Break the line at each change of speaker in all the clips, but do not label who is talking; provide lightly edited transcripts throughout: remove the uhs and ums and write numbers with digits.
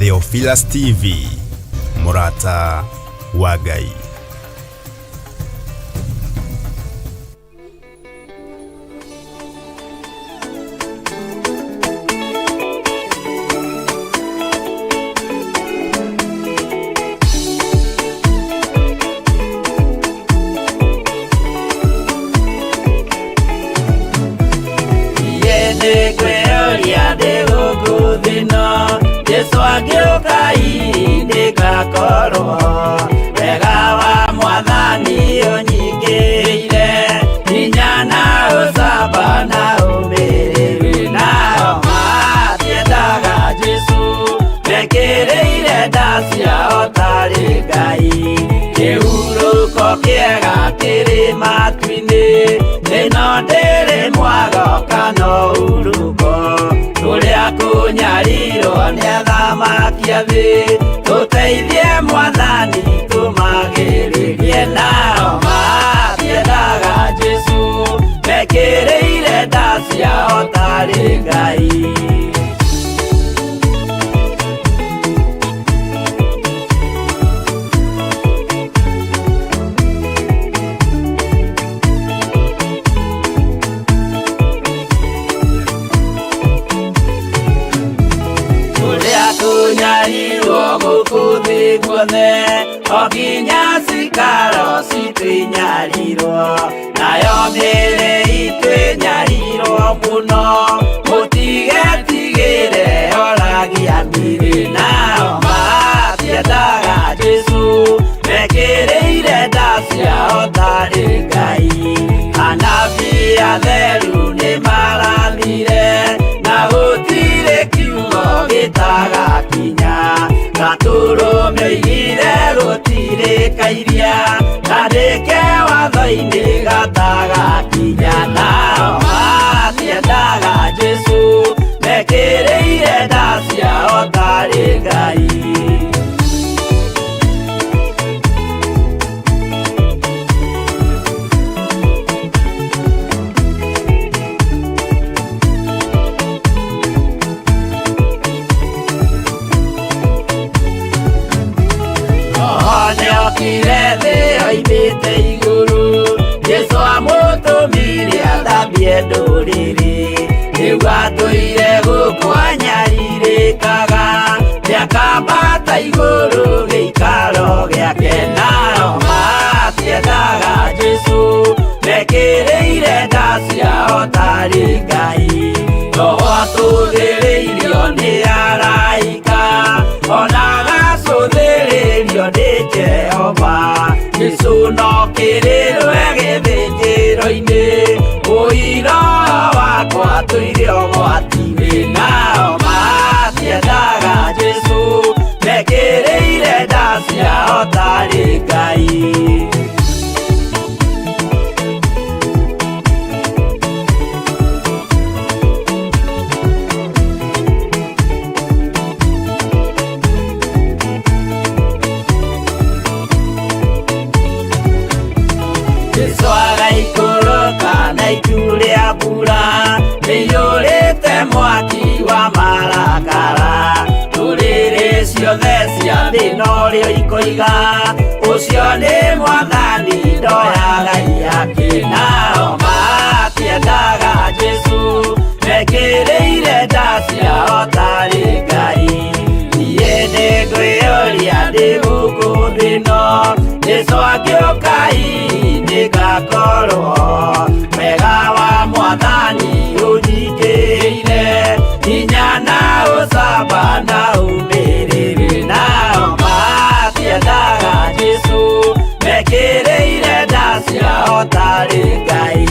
Theophilus TV, mũrata wa Ngai.
Jesu angĩũka hihi nĩngakorwo wega wa mwathani ũnyingĩrĩire hinya na ũcamba na ũmĩrĩru nao matiendaga Jesu mekĩrĩire nda ciao tarĩ Ngai kĩhurũko kĩega kĩrĩ matu-inĩ ĩno ndĩrĩ mwago kana ũhurũko tũrĩa kũnyarirwo nĩ athamaki a thĩ tũteithie mwathani tũmagĩrĩrie nao matiendaga Jesu mekĩrĩire nda ciao tarĩ Ngai. Tũrĩa tũnyarirwo gũkũ thĩ guothe o nginya cikaro citũ inyarirwo nayo mĩĩrĩ itũ ĩnyarirwo mũno mũtigetigĩre oragia mĩĩrĩ nao matiendaga Jesu mekĩrĩire nda ciao tarĩ Ngai anabii atheru nĩmarathire na gũtirĩ kiugo gĩtagakinya gatũrũme oigire gũtirĩ kairia kandĩke watho-inĩ gatagakinya nao matiendaga Jesu mekĩrĩire nda ciao tarĩ Ngai. Nĩokire thĩ oimĩte igũrũ Jesu amũtũmire athambie ndũrĩrĩ rĩu atũire gũkũ anyarirĩkaga nĩakambata igũrũ gĩikaro gĩake nao matiendaga Jesu mekĩrĩire nda ciao tarĩ Ngai roho atũthĩrĩirio nĩ araika ona agacũthĩrĩrio nĩ Jehova Jesu no kĩrĩrwe gĩthĩnjĩro-inĩ ũira wakwa tũire ũgwati-inĩ nao matiendaga Jesu mekĩrĩire nda ciao tarĩ Ngai. Jesu agaikũrũka na itu rĩa mbura rĩiyũrĩte mwaki wa marakara ndũrĩrĩ ciothe cia thĩ norĩo ikoiga ũcio nĩ mwathani ndoyaga iaki nao matiendaga Jesu mekĩrĩire nda ciao tarĩ Ngai niĩ nĩngwĩyũria ndĩ gũkũ thĩ ĩno Jesu angĩũka hihi nĩngakorwo wega wa mwathani ũnyingĩrĩire hinya na ũcamba na ũmĩrĩru nao matiendaga Jesu mekĩrĩire nda ciao tarĩ Ngai.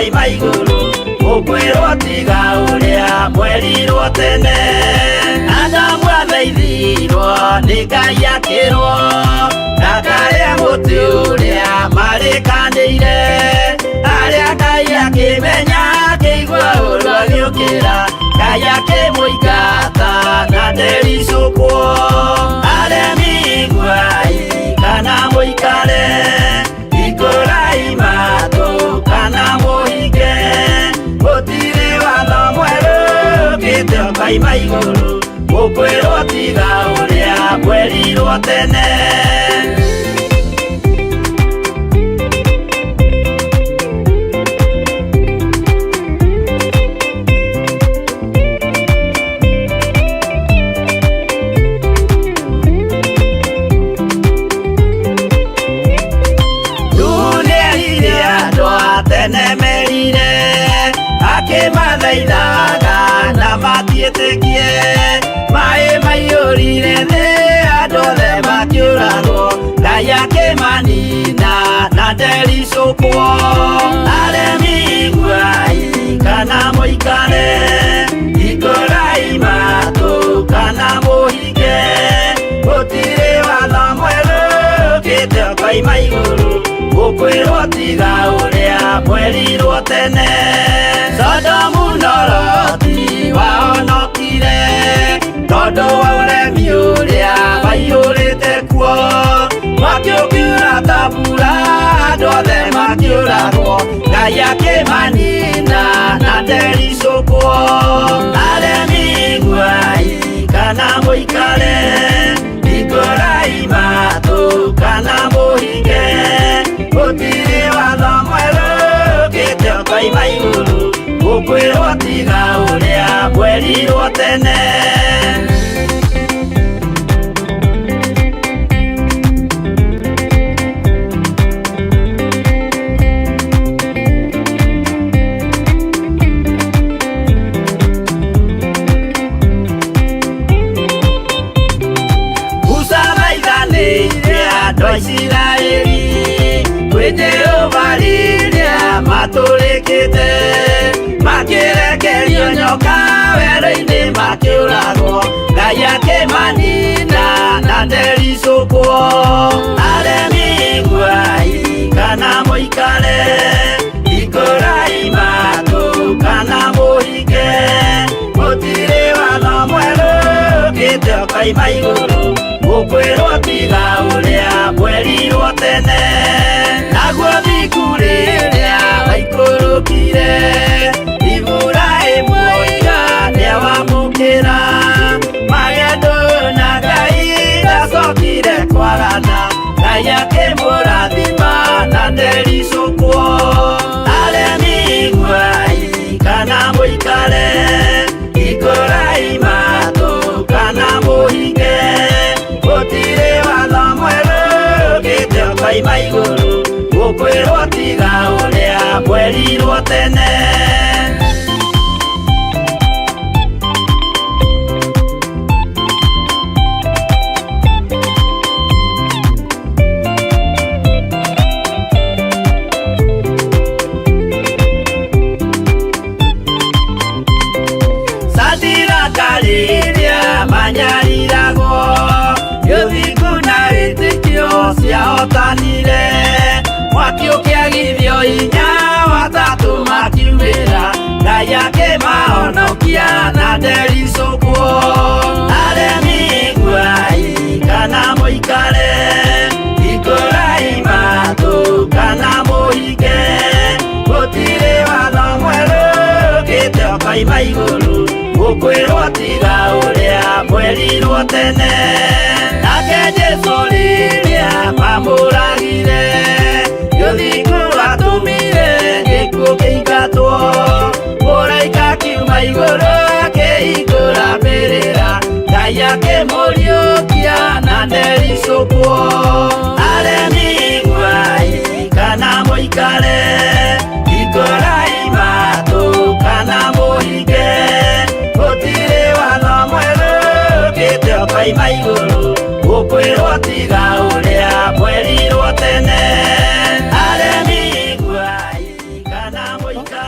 ũkaima igũrũ ũkwĩrwo tiga ũrĩa mwerirwo tene Adamu athaithirwo nĩ Ngai akĩrwo ndakarĩe mũtĩ ũrĩa marĩkanĩire arĩa Ngai akĩmenya akĩigua ũru agĩũkĩra Ngai akĩmũingata na ndericũkwo aremi iguai kana mũikare ikũrai matũ kana mũhinge gũtirĩ watho mwerũ ũkĩte ũkaima igũrũ ũkwĩrwo tiga ũrĩa mwerirwo tene. Nĩerire andũ a tene merire akĩmathaithaga na matiĩtĩkie maĩ maiyũrire thĩ andũ othe makĩũragwo Ngai akĩmanina na ndericũkwo aremi iguai kana mũikare ikũrai matũ kana mũhinge gũtirĩ watho mwerũ ũkĩte ũkaima igũrũ ũkwĩrwo tiga ũrĩa mwerirwo tene Sodomu na Loti wahonokire tondũ wa ũremi ũrĩa waiyũrĩte kuo mwaki ũkiura ta mbura andũ othe makĩũragwo Ngai akĩmanina na ndericũkwo aremi iguai kana mũikare ikũrai matũ kana mũhinge gũtirĩ watho mwerũ ũkĩte ũkaima igũrũ ũkwĩrwo tiga ũrĩa mwerirwo tene. Musa thaithanĩire andũ a Isiraeli kwĩ Jehova rĩrĩa matũrĩkĩte makĩrekerio nyoka werũ-inĩ makĩũragwo Ngai akĩmanina na ndericũkwo aremi iguai kana mũikare ikũrai matũ kana mũhinge gũtirĩ watho mwerũ ũkĩte ũkaima igũrũ ũkwĩrwo tiga ũrĩa mwerirwo tene naguo thiku rĩrĩa waikũrũkire Iburahĩmu oiga nĩawamũkĩra magendo na Ngai ndacokire kwagana Ngai akĩmũrathima na ndericũkwo aremi iguai kana mũikare ikũrai matũ kana mũhinge gũtirĩ watho mwerũ ũkĩte ũkaima igũrũ ũkwĩrwo tiga ũrĩa mwerirwo tene. Sadiraka rĩrĩa manyariragwo gĩthingu na wĩtĩkio ciahotanire mwaki ũkĩagithio hinya watatũ makiumĩra Ngai akĩmahonokia na ndericũkwo aremi iguai kana mũikare ikũrai matũ kana mũhinge gũtirĩ watho mwerũ ũkĩte ũkaima igũrũ ũkwĩrwo tiga ũrĩa mwerirwo tene nake Jesũ rĩrĩa mamũragire gĩthingu atũmire gĩkuũ kĩingatwo mũraika akiuma igũrũ akĩhingũra mbĩrĩra Ngai akĩmũriũkia na ndericũkwo aremi iguai kana mũikare ikũrai matũ kana mũhinge gũtirĩ watho mwerũ ũkĩte ũkaima igũrũ ũkwĩrwo tiga ũrĩa mwerirwo tene aremi iguai kana mũikare.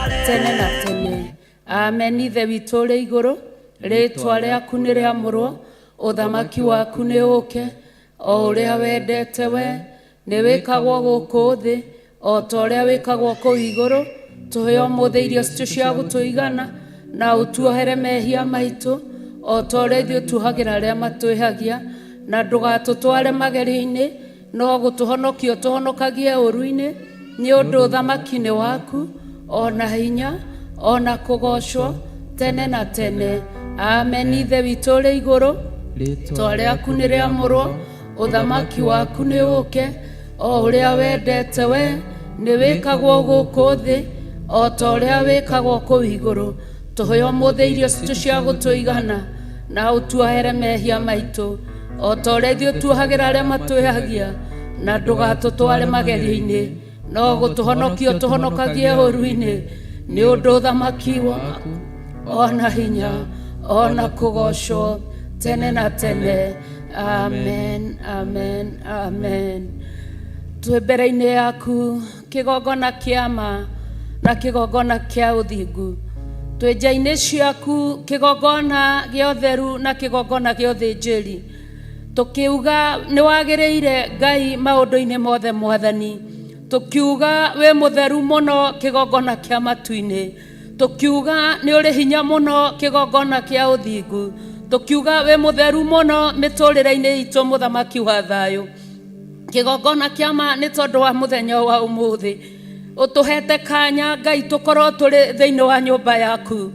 Amen. Ithe witũ ũrĩ igũrũ, rĩĩtwa rĩaku nĩ rĩamũrwo, ũthamaki waku nĩ ũũke, o ũrĩa wendete we nĩ wĩkagwo gũkũ thĩ o ta ũrĩa wĩkagwo kũu igũrũ. Tũhe ũmũthĩ irio citũ cia gũtũigana, na ũtuohere mehia maitũ o ta ũrĩa ithuĩ tuohagĩra arĩa matwĩhagia, na ndũgatũtware magerio-inĩ, no gũtũhonokia ũtũhonokagie ũũru-inĩ, nĩ ũndũ ũthamaki nĩ waku, o na hinya, o na kũgoocwo tene na tene. Amen. Ithe witũ ũrĩ igũrũ, rĩĩtwa rĩaku nĩ rĩamũrwo, ũthamaki waku nĩ ũũke, o ũrĩa wendete we nĩ wĩkagwo gũkũ thĩ o ta ũrĩa wĩkagwo kũu igũrũ. Tũhe ũmũthĩ irio citũ cia gũtũigana, na ũtuohere mehia maitũ o ta ũrĩa ithuĩ tuohagĩra arĩa matwĩhagia, na ndũgatũtware magerio-inĩ, no gũtũhonokia ũtũhonokagie ũũru-inĩ, nĩ ũndũ ũthamaki waku o na hinya o na kũgoocwo tene na tene. Amen, amen, amen. Twĩ mbere-inĩ yaku, kĩgongona kĩa ma na kĩgongona kĩa ũthingu, twĩ nja-inĩ ciaku, kĩgongona gĩa ũtheru na kĩgongona gĩa ũthĩnjĩri, tũkiuga nĩ wagĩrĩire Ngai maũndũ-inĩ mothe. Mwathani, tũkiuga wĩ mũtheru mũno, kĩgongona kĩa matu-inĩ, tũkiuga nĩ ũrĩ hinya mũno, kĩgongona kĩa ũthingu, tũkiuga wĩ mũtheru mũno mĩtũrĩre-inĩ itũ, mũthamaki wa thayũ. Kĩgongona kĩa ma, nĩ tondũ wa mũthenya wa ũmũthĩ ũtũhete kanya, Ngai, tũkorwo tũrĩ thĩinĩ wa nyũmba yaku,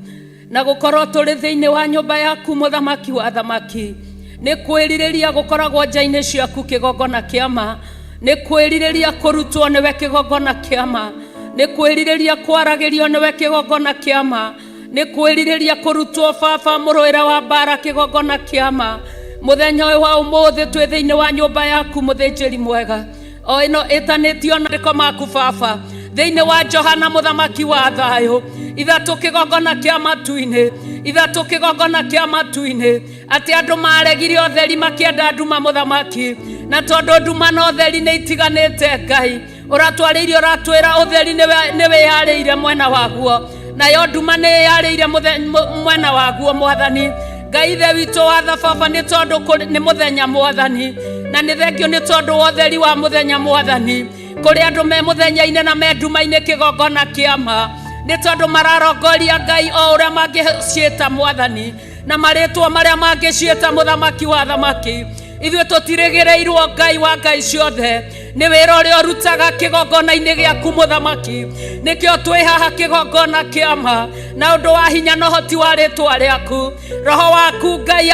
na gũkorwo tũrĩ thĩinĩ wa nyũmba yaku, mũthamaki wa thamaki, nĩ kwĩrirĩria gũkoragwo nja-inĩ ciaku, kĩgongona kĩa ma, nĩ kwĩrirĩria kũrutwo nĩwe, kĩgongona kĩa ma, nĩ kwĩrirĩria kwaragĩrio nĩwe, kĩgongona kĩa ma, nĩ kwĩrirĩria kũrutwo baba mũrũĩre wa mbara, kĩgongona kĩa ma. Mũthenya ũyũ wa ũmũthĩ twĩ thĩinĩ wa nyũmba yaku, mũthĩnjĩri mwega, o ĩno ĩtanĩtio na andĩko maku baba thĩinĩ wa Johana, mũthamaki wa thayũ ithatũ, kĩgongona kĩa matu-inĩ ithatũ, kĩgongona kĩa matu-inĩ, atĩ andũ maregire ũtheri makĩenda nduma, mũthamaki, na tondũ nduma na ũtheri nĩ itiganĩte, Ngai ũratwarĩirie ũratwĩra ũtheri nĩ wĩyarĩire mwena waguo, nayo nduma nĩ ĩyarĩire mwena waguo. Mwathani Ngai Ithe witũ wa tha, baba, nĩ tondũ nĩ mũthenya, Mwathani, na nĩ thengio nĩ tondũ wa ũtheri wa mũthenya, Mwathani. Kũrĩ andũ me mũthenya-inĩ na me nduma-inĩ, kĩgongona kĩa ma, nĩ tondũ mararongoria Ngai o ũrĩa mangĩciĩta, Mwathani, na marĩtwa marĩa mangĩciĩta, mũthamaki wa thamaki. Ithuĩ tũtirĩgĩrĩirwo, Ngai wa ngai ciothe, nĩ wĩra ũrĩa ũrutaga kĩgongona-inĩ gĩaku, mũthamaki. Nĩkĩo twĩ haha, kĩgongona kĩa ma, na ũndũ wa hinya na ũhoti wa rĩtwa rĩaku. Roho waku, Ngai,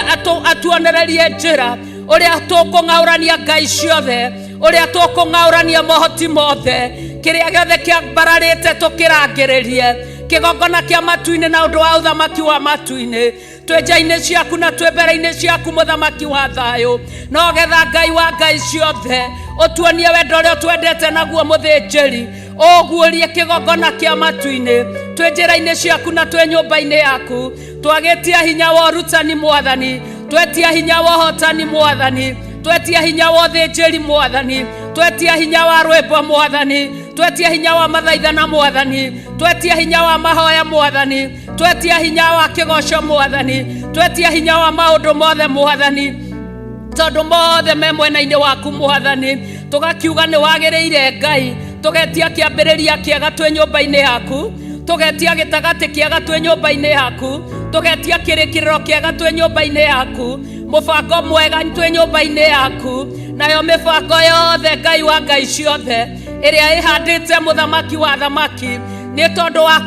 atuonererie njĩra ũrĩa tũkũng'aũrania ngai ciothe, ũrĩa tũkũng'aũrania mohoti mothe, kĩrĩa gĩothe kĩambararĩte tũkĩrangĩrĩrie, kĩgongona kĩa matu-inĩ, na ũndũ wa ũthamaki wa matu-inĩ. Twĩ nja-inĩ ciaku na twĩ mbere-inĩ ciaku, mũthamaki wa thayũ, no getha Ngai wa ngai ciothe ũtuonie wendo ũrĩa ũtwendete naguo, mũthĩnjĩri, ũguũrie kĩgongona kĩa matu-inĩ. Twĩ njĩra-inĩ ciaku na twĩ nyũmba-inĩ yaku, twagĩtia hinya wa ũrutani, Mwathani, twetia hinya wa ũhotani, Mwathani, twetia hinya wa ũthĩnjĩri, Mwathani, twetia hinya wa rwĩmbo, Mwathani, twetia hinya wa mathaithana, Mwathani, twetia hinya wa mahoya, Mwathani, twetia hinya wa kĩgoco, Mwathani, twetia hinya wa maũndũ mothe, Mwathani, tondũ mothe me mwena-inĩ waku, Mwathani. Tũgakiuga nĩ wagĩrĩire, Ngai. Tũgetia kĩambĩrĩria kĩega twĩ nyũmba-inĩ yaku, tũgetia gĩtagatĩ kĩega twĩ nyũmba-inĩ yaku, tũgetia kĩrĩkĩrĩro kĩega twĩ nyũmba-inĩ yaku, mũbango mwega twĩ nyũmba-inĩ yaku. Nayo mĩbango yothe, Ngai wa ngai ciothe, ĩrĩa ĩhandĩte, mũthamaki wa thamaki, nĩ tondũ wa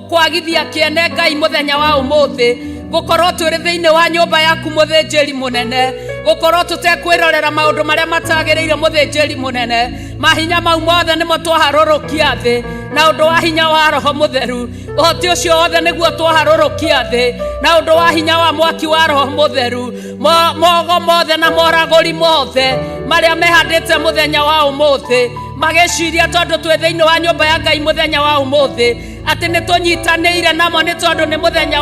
kwagithia kĩene, Ngai, mũthenya wa ũmũthĩ gũkorwo tũrĩ thĩinĩ wa nyũmba yaku, mũthĩnjĩri mũnene, gũkorwo tũtekwĩrorera maũndũ marĩa matagĩrĩire, mũthĩnjĩri mũnene, mahinya mau mothe nĩmo twaharũrũkia thĩ na ũndũ wa hinya wa Roho Mũtheru. Ũhoti ũcio wothe nĩguo twaharũrũkia thĩ na ũndũ wa hinya wa mwaki wa Roho Mũtheru. Mogo mothe na moragũri mothe marĩa mehandĩte mũthenya wa ũmũthĩ, magĩciria tondũ twĩ thĩinĩ wa nyũmba ya Ngai mũthenya wa ũmũthĩ atĩ nĩ tũnyitanĩire namo nĩ tondũ nĩ mũthenya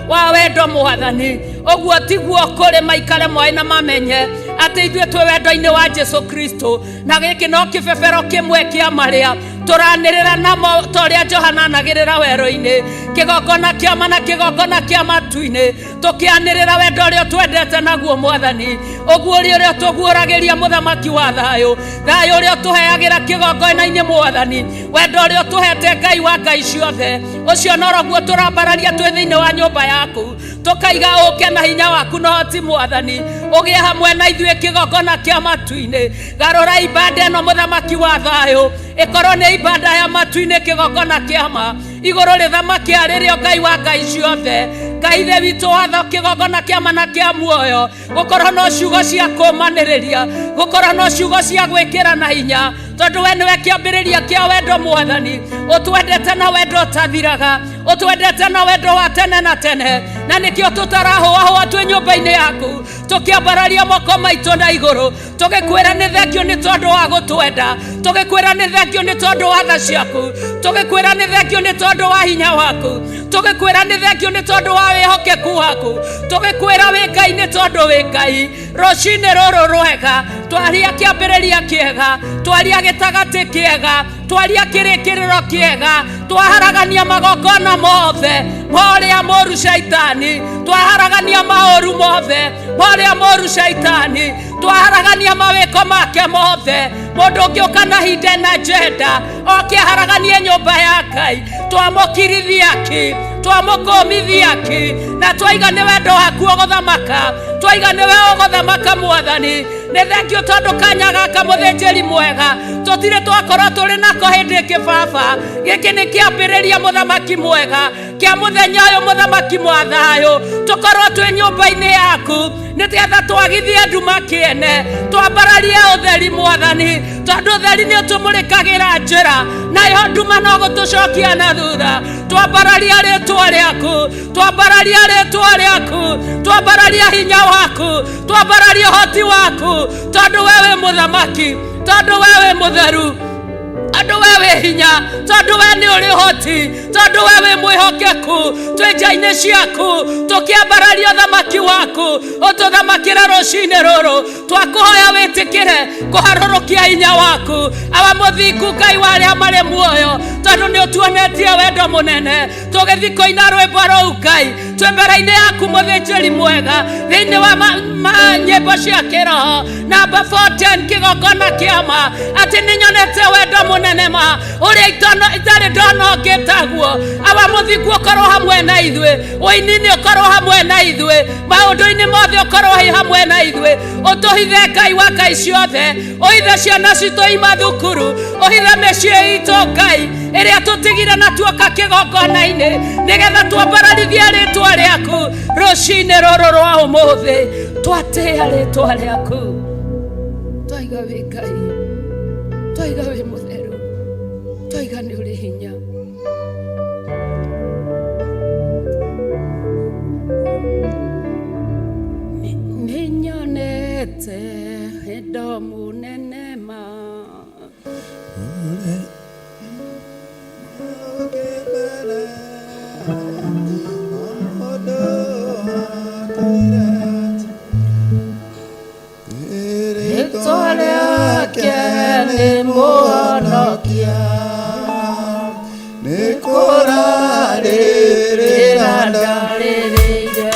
wa wendo, Mwathani, ũguo tiguo kũrĩ. Maikare moĩ na mamenye atĩ ithuĩ twĩ wendo-inĩ wa Jesu Kristo, na gĩkĩ no kĩbebero kĩmwe kĩa marĩa Tũranĩrĩra namo ta ũrĩa Johana anagĩrĩra werũ-inĩ, kĩgongona kĩa ma na kĩgongona kĩa matu-inĩ, tũkĩanĩrĩra wendo ũrĩa ũtwendete naguo Mwathani, ũguũria ũrĩa ũtũguũragĩria mũthamaki wa thayũ, thayũ ũrĩa ũtũheagĩra kĩgongona-inĩ Mwathani, wendo ũrĩa ũtũhete Ngai wa ngai ciothe, ũcio noroguo tũrambararia twĩ thĩinĩ wa nyũmba yaku, tũkaiga ũke na hinya waku na ũhoti Mwathani, ũgĩe hamwe na ithuĩ kĩgongona kĩa matu-inĩ. Garũra ibanda ĩno mũthamaki wa thayũ, ĩkorwo nĩ ibanda ya matu-inĩ, kĩgongona kĩa ma, igũrũ rĩthamaki arĩrĩo Ngai wa ngai ciothe, Ngai ithe witũ watho, kĩgongona kĩa ma na kĩa muoyo, gũkorwo no ciugo cia kũmanĩrĩria, gũkorwo no ciugo cia gwĩkĩra na hinya, tondũ we nĩwe kĩambĩrĩria kĩa wendo Mwathani, ũtwendete na wendo ũtathiraga, ũtwendete na wendo wa tene na tene, na nĩkĩo tũtarahũahũa twĩ nyũmba-inĩ yaku, tũkĩambararia moko maitũ na igũrũ, tũgĩkwĩra nĩ thengio nĩ tondũ wa gũtwenda, tũgĩkwĩra nĩ thengio nĩ tondũ wa tha ciaku, tũgĩkwĩra nĩ thengio nĩ tondũ wa hinya waku, tũgĩkwĩra nĩ thengio nĩ tondũ wa wĩhokeku waku, tũgĩkwĩra wĩ Ngai nĩ tondũ wĩ Ngai. Rũcinĩ rũrũ rwega, twaria kĩambĩrĩria kĩega, twaria gĩtagatĩ kĩega, twaria kĩrĩkĩrĩro kĩega, twaharagania magongona mothe ma ũrĩa mũru shaitani, twaharagania maũru mothe ma ũrĩa mũru shaitani, twaharagania mawĩko make mothe. Mũndũ ũngĩũka na hinde na njenda oke aharaganie nyũmba ya Ngai, twamũkirithia ki, twamũkũmithia ki, na twaiga nĩ wendo waku ũgũthamaka, twaiga nĩwe ũgũthamaka Mwathani. Nĩ thengio tondũ kanya gaka mũthĩnjĩri mwega tũtirĩ twakorwo tũrĩ nako hĩndĩ ĩngĩ baba. Gĩkĩ nĩ kĩambĩrĩria mũthamaki mwega kĩa mũthenya ũyũ, mũthamaki mwa thayũ, tũkorwo twĩ nyũmba-inĩ yaku nĩgetha twagithie nduma kĩene, twambararie ũtheri Mwathani, tondũ ũtheri nĩ ũtũmũrĩkagĩra njĩra, nayo nduma no gũtũcokia na thutha. Twambararia rĩtwa rĩaku, twambararia rĩtwa rĩaku, twambararia hinya waku, twambararia ũhoti waku, tondũ we wĩ mũthamaki, tondũ we wĩ mũtheru, tondũ we wĩ hinya, tondũ we nĩ ũrĩ ũhoti, tondũ we wĩ mwĩhokeku. Twĩ nja-inĩ ciaku tũkĩambararia ũthamaki waku, ũtũthamakĩre rũcinĩ rũrũ. Twakũhoya wĩtĩkĩre kũharũrũkia hinya waku, awa mũthingu Ngai wa arĩa marĩ muoyo, tondũ nĩ ũtuonetie wendo mũnene. Tũgĩthiĩ kũina rwĩmbo rũu Ngai, twĩ mbere-inĩ yaku mũthĩnjĩri mwega, thĩinĩ wa nyĩmbo cia kĩroho namba 410 kĩgongona kĩa ma, atĩ nĩ nyonete wendo mũnene ma ũrĩa itarĩ ndona ũngĩ taguo. Awa mũthingu ũkorwo hamwe na ithuĩ, ũini-inĩ ũkorwo hamwe na ithuĩ, maũndũ-inĩ mothe ũkorwo wĩ hamwe na ithuĩ. Ũtũhithe Ngai wa ngai ciothe, ũhithe ciana citũ i mathukuru, ũhithe mĩciĩ itũ Ngai ĩrĩa tũtigire na tuoka kĩgongona-inĩ, nĩgetha twambararithie rĩtwa rĩaku rũcinĩ rũrũ rwa ũmũthĩ. Twatĩĩa rĩtwa rĩaku, twaiga wĩ Ngai, twaiga wĩ mũtheru, twaiga nĩ ũrĩ hinya. Nĩ nyonete wendo mũnene ma rĩtwa rĩake nĩ mũhonokia,
nĩ kũrarĩrĩra
ndarĩrĩire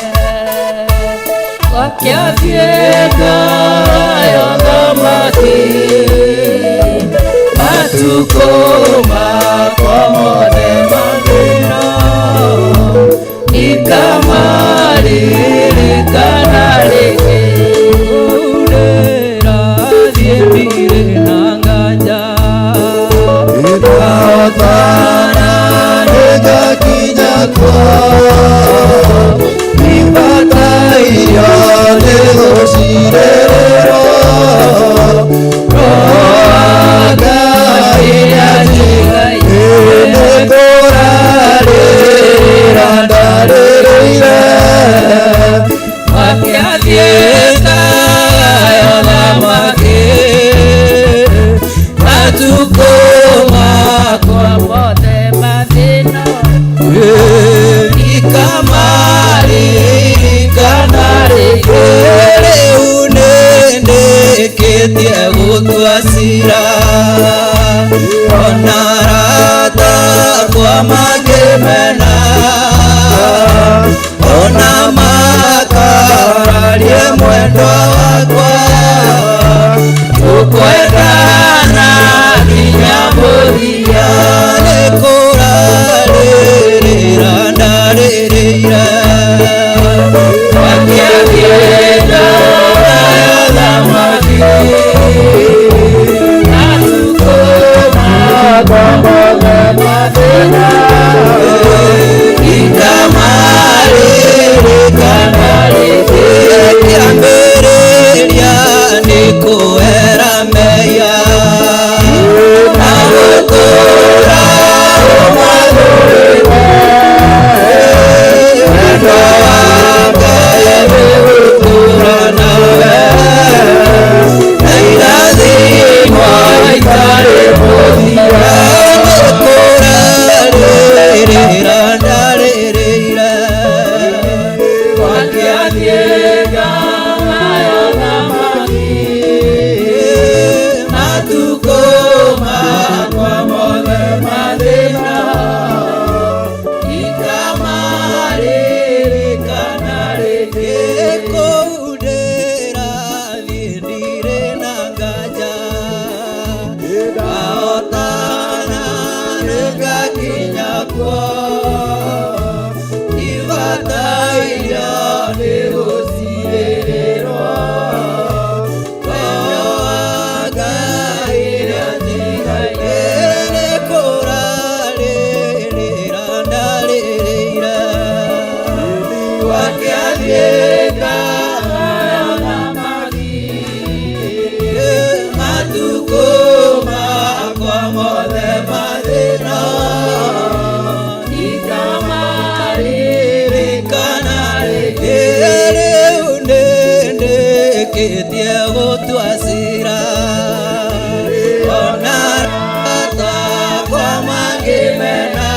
gwakĩathiĩ ngayo thamaki
matukũ makwa mothe mathĩna
ikamarĩrĩkana rĩngĩ.
Thiĩ mbirĩ na nganja
Ĩtahotana nĩngakinya kuo ibatairio nĩ gũcirĩrĩrwo Roho wa Ngai nĩ kũrarĩrĩra ndarĩrĩire
Makĩathiĩ ngayo thamaki matukũ makwa
mothe mathĩna.
Ona arata akwa mangĩmena, ona makararie mwendwa wakwa, tũkwendana nginya mũthia. Nĩ kũrarĩrĩra ndarĩrĩire wakĩathiĩte thamaki matukũ makwa mothe mathĩna ndikamarĩrĩkana rĩngĩ. Kĩambĩrĩria nĩ kwĩra mehia na gũtũũra ũmathũrĩte, wendo wa Ngai wĩgũtũũra nawe, na irathimo itarĩ mũthia. Nĩ kũrarĩrĩra ndarĩrĩire wakĩathiĩ ngagaya thamaki matukũ makwa mothe mathĩna ndikamarĩrĩkana rĩngĩ. Kũu ndĩrathiĩ ndirĩ na nganja, ndahotana nĩngakinya kuo, ibataira nĩ gũcirĩrĩrwo, wendo wa Ngai nĩũnjigaire. Nĩ kũrarĩrĩra ndarĩrĩire wakĩathiĩ ngagaya thamaki matukũ makwa mothe mathĩna ndikamarĩrĩkana rĩngĩ. Rĩu nĩndĩkĩtie gũtua cira, ona arata akwa mangĩmena,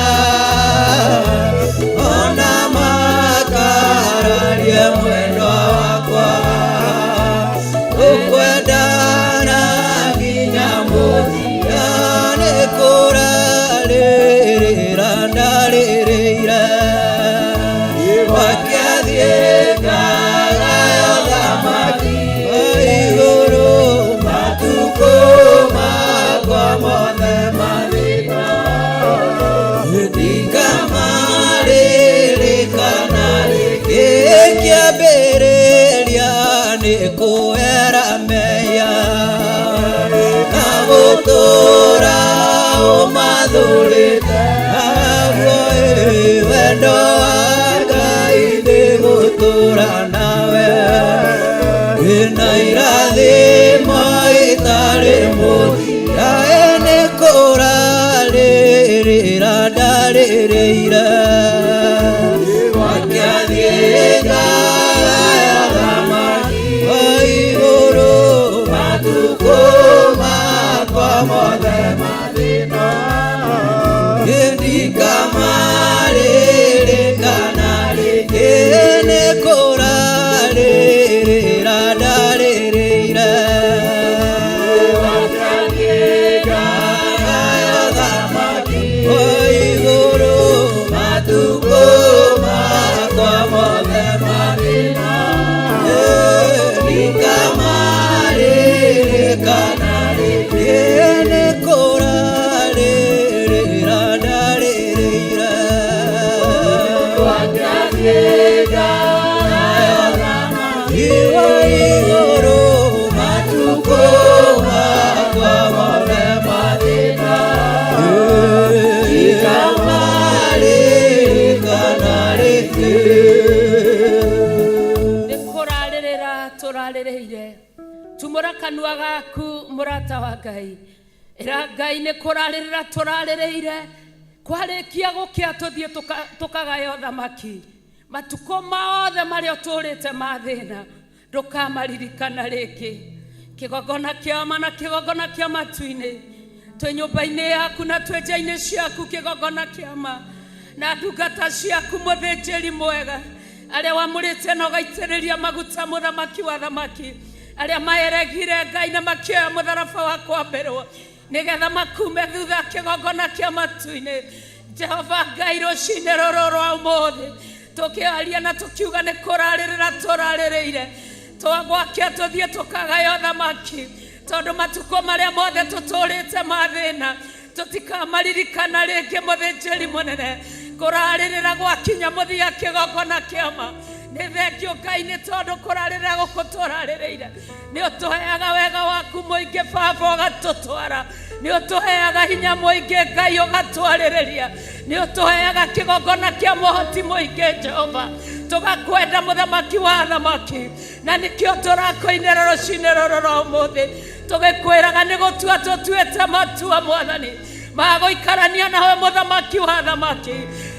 ona makararie mwendwa wakwa, tũkwendana nginya mũthia. Nĩ kũrarĩrĩra ndarĩrĩire wakĩathiĩ ngagaya thamaki igũrũ matukũ makwa mothe mathĩna ndikamarĩrĩkana rĩngĩ. Kĩambĩrĩria nĩ kwĩra mehia na gũtũũra ũmathũrĩte, naguo wendo wa Ngai nĩ gũtũũra nawe, na irathimo itarĩ mũthia. Nĩ kũrarĩrĩra ndarĩrĩire wakĩathiĩ ngagaya thamaki igũrũ matukũ makwa mothe mathĩna ndikamarĩrĩkana rĩngĩ. Nĩ kũrarĩrĩra ndarĩrĩire ngagaya thamaki igũrũ matukũ makwa mothe mathĩna ndikamarĩrĩkana rĩngĩ. Nĩ kũrarĩrĩra ndarĩrĩire iwa igũrũ matukũ makwa mothe mathĩna ndikamarĩrĩkana rĩngĩ.
Nĩ kũrarĩrĩra tũrarĩrĩire tumũra kanua gaku mũrata wa Ngai, ĩra Ngai nĩ kũrarĩrĩra tũrarĩrĩire kwarĩkia gũkĩa tũthiĩ tũkagaya ũthamaki matukũ mothe marĩa ũtũũrĩte ma thĩna ndũkamaririkana rĩngĩ. Kĩgongona kĩa ma na kĩgongona kĩa matu-inĩ, twĩ nyũmba-inĩ yaku na twĩ nja-inĩ ciaku, kĩgongona kĩa ma na ndungata ciaku mũthĩnjĩri mwega arĩa wamũrĩte na ũgaitĩrĩria maguta mũthamaki wa thamaki, arĩa maeregire Ngai na makĩoya mũtharaba wa kwambĩrwo. Nĩgetha makume thutha kĩgongona kĩa matu-inĩ. Jehova Ngai, rũcinĩ rũrũ rwa ũmũthĩ tũkĩaria na tũkiuga nĩ kũrarĩrĩra tũrarĩrĩire, twagwakia tũthiĩ tũkagaya ũthamaki, tondũ matukũ marĩa mothe tũtũrĩte mathĩna tũtikamaririkana rĩngĩ. Mũthĩnjĩri mũnene, kũrarĩrĩra gwakinya mũthia kĩgongona kĩama, nĩ thengio Ngai nĩ tondũ kũrarĩrĩra gũkũ tũrarĩrĩire nĩ ũtũheaga wega waku mũingĩ. Baba, ũgatũtwara, nĩ ũtũheaga hinya mũingĩ. Ngai, ũgatwarĩrĩria, nĩ ũtũheaga kĩgongona kĩa mũhoti mũingĩ. Jehova, tũgakwenda, mũthamaki wa thamaki, na nĩkĩo tũrakũinĩra rũcinĩ rũrũ rwa ũmũthĩ, tũgĩkwĩraga nĩ gũtua tũtuĩte matua, Mwathani, magũikarania nawe, mũthamaki wa thamaki.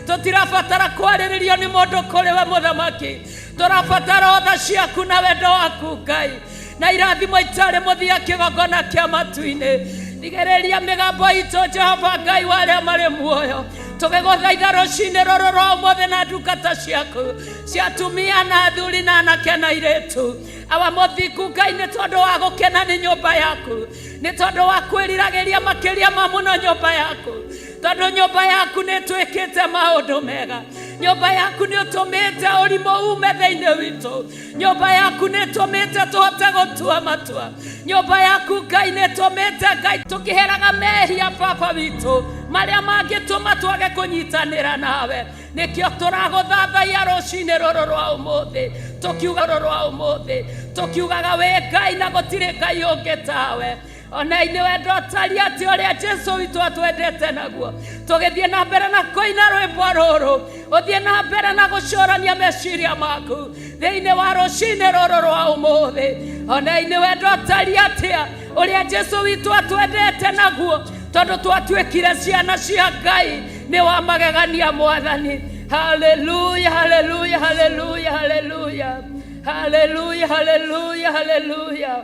Tũtirabatara kwarĩrĩrio nĩ mũndũ kũrĩ we, mũthamaki. Tũrabatara otha ciaku na wendo waku, Ngai, na irathimo itarĩ mũthia kĩgongona kĩa matu-inĩ. Rigĩrĩria mĩgambo itũ, Jehova Ngai wa arĩa marĩ muoyo, tũgĩgũthaitha rũcinĩ rũrũ rwa ũmũthĩ na ndungata ciaku cia atumia na athuri na anake na airĩtu. Awa mũthingu Ngai, nĩ tondũ wa gũkena nĩ nyũmba yaku, nĩ tondũ wa kwĩriragĩria makĩria ma mũno nyũmba yaku, tondũ nyũmba yaku nĩ ĩtwĩkĩte maũndũ mega. Nyũmba yaku nĩ ũtũmĩte ũrimũ ume thĩinĩ witũ. Nyũmba yaku nĩ ĩtũmĩte tũhote gũtua matua. Nyũmba yaku, Ngai, nĩ ĩtũmĩte, Ngai, tũkĩheraga mehia, Baba witũ, marĩa mangĩtũma twage kũnyitanĩra nawe. Nĩkĩo tũragũthathaiya rũcinĩ rũrũ rwa ũmũthĩ, tũkiuga rũrũ rwa ũmũthĩ, tũkiugaga wĩ Ngai na gũtirĩ Ngai ũngĩ tawe. Ona inĩ wendo ũtariĩ atĩ ũrĩa Jesu witũ atwendete naguo. Tũgĩthiĩ na mbere na kũina rwĩmbo rũrũ, ũthiĩ na mbere na gũcũrania meciria maku thĩinĩ wa rũcinĩ rũrũ rwa ũmũthĩ. Ona inĩ wendo ũtariĩ atĩa ũrĩa Jesu witũ atwendete naguo, tondũ twatuĩkire ciana cia Ngai, nĩ wa magegania, Mwathani. Haleluya, haleluya, haleluya, haleluya, haleluya, haleluya, haleluya.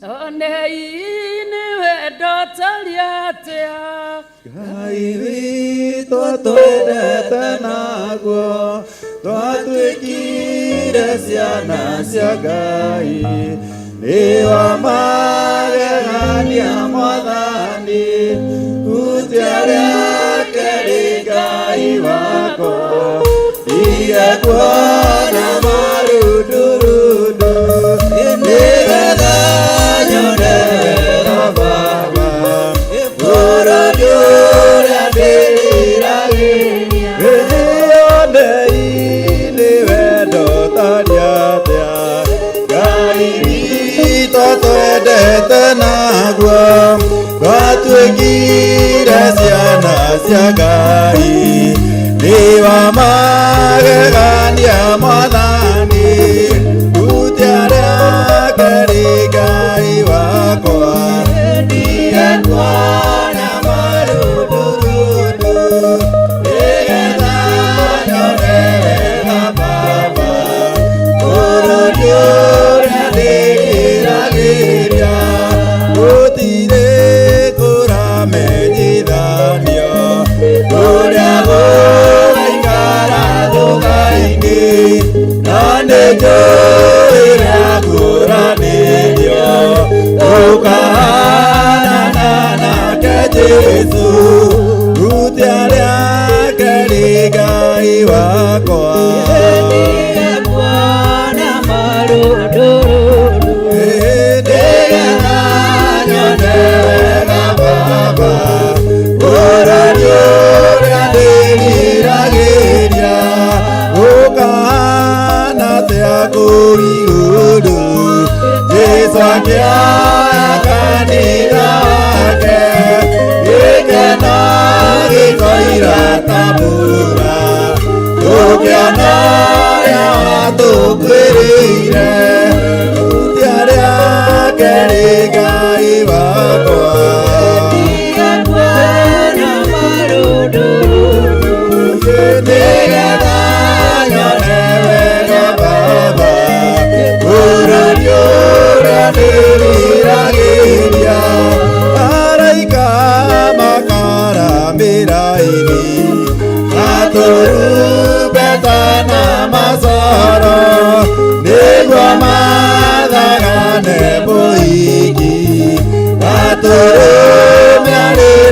Onei nĩ wendo ũtariĩ atĩa.
Ngai witũ twendete naguo, twatuĩkire ciana cia Ngai, nĩ wa magegania, Mwathani. Hutia rĩake rĩ Ngai wakwa, ndige kuona marundurundu, nĩgetha nyone wega Baba, bũrũri ũrĩa ndĩriragĩria. Onei nĩ wendo ũtariĩ atĩa Ngai witũ twendete naguo, twatuĩkire ciana cia Ngai, nĩ wa magegania, Mwathani. Hutia rĩake rĩ Ngai wakwa, ndige kuona marundurundu, nĩgetha nyone wega Baba, bũrũri ũrĩa ndĩriragĩria. Gũtirĩ kũramenyithanio kũrĩa gũgaikara thutha-inĩ, no nĩ njũĩ rĩakũranĩrio tũkahanana nake Jesũ. Hutia rĩake rĩ Ngai wakwa,
kuona marundurundu,
nĩgetha nyone wega Baba, bũrũri ũrĩa ndĩriragĩria. Gũkahana atĩa kũu igũrũ Jesũ akĩoya kanitha wake? Gĩkeno gĩkoira ta mbura tũkĩona ũrĩa watũkuĩrĩire. Hutia rĩake rĩ Ngai wakwa,
kuona marundurundu,
nĩgetha nyone wega Baba, bũrũri ũrĩa ndĩriragĩria. Araika makaramĩra-inĩ na tũrumbeta na macoro, nĩguo mathagane mũhiki.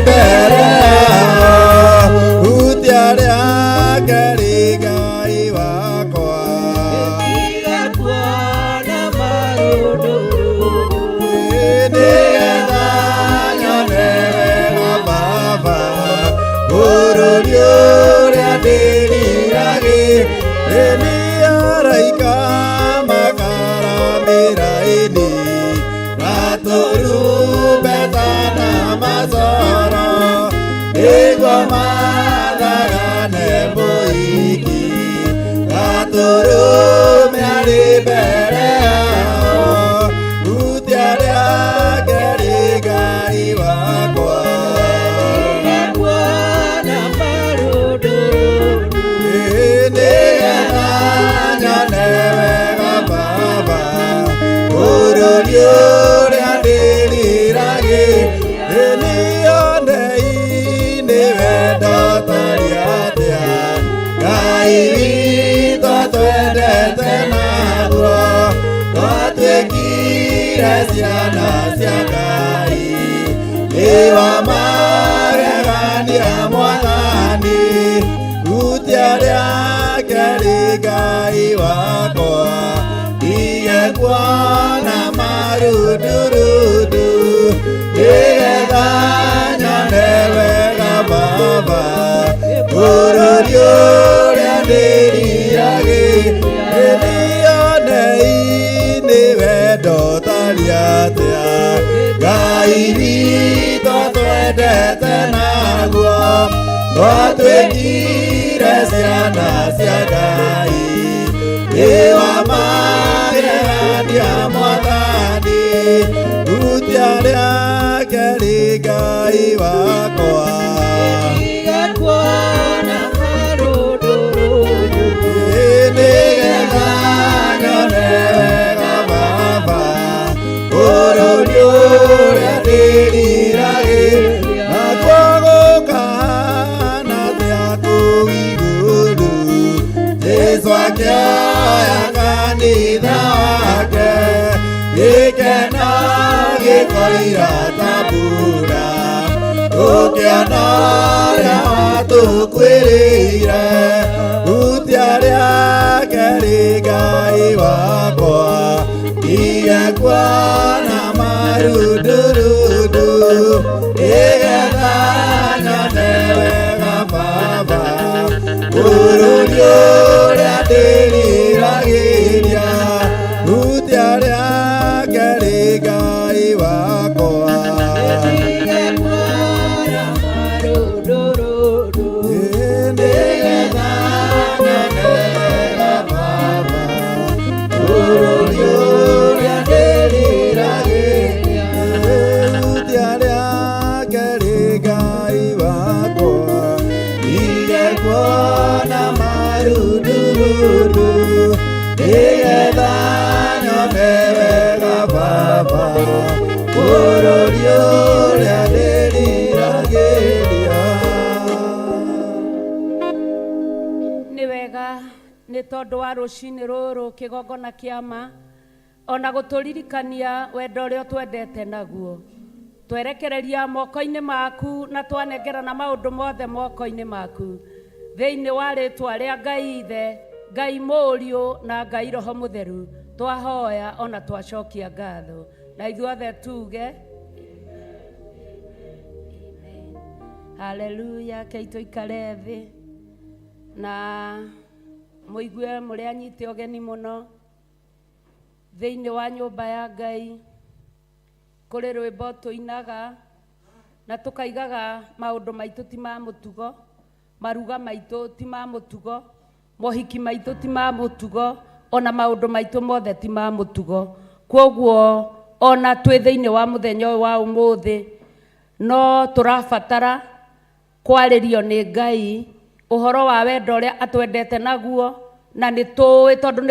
mbere yao, hutia rĩake rĩ Ngai wakwa.
Kuona marũndũrũndũ.
Nĩgetha nyone wega Baba, bũrũri ũrĩa ndĩriragĩria, nĩ araika makaramĩra-inĩ, na tũrumbeta na macoro, nĩguo mathagane mũhiki, gatũrũme arĩ mbere yao, hutia rĩake rĩ Ngai wakwa.
Kuona marũndũrũndũ.
Nĩgetha nyone wega Baba, bũrũri ũrĩa ndĩriragĩria, nĩonei-inĩ wendo ũtariĩ atĩa, Ngai witũ atwendete naguo, twatuĩkire ciana cia Ngai, nĩ wa magegania Mwathani, hutia rĩake rĩ Ngai wakwa, ndige kuona marundurundu, nĩgetha nyone wega Baba, bũrũri ũrĩa ndĩriragĩria, nĩonei-inĩ wendo ũtariĩ atĩa, Ngai witũ atwendete naguo, twatuĩkire ciana cia Ngai, nĩ wa magegania Mwathani, hutia rĩake rĩ Ngai wakwa.
Kuona marũndũrũndũ.
Nĩgetha nyone wega Baba, bũrũri ũrĩa ndĩriragĩria, nakuo gũkahana atĩa kũu igũrũ, Jesũ akĩoya kanitha wake, gĩkeno gĩkoira ta mbura, ũkĩona ũrĩa watũkuĩrĩire, hutia rĩake rĩ Ngai wakwa, ndige kuona marundurundu, nĩgetha nyone wega Baba, bũrũri ũrĩa ndĩriragĩria, hutia rĩake rĩ Ngai wakwa.
Kuona marũndũrũndũ.
Nĩgetha nyone wega Baba, bũrũri ũrĩa ndĩriragĩria, hutia rĩake rĩ Ngai wakwa, ndige kuona marundurundu, nĩgetha nyone wega Baba, bũrũri ũrĩa ndĩriragĩria.
Nĩ wega nĩ tondũ wa rũcinĩ rũrũ kĩgongona kĩama ona gũtũririkania wendo ũrĩa ũtwendete naguo, twerekereria moko-inĩ maku na twanengerana maũndũ mothe moko-inĩ maku, thĩinĩ wa rĩtwa rĩa Ngai Ithe, Ngai Mũriũ na Ngai Roho Mũtheru, twahoya ona twacokia ngatho, na ithuothe tuge Amen. Haleluya. Kei tũikare thĩ na mũigue mũrĩ anyite ũgeni mũno thĩinĩ wa nyũmba ya Ngai. Kũrĩ rwĩmbo tũinaga na tũkaigaga maũndũ maitũ ti ma mũtugo, maruga maitũ ti ma mũtugo, mohiki maitũ ti ma mũtugo, ona maũndũ maitũ mothe ti ma mũtugo. Kwoguo ona twĩ thĩinĩ wa mũthenya ũyũ wa ũmũthĩ, no tũrabatara kwarĩrio nĩ Ngai ũhoro wa wendo ũrĩa atwendete naguo, na nĩ tũĩ tondũ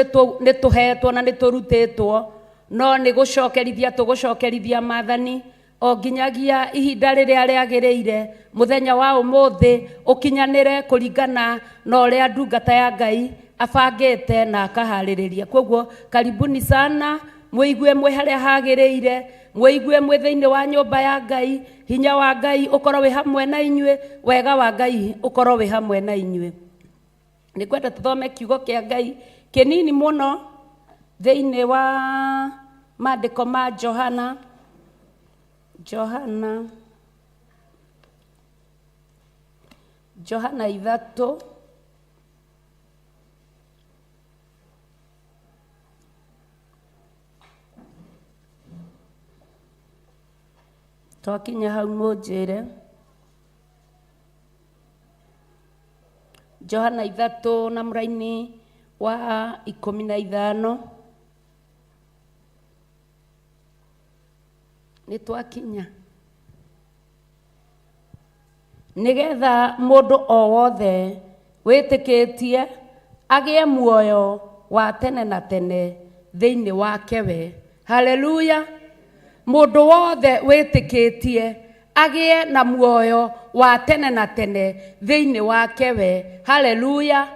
nĩ tũhetwo na nĩ tũrutĩtwo, no nĩ gũcokerithia tũgũcokerithia maathani o nginyagia ihinda rĩrĩa rĩagĩrĩire, mũthenya wa ũmũthĩ ũkinyanĩre kũringana na ũrĩa ndungata ya Ngai abangĩte na akaharĩrĩria. Kwoguo karibuni sana. Mũigue mwĩ harĩa hagĩrĩire, mũigue mwĩ thĩinĩ wa nyũmba ya Ngai. Hinya wa Ngai ũkorwo wĩ hamwe na inyuĩ, wega wa Ngai ũkorwo wĩ hamwe na inyuĩ. Nĩ ngwenda tũthome kiugo kĩa Ngai kĩnini mũno thĩinĩ wa maandĩko ma Johana. Johana Johana 3. Twakinya hau mũnjĩre. Johana 3 na mũraini wa 15. Nĩ twakinya. Nĩgetha mũndũ o wothe wĩtĩkĩtie agĩe muoyo wa tene na tene thĩinĩ wake we. Haleluya. Mũndũ wothe wĩtĩkĩtie agĩe na muoyo wa tene na tene thĩinĩ wake we. Haleluya.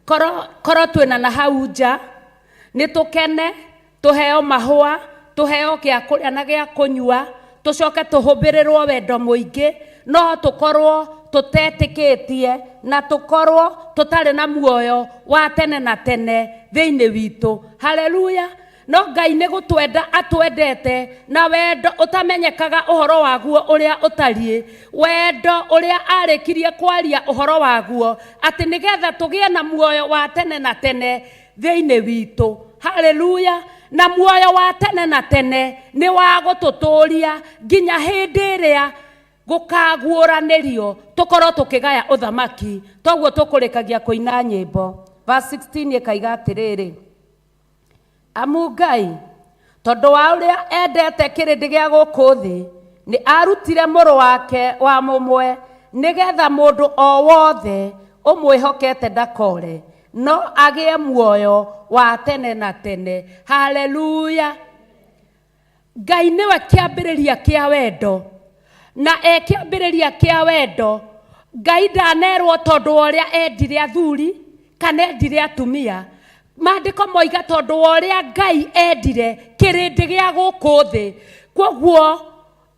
Korwo twĩna na hau nja, nĩ tũkene, tũheo mahũa, tũheo gĩa kũrĩa na gĩa kũnyua, tũcoke tũhũmbĩrĩrwo wendo mũingĩ, no tũkorwo tũtetĩkĩtie na tũkorwo tũtarĩ na muoyo wa tene na tene thĩinĩ witũ. Haleluya. No Ngai nĩ gũtwenda atwendete na wendo ũtamenyekaga ũhoro waguo ũrĩa ũtariĩ, wendo ũrĩa arĩkirie kwaria ũhoro waguo atĩ nĩgetha tũgĩe na muoyo wa tene na tene thĩinĩ witũ. Haleluya. Na muoyo wa tene na tene nĩ wa gũtũtũria nginya hĩndĩ ĩrĩa gũkaguũranĩrio tũkorwo tũkĩgaya ũthamaki. Toguo tũkũrĩkagia kũina nyĩmbo. Verse 16 ĩkaiga atĩrĩrĩ, amu Ngai tondũ wa ũrĩa endete kĩrĩndĩ gĩa gũkũ thĩ nĩ arutire mũrũ wake wa mũmwe nĩgetha mũndũ o wothe ũmwĩhokete ndakore no agĩe muoyo wa tene na tene. Haleluya. Ngai nĩwe kĩambĩrĩria kĩa wendo, na e kĩambĩrĩria kĩa wendo. Ngai ndanerwo tondũ wa ũrĩa endire athuri kana endire atumia. Maandĩko moiga tondũ wa ũrĩa Ngai endire kĩrĩndĩ gĩa gũkũ thĩ, kwoguo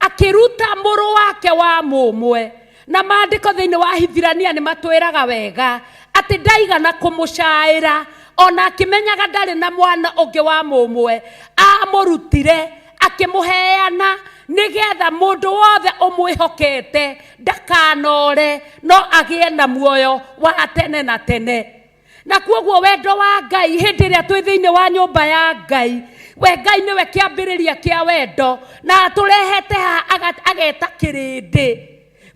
akĩruta mũrũ wake wa mũmwe. Na maandĩko thĩinĩ wa Hibirania nĩ matwĩraga wega atĩ ndaigana kũmũcaĩra ona akĩmenyaga ndarĩ na mwana ũngĩ wa mũmwe, amũrutire akĩmũheana nĩgetha mũndũ wothe ũmwĩhokete ndakanore no agĩe na muoyo wa tene na tene. Na kwoguo wendo wa Ngai hĩndĩ ĩrĩa twĩ thĩinĩ wa nyũmba ya Ngai, we Ngai nĩwe kĩambĩrĩria kĩa wendo, na atũrehete haha ageta kĩrĩndĩ,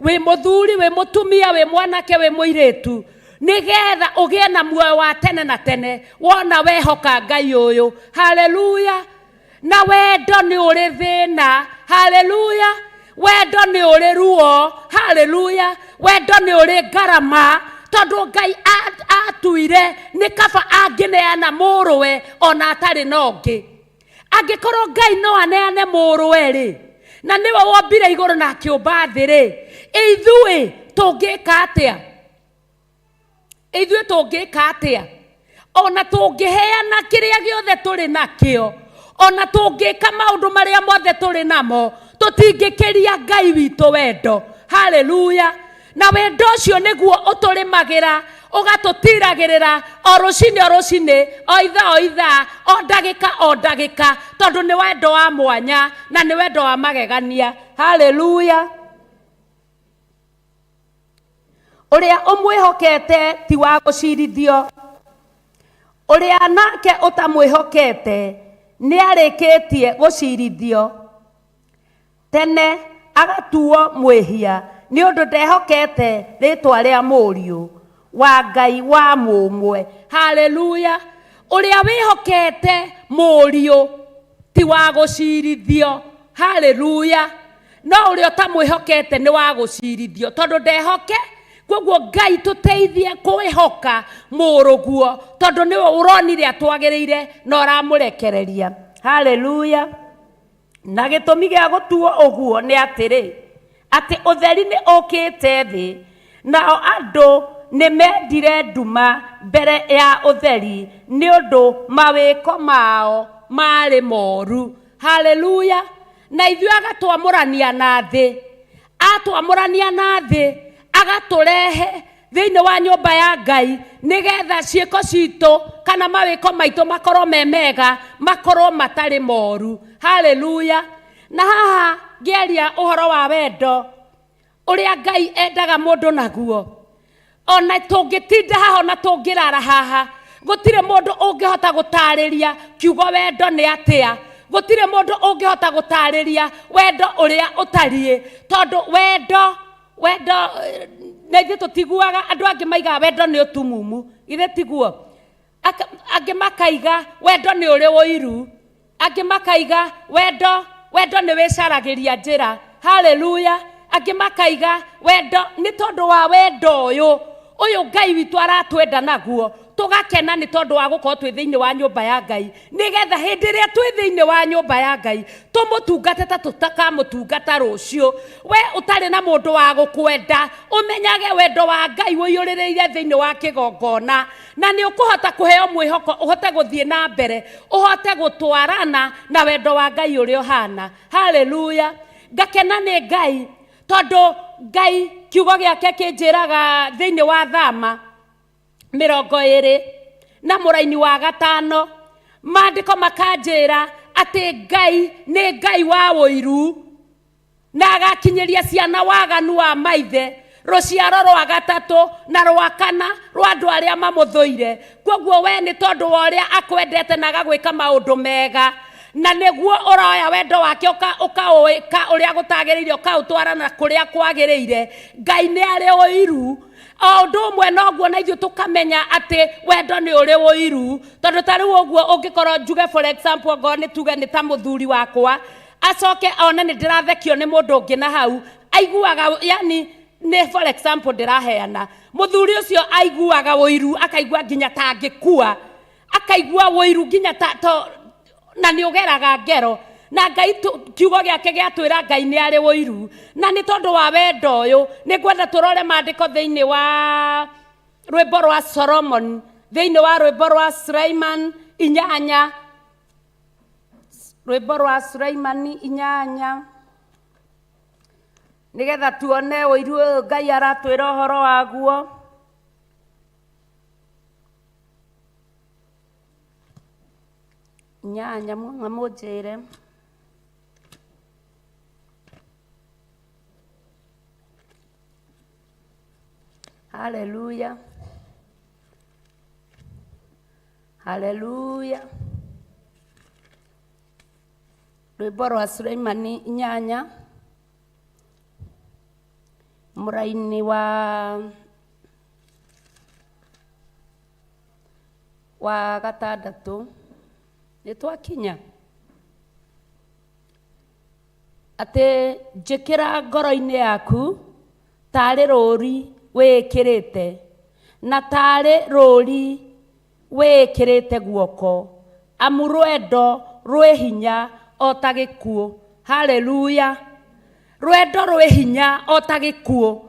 wĩ mũthuri, wĩ mũtumia, wĩ mwanake, wĩ mũirĩtu, nĩgetha ũgĩe na muoyo wa tene na tene wona wehoka Ngai ũyũ. Haleluya. Na wendo nĩ ũrĩ thĩna. Haleluya. Wendo nĩ ũrĩ ruo. Haleluya. Wendo nĩ ũrĩ ngarama, tondũ Ngai atuire nĩ kaba angĩneana mũrũwe ona atarĩ na ũngĩ. Angĩkorwo Ngai no aneane mũrũwe rĩ, na nĩwe wombire igũrũ na akĩũmba thĩ rĩ, ithuĩ tũngĩka atĩa? Ithuĩ tũngĩka atĩa? Ona tũngĩheana kĩrĩa gĩothe tũrĩ nakĩo, ona tũngĩka maũndũ marĩa mothe tũrĩ namo, tũtingĩkĩria Ngai witũ wendo. Haleluya. Na wendo ũcio nĩguo ũtũrĩmagĩra, ũgatũtiragĩrĩra o rũcinĩ o rũcinĩ, o ithaa o ithaa, o ndagĩka o ndagĩka, tondũ nĩ wendo wa mwanya na nĩ wendo wa magegania. Haleluya. Ũrĩa ũmwĩhokete ti wa gũcirithio, ũrĩa nake ũtamwĩhokete nĩ arĩkĩtie gũcirithio tene agatuo mwĩhia nĩ ũndũ ndehokete rĩtwa rĩa mũriũ wa Ngai wa mũmwe. Haleluya. Ũrĩa wĩhokete mũriũ ti wa gũcirithio. Haleluya. No ũrĩa ũtamwĩhokete nĩ wa gũcirithio tondũ ndehoke. Kwoguo Ngai tũteithie kwĩhoka mũrũguo tondũ nĩwe ũronire atwagĩrĩire na ũramũrekereria. Haleluya. Na gĩtũmi gĩa gũtuo ũguo nĩ atĩrĩ, atĩ ũtheri nĩ ũkĩte thĩ, nao andũ nĩ mendire nduma mbere ya ũtheri nĩ ũndũ mawĩko mao marĩ moru. Haleluya! Na ithuĩ agatwamũrania na thĩ, atwamũrania na thĩ, agatũrehe thĩinĩ wa nyũmba ya Ngai, nĩgetha ciĩko citũ kana mawĩko maitũ makorwo me mega, makorwo matarĩ moru. Haleluya! Na haha ngĩaria ũhoro wa wendo ũrĩa Ngai endaga mũndũ naguo, ona tũngĩtinda haha ona tũngĩrara haha, gũtirĩ mũndũ ũngĩhota gũtarĩria kiugo wendo nĩ atĩa. Gũtirĩ mũndũ ũngĩhota gũtarĩria wendo ũrĩa ũtariĩ, tondũ wendo, wendo, na ithuĩ tũtiguaga andũ angĩ maigaga wendo nĩ ũtumumu, githĩ tiguo? Angĩ makaiga wendo nĩ ũrĩ ũiru, angĩ makaiga wendo, wendo nĩ wĩcaragĩria njĩra. Haleluya! Angĩ makaiga wendo nĩ tondũ wa wendo ũyũ, ũyũ Ngai witũ aratwenda naguo, tũgakena nĩ tondũ wa gũkorwo twĩ thĩinĩ wa nyũmba ya Ngai, nĩgetha hĩndĩ ĩrĩa twĩ thĩinĩ wa nyũmba ya Ngai tũmũtungate ta tũtakamũtungata rũciũ. We ũtarĩ na mũndũ wa gũkwenda, ũmenyage wendo wa Ngai ũiyũrĩrĩire thĩinĩ wa kĩgongona, na nĩ ũkũhota kũheo mwĩhoko ũhote gũthiĩ na mbere, ũhote gũtwarana na wendo wa Ngai ũrĩa ũhana. Haleluya! Ngakena nĩ Ngai tondũ Ngai kiugo gĩake kĩnjĩraga thĩinĩ wa Thama mĩrongo ĩrĩ na mũraini wa gatano, maandĩko makanjĩra atĩ Ngai nĩ Ngai wa ũiru, na agakinyĩria ciana waganu wa maithe, rũciaro rwa gatatũ na rwa kana rwa andũ arĩa mamũthũire. Kwoguo we nĩ tondũ wa ũrĩa akwendete na agagwĩka maũndũ mega, na nĩguo ũroya wendo wake ũkaũĩka ũrĩa gũtagĩrĩire, ũkaũtwara na kũrĩa kwagĩrĩire. Ngai nĩ arĩ ũiru. O ũndũ ũmwe noguo na ithuĩ tũkamenya atĩ wendo nĩ ũrĩ ũiru, tondũ ta rĩu ũguo ũngĩkorwo njuge for example, ongorwo nĩ tuge nĩ ta mũthuri wakwa, acoke one nĩ ndĩrathekio nĩ mũndũ ũngĩ na hau, aiguaga, yani nĩ for example ndĩraheana, mũthuri ũcio aiguaga ũiru, akaigua nginya ta angĩkua, akaigua ũiru nginya ta, to, na nĩ ũgeraga ngero. Na Ngai kiugo gĩake gĩatwĩra Ngai nĩ arĩ ũiru, na nĩ tondũ wa wendo ũyũ nĩ ngwenda tũrore maandĩko thĩinĩ wa rwĩmbo rwa Solomon, thĩinĩ wa rwĩmbo rwa Sulaiman inyanya, rwĩmbo rwa Sulaiman inyanya, nĩgetha tuone ũiru ũyũ Ngai aratwĩra ũhoro waguo. Inyanya, mũnjĩre. Haleluya, haleluya. Rwĩmbo rwa Suleimani inyanya, mũraini wa gatandatũ. Nĩ twakinya atĩ njĩkĩra ngoro-inĩ yaku tarĩ rũri wĩĩkĩrĩte, na tarĩ rũri wĩĩkĩrĩte guoko, amu rwendo rwĩ hinya o ta gĩkuũ. Haleluya! Rwendo rwĩ hinya o ta gĩkuũ,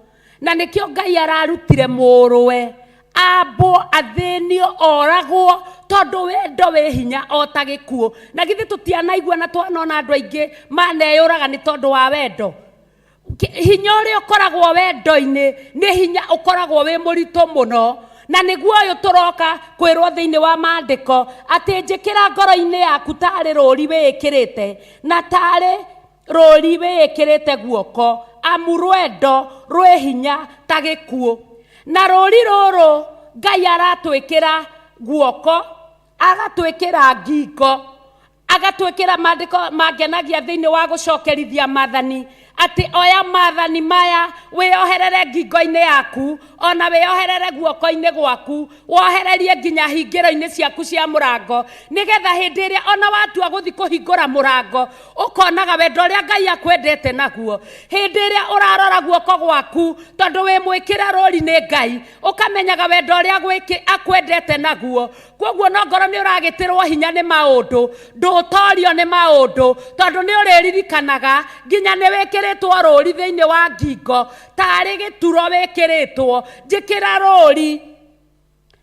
na nĩkĩo Ngai ararutire mũrũwe ambwo, athĩnio, oragwo, tondũ wendo wĩ hinya o ta gĩkuũ. Na githĩ tũtianaigua na twanona andũ aingĩ maneyũraga nĩ tondũ wa wendo? Hinya ũrĩa ũkoragwo wendo-inĩ nĩ hinya ũkoragwo wĩ mũritũ mũno, na nĩguo ũyũ tũroka kwĩrwo thĩinĩ wa maandĩko atĩ njĩkĩra ngoro-inĩ yaku tarĩ rũri wĩĩkĩrĩte, na tarĩ rũri wĩĩkĩrĩte guoko, amu rwendo rwĩ hinya ta gĩkuũ. Na rũri rũrũ Ngai aratwĩkĩra guoko, agatwĩkĩra ngingo, agatwĩkĩra maandĩko mangenagia thĩinĩ wa gũcokerithia maathani, atĩ oya maathani maya wĩoherere ngingo-inĩ yaku, ona wĩoherere guoko-inĩ gwaku, wohererie nginya hingĩro-inĩ ciaku cia mũrango, nĩgetha hĩndĩ ĩrĩa ona watua gũthiĩ kũhingũra mũrango, ũkonaga wendo ũrĩa Ngai akwendete naguo. Hĩndĩ ĩrĩa ũrarora guoko gwaku, tondũ wĩ mwĩkĩre rũri nĩ Ngai, ũkamenyaga wendo ũrĩa akwendete naguo. Kwoguo no ngorwo nĩ ũragĩtĩrwo hinya nĩ maũndũ, ndũtorio nĩ maũndũ, tondũ nĩ ũrĩririkanaga nginya nĩ wĩkĩrĩtwo rũri thĩinĩ wa ngingo, tarĩ gĩturo wĩkĩrĩtwo. Njĩkĩra rũri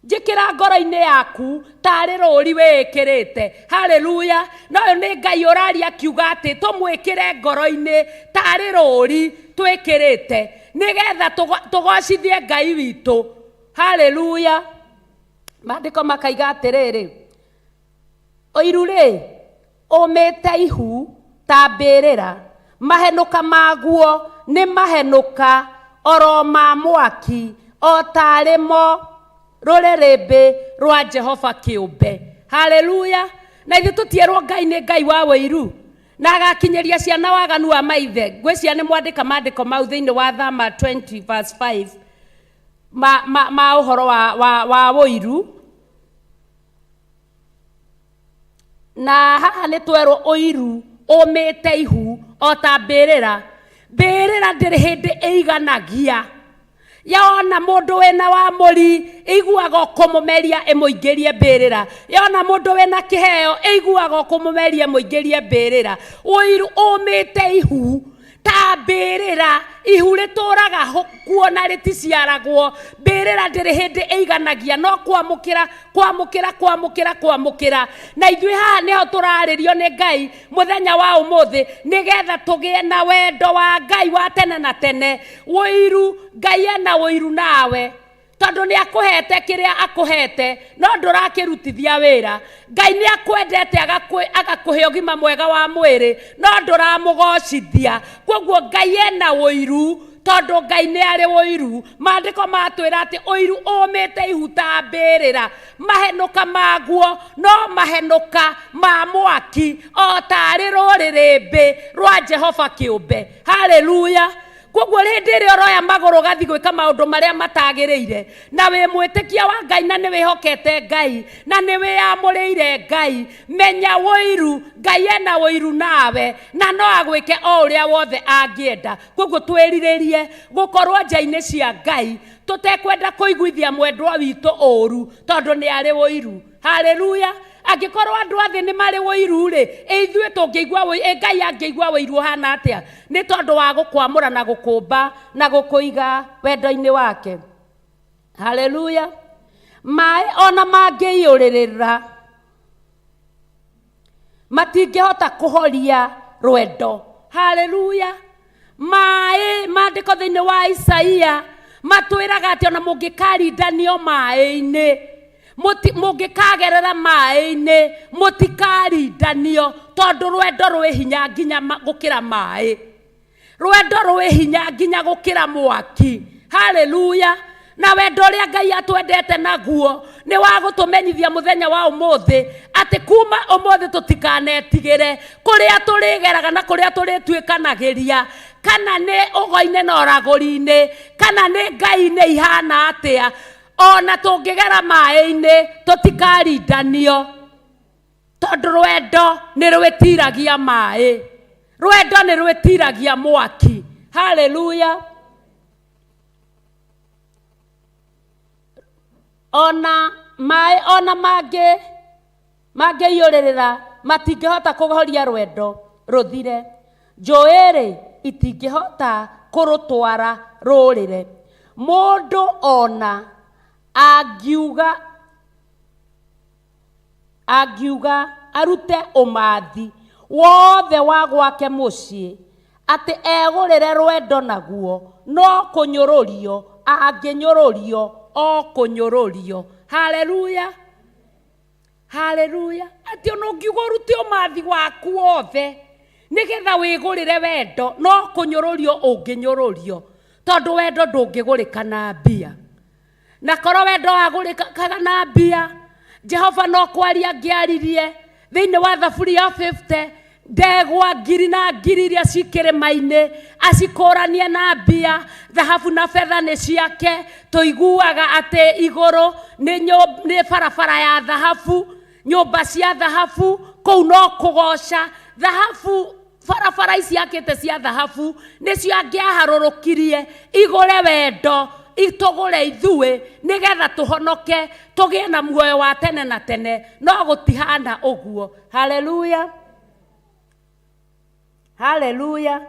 Njĩkĩra ngoro-inĩ yaku tarĩ rũri wĩĩkĩrĩte. Haleluya. Na ũyũ nĩ Ngai ũraria akiuga atĩ tũmwĩkĩre ngoro-inĩ tarĩ rũri twĩkĩrĩte, nĩgetha tũgocithie Ngai witũ. Haleluya. Maandĩko makaiga atĩrĩrĩ, ũiru rĩ ũmĩte ihu ta mbĩrĩra, mahenũka maguo nĩ mahenũka oro ma mwaki, o tarĩ mo rũrĩrĩmbĩ rwa Jehova kĩũmbe. Haleluya. Na ithuĩ tũtierwo Ngai nĩ Ngai wa wĩiru, na agakinyĩria ciana waganu wa maithe. Ngwĩciria nĩ mwandĩka maandĩko mau thĩinĩ wa Thama 20 verse 5 ma ũhoro wa wũiru. Na haha nĩ twerwo ũiru ũmĩte ihu o ta mbĩrĩra. Mbĩrĩra ndĩrĩ hĩndĩ ĩiganagia. Yona mũndũ wĩna wa mũri ĩiguaga kũmũmeria ĩmũingĩrie mbĩrĩra. Yona mũndũ wĩna kĩheo ĩiguaga kũmũmeria ĩmũingĩrie mbĩrĩra. Ũiru ũmĩte ihu ta mbĩrĩra. Ihu rĩtũraga kuo na rĩticiaragwo. Mbĩrĩra ndĩrĩ hĩndĩ ĩiganagia, no kwamũkĩra, kwamũkĩra, kwamũkĩra, kwamũkĩra. Na ithuĩ haha nĩho tũrarĩrio nĩ Ngai mũthenya wa ũmũthĩ, nĩgetha tũgĩe na wendo wa Ngai wa tene na tene. Ũiru, Ngai ena ũiru nawe, tondũ nĩ akũhete kĩrĩa akũhete, no ndũrakĩrutithia wĩra. Ngai nĩ akwendete agakũhe ũgima mwega wa mwĩrĩ, no ndũramũgocithia. Kwoguo Ngai ena ũiru, tondũ Ngai nĩ arĩ ũiru. Maandĩko matwĩra atĩ ũiru ũmĩte ihu ta mbĩrĩra, mahenũka maguo no mahenũka ma mwaki, o tarĩ rũrĩrĩmbĩ rwa Jehova kĩũmbe. Haleluya. Kwoguo hĩndĩ ĩrĩa ũroya magũrũ ũgathiĩ gwĩka maũndũ marĩa matagĩrĩire, na wĩ mwĩtĩkia wa Ngai, na nĩ wĩhokete Ngai, na nĩ wĩyamũrĩire Ngai, menya ũiru, Ngai ena ũiru nawe, na no agwĩke o ũrĩa wothe angĩenda. Kwoguo twĩrirĩrie gũkorwo nja-inĩ cia Ngai, tũtekwenda kũiguithia mwendwa witũ ũru, tondũ nĩ arĩ ũiru. Haleluya. Angĩkorwo andũ a thĩ nĩ marĩ ũiru rĩ, ithuĩ tũngĩigua ũiru, Ngai angĩigua ũiru ũhana atĩa? Nĩ tondũ wa gũkwamũra na gũkũmba na gũkũiga wendo-inĩ wake. Haleluya. Maĩ ona mangĩiyũrĩrĩra matingĩhota kũhoria rwendo. Haleluya. Maĩ, maandĩko thĩinĩ wa Isaia matwĩraga atĩ ona mũngĩkarindanio maĩ-inĩ, mũngĩkagerera maĩ-inĩ, mũtikarindanio, tondũ rwendo rwĩ hinya nginya gũkĩra maĩ. Rwendo rwĩ hinya nginya gũkĩra mwaki. Haleluya. Na wendo ũrĩa Ngai atwendete naguo nĩ wa gũtũmenyithia mũthenya wa ũmũthĩ atĩ kuma ũmũthĩ tũtikanetigĩre kũrĩa tũrĩgeraga na kũrĩa tũrĩtuĩkanagĩria, kana nĩ ũgo-inĩ na ũragũri-inĩ, kana nĩ Ngai-inĩ ihana atĩa, ona tũngĩgera maĩ-inĩ tũtikarindanio, tondũ rwendo nĩ rwĩtiragia maĩ, rwendo nĩ rwĩtiragia mwaki. Haleluya. Ona maĩ ona mangĩiyũrĩrĩra matingĩhota kũhoria rwendo rũthire. Njũĩ-rĩ itingĩhota kũrũtwara rũrĩre. Mũndũ ona angiuga arute ũmathi wothe wa gwake mũciĩ atĩ egũrĩre rwendo naguo, no kũnyũrũrio angĩnyũrũrio o kũnyũrũrio. Haleluya. Haleluya. Atĩ ona ũngiuga ũrute ũmathi waku wothe nĩgetha wĩgũrĩre wendo, no kũnyũrũrio ũngĩnyũrũrio, tondũ wendo ndũngĩgũrĩka na mbia. Na korwo wendo wagũrĩkaga na mbia, Jehova no kwaria angĩaririe thĩinĩ wa Thaburi ya 50, ndegwa ngiri na ngiri iria ci kĩrĩma-inĩ acikũranie na mbia, thahabu na betha nĩ ciake. Tũiguaga atĩ igũrũ nĩ barabara ya thahabu, nyũmba cia thahabu, kũu no kũgoca thahabu. Barabara ici akĩte cia thahabu nĩcio angĩaharũrũkirie igũre wendo, itũgũre ithuĩ nĩgetha tũhonoke tũgĩe na muoyo wa tene na tene, no gũtihana ũguo. Haleluya. Haleluya.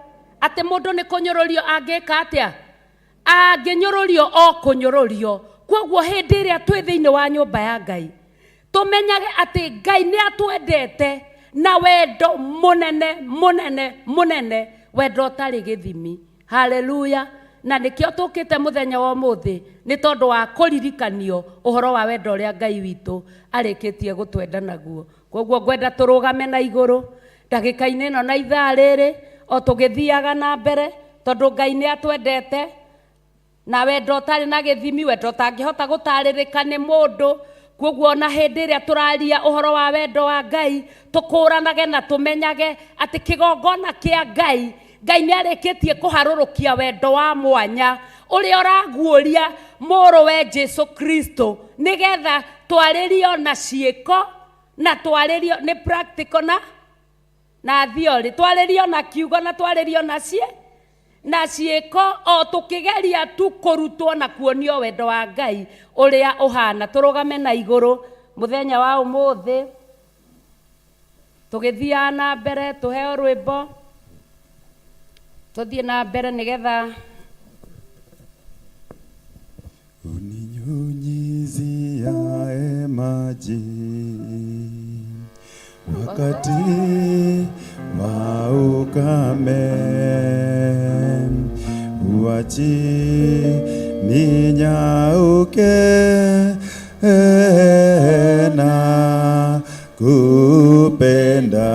Atĩ mũndũ nĩ kũnyũrũrio angĩka atĩa? Angĩnyũrũrio o kũnyũrũrio. Kwoguo hĩndĩ ĩrĩa twĩ thĩinĩ wa nyũmba ya Ngai, tũmenyage atĩ Ngai nĩ atwendete na wendo mũnene mũnene mũnene, wendo ũtarĩ gĩthimi. Haleluya. Na nĩkĩo tũkĩte mũthenya wa ũmũthĩ, nĩ tondũ wa kũririkanio ũhoro wa wendo ũrĩa Ngai witũ arĩkĩtie gũtwenda naguo. Koguo ngwenda tũrũgame na igũrũ ndagĩka-inĩ ĩno na ithaa rĩrĩ, o tũgĩthiaga na mbere, tondũ Ngai nĩ atwendete na wendo ũtarĩ na gĩthimi, wendo ũtangĩhota gũtarĩrĩka nĩ mũndũ. Koguo ona hĩndĩ ĩrĩa tũraria ũhoro wa wendo wa Ngai, tũkũranage na tũmenyage atĩ kĩgongona kĩa Ngai, Ngai nĩ arĩkĩtie kũharũrũkia wendo wa mwanya ũrĩa ũraguũria mũrũwe Jesu Kristo, nĩgetha twarĩrio na ciĩko na twarĩrio nĩ practical na theory, twarĩrio na kiugo na twarĩrio na na ciĩko, o tũkĩgeria tu kũrutwo na kuonio wendo wa Ngai ũrĩa ũhana. Tũrũgame na igũrũ mũthenya wa ũmũthĩ tũgĩthiaga na mbere, tũheo rwĩmbo tũthiĩ na mbere nĩgetha
Uninyunyiziae maji wakati wa ukame, huachi ninyauke na kupenda.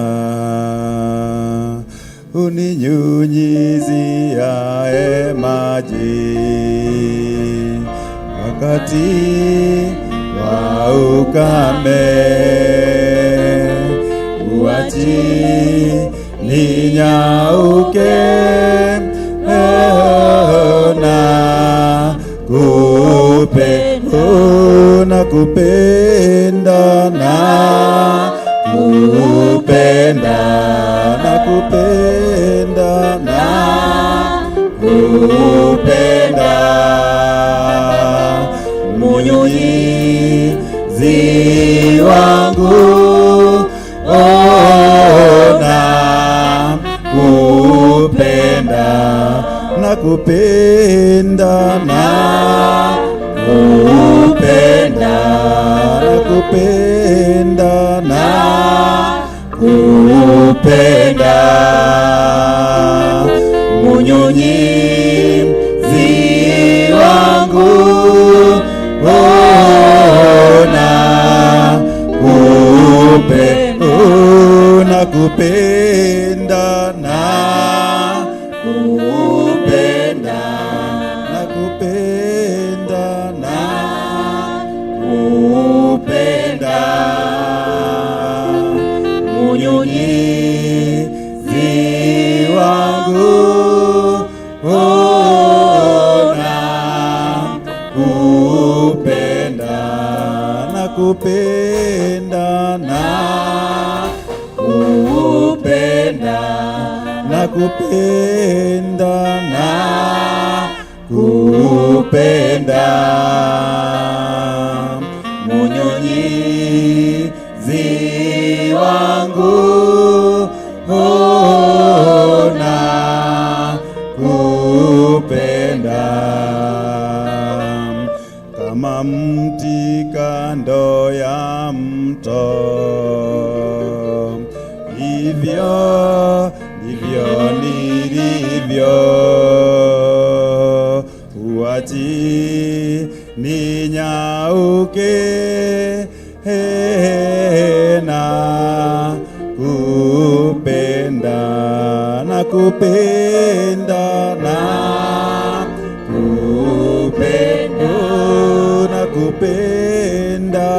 Uninyunyiziae maji wakati wa ukame, huachi ninyauke na kupenda, na kupenda, na kupenda, na kupenda, na kupenda. Munyunyizi wangu ona kupenda, na kupenda, na kupenda, na kupenda, na kupenda. Munyunyizi wangu ona kupenda, na kupenda, na kupenda, na kupenda, na kupenda. Munyunyizi wangu ona kupenda, na kupenda, na kupenda, na kupenda, na kupenda. Munyunyizi wangu ona kupenda, kama mti kando ya mto, hivyo ndivyo nilivyo, huachi ninyauke na kupenda, na kupenda, na kupenda, na kupenda,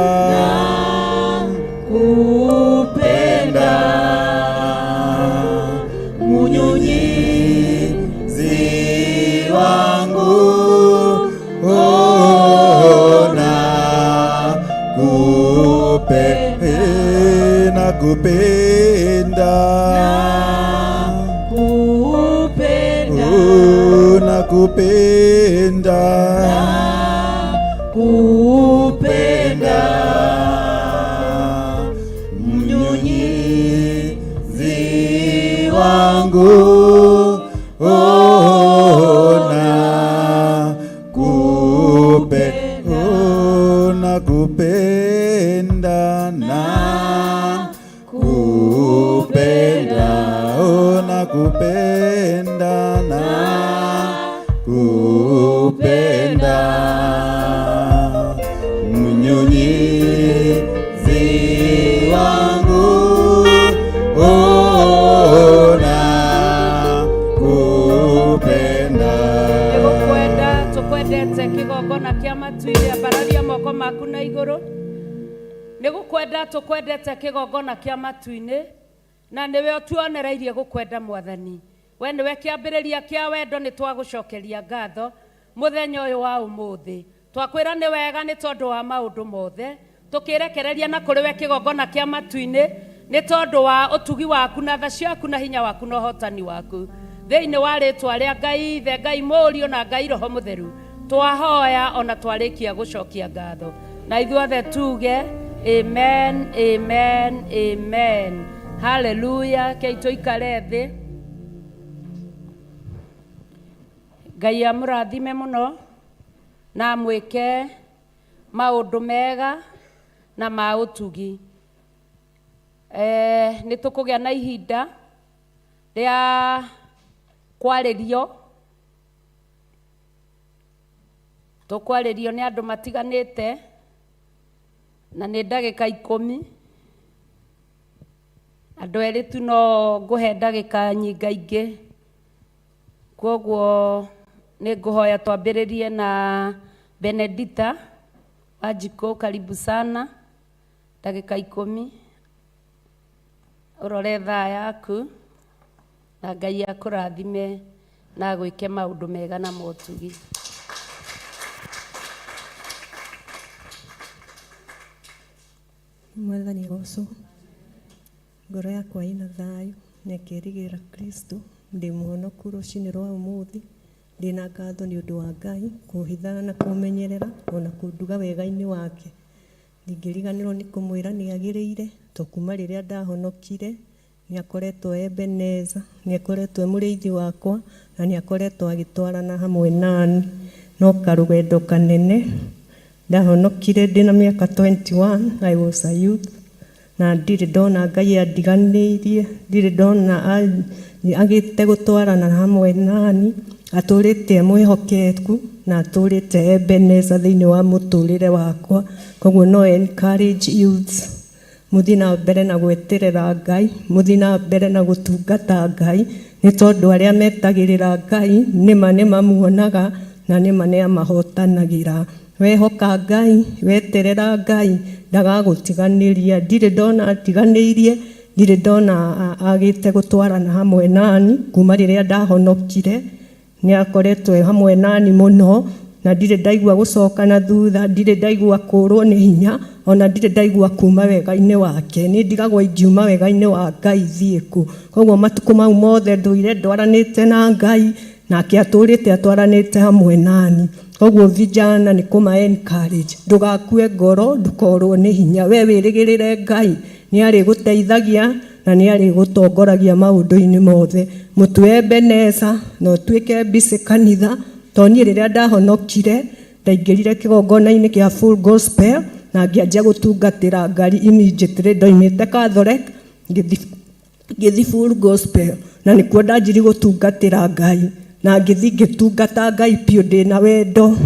kupenda. Munyunyizi wangu ona kupenda, na kupenda,
kupenda,
na kupenda,
kupenda.
Mnyunyizi wangu ona kupenda, Mnyunyizi wangu, oh, nakupenda.
Nĩgũkwenda tũkwendete kĩgongona kĩa matu-inĩ, ambararia moko maku na igũrũ. Nĩgũkwenda tũkwendete kĩgongona kĩa matu-inĩ, na nĩwe ũtuonereirie gũkwenda Mwathani. We nĩwe kĩambĩrĩria kĩa wendo, nĩ twagũcokeria ngatho mũthenya ũyũ wa ũmũthĩ. Twakwĩra nĩ wega nĩ tondũ wa maũndũ mothe, tũkĩrekereria na kũrĩ we kĩgongona kĩa matu-inĩ nĩ tondũ wa ũtugi waku na tha ciaku na hinya waku na ũhotani waku. Thĩinĩ wa rĩtwa rĩa Ngai Ithe, Ngai Mũriũ na Ngai Roho Mũtheru, twahoya ona twarĩkia gũcokia ngatho, na ithuothe tuge amen, amen, amen. Haleluya. Kei tũikare thĩ. Ngai amũrathime mũno na amwĩke maũndũ mega na ma ũtugi. Nĩ tũkũgĩa na ihinda rĩa kwarĩrio, tũkwarĩrio nĩ andũ matiganĩte, na nĩ ndagĩka 10. Andũ erĩ tu no ngũhe ndagĩka nyingaingĩ, koguo nĩ ngũhoya twambĩrĩrie na Benedita Wanjikũ. Karibu sana, ndagĩka 10, ũrore thaa yaku, na Ngai akũrathime na agwĩke maũndũ mega na motugi.
Mwathani agocwo. Ngoro yakwa ĩna thayũ na ĩkerĩgĩrĩra Kristo. Ndĩ mũhonoku rũcinĩ rwa ũmũthĩ. Ndĩna ngatho nĩ ũndũ wa Ngai kũhitha na kũmenyerera ona kũnduga wega-inĩ wake. Ndingĩriganĩrwo nĩ kũmwĩra nĩ agĩrĩire, to kuma rĩrĩa ndahonokire nĩ akoretwo Ebeneza, nĩ akoretwo e mũrĩithi wakwa na nĩ akoretwo agĩtwarana hamwe nani. No karũgendo kanene, ndahonokire ndĩna mĩaka 21, I was a youth, na ndirĩ ndona Ngai andiganĩirie, ndirĩ ndona agĩte gũtwarana hamwe nani. Atũrĩte mwĩhokeku na atũrĩte Ebeneza thĩinĩ wa mũtũrĩre wakwa. Koguo no encourage youths, mũthiĩ na mbere na gweterera Ngai, mũthiĩ na mbere na gũtungata Ngai, nĩ tondũ arĩa metagĩrĩra Ngai nĩma nĩmamuonaga na nĩma nĩamahotanagĩra. Wehoka Ngai, weterera Ngai, ndagagũtiganĩria. Ndirĩ ndona atiganĩirie, ndirĩ ndona agĩte gũtwarana hamwe nani kuma rĩrĩa ndahonokire. Nĩ akoretwo e hamwe nani mũno, na ndirĩ ndaigua gũcoka na thutha, ndirĩ ndaigua kũrwo nĩ hinya, ona ndirĩ ndaigua kuma wega-inĩ wake. Niĩ ndigagwo ingiuma wega-inĩ wa Ngai thiĩ kũ. Koguo matukũ mau mothe ndũire ndwaranĩte na Ngai, nake atũrĩte atwaranĩte hamwe nani. Koguo vijana nĩ kũma encourage, ndũgakue ngoro, ndũkorwo nĩ hinya, we wĩrĩgĩrĩre Ngai, nĩ arĩgũteithagia na nĩ arĩgũtongoragia maũndũ-inĩ mothe. Mũtue Ebeneza na ũtuĩke busy kanitha, to niĩ rĩrĩa ndahonokire ndaingĩrire kĩgongona-inĩ kĩa Full Gospel na ngĩanjia gũtungatĩra Ngai immediately. Ndoimĩte Catholic ngĩthi Full Gospel, na nĩkuo ndanjirie gũtungatĩra Ngai, na ngĩthi ngĩtungata Ngai biũ ndĩna wendo,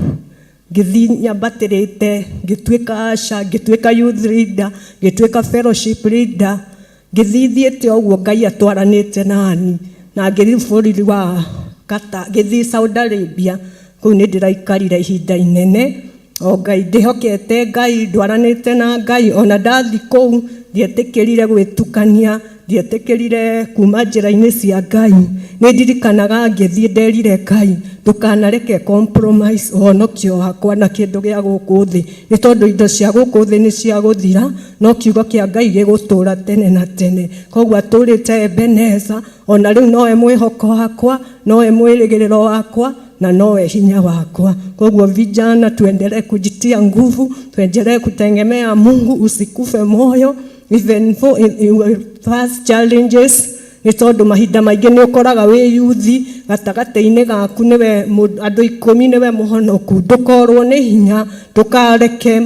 ngĩthi nyambatĩrĩte, ngĩtuĩka usher, ngĩtuĩka youth leader, ngĩtuĩka fellowship leader, ngĩthi thiĩte ũguo Ngai atwaranĩte nani, na ngĩthi bũrũri wa Qatar, ngĩthi Saudi Arabia, kũu nĩ ndĩraikarire ihinda inene. O Ngai ndĩhokete Ngai, ndwaranĩte na Ngai, ona ndathi kũu ndietĩkĩrire gwĩtukania, ndietĩkĩrire kuma njĩra-inĩ cia Ngai. Nĩ ndirikanaga ngĩthiĩ nderire Ngai, ndũkanareke compromise ũhonokio wakwa na kĩndũ gĩa gũkũ thĩ, nĩ tondũ indo cia gũkũ thĩ nĩ cia gũthira, no kiugo kĩa Ngai gĩgũtũũra tene na tene. Koguo atũrĩte Ebeneza, ona rĩu nowe mwĩhoko wakwa, nowe mwĩrĩgĩrĩro wakwa na nowe hinya wakwa. Koguo vijana, tuendelee kujitia nguvu, tuendelee kutegemea Mungu, usikufe moyo even for first challenges, nĩ tondũ mahinda maingĩ nĩ ũkoraga wĩ yuthi gatagatĩ-inĩ gaku nĩwe andũ 10 nĩwe mũhonoku. Ndũkorwo nĩ hinya, ndũkareke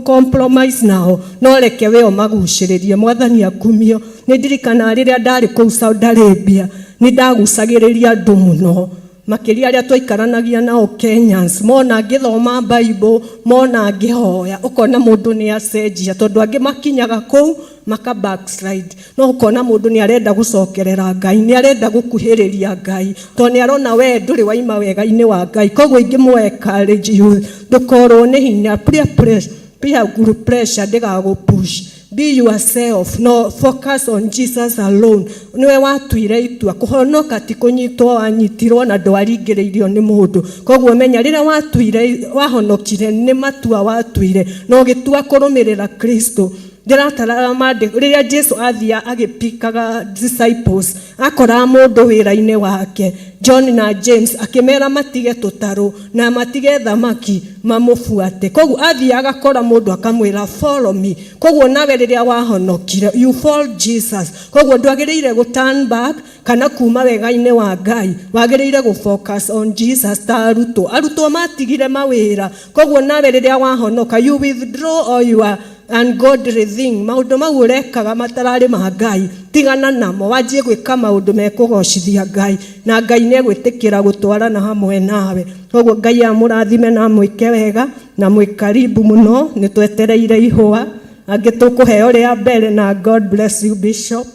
compromise nao, no reke we ũmagucĩrĩrie. Mwathani akumio. Nĩ ndirikanaga rĩrĩa ndarĩ kũu Saudi Arabia, nĩ ndagucagĩrĩria andũ mũno. Makĩria arĩa twaikaranagia nao Kenyans, mona ngĩthoma Bible, mona ngĩhoya, ũkona mũndũ nĩ acenjia, tondũ angĩ makinyaga kũu maka backslide, no ũkona mũndũ nĩ arenda gũcokerera Ngai, nĩ arenda gũkuhĩrĩria Ngai, tondũ nĩ arona we ndũrĩ waima wega-inĩ wa Ngai. Koguo ingĩmũ encourage youth, ndũkorwo nĩ hinya, peer pressure, peer group pressure ndĩgagũ push. Be yourself, no focus on Jesus alone. Niwe watuire itua kũhonoka, ti kũnyitwo wanyitirwo na ndwaringĩrĩirio nĩ mũndũ. Koguo menya rĩrĩa watuire wahonokire nĩ matua watuire na ũgĩtua kũrũmĩrĩra Kristo. Ndĩrataraga maandĩko rĩrĩa Jesu athia agĩpikaga disciples, akoraga mũndũ wĩra-inĩ wake, John na James, akĩmera matige tũtarũ na matige thamaki mamũbuate. Koguo athiaga agakora mũndũ akamwĩra, "Follow me." Koguo nawe rĩrĩa wahonokire, you follow Jesus. Koguo ndwagĩrĩire gũ turn back kana kuma wega-inĩ wa Ngai, wagĩrĩire gũ focus on Jesus ta arutwo. Arutwo matigire mawĩra. Koguo nawe rĩrĩa wahonoka, you withdraw all your ungodly thing, maũndũ mau ũrekaga matararĩ ma Ngai, tigana namo, wanjie gwĩka maũndũ mekũgocithia Ngai, na Ngai nĩ egwĩtĩkĩra gũtwarana hamwe nawe. Koguo Ngai amũrathime na amwĩke wega, na mwĩ karibu mũno, nĩ twetereire ihũa angĩ tũkũheo rĩa mbere. Na God bless you, Bishop,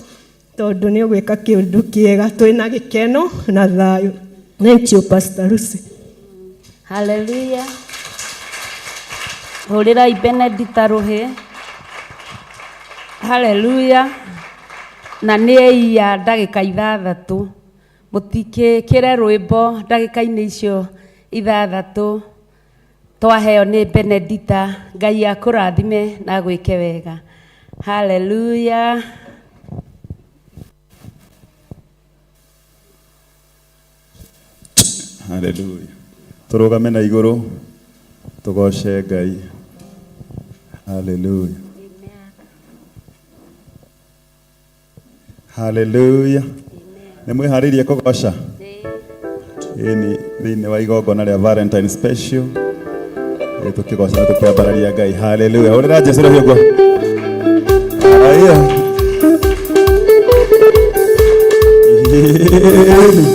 tondũ nĩ ũgwĩka kĩũndũ kĩega, twĩna gĩkeno na thayũ. Thank you, Pastor Lucy.
Haleluya. Hũrĩrai Benedita rũhĩ. Haleluya. Na nĩ iya ndagĩka 6, mũtikĩkĩre rwĩmbo ndagĩka-inĩ icio 6 twaheo nĩ Benedita. Ngai akũrathime na agwĩke wega. Haleluya.
Haleluya. Tũrũgame na igũrũ tũgoce Ngai. Haleluya. Haleluya. Nĩ mwĩharĩirie kũgoca? Ĩni thĩinĩ wa igongona rĩa Valentine special. Ĩ tũkĩgoca na tũkĩambararia Ngai. Haleluya. Hũrĩra Jesu rũhĩ ũguo. Haya. Ĩni.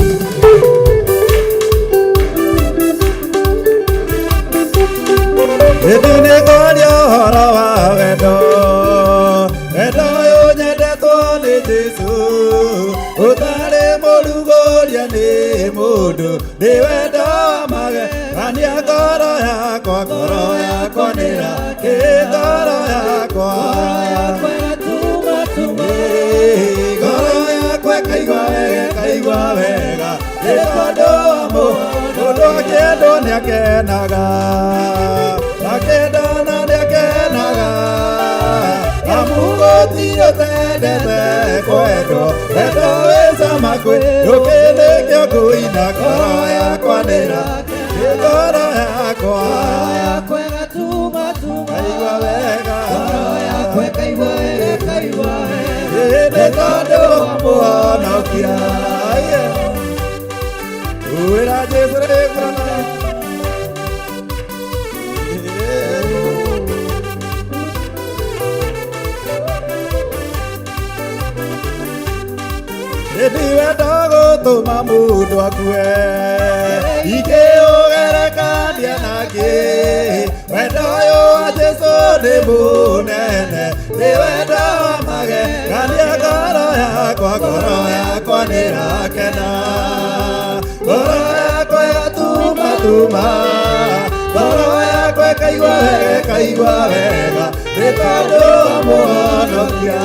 Ĩndĩ nĩ kwaria ũhoro wa wendo, wendo ũyũ nyendetwo nĩ Jesũ, ũtarĩ mũrugũria nĩ mũndũ, nĩ wendo wa magegania. Ngoro yakwa, ngoro yakwa nĩra, ngoro yakwa, ĩ, ngoro yakwa ĩkaigua wega, ĩkaigua wega, nĩ tondũ wa mũndũ akĩendwo nĩ akenaga, akĩendana nĩ akenaga, amu gũtirĩ ũtendete kwendwo. Wendo wĩ cama kwĩ rũkĩ, nĩkĩo ngũina. Ngoro yakwa nĩra, ngoro yakwa kaigua wega, nĩ tondũ wa mũhonokia. Wĩra Jesũ rĩkũrana. Ĩndĩ wendo gũtũma mũndũ akue, ingĩũgerekania nangĩ, wendo ũyũ wa Jesũ nĩ mũnene, nĩ wendo wa magegania. Ngoro yakwa, ngoro yakwa nĩrakena, ngoro yakwa ĩgatumatuma, ngoro yakwa ĩkaigua wega, ĩkaigua wega, nĩ tondũ wa mũhonokia.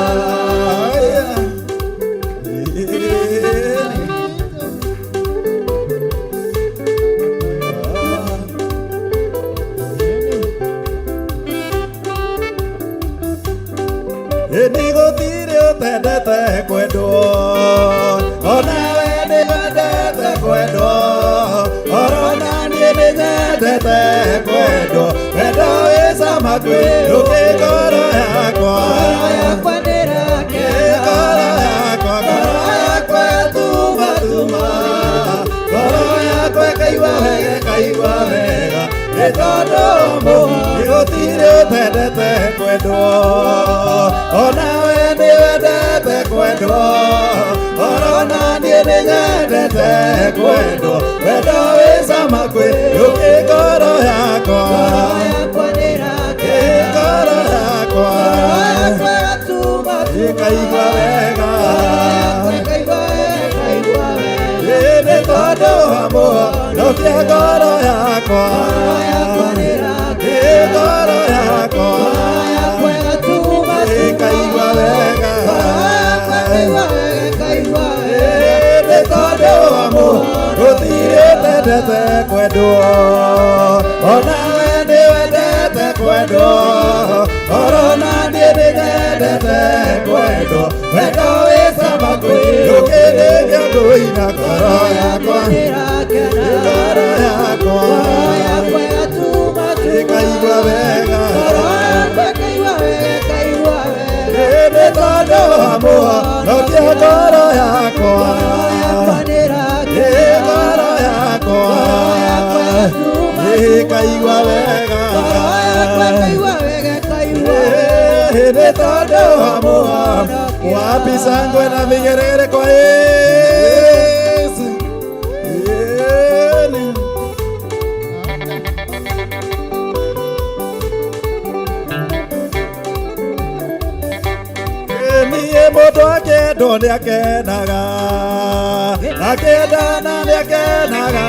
Ĩni gũtirĩ ũtendete kwendwo, onawe nĩ wendete kwendwo, orona niĩ nĩ nyendete kwendwo. Wendo wĩ cama kwĩ rũkĩ. Ngoro yakwa, ngoro yakwa, ngoro yakwa ĩtumatuma, ngoro yakwa ĩkaigua wega, ĩkaigua wega, nĩ tondũ nĩ gũtirĩ ũtendete kwendwo, onawe nĩ wendete kwendwo, oro Ona niĩ nĩnyendete kwendwo, wendo wĩ cama kwĩ ũkĩ ngoro yakwa. Ĩ ngoro yakwa ĩkaigua wega. Ĩ nĩ tondũ wa mũhonokia ngoro yakwa. Ĩ ngoro yakwa ĩkaigua wega. Ĩ nĩ tondũ wa gũtirĩ ũtendete kwendwo, onawe nĩ wendete kwendwo, orona niĩ nĩnyendete kwendwo, wendo wĩ cama kwĩ ũkĩrĩkia kũina ngoro yakwa, ngoro yakwa ĩkaigua wega. Ĩ nĩ tondũ wa mũhonokia ngoro yakwa, ĩ ngoro yakwa ĩkaigua wega. Ĩ nĩ tondũ wa mũhonokia. Wapi shangwe na vigeregere kwa Yesu? Ĩni. Niĩ mũndũ akĩendwo nĩakenaga, akĩendana nĩakenaga,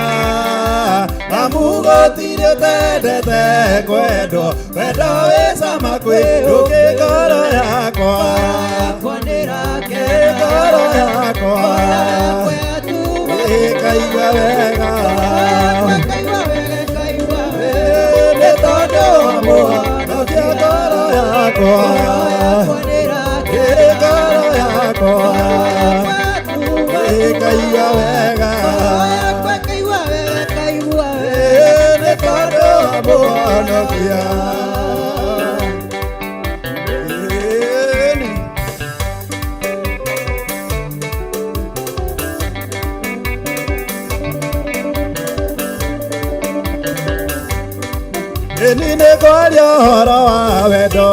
amu gũtirĩ ũtendete kwendwo, wendo wĩ cama kwĩ ũkĩ ngoro yakwa, ĩ ngoro yakwa ĩkaigua wega. Ĩ nĩ tondũ wa mũhonokia ngoro yakwa, ĩ ngoro yakwa ĩkaigua wega. Ĩ nĩ tondũ wa mũhonokia. Ĩni. Ĩni nĩ kwaria ũhoro wa wendo,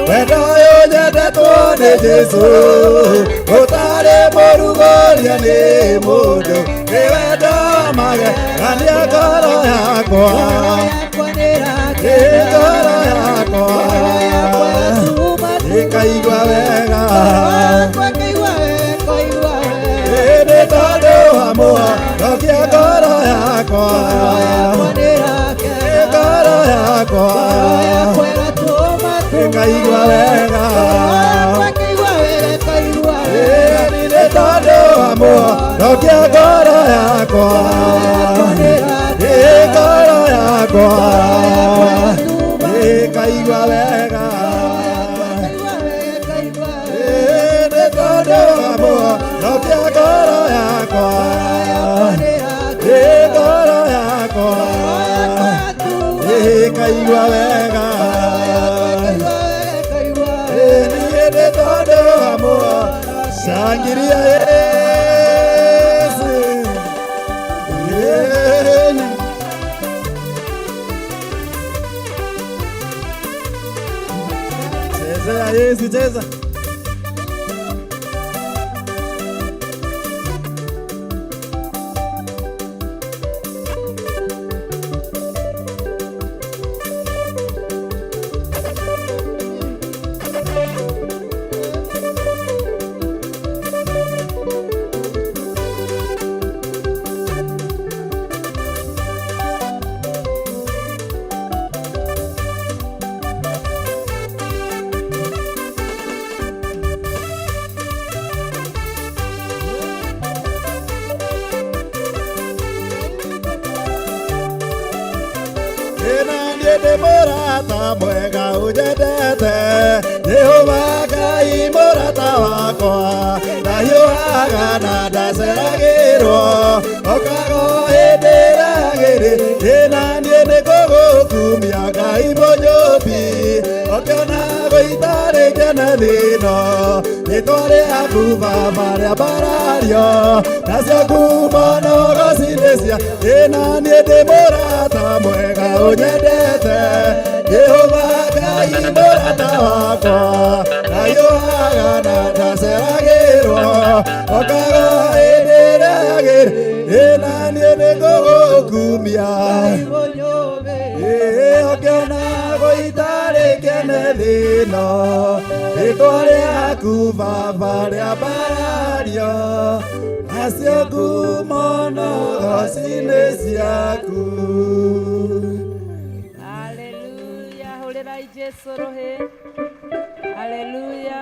wendo ũyũ nyendetwo nĩ Jesũ, ũtarĩ mũrugũria nĩ mũndũ, nĩ wendo wa magegania ngoro yakwa, ĩ ngoro yakwa ĩkaigua wega. Ĩ nĩ tondũ wa mũhonokia ngoro yakwa, ĩ ngoro yakwa ĩkaigua wega. Ĩ nĩ tondũ wa mũhonokia ngoro yakwa, ĩ ngoro yakwa ĩkaigua wega. Ĩ nĩ tondũ wa mũhonokia ngoro yakwa, ĩ ngoro yakwa ĩkaigua wega. Ĩ niĩ nĩ tondũ wa mũhonokia. Shangilia Yesu. Ĩni. Cheza Yesu, cheza. Ĩna niĩ ndĩ mũrata mwega ũnyendete, Jehova Ngai mũrata wakwa, ndahiũhaga na ndaceragĩrwo, okaga o hĩndĩ ĩrĩa yagĩrĩire. Ĩna niĩ nĩngũgũkumia Ngai mũnyũmbi, ũkĩona gũitarĩ kĩene thĩ-ĩno, rĩtwa rĩaku Baba rĩambarario, nacio ngumo na ũgoci nĩ cia. Ĩna niĩ ndĩ mũrata mwega ũnyendete, Jehova Ngai mũrata wakwa, ndahiũhaga na ndaceragĩrwo. kũgaĩrwo okaga hĩndĩ ĩrĩa yagĩrĩire na niĩ nĩngũgũkumia ũkĩona gũitarĩ kene thĩno rĩtwa rĩaku baba rĩambarario nacio ngumo na ũgoci nĩ ciaku.
Haleluya, hũrĩrai Jesũ rũhĩ. Haleluya.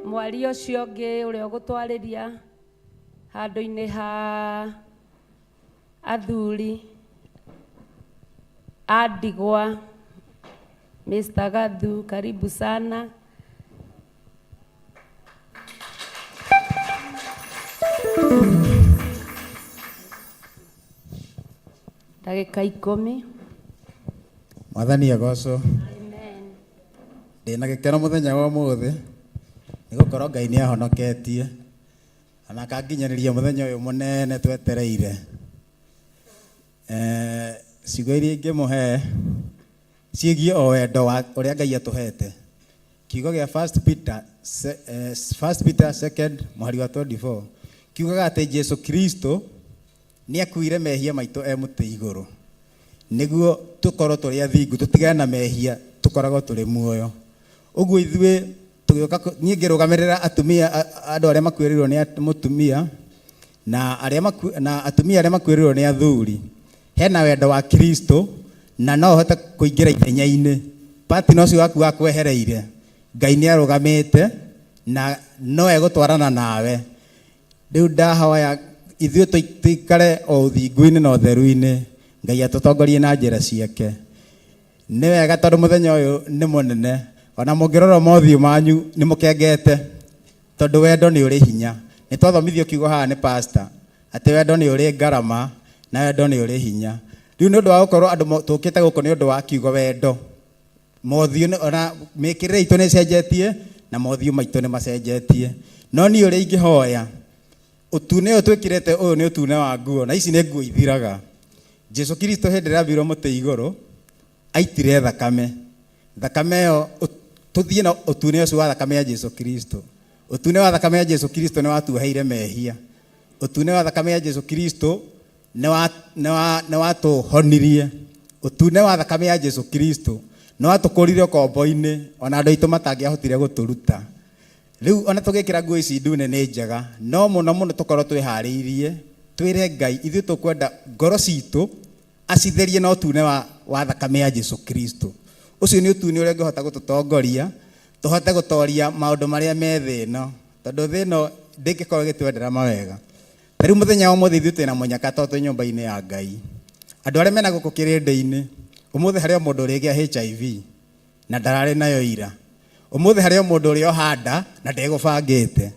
Mwaria ũcio ũngĩ ũrĩa ũgũtwarĩria handũ-inĩ ha athuri a ndigwa, Mr. Gathu, karibu sana. Ndagĩka 10.
Mwathani agocwo. Ndĩna gĩkeno mũthenya wa ũmũthĩ nĩ gũkorwo Ngai nĩ ahonoketie ona akanginyanĩria mũthenya ũyũ mũnene twetereire. Ciugo iria ingĩmũhe ciĩgiĩ o wendo wa ũrĩa Ngai atũhete. Kiugo gĩa First Peter, First Peter second mũhari wa 24 kiugaga atĩ Jesu Kristo nĩ akuire mehia maitũ e mũtĩ igũrũ nĩguo tũkorwo tũrĩ athingu, tũtigane na mehia, tũkoragwo tũrĩ muoyo. Ũguo ithuĩ tũgĩũka niĩ ngĩrũgamĩrĩra atumia, andũ arĩa makuĩrĩirwo nĩ mũtumia na arĩa na atumia arĩa makuĩrĩirwo nĩ athuri, hena wendo wa Kristo na no ũhote kũingĩra ithenya-inĩ. Partner ũcio waku wakwehereire, Ngai nĩ arũgamĩte na no egũtwarana nawe. Rĩu ndahoya ithuĩ tũikare o ũthingu-inĩ na ũtheru-inĩ, Ngai atũtongorie na njĩra ciake. Nĩ wega tondũ mũthenya ũyũ nĩ mũnene, ona mũngĩrora mothiũ manyu nĩ mũkengete, tondũ wendo nĩ ũrĩ hinya. Nĩ twathomithio kiugo haha nĩ pastor atĩ wendo nĩ ũrĩ ngarama na wendo nĩ ũrĩ hinya. Rĩu nĩ ũndũ wa gũkorwo andũ tũkĩte gũkũ nĩ ũndũ wa kiugo wendo, mothiũ ona mĩkĩrĩre itũ nĩ ĩcenjetie na mothiũ maitũ nĩ macenjetie. No niĩ ũrĩa ingĩhoya, ũtune ũyũ twĩkĩrĩte ũyũ nĩ ũtune wa nguo, na ici nĩ nguo ithiraga. Jesu Kristo hĩndĩ ĩrĩa ambirwo mũtĩ igũrũ aitire thakame. Thakame ĩyo tũthiĩ na ũtune ũcio wa thakame ya Jesu Kristo. Ũtune wa thakame ya Jesu Kristo nĩ watuoheire mehia. Ũtune wa thakame ya Jesu Kristo nĩ watũhonirie. Ũtune wa thakame ya Jesu Kristo nĩ watũkũrire ũkombo-inĩ, ona andũ aitũ matangĩahotire gũtũruta. Rĩu ona tũgĩkĩra nguo ici ndune nĩ njega, no mũno mũno tũkorwo twĩharĩirie, twĩre Ngai ithuĩ tũkwenda ngoro citũ acitherie na ũtune wa thakame ya Jesu Kristo. Ũcio nĩ ũtune ũrĩa ũngĩhota gũtũtongoria tũhote gũtoria maũndũ marĩa me thĩ ĩno, tondũ thĩ ĩno ndĩngĩkorwo ĩgĩtwendera mawega. Ta rĩu mũthenya wa ũmũthĩ ithuĩ twĩna mũnyaka tondũ twĩ nyũmba-inĩ ya Ngai. Andũ arĩa mena gũkũ kĩrĩndĩ-inĩ, ũmũthĩ harĩ o mũndũ ũrĩgĩa HIV na ndararĩ nayo ira. Ũmũthĩ harĩ o mũndũ ũrĩa ũhanda na ndegũbangĩte.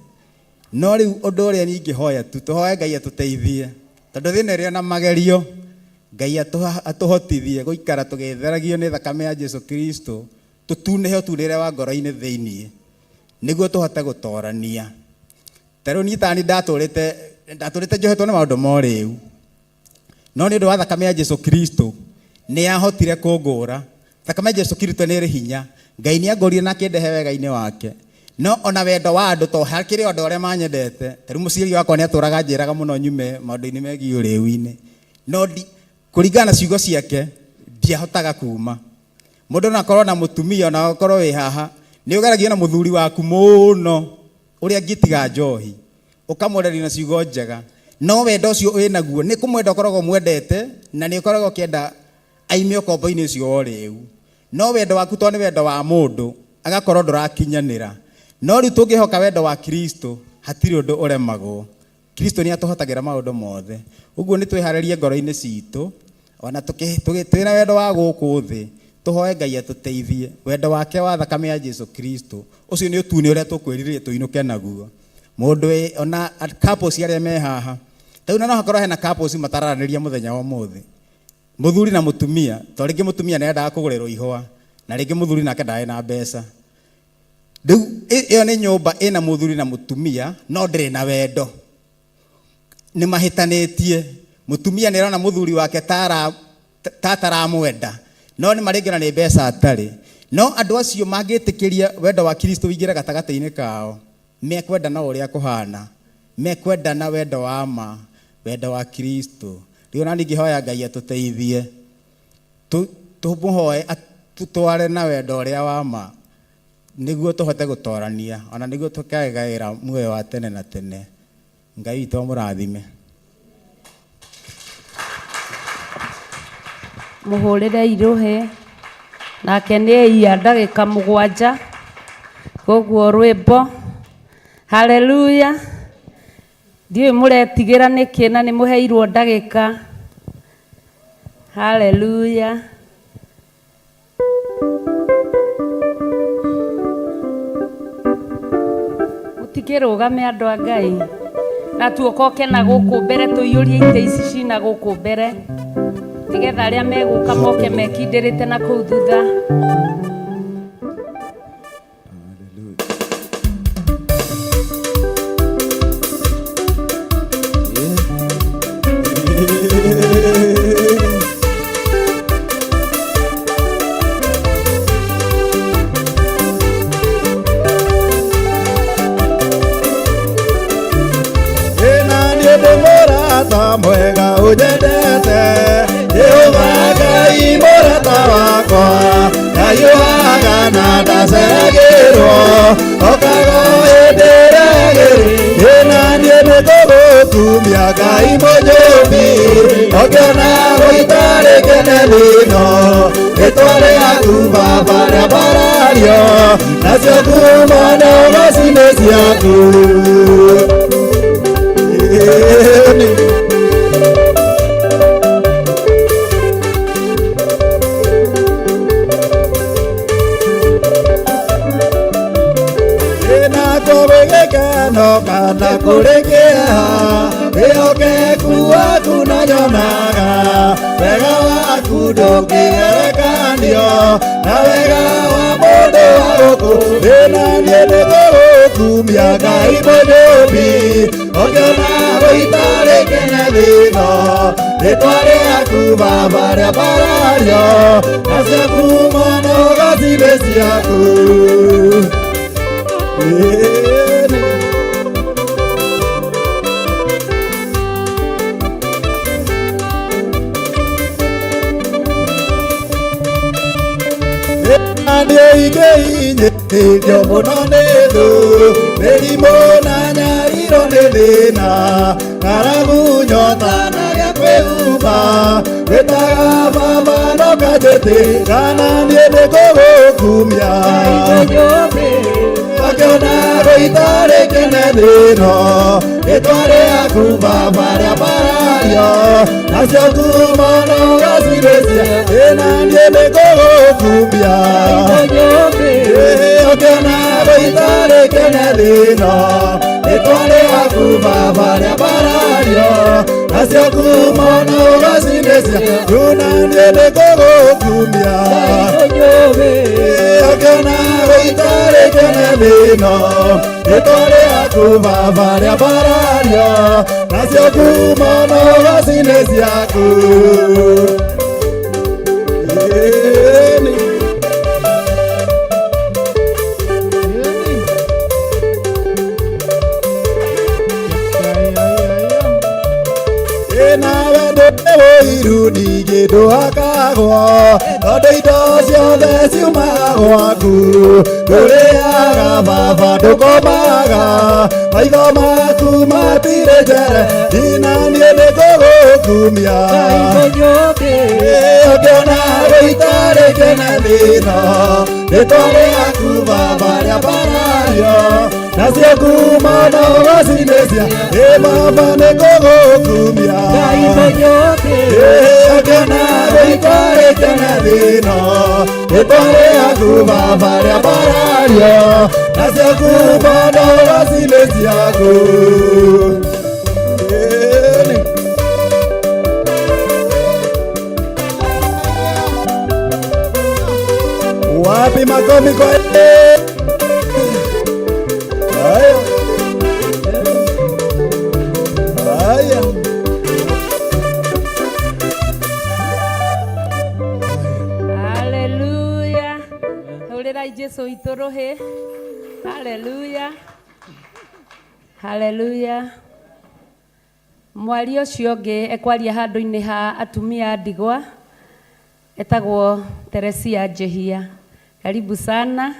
No rĩu ũndũ ũrĩa niĩ ingĩhoya tu, tũhoe Ngai atũteithie, tondũ thĩ ĩno ĩrĩ ona magerio, Ngai atũhotithie gũikara tũgĩtheragio nĩ thakame ya Jesu Kristo, tũtunĩhe ũtunĩre wa ngoro-inĩ thĩiniĩ, nĩguo tũhote gũtorania. Ta rĩu niĩ tani ndatũrĩte njohetwo nĩ maũndũ ma ũrĩu, no nĩ ũndũ wa thakame ya Jesu Kristo nĩ yahotire kũngũra. Thakame ya Jesu Kristo nĩ ĩrĩ hinya. Ngai nĩ angũrire na akĩndehe wega-inĩ wake. No ona wendo wa andũ, to hakĩrĩ andũ arĩa manyendete. Ta rĩu mũciari wakwa nĩ atũraga anjĩraga mũno nyume maũndũ-inĩ megiĩ ũrĩu-inĩ, no kũringana na ciugo ciake ndiahotaga kuma. Mũndũ no akorwo na mũtumia, ona akorwo wĩ haha, nĩ ũgeragio na mũthuri waku mũno ũrĩa angĩtiga njohi, ũkamũreria na ciugo njega, no wendo ũcio wĩ naguo nĩ kũmwenda ũkoragwo mwendete, na nĩ ũkoragwo ũkĩenda aime ũkombo-inĩ ũcio wa ũrĩu. No wendo waku to nĩ wendo wa mũndũ, agakorwo ndũrakinyanĩra. No rĩu tũngĩhoka wendo wa Kristo, hatirĩ ũndũ ũremagwo. Kristo nĩ atũhotagĩra maũndũ mothe. Ũguo nĩ twĩharĩrie ngoro-inĩ citũ, ona twĩna wendo wa gũkũ thĩ, tũhoe Ngai atũteithie. Wendo wake wa thakame ya Jesu Kristo, ũcio nĩ ũtune ũrĩa tũkwĩrirĩria tũinũke naguo. Mũndũ ona couples arĩa me haha, ta rĩu no hakorwo hena couples matararanĩria mũthenya wa ũmũthĩ. Mũthuri na mũtumia, to rĩngĩ mũtumia nĩ endaga kũgũrĩrwo ihũa, na rĩngĩ mũthuri nake ndarĩ na mbeca. Rĩu ĩyo nĩ nyũmba ĩna mũthuri na mũtumia, no ndĩrĩ na wendo. Nĩ mahĩtanĩtie. Mũtumia nĩ arona mũthuri wake tataramwenda, no nĩ marĩngĩ ona nĩ mbeca atarĩ. No andũ acio mangĩtĩkĩria wendo wa Kristo ũingĩre gatagatĩ-inĩ kao, mekwendana o ũrĩa kũhana, mekwendana wendo wa ma, wendo wa Kristo. Rĩu ona ningĩhoya Ngai atũteithie, tũmũhoe atũtware na wendo ũrĩa wa ma, nĩguo tũhote gũtorania, ona nĩguo tũkegaĩra muoyo wa tene na tene. Ngai witũ amũrathime.
Mũhũrĩre irũhĩ nake nĩ ia ndagĩka 7 koguo rwĩmbo haleluya. Ndiũĩ mũretigĩra nĩkĩ na nĩ mũheirwo ndagĩka. Haleluya. Mũtikĩrũgame andũ a Ngai, na tuokoke na gũkũ mbere, tũiyũrie itĩ ici cina gũkũ mbere, nĩgetha arĩa megũka moke mekindĩrĩte na kũu thutha.
Mwega ũnyendete Jehova Ngai mũrata wakwa, Ngai ũhaga na ndaceragĩrwo, okaga hĩndĩ ĩrĩa ĩgĩrĩ. Ĩna niĩ nĩngũgũkumia Ngai mũnyũmbi, ũngĩona gũitarĩ kĩene thĩno, rĩtwa rĩaku Baba rĩambarario, nacio ngumo na ũgoci nĩ ciaku. Gĩkeno kana kũrĩ kĩeha, wĩhokeku waku na nyonaga, wega waku ndũngĩgerekanio na wega wa mũndũ wa gũkũ. Ĩna niĩ nĩngũgũkumia Ngai mũnyũmbi, ũngĩona gũitarĩ kĩene thĩno, rĩtwa rĩaku Baba rĩambarario, nacio ngumo na ũgoci nĩ ciaku. Ingĩhinyĩrĩrio mũno nĩ thũ, mĩrimũ na nyariro nĩ thĩna, ng'aragu nyota na gĩa kwĩhumba, wĩtaga Baba no kanjĩtĩka, na niĩ nĩngũgũkumia. Ũngĩona gũitarĩ kĩene thĩno, rĩtwa rĩaku Baba rĩambarario, nacio ngumo na ũgoci nĩ ciaku. Ĩna niĩ nĩngũgũkumia. Ũngĩona gũitarĩ kĩene thĩno, rĩtwa rĩaku Baba rĩambarario, nacio ngumo na ũgoci nĩ ciaku. Na niĩ nĩngũgũkumia. Ũngĩona gũitarĩ kĩene thĩno, rĩtwa rĩaku Baba rĩambarario, nacio ngumo na ũgoci nĩ ciaku. Nawe ndũrĩ ningĩ ndũhakagwo, tondũ indo ciothe ciumaga gwaku. Ndũrĩaga Baba ndũkomaga, maitho maku matirĩ njere, na niĩ nĩngũgũkumia. Ũngĩona gũitarĩ kĩene thĩno, rĩtwa rĩaku Baba rĩambarario, nacio ngumo na ũgoci nĩ ciaku. Ĩ Baba nĩngũgũkumia. Ũngĩona gũitarĩ kĩene thĩno, rĩtwa rĩaku Baba rĩambarario, nacio ngumo na ũgoci nĩ ciaku. Wapi makofi kwa Haya. Haya.
Haleluya. Jesu witũ rũhĩ. Haleluya, haleluya. Mwaria ũcio ũngĩ ekwaria handũ-inĩ ha atumia a ndigwa, etagwo Teresia Njehia. Karibu sana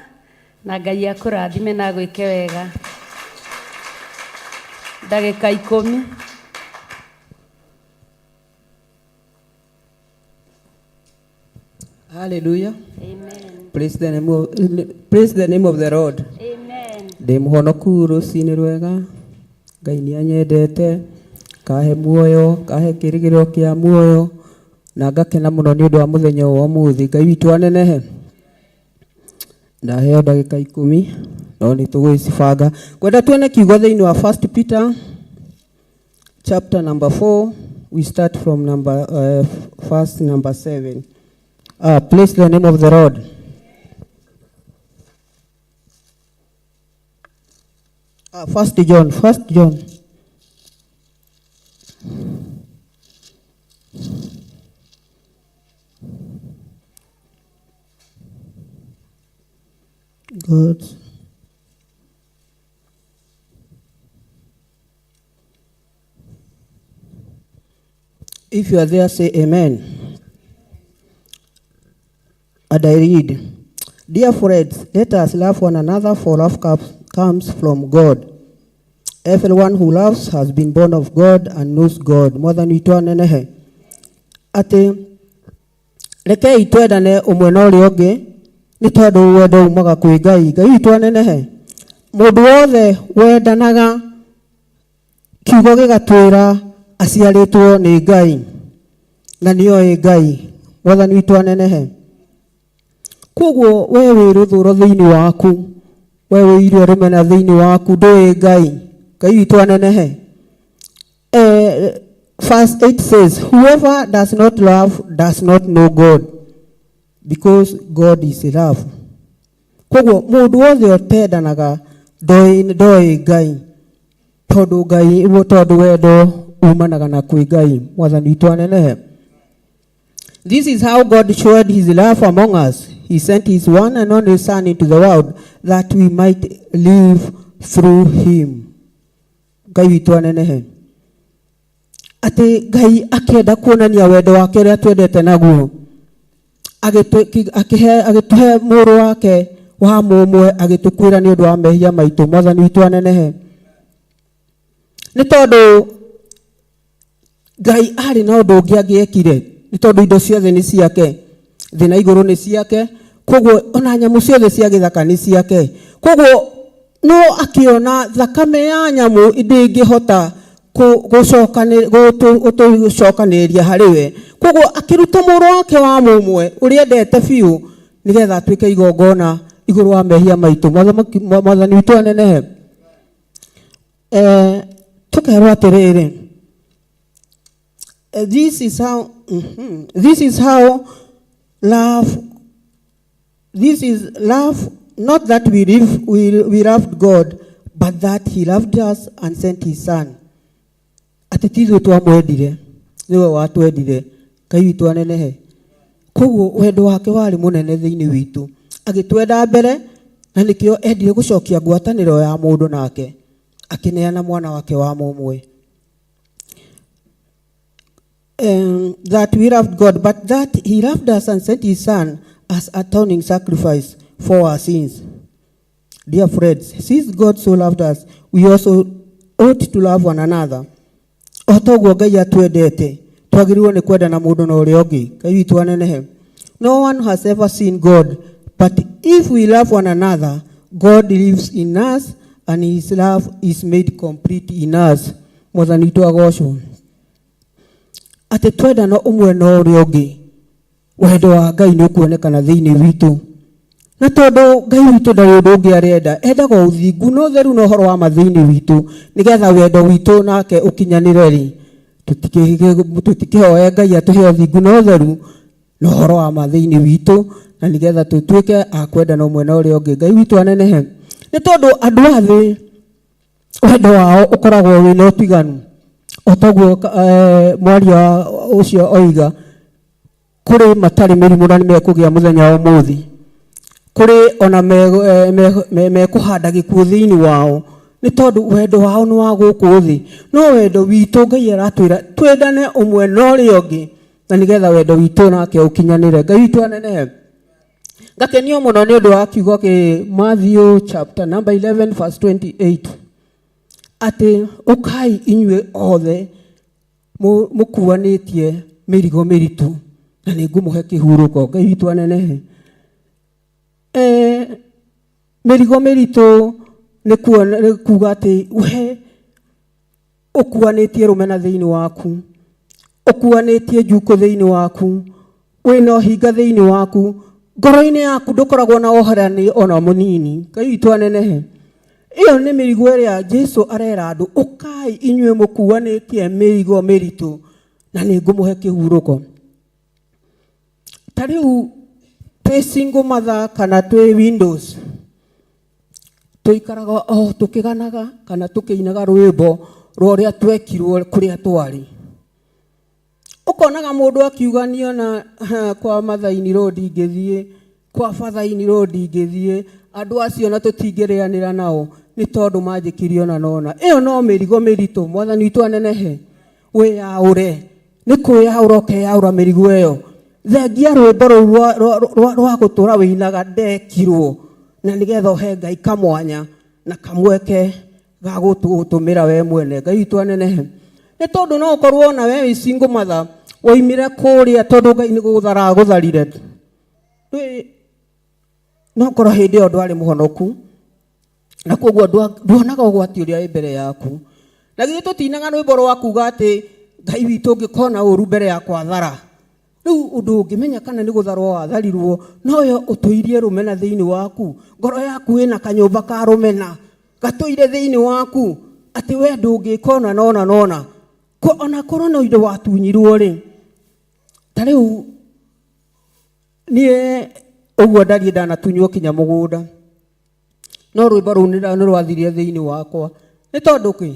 na Ngai akũrathime na agwĩke wega. Ndagĩka 10.
Hallelujah.
Amen.
Praise the name of the Lord.
Amen.
Ndĩ mũhonoku rũcinĩ rwega. Ngai nĩ anyendete, kahe muoyo, kahe kĩrĩgĩrĩro kĩa muoyo, na ngakena mũno nĩ ũndũ wa mũthenya ũyũ wa ũmũthĩ. Ngai witũ anenehe. Ndaheo ndagĩka 10, no nĩ tũgũgĩcibanga. Ngwenda tuone kiugo thĩinĩ wa First Peter chapter number 4. We start from number verse number 7. Praise the name of the Lord. First John, First John. God. If you are there, say amen. And I read, Dear friends, let us love one another, for love comes from God. Everyone who loves has been born of God and knows God. Mwathani witũ anenehe. Atĩ rekei twendane ũmwe na ũrĩa ũngĩ, nĩ tondũ wendo umaga kwĩ Ngai. Ngai witũ anenehe. Mũndũ wothe wendanaga, kiugo gĩgatwĩra aciarĩtwo nĩ Ngai na nĩoĩ Ngai. Mwathani witũ anenehe. Koguo we wĩ rũthũro thĩinĩ waku, we wĩ irio rũmena thĩinĩ waku, ndũĩ Ngai. Ngai witũ anenehe. Verse 8 says, whoever does not love does not know God, because God is love. Koguo mũndũ wothe ũtendanaga ndoĩ Ngai, tondũ Ngai, tondũ wendo umanaga na kwĩ Ngai. Mwathani witũ anenehe. This is how God showed his love among us. He sent his one and only Son into the world that we might live through him. Ngai witũ anenehe. Atĩ Ngai akĩenda kuonania wendo wake ũrĩa twendete naguo, agĩtũhe mũrũ wake wa mũmwe, agĩtũkuĩra nĩ ũndũ wa mehia maitũ. Mwathani witũ anenehe. Nĩ tondũ Ngai arĩ na ũndũ ũngĩ angĩekire, nĩ tondũ indo ciothe nĩ ciake, thĩ na igũrũ nĩ ciake, koguo ona nyamũ ciothe cia gĩthaka nĩ ciake. Koguo no akĩona thakame ya nyamũ ndĩngĩhota gũtũcokanĩrĩria harĩ we, koguo akĩruta mũrũ wake wa mũmwe ũrĩa endete biũ, nĩgetha atuĩke igongona igũrũ wa mehia maitũ. Mwathani witũ anenehe. Tũkerwo atĩrĩrĩ, this is how love, this is love, not that we loved God, but that he loved us and sent his son. Atĩ ti ithuĩ twamwendire, nĩwe watwendire. Ngai witũ anenehe. Koguo wendo wake warĩ mũnene thĩinĩ witũ, agĩtwenda mbere, na nĩkĩo endire gũcokia ngwatanĩro ya mũndũ nake, akĩneana mwana wake wa mũmwe. That we loved God, but that he loved us and sent his son as atoning sacrifice for our sins. Dear friends, since God so loved us, we also ought to love one another. O toguo Ngai atwendete, twagĩrĩirwo nĩ kwendana mũndũ na ũrĩa ũngĩ. Ngai witũ anenehe. No one has ever seen God, but if we love one another, God lives in us and his love is made complete in us. Mwathani witũ agocwo. Atĩ twendana ũmwe na ũrĩa ũngĩ, wendo wa Ngai nĩ ũkuonekana thĩinĩ witũ. Na tondũ Ngai witũ ndarĩ ũndũ ũngĩ arenda, endaga ũthingu na ũtheru na ũhoro wa ma thĩinĩ witũ, nĩgetha wendo witũ nake ũkinyanĩre rĩ, tũtikĩhoe Ngai atũhe ũthingu na ũtheru na ũhoro wa ma thĩinĩ witũ, na nĩgetha tũtuĩke a kwendana ũmwe na ũrĩa ũngĩ. Ngai witũ anenehe. Nĩ tondũ andũ a thĩ wendo wao ũkoragwo wĩna ũtiganu, o taguo mwaria ũcio oiga, kũrĩ matarĩ mĩrimũ na nĩmekũgĩa mũthenya wa ũmũthĩ. Kũrĩ ona mekũhanda gĩkuũ thĩinĩ wao nĩ tondũ wendo wao nĩ wa gũkũ thĩ, no wendo witũ Ngai aratwĩra twendane ũmwe na ũrĩa ũngĩ, na nĩgetha wendo witũ nake ũkinyanĩre. Ngai witũ anenehe. Ngakenio mũno nĩ ũndũ wa kiugo kĩ Matthew chapter number 11 verse 28, atĩ ũkai inyuĩ othe mũkuanĩtie mĩrigo mĩritũ, na nĩ ngũmũhe kĩhurũko. Ngai witũ anenehe. Mĩrigo mĩritũ nĩ kuga atĩ we ũkuanĩtie rũmena thĩinĩ waku, ũkuanĩtie njukũ thĩinĩ waku, wĩna ũhinga thĩinĩ waku, ngoro-inĩ yaku ndũkoragwo na woherani ona mũnini. Ngai witũ anenehe. Ĩyo nĩ mĩrigo ĩrĩa Jesu arera andũ, ũkai inyuĩ mũkuanĩtie mĩrigo mĩritũ, na nĩ ngũmũhe kĩhurũko. Ta rĩu twĩ single mother kana twĩ widows, tũikaraga o tũkĩganaga kana tũkĩinaga rwĩmbo rwa ũrĩa twekirwo kũrĩa twarĩ. Ũkonaga mũndũ akiuga niona kwa Mathaini Road ingĩthiĩ, kwa Bathaini Road ingĩthiĩ, andũ acio na tũtingĩrĩanĩra nao nĩ tondũ manjĩkirie ona nona. Ĩyo no mĩrigo mĩritũ. Mwathani witũ anenehe. Wĩyaũre, nĩ kwĩyaũra ũkeyaũra mĩrigo ĩyo. Thengia rwĩmbo rũu rwa gũtũra wĩinaga ndekirwo, na nĩgetha ũhe Ngai kamwanya na kamweke ga gũtũmĩra we mwene. Ngai witũ anenehe. Nĩ tondũ no ũkorwo ona we wĩ single mother woimire kũrĩa tondũ Ngai nĩ gũgũthara agũtharire. No korwo hĩndĩ ĩyo ndwarĩ mũhonoku, na koguo nduonaga ũgwati ũrĩa wĩ mbere yaku. Na githĩ tũtinaga rwĩmbo rwa kuga atĩ Ngai witũ ũngĩkona ũru mbere yakwa thara. Rĩu ũndũ ũngĩmenya kana nĩ gũtharwo watharirwo, noyo ũtũirie rũmena thĩinĩ waku. Ngoro yaku ĩna kanyũmba ka rũmena gatũire thĩinĩ waku, atĩ we ndũngĩka ona nona nona. Ona korwo no indo watunyirwo rĩ, ta rĩu niĩ ũguo ndariĩ ndanatunywo kinya mũgũnda, no rwĩmbo rũu nĩ rwathirire thĩinĩ wakwa. Nĩ tondũ kĩ?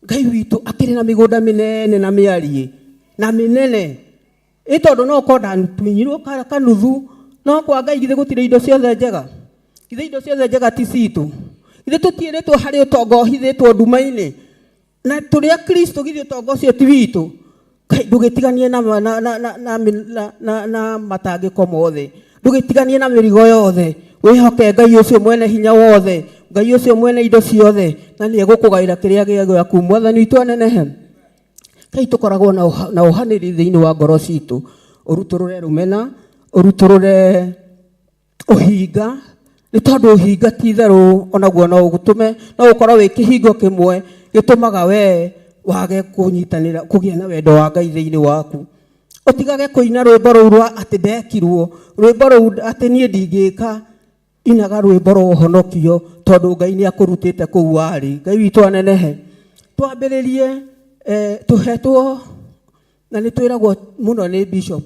Ngai witũ akĩrĩ na mĩgũnda mĩnene na mĩariĩ na mĩnene. Ĩ tondũ no ũkorwo ndatunyirwo kanuthu, no kwa Ngai githĩ gũtirĩ indo ciothe njega? Githĩ indo ciothe njega ti citũ? Githĩ tũtiĩrĩtwo harĩ ũtonga ũhithĩtwo nduma-inĩ? Na tũrĩ a Kristo githĩ ũtonga ũcio ti witũ? Ngai, ndũgĩtiganie na matangĩko mothe, ndũgĩtiganie na mĩrigo yothe, wĩhoke Ngai ũcio mwene hinya wothe, Ngai ũcio mwene indo ciothe, na nĩ egũkũgaĩra kĩrĩa gĩa gĩaku. Mwathani witũ anenehe. Ngai, tũkoragwo na ũhanĩri thĩinĩ wa ngoro citũ, ũrutũrũre rũmena, ũrutũrũre ũhinga, nĩ tondũ ũhinga ti itherũ onaguo no ũgũtũme, no ũkorwo wĩ kĩhingo kĩmwe gĩtũmaga we wage kũnyitanĩra, kũgĩa na wendo wa Ngai thĩinĩ waku. Ũtigage kũina rwĩmbo rũu rwa atĩ ndekirwo, rwĩmbo rũu atĩ niĩ ndingĩka, inaga rwĩmbo rwa ũhonokio tondũ Ngai nĩ akũrutĩte kũu warĩ. Ngai witũ anenehe. Twambĩrĩrie, tũhetwo na nĩ twĩragwo mũno nĩ bishop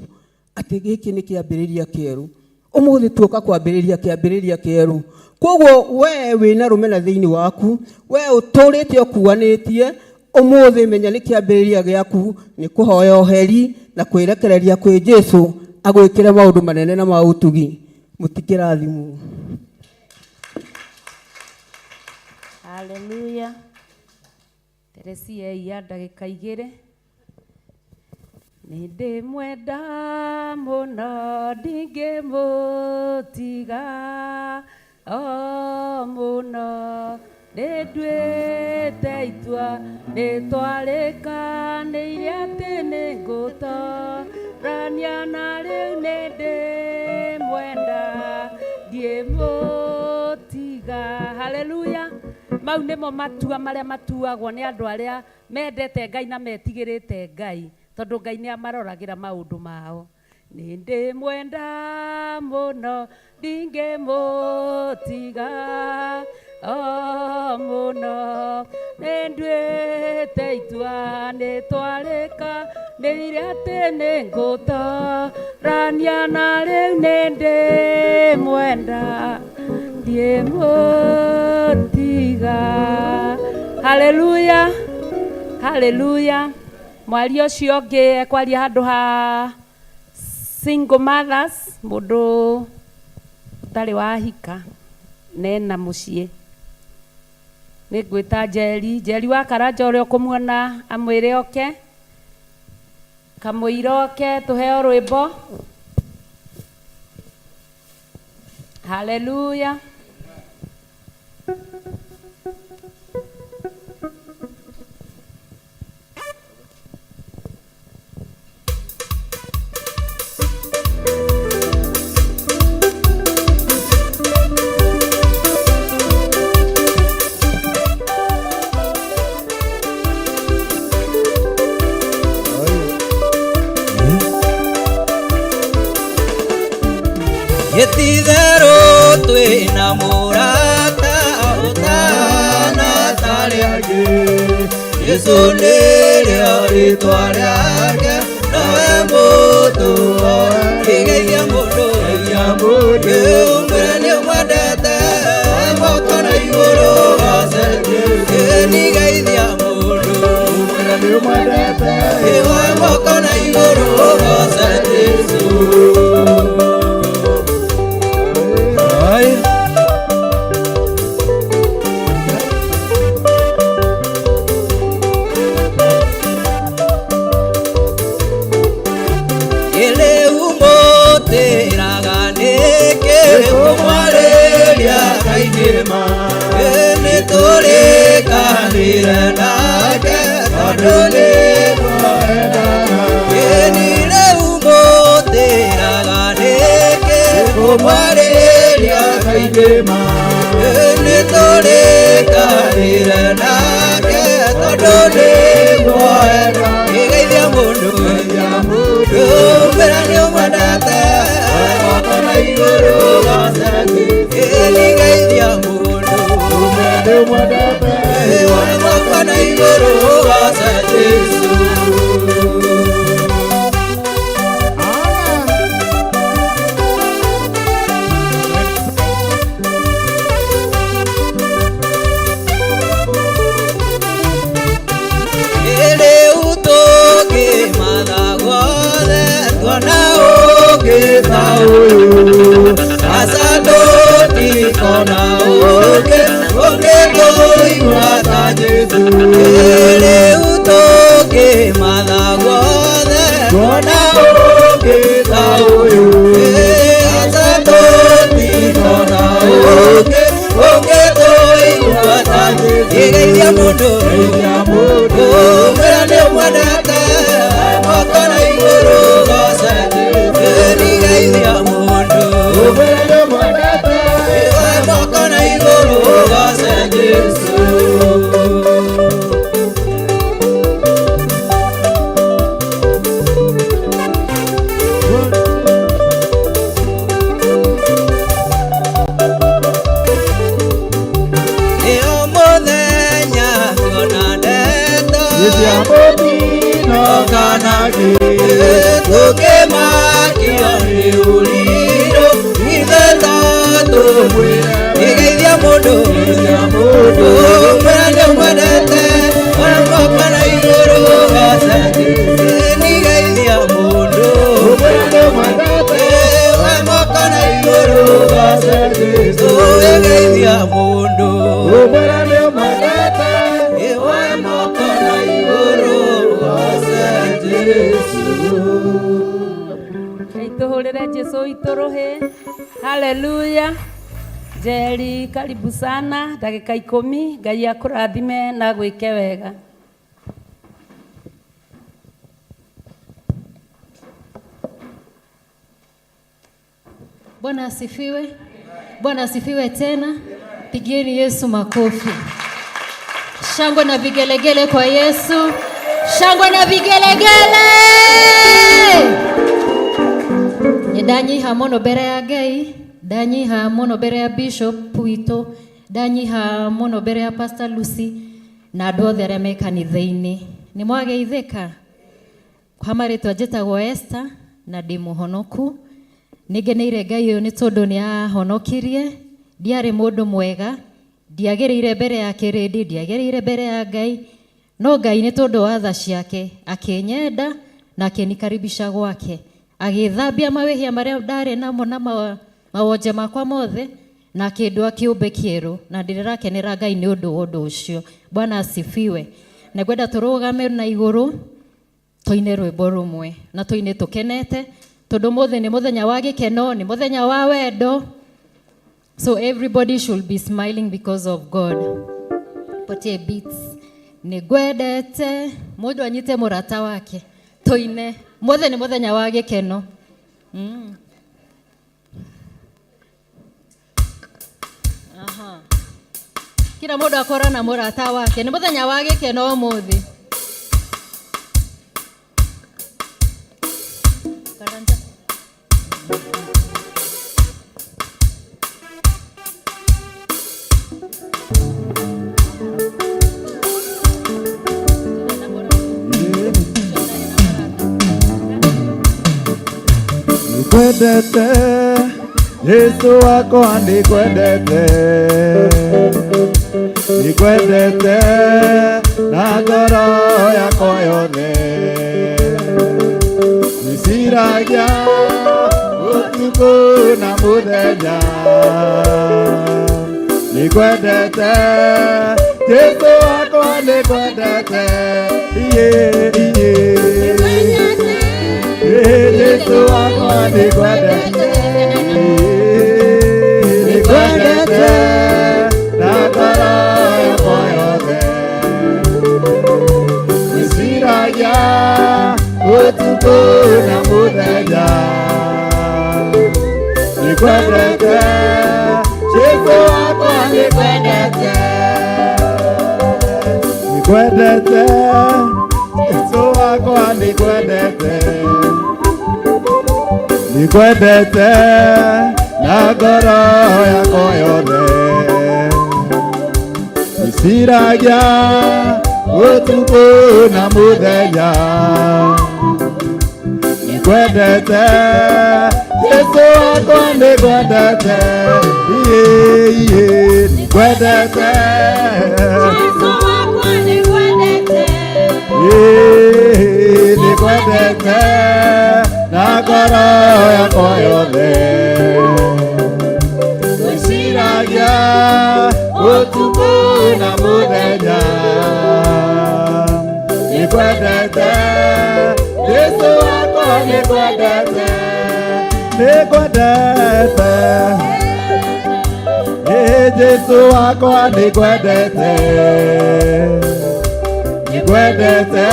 atĩ gĩkĩ nĩ kĩambĩrĩria kĩerũ. Ũmũthĩ tuoka kwambĩrĩria kĩambĩrĩria kĩerũ. Koguo we wĩna rũmena thĩinĩ waku, we ũtũrĩte ũkuanĩtie, ũmũthĩ menya nĩ kĩambĩrĩria gĩaku nĩ kũhoya ũheri na kwĩrekereria kwĩ Jesu agwĩkĩre maũndũ manene na ma ũtugi. Mũtikĩrathimwo.
Haleluya. Teresia ya ndagĩka igĩrĩ. Nĩ ndĩmwenda mũno ndingĩmũtiga o mũno, nĩ nduĩte itua nĩ twarĩkanĩire atĩ nĩ ngũtũrania na rĩu nĩ ndĩmwenda ndiĩmũtiga. Haleluya. Mau nĩmo matua marĩa matuagwo nĩ andũ arĩa mendete Ngai na metigĩrĩte Ngai, tondũ Ngai nĩ amaroragĩra maũndũ mao. Nĩ ndĩmwenda mũno ndingĩmũtiga o mũno, nĩ nduĩte itua nĩ twarĩkanĩire atĩ nĩ ngũtũrania na rĩu nĩ ndĩmwenda ndiĩmũtiga. Haleluya, haleluya. Mwaria ũcio ũngĩ ekwaria handũ ha single mothers, mũndũ Ũtarĩ wahika nena mũciĩ. Nĩ ngwĩta Njeri, Njeri wa Karanja ũrĩa ũkũmuona amwĩre oke, kamũira oke tũheo rwĩmbo. Haleluya.
Gĩtitherũ twĩna mũrata ũtana tarĩ angĩ Jesũ nĩrĩo rĩtwa rĩake nowe mũtũo kĩgeithia mũndũ ũmwĩre nĩũmwendete moko na igũrũ goce nĩgeithia mũndũ ũmwĩre nĩũmwendete moko na igũrũ goce Jesũ.
Haleluya. Njeri, karibu sana ndagika 10 Ngai akũrathime na gwĩke wega.
Bwana asifiwe. Bwana asifiwe tena. Pigieni Yesu makofi. Shangwe na vigelegele kwa Yesu. Shangwe na vigelegele. Ndanyiha muno mbere ya Ngai, ndanyiha muno mbere ya Bishop witũ, ndanyiha muno mbere ya Pastor Lucy na andũ othe arĩa me kanitha-inĩ. Nĩ mwageithĩka? Kwa marĩtwa njĩtagwo Esther na ndĩ mũhonoku. Nĩngeneire Ngai ũyũ nĩ tondũ nĩ ahonokirie. Ndiarĩ mũndũ mwega, ndiagĩrĩire mbere ya kĩrĩndĩ, ndiagĩrĩire mbere ya Ngai, no Ngai nĩ tondũ wa tha ciake akĩnyenda na akĩnikaribisha gwake. Agĩthambia mawĩhia marĩa ndarĩ namo na Mawonje makwa mothe na akĩndua kĩũmbe kĩerũ, na ndĩrakenera Ngai nĩ ũndũ wa ũndũ ũcio. Bwana asifiwe. Na ngwenda tũrũgame na igũrũ tũine rwĩmbo rũmwe, na tũine tũkenete tondũ ũmũthĩ nĩ mũthenya wa gĩkeno, nĩ mũthenya wa wendo. So everybody should be smiling because of God. Patie beats. Nĩngwendete, mũndũ anyite mũrata wake tũine. Mũthĩ nĩ mũthenya wa gĩkeno. Aha. Kila mũndũ akorwo na mũrata wake, nĩ mũthenya wa gĩkeno ũmũthĩ. Karanja.
Nikwendete Yesu wakwa, nikwendete, nikwendete na ngoro yakwa yothe, gwĩciragia ũtukũ na mũthenya, nikwendete Jesu wakwa, nikwendete, iye iye. Jesu wakwa, nikwendete, nikwendete na ngoro yakwa yothe, gwĩciragia ũtukũ na mũthenya, nikwendete Jesu wakwa, nikwendete, nikwendete Jesu wakwa, nikwendete, nikwendete na ngoro yakwa yothe, gwĩciragia ũtukũ na mũthenya, nikwendete Jesu wakwa, nikwendete, iye iye, nikwendete.
Jesu wakwa, nikwendete.
Iye, nikwendete na ngoro yakwa yothe, gwĩciragia ũtukũ na mũthenya, nikwendete Jesu wakwa, nikwendete, nikwendete. Ĩ Jesu wakwa, nikwendete, nikwendete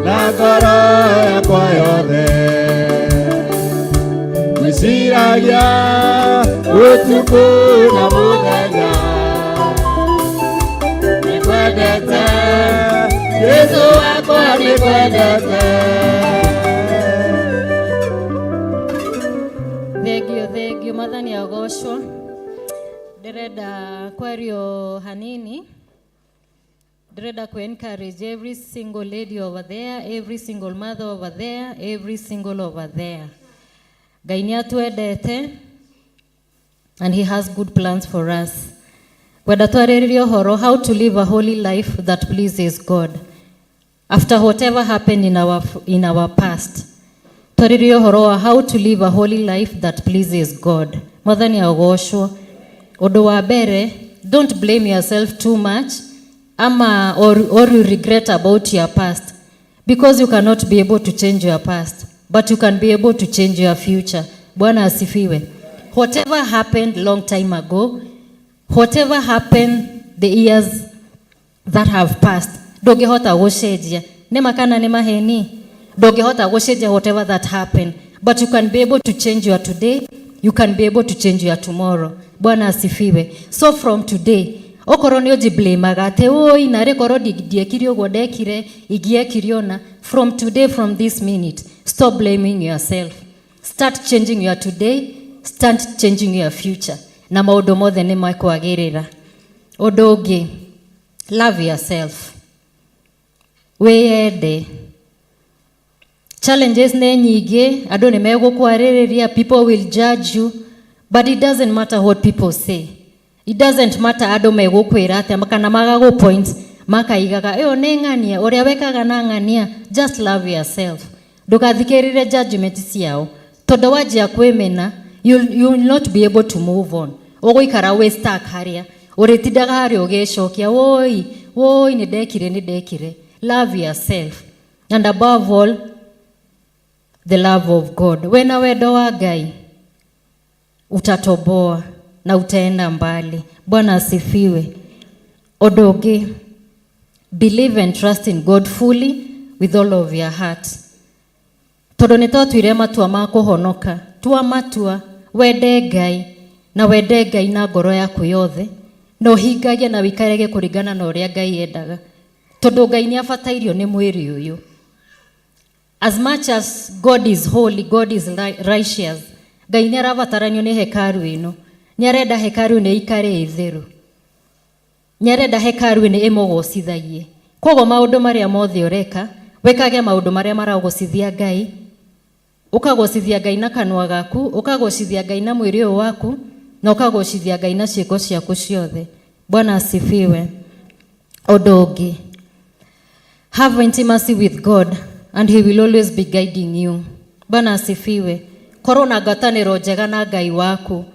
na ngoro yakwa yothe, gwĩciragia ũtukũ na mũthenya, nikwendete Jesu wakwa, nikwendete.
Thengio, thengio, Mwathani agocwo. Ndĩrenda kwario hanini. Ndĩrenda ku encourage every single lady over there, every single mother over there, every single over there. Ngai nĩ atwendete and he has good plans for us. Kwenda twarĩrĩrie ũhoro how to live a holy life that pleases God after whatever happened in our past. Twarĩrĩrie ũhoro wa how to live a holy life that pleases God. Mwathani agocwo. Ũndũ wa mbere, don't blame yourself too much ama or you regret about your past, because you cannot be able to change your past, but you can be able to change your future. Bwana asifiwe. Whatever happened long time ago, whatever happened the years that have passed, ndũngĩhota gũcenjia. Nĩ makana nĩ maheni, ndũngĩhota gũcenjia whatever that happened, but you can be able to change your today, you can be able to change your tomorrow. Bwana asifiwe. So from today, okorwo nĩ ũnjiblameaga atĩ ũi narĩ korwo ndiekire ũguo ndekire, ingĩekire ũna, from today, from this minute, stop blaming yourself. Start changing your today, start changing your future, na maũndũ mothe nĩ mekwagĩrĩra. Ũndũ ũngĩ, love yourself, wĩyende. Challenges nĩ nyingĩ, andũ nĩ megũkwarĩrĩria, people will judge you, but it doesn't matter what people say. It doesn't matter andũ megũkwĩra atĩa kana magagũ point makaigaga ĩyo nĩ ng'ania ũrĩa wekaga na ng'ania. Just love yourself, ndũgathikĩrĩre judgment ciao, tondũ wanjia kwĩmena You will not be able to move on. Ũgũikara wĩ stuck harĩa ũrĩtindaga, harĩa ũgĩcokia, woi woi, nĩ ndekire, nĩ ndekire. Love yourself and above all the love of God. Wena wendo wa Ngai utatoboa na utaenda mbali. Bwana asifiwe. Ũndũ ũngĩ, believe and trust in God fully with all of your heart. Tondũ nĩ twatuire matua ma kũhonoka, tua matua wende Ngai na wende Ngai na ngoro yaku yothe, na ũhingagie na wĩikarage kũringana na ũrĩa Ngai endaga, tondũ Ngai nĩ abatairio nĩ mwĩrĩ ũyũ. As much as God is holy, God is righteous, Ngai nĩ arabataranio nĩ hekaru ĩno. Nĩ arenda hekaru ĩno ĩikare ĩtheru, nĩ arenda hekaru ĩno ĩmũgocithagie. Koguo maũndũ marĩa mothe ũreka, wĩkage maũndũ marĩa maragocithia Ngai. Ũkagocithia Ngai na kanua gaku, ũkagocithia Ngai na mwĩrĩ ũyũ waku, na ũkagocithia Ngai na ciĩko ciaku ciothe. Bwana asifiwe. Ũndũ ũngĩ, have intimacy with God and he will always be guiding you. Bwana asifiwe. Korwo na ngwatanĩro njega na Ngai waku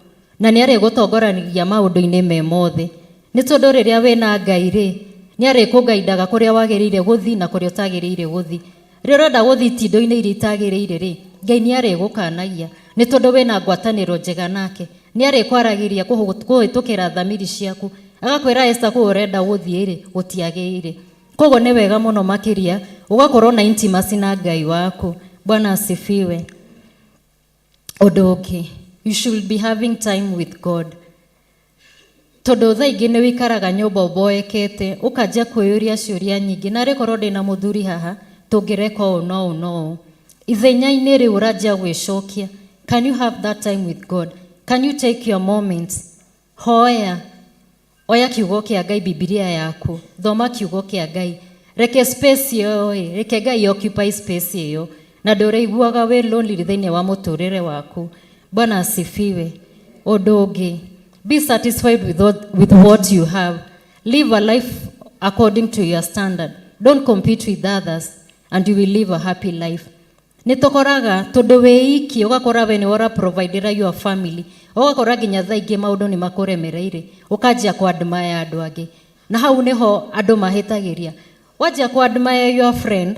na nĩ arĩgũtongoranagia maũndũ-inĩ me mothe, nĩ tondũ rĩrĩa wĩna Ngai rĩ, nĩ arĩkũgaidaga kũrĩa wagĩrĩire gũthiĩ na kũrĩa ũtagĩrĩire gũthiĩ. Rĩrĩa ũrenda gũthiĩ itindo-inĩ iria itagĩrĩire rĩ, Ngai nĩ arĩgũkanagia, nĩ tondũ wĩna ngwatanĩro njega nake. Nĩ arĩkwaragĩria kũhĩtũkĩra thamiri ciaku, agakwĩra, "Esther, kũu ũrenda gũthiĩ rĩ, gũtiagĩrĩire." Koguo nĩ wega mũno makĩria ũgakorwo na intimacy na Ngai waku. Bwana asifiwe. Ũndũ ũngĩ, you should be having time with God, tondũ thaa ingĩ nĩ wĩikaraga nyũmba ũboekete, ũkanjia kwĩyũria ciũria nyingĩ, na rĩkorwo ndĩna mũthuri haha tũngĩreka ũũ no ũũ no ũũ. Ithenya-inĩ rĩu ũranjia gwĩcokia. Can you have that time with God? Can you take your moments? Hoya, oya kiugo kĩa Ngai, Bibilia yaku, thoma kiugo kĩa Ngai. Reke space ĩyo ĩ, reke Ngai occupy space ĩyo, na ndũrĩiguaga wĩ lonely thĩinĩ wa mũtũrĩre waku. Bwana asifiwe. Ũndũ ũngĩ, be satisfied with what you have. Live a life according to your standard. Don't compete with others and you will live a happy life. Nĩ tũkoraga tondũ wĩ iki, ũgakora we nĩ ũra providera your family, ũgakora nginya thaa ingĩ maũndũ nĩ makũremereire, ũkanjia kũ-admire andũ angĩ, na hau nĩho andũ mahĩtagĩria. Wanjia kũ-admire your friend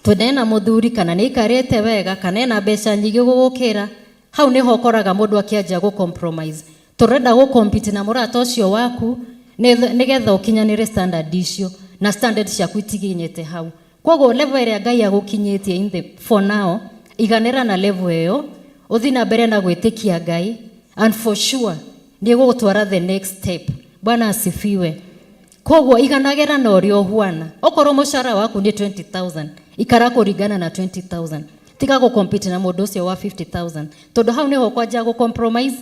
tondũ ena mũthuri, kana nĩ aikarĩte wega, kana ena mbeca nyingĩ gũgũkĩra, hau nĩho ũkoraga mũndũ akĩanjia gũ compromise. Tũrenda gũ compete na mũrata ũcio waku nĩgetha ũkinyanĩre standard icio, na standard ciaku itikinyĩte hau. Koguo level ĩrĩa Ngai agũkinyĩtie in the for now, iganĩra na level ĩyo, ũthiĩ na mbere na gwĩtĩkia Ngai, and for sure nĩ gũgũtwara the next step. Bwana asifiwe. Koguo iganagĩra na ũrĩa ũhuana. Okorwo mũcara waku nĩ 20,000, ikara kũringana na 20,000. Tiga gũ-compete na mũndũ ũcio wa 50,000, tondũ hau nĩho kwanja gũ compromise.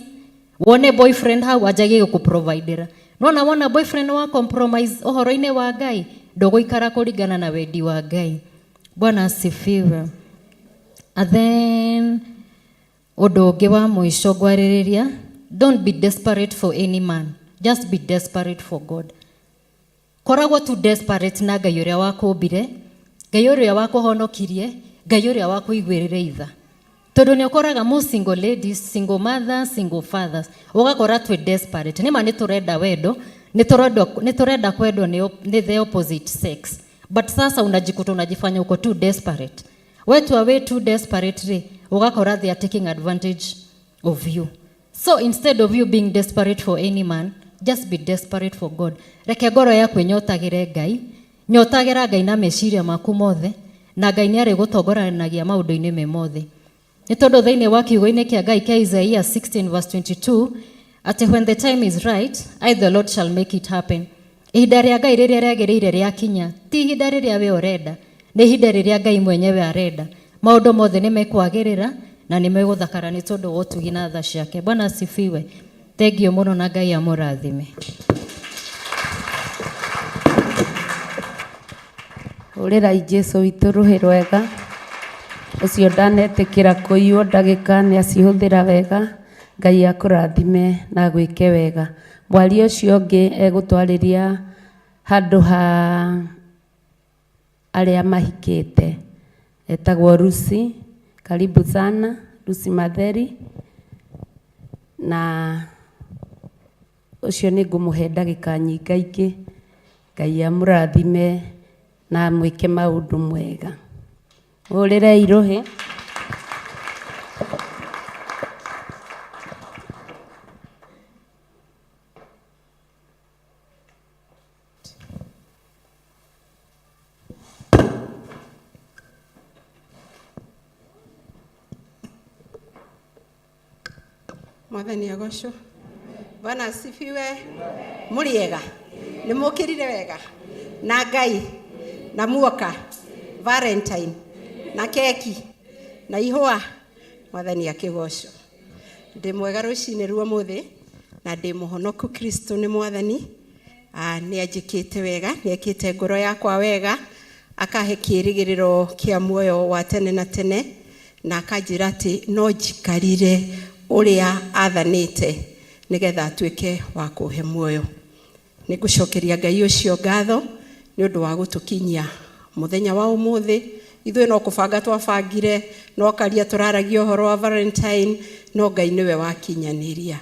Wone boyfriend hau anjagie gũkũprovidera. Nona wona boyfriend wa compromise ũhoro-inĩ wa Ngai, ndũgũikara kũringana na wendi wa Ngai. Bwana asifiwe. And then ũndũ ũngĩ wa mũico ngwarĩrĩria, don't be desperate for any man, just be desperate for God. Koragwo tu desperate na Ngai ũrĩa wakũmbire, Ngai ũrĩa wakũhonokirie, Ngai ũrĩa wakũiguĩrĩre itha, tondũ nĩ ũkoraga mo single ladies, single mothers, single fathers, ũgakora twĩ desperate. Nĩma nĩ tũrenda wendo, nĩ tũrenda kwendwo nĩ the opposite sex, but sasa unajikuta unajifanya uko too desperate. Wetua wĩ too desperate rĩ, ũgakora they are taking advantage of you. So instead of you being desperate for any man, just be desperate for God. Reke ngoro yaku ĩnyotagĩre Ngai, nyotagĩra Ngai na meciria maku mothe, na Ngai nĩ arĩgũtongoranagia maũndũ-inĩ me mothe, nĩ tondũ thĩinĩ wa kiugo-inĩ kĩa Ngai kĩa Isaiah 16 verse 22 atĩ, "When the time is right, I the Lord shall make it happen." Ihinda rĩa Ngai rĩrĩa rĩagĩrĩire rĩakinya, ti ihinda rĩrĩa we ũrenda, nĩ ihinda rĩrĩa Ngai mwenyewe arenda, maũndũ mothe nĩ mekwagĩrĩra na nĩ megũthakara, nĩ tondũ wa ũtugi na tha ciake. Bwana asifiwe. Thank you mũno na Ngai amũrathime.
Hũrĩrai Jesu witũ rũhĩ rwega. Ũcio ndanetĩkĩra kũiywo ndagĩka nĩ acihũthĩra wega. Ngai akũrathime na agwĩke wega. Mwaria ũcio ũngĩ egũtwarĩria handũ ha arĩa mahikĩte, etagwo Lucy. Karibu sana, Lucy Matheri. Na ũcio nĩ ngũmũhe ndagĩka nyingaingĩ. Ngai amũrathime na amwĩke maũndũ mwega. Hũrĩrei rũhĩ.
Mwathani agocwo. Bwana asifiwe. Mũrĩega? Nĩ mũkĩrire wega na Ngai na muoka Valentine na keki na ihũa. Mwathani akĩgocwo. Ndĩ mwega rũcinĩ rwa ũmũthĩ na ndĩ mũhonoku. Kristo nĩ Mwathani. Nĩ anjĩkĩte wega, nĩ ekĩte ngoro yakwa wega, akahe kĩĩrĩgĩrĩro kĩa muoyo wa tene na tene, na akanjĩra atĩ no njikarire ũrĩa athanĩte nĩgetha atuĩke wa kũhe muoyo. Nĩ ngũcokeria Ngai ũcio ngatho nĩ ũndũ wa gũtũkinyia mũthenya wa ũmũthĩ. Ithuĩ no kũbanga twabangire, no karia tũraragia ũhoro wa Valentine, no Ngai nĩwe wakinyanĩria.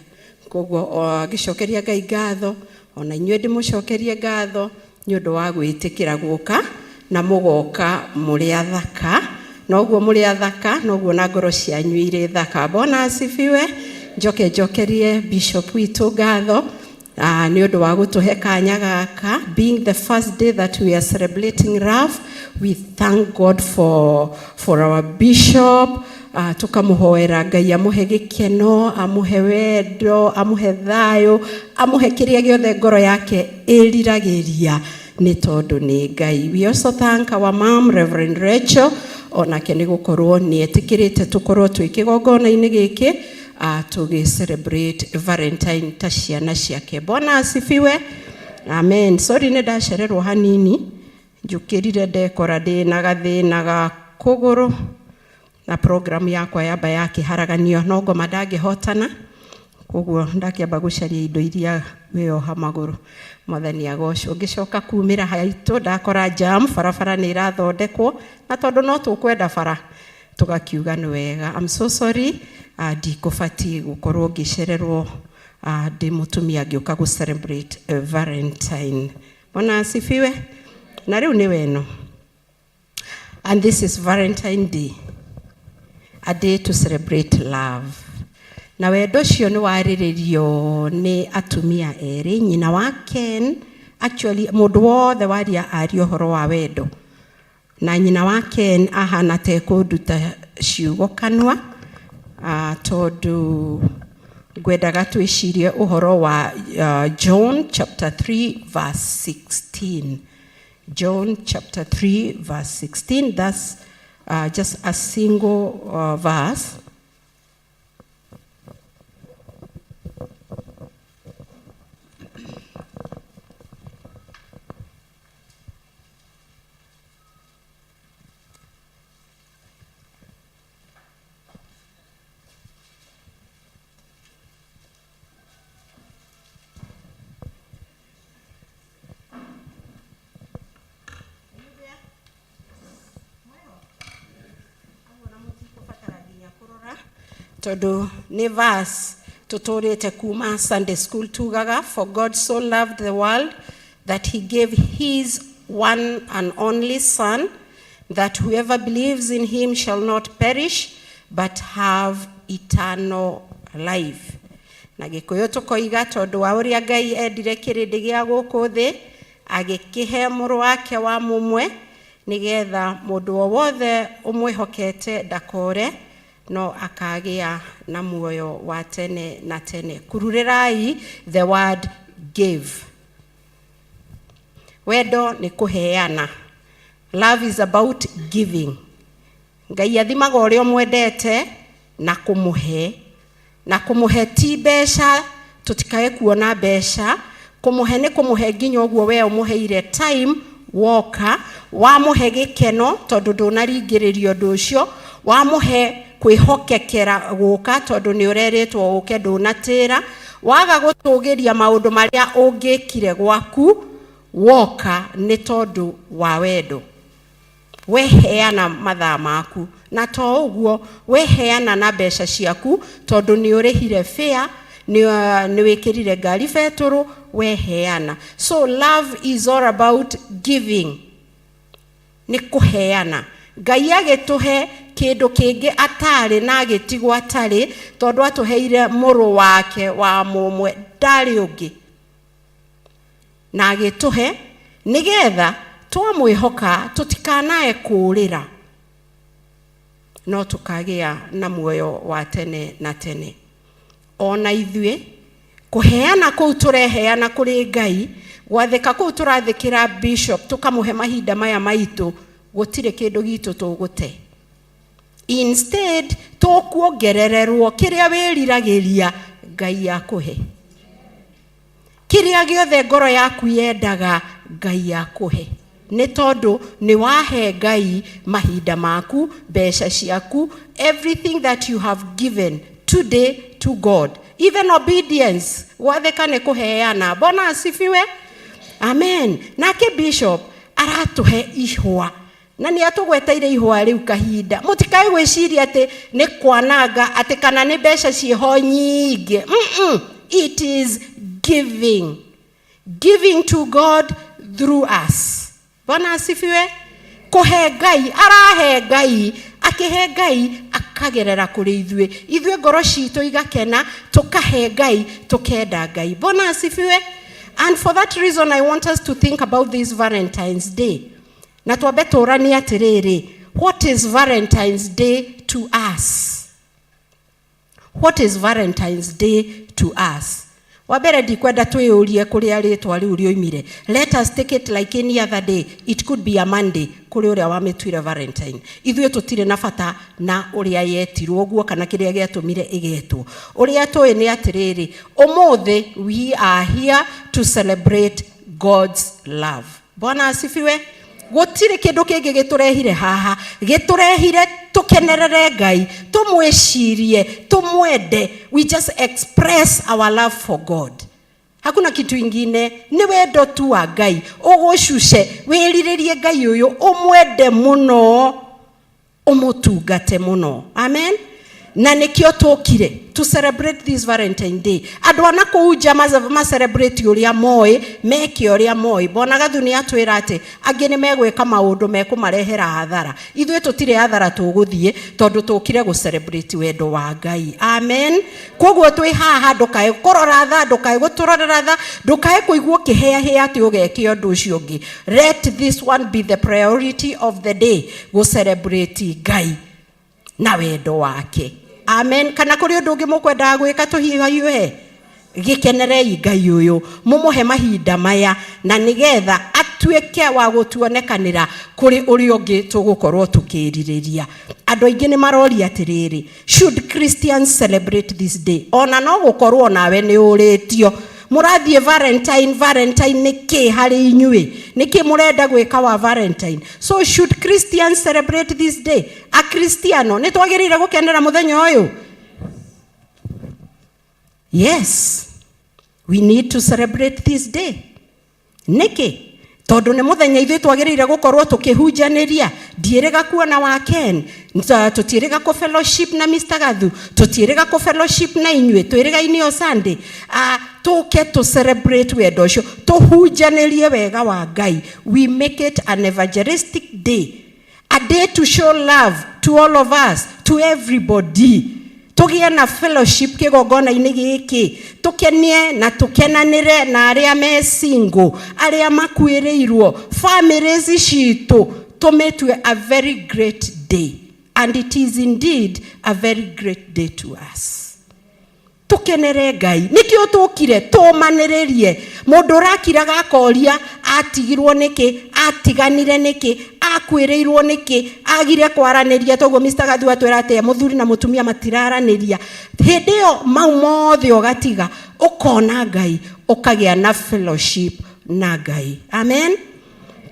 Koguo ngĩcokeria Ngai ngatho, ona inyuĩ ndĩmũcokerie ngatho nĩ ũndũ wa gwĩtĩkĩra gũka, na mũgoka mũrĩ athaka. Noguo mũrĩ athaka, noguo na ngoro cianyu irĩ thaka. Bwana asifiwe. Njoke njokerie bishop witũ ngatho nĩ ũndũ wa gũtũhe kanya gaka. Being the first day that we are celebrating love, we thank God for our bishop. Tukamũhoera Ngai amũhe gĩkeno, amũhe wendo, amũhe thayũ, amũhe kĩrĩa gĩothe ngoro yake ĩriragĩria, nĩ tondũ nĩ Ngai. We also thank our mom, Reverend Rachel, onake nĩ gũkorwo nĩ etĩkĩrĩte tũkorwo twĩ kĩgongona-inĩ gĩkĩ, tũgĩ celebrate Valentine ta ciana ciake. Bwana asifiwe. Amen. Sorry, nĩ ndacererwo hanini, njũkĩrire ndekora ndĩna gathĩna ga kũgũrũ na program yakwa yamba yakĩharaganio, no ngoma ndangĩhotana, koguo ndakĩamba gũcaria indo iria wĩyoha magũrũ. Mwathani agocwo. Ngĩcoka kumĩra haitũ ndakora jam, barabara nĩ irathondekwo, na tondũ no tũkwenda bara tũgakiuga nĩ wega. I'm so sorry, ndikũbatiĩ gũkorwo ngĩcererwo, ndĩ mũtumia ngĩũka gũ celebrate Valentine. Bwana asifiwe. Na rĩu nĩ weno, and this is Valentine Day, a day to celebrate love. Na wendo ũcio nĩ warĩrĩrio nĩ atumia erĩ, nyina wa Ken. Actually, mũndũ wothe waria aria ũhoro wa wendo na nyina wa Ken ahana ta ekũnduta ciugo kanua, tondũ ngwendaga twĩcirie ũhoro wa John chapter 3 verse 16. John chapter 3 verse 16. That's just a single verse. Tondũ nĩ verse tũtũrĩte kuma Sunday school. Tugaga, "For God so loved the world that he gave his one and only son, that whoever believes in him shall not perish but have eternal life." Na Gĩkũyũ tũkoiga, tondũ wa ũrĩa Ngai endire kĩrĩndĩ gĩa gũkũ thĩ, agĩkĩhe mũrũ wake wa mũmwe, nĩgetha mũndũ o wothe ũmwĩhokete ndakore, no akagĩa na muoyo wa tene na tene. Kururĩrai the word "give". Wendo nĩ kũheana. Love is about giving. Ngai athimaga ũrĩa ũmwendete na kũmũhe, na kũmũhe ti mbeca. Tũtikae kuona mbeca. Kũmũhe nĩ kũmũhe nginya ũguo we ũmũheire time woka, wamũhe gĩkeno tondũ ndũnaringĩrĩrio ũndũ ũcio, wamũhe kwĩhokekera gũka tondũ nĩ ũrerĩtwo ũke, ndũnatĩra, waga gũtũgĩria maũndũ marĩa ũngĩkire gwaku, woka nĩ tondũ wa wendo. Weheana mathaa maku, na to ũguo, weheana na mbeca ciaku tondũ nĩ ũrĩhire fare. Nĩ wĩkĩrire ngari betũrũ, weheana. So love is all about giving, nĩ kũheana. Ngai agĩtũhe kĩndũ kĩngĩ atarĩ na agĩtigwo atarĩ, tondũ atũheire mũrũ wake wa mũmwe, ndarĩ ũngĩ, na agĩtũhe nĩgetha twamwĩhoka tũtikanae kũũrĩra, no tũkagĩa na muoyo wa tene na tene. Ona ithuĩ kũheana kũu tũreheana kũrĩ Ngai, gwathĩka kũu tũrathĩkĩra bishop, tũkamũhe mahinda maya maitũ, gũtirĩ kĩndũ gitũ tũgũte. Instead tũkuongerererwo kĩrĩa wĩriragĩria. Ngai akũhe kĩrĩa gĩothe ngoro yaku yendaga. Ngai akũhe nĩ tondũ nĩ wahe Ngai mahinda maku, mbeca ciaku, everything that you have given today to God. Even obedience, gwathĩka nĩ kũheana. Bwana asifiwe, amen. Nake bishop aratũhe ihũa na nĩ atũgweteire ihũa rĩu kahinda. Mũtikae gwĩciria atĩ nĩ kwananga, atĩ kana nĩ mbeca ciĩho nyingĩ. It is giving, giving to God through us. Bwana asifiwe. Kũhe Ngai, arahe Ngai, akĩhe Ngai akagerera kũrĩ ithuĩ, ithuĩ ngoro citũ igakena, tũkahe Ngai, tũkenda Ngai. Bwana asifiwe. And for that reason I want us to think about this Valentine's Day, na twambe tũranie atĩrĩrĩ, what is Valentine's Day to us? What is Valentine's Day to us? Wa mbere, ndikwenda twĩyũrie kũrĩa rĩtwa rĩu rĩoimire. Let us take it like any other day. It could be a Monday kũrĩ ũrĩa wamĩtuire Valentine. Ithuĩ tũtirĩ na bata na ũrĩa yetirwo ũguo kana kĩrĩa gĩatũmire ĩgetwo. Ũrĩa tũĩ nĩ atĩrĩrĩ, ũmũthĩ we are here to celebrate God's love. Bwana asifiwe. Gũtirĩ kĩndũ kĩngĩ gĩtũrehire haha. Gĩtũrehire tũkenerere Ngai, tũmwĩcirie, tũmwende. We just express our love for God. Hakuna kitu ingine, nĩ wendo tu wa Ngai ũgũcuce, wĩrirĩrie Ngai ũyũ, ũmwende mũno, ũmũtungate mũno. Amen. Na nĩkĩo tũkire to celebrate this Valentine Day. Andũ ana kũu nja ma celebrate ũrĩa moĩ, meke ũrĩa moĩ. Bwana Gathu nĩ atwĩra atĩ angĩ nĩ megwĩka maũndũ mekũmarehera hathara. Ithuĩ tũtirĩ hathara tũgũthiĩ, tondũ tũkire gũ celebrate wendo wa Ngai. Amen. Koguo twĩ haha, ndũkae kũrora tha, ndũkae gũtũrorera tha, ndũkae kũigua ũkĩhĩahĩa atĩ ũgeke ũndũ ũcio ũngĩ. Let this one be the priority of the day, gũ celebrate Ngai na wendo wake. Amen. Kana kũrĩ ũndũ ũngĩ mũkwendaga gwĩka? Tũhiũhahiũhe, gĩkenerei Ngai ũyũ, mũmũhe mahinda maya, na nĩgetha atuĩke wa gũtuonekanĩra kũrĩ ũrĩa ũngĩ tũgũkorwo tũkĩrirĩria. Andũ aingĩ nĩ maroria atĩrĩrĩ, should Christians celebrate this day? Ona no gũkorwo nawe nĩ ũrĩtio, mũrathiĩ Valentine, Valentine nĩ kĩ harĩ inyuĩ? Nĩ kĩ mũrenda gwĩka wa Valentine? So should Christians celebrate this day? Akristiano nĩ twagĩrĩire gũkenera mũthenya ũyũ? Yes, we need to celebrate this day. Nĩkĩ? Tondũ nĩ mũthenya ithuĩ twagĩrĩire gũkorwo tũkĩhunjanĩria. Ndiĩrĩga kuona wa Ken, tũtiĩrĩga kũ fellowship na Mr Gathu, tũtiĩrĩga kũ fellowship na inyuĩ, twĩrĩga-inĩ o Sunday, tũke tũ celebrate wendo ũcio, tũhunjanĩrie wega wa Ngai. We make it an evangelistic day, a day to show love to all of us, to everybody. Tũgĩe na fellowship kĩgongona-inĩ gĩkĩ, tũkenie na tũkenanĩre na arĩa me single, arĩa makuĩrĩirwo, families citũ, tũmĩtue a very great day. And it is indeed a very great day to us. Tũkenere Ngai, nĩkĩo tũkire, tũmanĩrĩrie. Mũndũ ũrakiraga akoria atigirwo nĩkĩ, atiganire nĩkĩ, akuĩrĩirwo nĩkĩ, agire kwaranĩria. Toguo Mr Gathu atwĩra atĩ mũthuri na mũtumia matiraranĩria. Hĩndĩ ĩyo mau mothe ũgatiga, ũkona Ngai, ũkagĩa na fellowship na Ngai. Amen.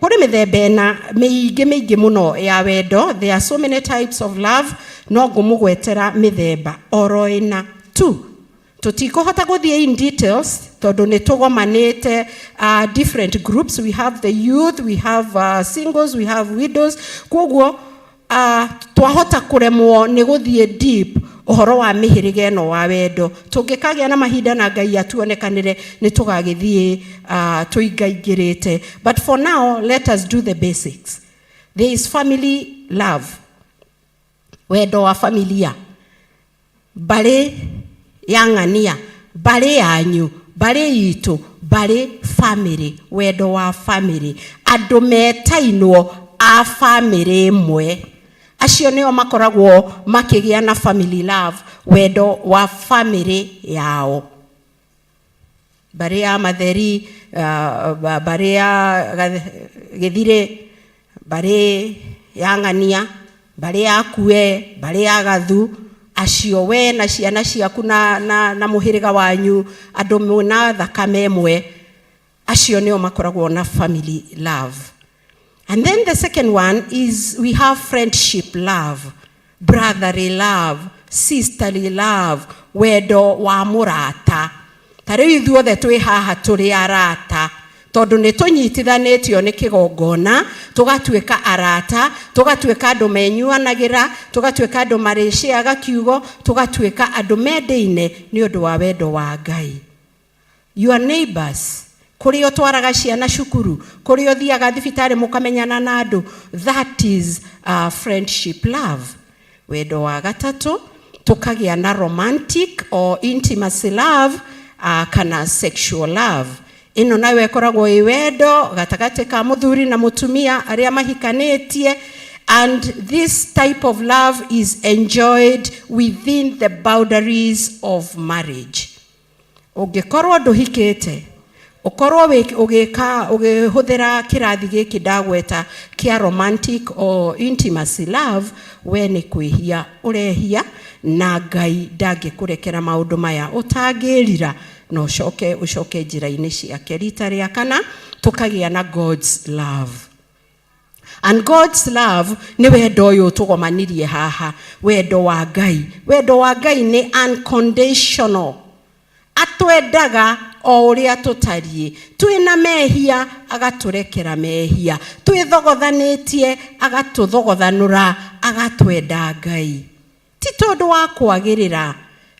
Kũrĩ mĩthemba ĩna mĩingĩ mĩingĩ mũno ya wendo. There are so many types of love, no ngũmũgwetera mĩthemba oro ĩna tu. Tũtikũhota gũthiĩ in details tondũ nĩ tũgomanĩte different groups. We have the youth, we have singles, we have widows. Koguo twahota kũremwo nĩ gũthiĩ deep. Ũhoro wa mĩhĩrĩga ĩno wa wendo, tũngĩkagĩa na mahinda na Ngai atuonekanĩre, nĩ tũgagĩthiĩ tũingaingĩrĩte. But for now, let us do the basics. There is family love, wendo wa familia, mbarĩ ya ng'ania, mbarĩ yanyu, mbarĩ itũ, mbarĩ, family, wendo wa family, andũ metainwo a family ĩmwe, acio nĩo makoragwo makĩgĩa na family love, wendo wa family yao, mbarĩ ya Matheri, mbarĩ ya Gĩthirĩ, mbarĩ ya ng'ania, mbarĩ ya Kue, mbarĩ ya Gathu, acio we na ciana ciaku na mũhĩrĩga wanyu, andũ mwĩna thakame ĩmwe, acio nĩo makoragwo na family love. And then the second one is we have friendship love, brotherly love, sisterly love, wendo wa mũrata. Ta rĩu ithuothe twĩ haha tũrĩ arata, tondũ nĩ tũnyitithanĩtio nĩ kĩgongona, tũgatuĩka arata, tũgatuĩka andũ menyuanagĩra, tũgatuĩka andũ marĩciaga kiugo, tũgatuĩka andũ mendaine nĩ ũndũ wa wendo wa Ngai. Your neighbors, kũrĩa ũtwaraga ciana cukuru, kũrĩa ũthiaga thibitarĩ mũkamenyana na andũ, that is friendship love. Wendo wa gatatũ, tũkagĩa na romantic or intimacy love, kana sexual love. Ĩno nayo ĩkoragwo ĩ wendo gatagatĩ ka mũthuri na mũtumia arĩa mahikanĩtie, and this type of love is enjoyed within the boundaries of marriage. Ũngĩkorwo ndũhikĩte, ũkorwo ũgĩka ũgĩhũthĩra kĩrathi gĩkĩ ndagweta kĩa romantic or intimacy love, we nĩ kwĩhia ũrehia, na Ngai ndangĩkũrekera maũndũ maya ũtangĩrira na ũcoke njĩra-inĩ ciake. Rita rĩa kana, tũkagĩa na God's love. And God's love nĩ wendo ũyũ tũgomanirie haha, wendo wa Ngai. Wendo wa Ngai nĩ unconditional. Atwendaga o ũrĩa tũtariĩ. Twĩna mehia, agatũrekera mehia. Twĩthogothanĩtie, agatũthogothanũra, agatwenda Ngai. Ti tondũ wa kwagĩrĩra,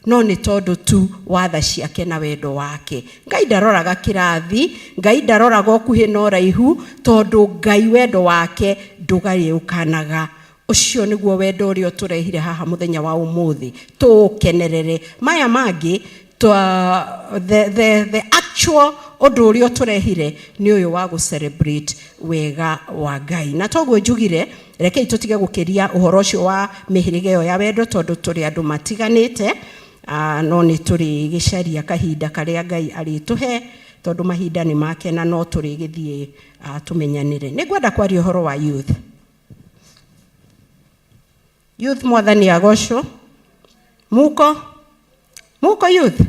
no nĩ tondũ tu wa tha ciake na wendo wake. Ngai ndaroraga kĩrathi, Ngai ndaroraga ũkuhĩ na ũraihu, tondũ Ngai wendo wake ndũgarĩũkanaga. Ũcio nĩguo wendo ũrĩa ũtũrehire haha mũthenya wa ũmũthĩ tũũkenerere. Maya mangĩ twa, the actual ũndũ ũrĩa ũtũrehire nĩ ũyũ wa gũ celebrate wega wa Ngai. Na toguo njugire, rekei tũtige gũkĩria ũhoro ũcio wa mĩhĩrĩga ĩyo ya wendo, tondũ tũrĩ andũ matiganĩte, no nĩ tũrĩgĩcaria kahinda karĩa Ngai arĩtũhe, tondũ mahinda nĩ make na no tũrĩgĩthiĩ tũmenyanĩre. Nĩ ngwenda kwaria ũhoro wa youth. Youth, Mwathani agocwo. Muko? Muko youth?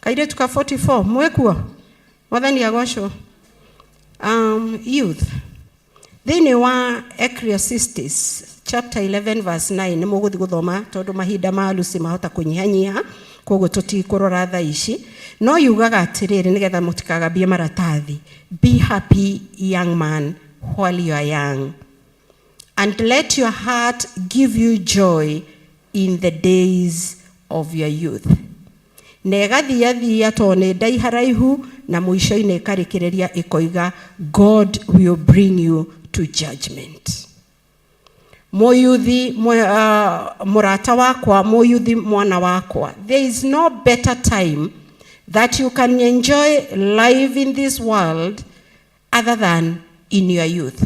Kairĩtu ka 44, mwĩkuo? Mwathani agocwo. Youth. Thĩinĩ wa Ecclesiastes chapter 11 verse 9, nĩ mũgũthiĩ gũthoma tondũ mahinda ma Lucy mahota kũnyihanyiha, koguo tũtikũrora thaa ici, no yugaga atĩrĩrĩ, nĩgetha mũtikagambie maratathi: "Be happy, young man, while you are young, and let your heart give you joy in the days of your youth." Na ĩgathiathia tondũ nĩ ndaiharaihu, na mũico-inĩ ĩkarĩkĩrĩria ĩkoiga, "God will bring you to judgment." Mũyuthi, mũrata wakwa, mũyuthi, mwana wakwa, there is no better time that you can enjoy life in this world other than in your youth.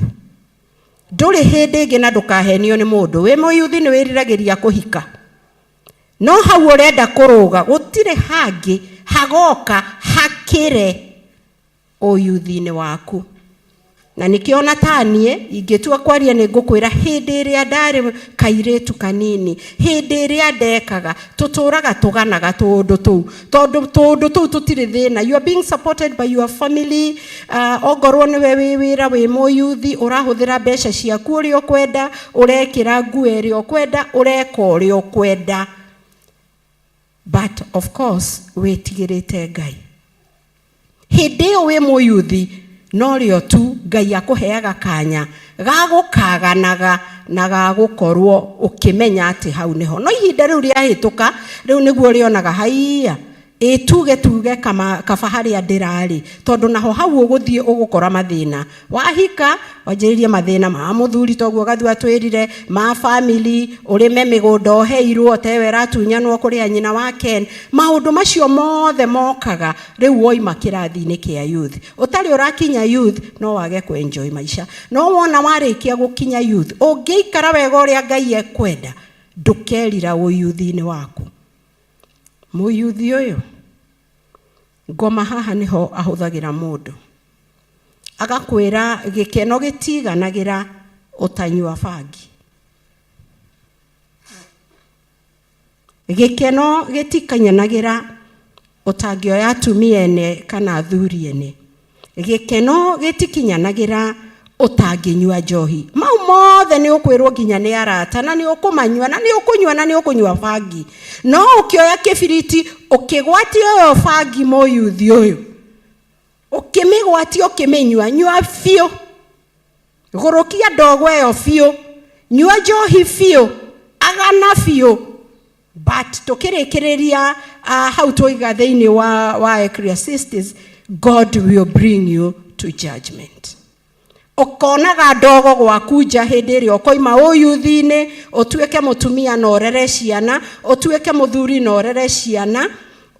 Ndũrĩ hĩndĩ ĩngĩ, na ndũkahenio nĩ mũndũ. Wĩ mũyuthi nĩ wĩriragĩria kũhika, no hau ũrenda kũrũga, gũtirĩ hangĩ hagoka hakĩre ũyuthi-inĩ waku. Na nĩkĩo ona taniĩ ingĩtua kwaria, nĩ ngũkwĩra hĩndĩ ĩrĩa ndarĩ kairĩtu kanini, hĩndĩ ĩrĩa ndekaga, tũtũraga tũganaga tũũndũ tũu, tondũ tũũndũ tũu tũtirĩ thĩna. You are being supported by your family. Ongorwo nĩwe wĩ wĩra, wĩ mũyuthi, ũrahũthĩra mbeca ciaku ũrĩa ũkwenda, ũrekĩra nguo ĩrĩa ũkwenda, ũreka ũrĩa ũkwenda, but of course wĩtigĩrĩte Ngai. Hĩndĩ ĩyo wĩ mũyuthi norĩo tu Ngai akũheaga kanya ga gũkaganaga. na ga gũkorwo ũkĩmenya atĩ hau nĩho. No ihinda rĩu rĩahĩtũka, rĩu nĩguo ũrĩonaga haiya, ĩ tuge tuge kama kaba harĩa ndĩrarĩ, tondũ naho hau ũgũthiĩ ũgũkora mathĩna. Wahika wanjĩrĩrie mathĩna ma mũthuri, toguo Gathua twĩrire, ma family, ũrĩme mĩgũnda ũheirwo tewe ĩratunyanwo kũrĩa nyina wa Ken. Maũndũ macio mothe mokaga rĩu woima kĩrathi-inĩ kĩa youth. Ũtarĩ ũrakinya youth no wage kũ enjoy maica, no wona warĩkia gũkinya youth, ũngĩikara wega ũrĩa Ngai ekwenda, ndũkerira ũyuthi-inĩ waku. Mũyuthi ũyũ ngoma haha nĩho ahũthagĩra mũndũ agakwĩra gĩkeno gĩtiganagĩra ũtanyua bangi, gĩkeno gĩtikinyanagĩra ũtangĩoya atumia ene kana athuri ene, gĩkeno gĩtikinyanagĩra ũtangĩnyua njohi. Mau mothe nĩ ũkwĩrwo nginya nĩ arata, na nĩ ũkũmanyua, na nĩ ũkũnyua, na nĩ ũkũnyua bangi. No ũkĩoya kĩbiriti ũkĩgwatia ũyũ bangi, mũyuthi ũyũ ũkĩmĩgwatia, ũkĩmĩnyua, nyua biũ, gũrũkia ndogo ĩyo biũ, nyua njohi biũ, agana biũ. But tũkĩrĩkĩrĩria hau twoiga thĩinĩ wa Ecclesiastes, God will bring you to judgment. Ũkonaga ndogo gwaku nja hĩndĩ ĩrĩa ũkoima ũyuthi-inĩ, ũtuĩke mũtumia na ũrere ciana, ũtuĩke mũthuri na ũrere ciana,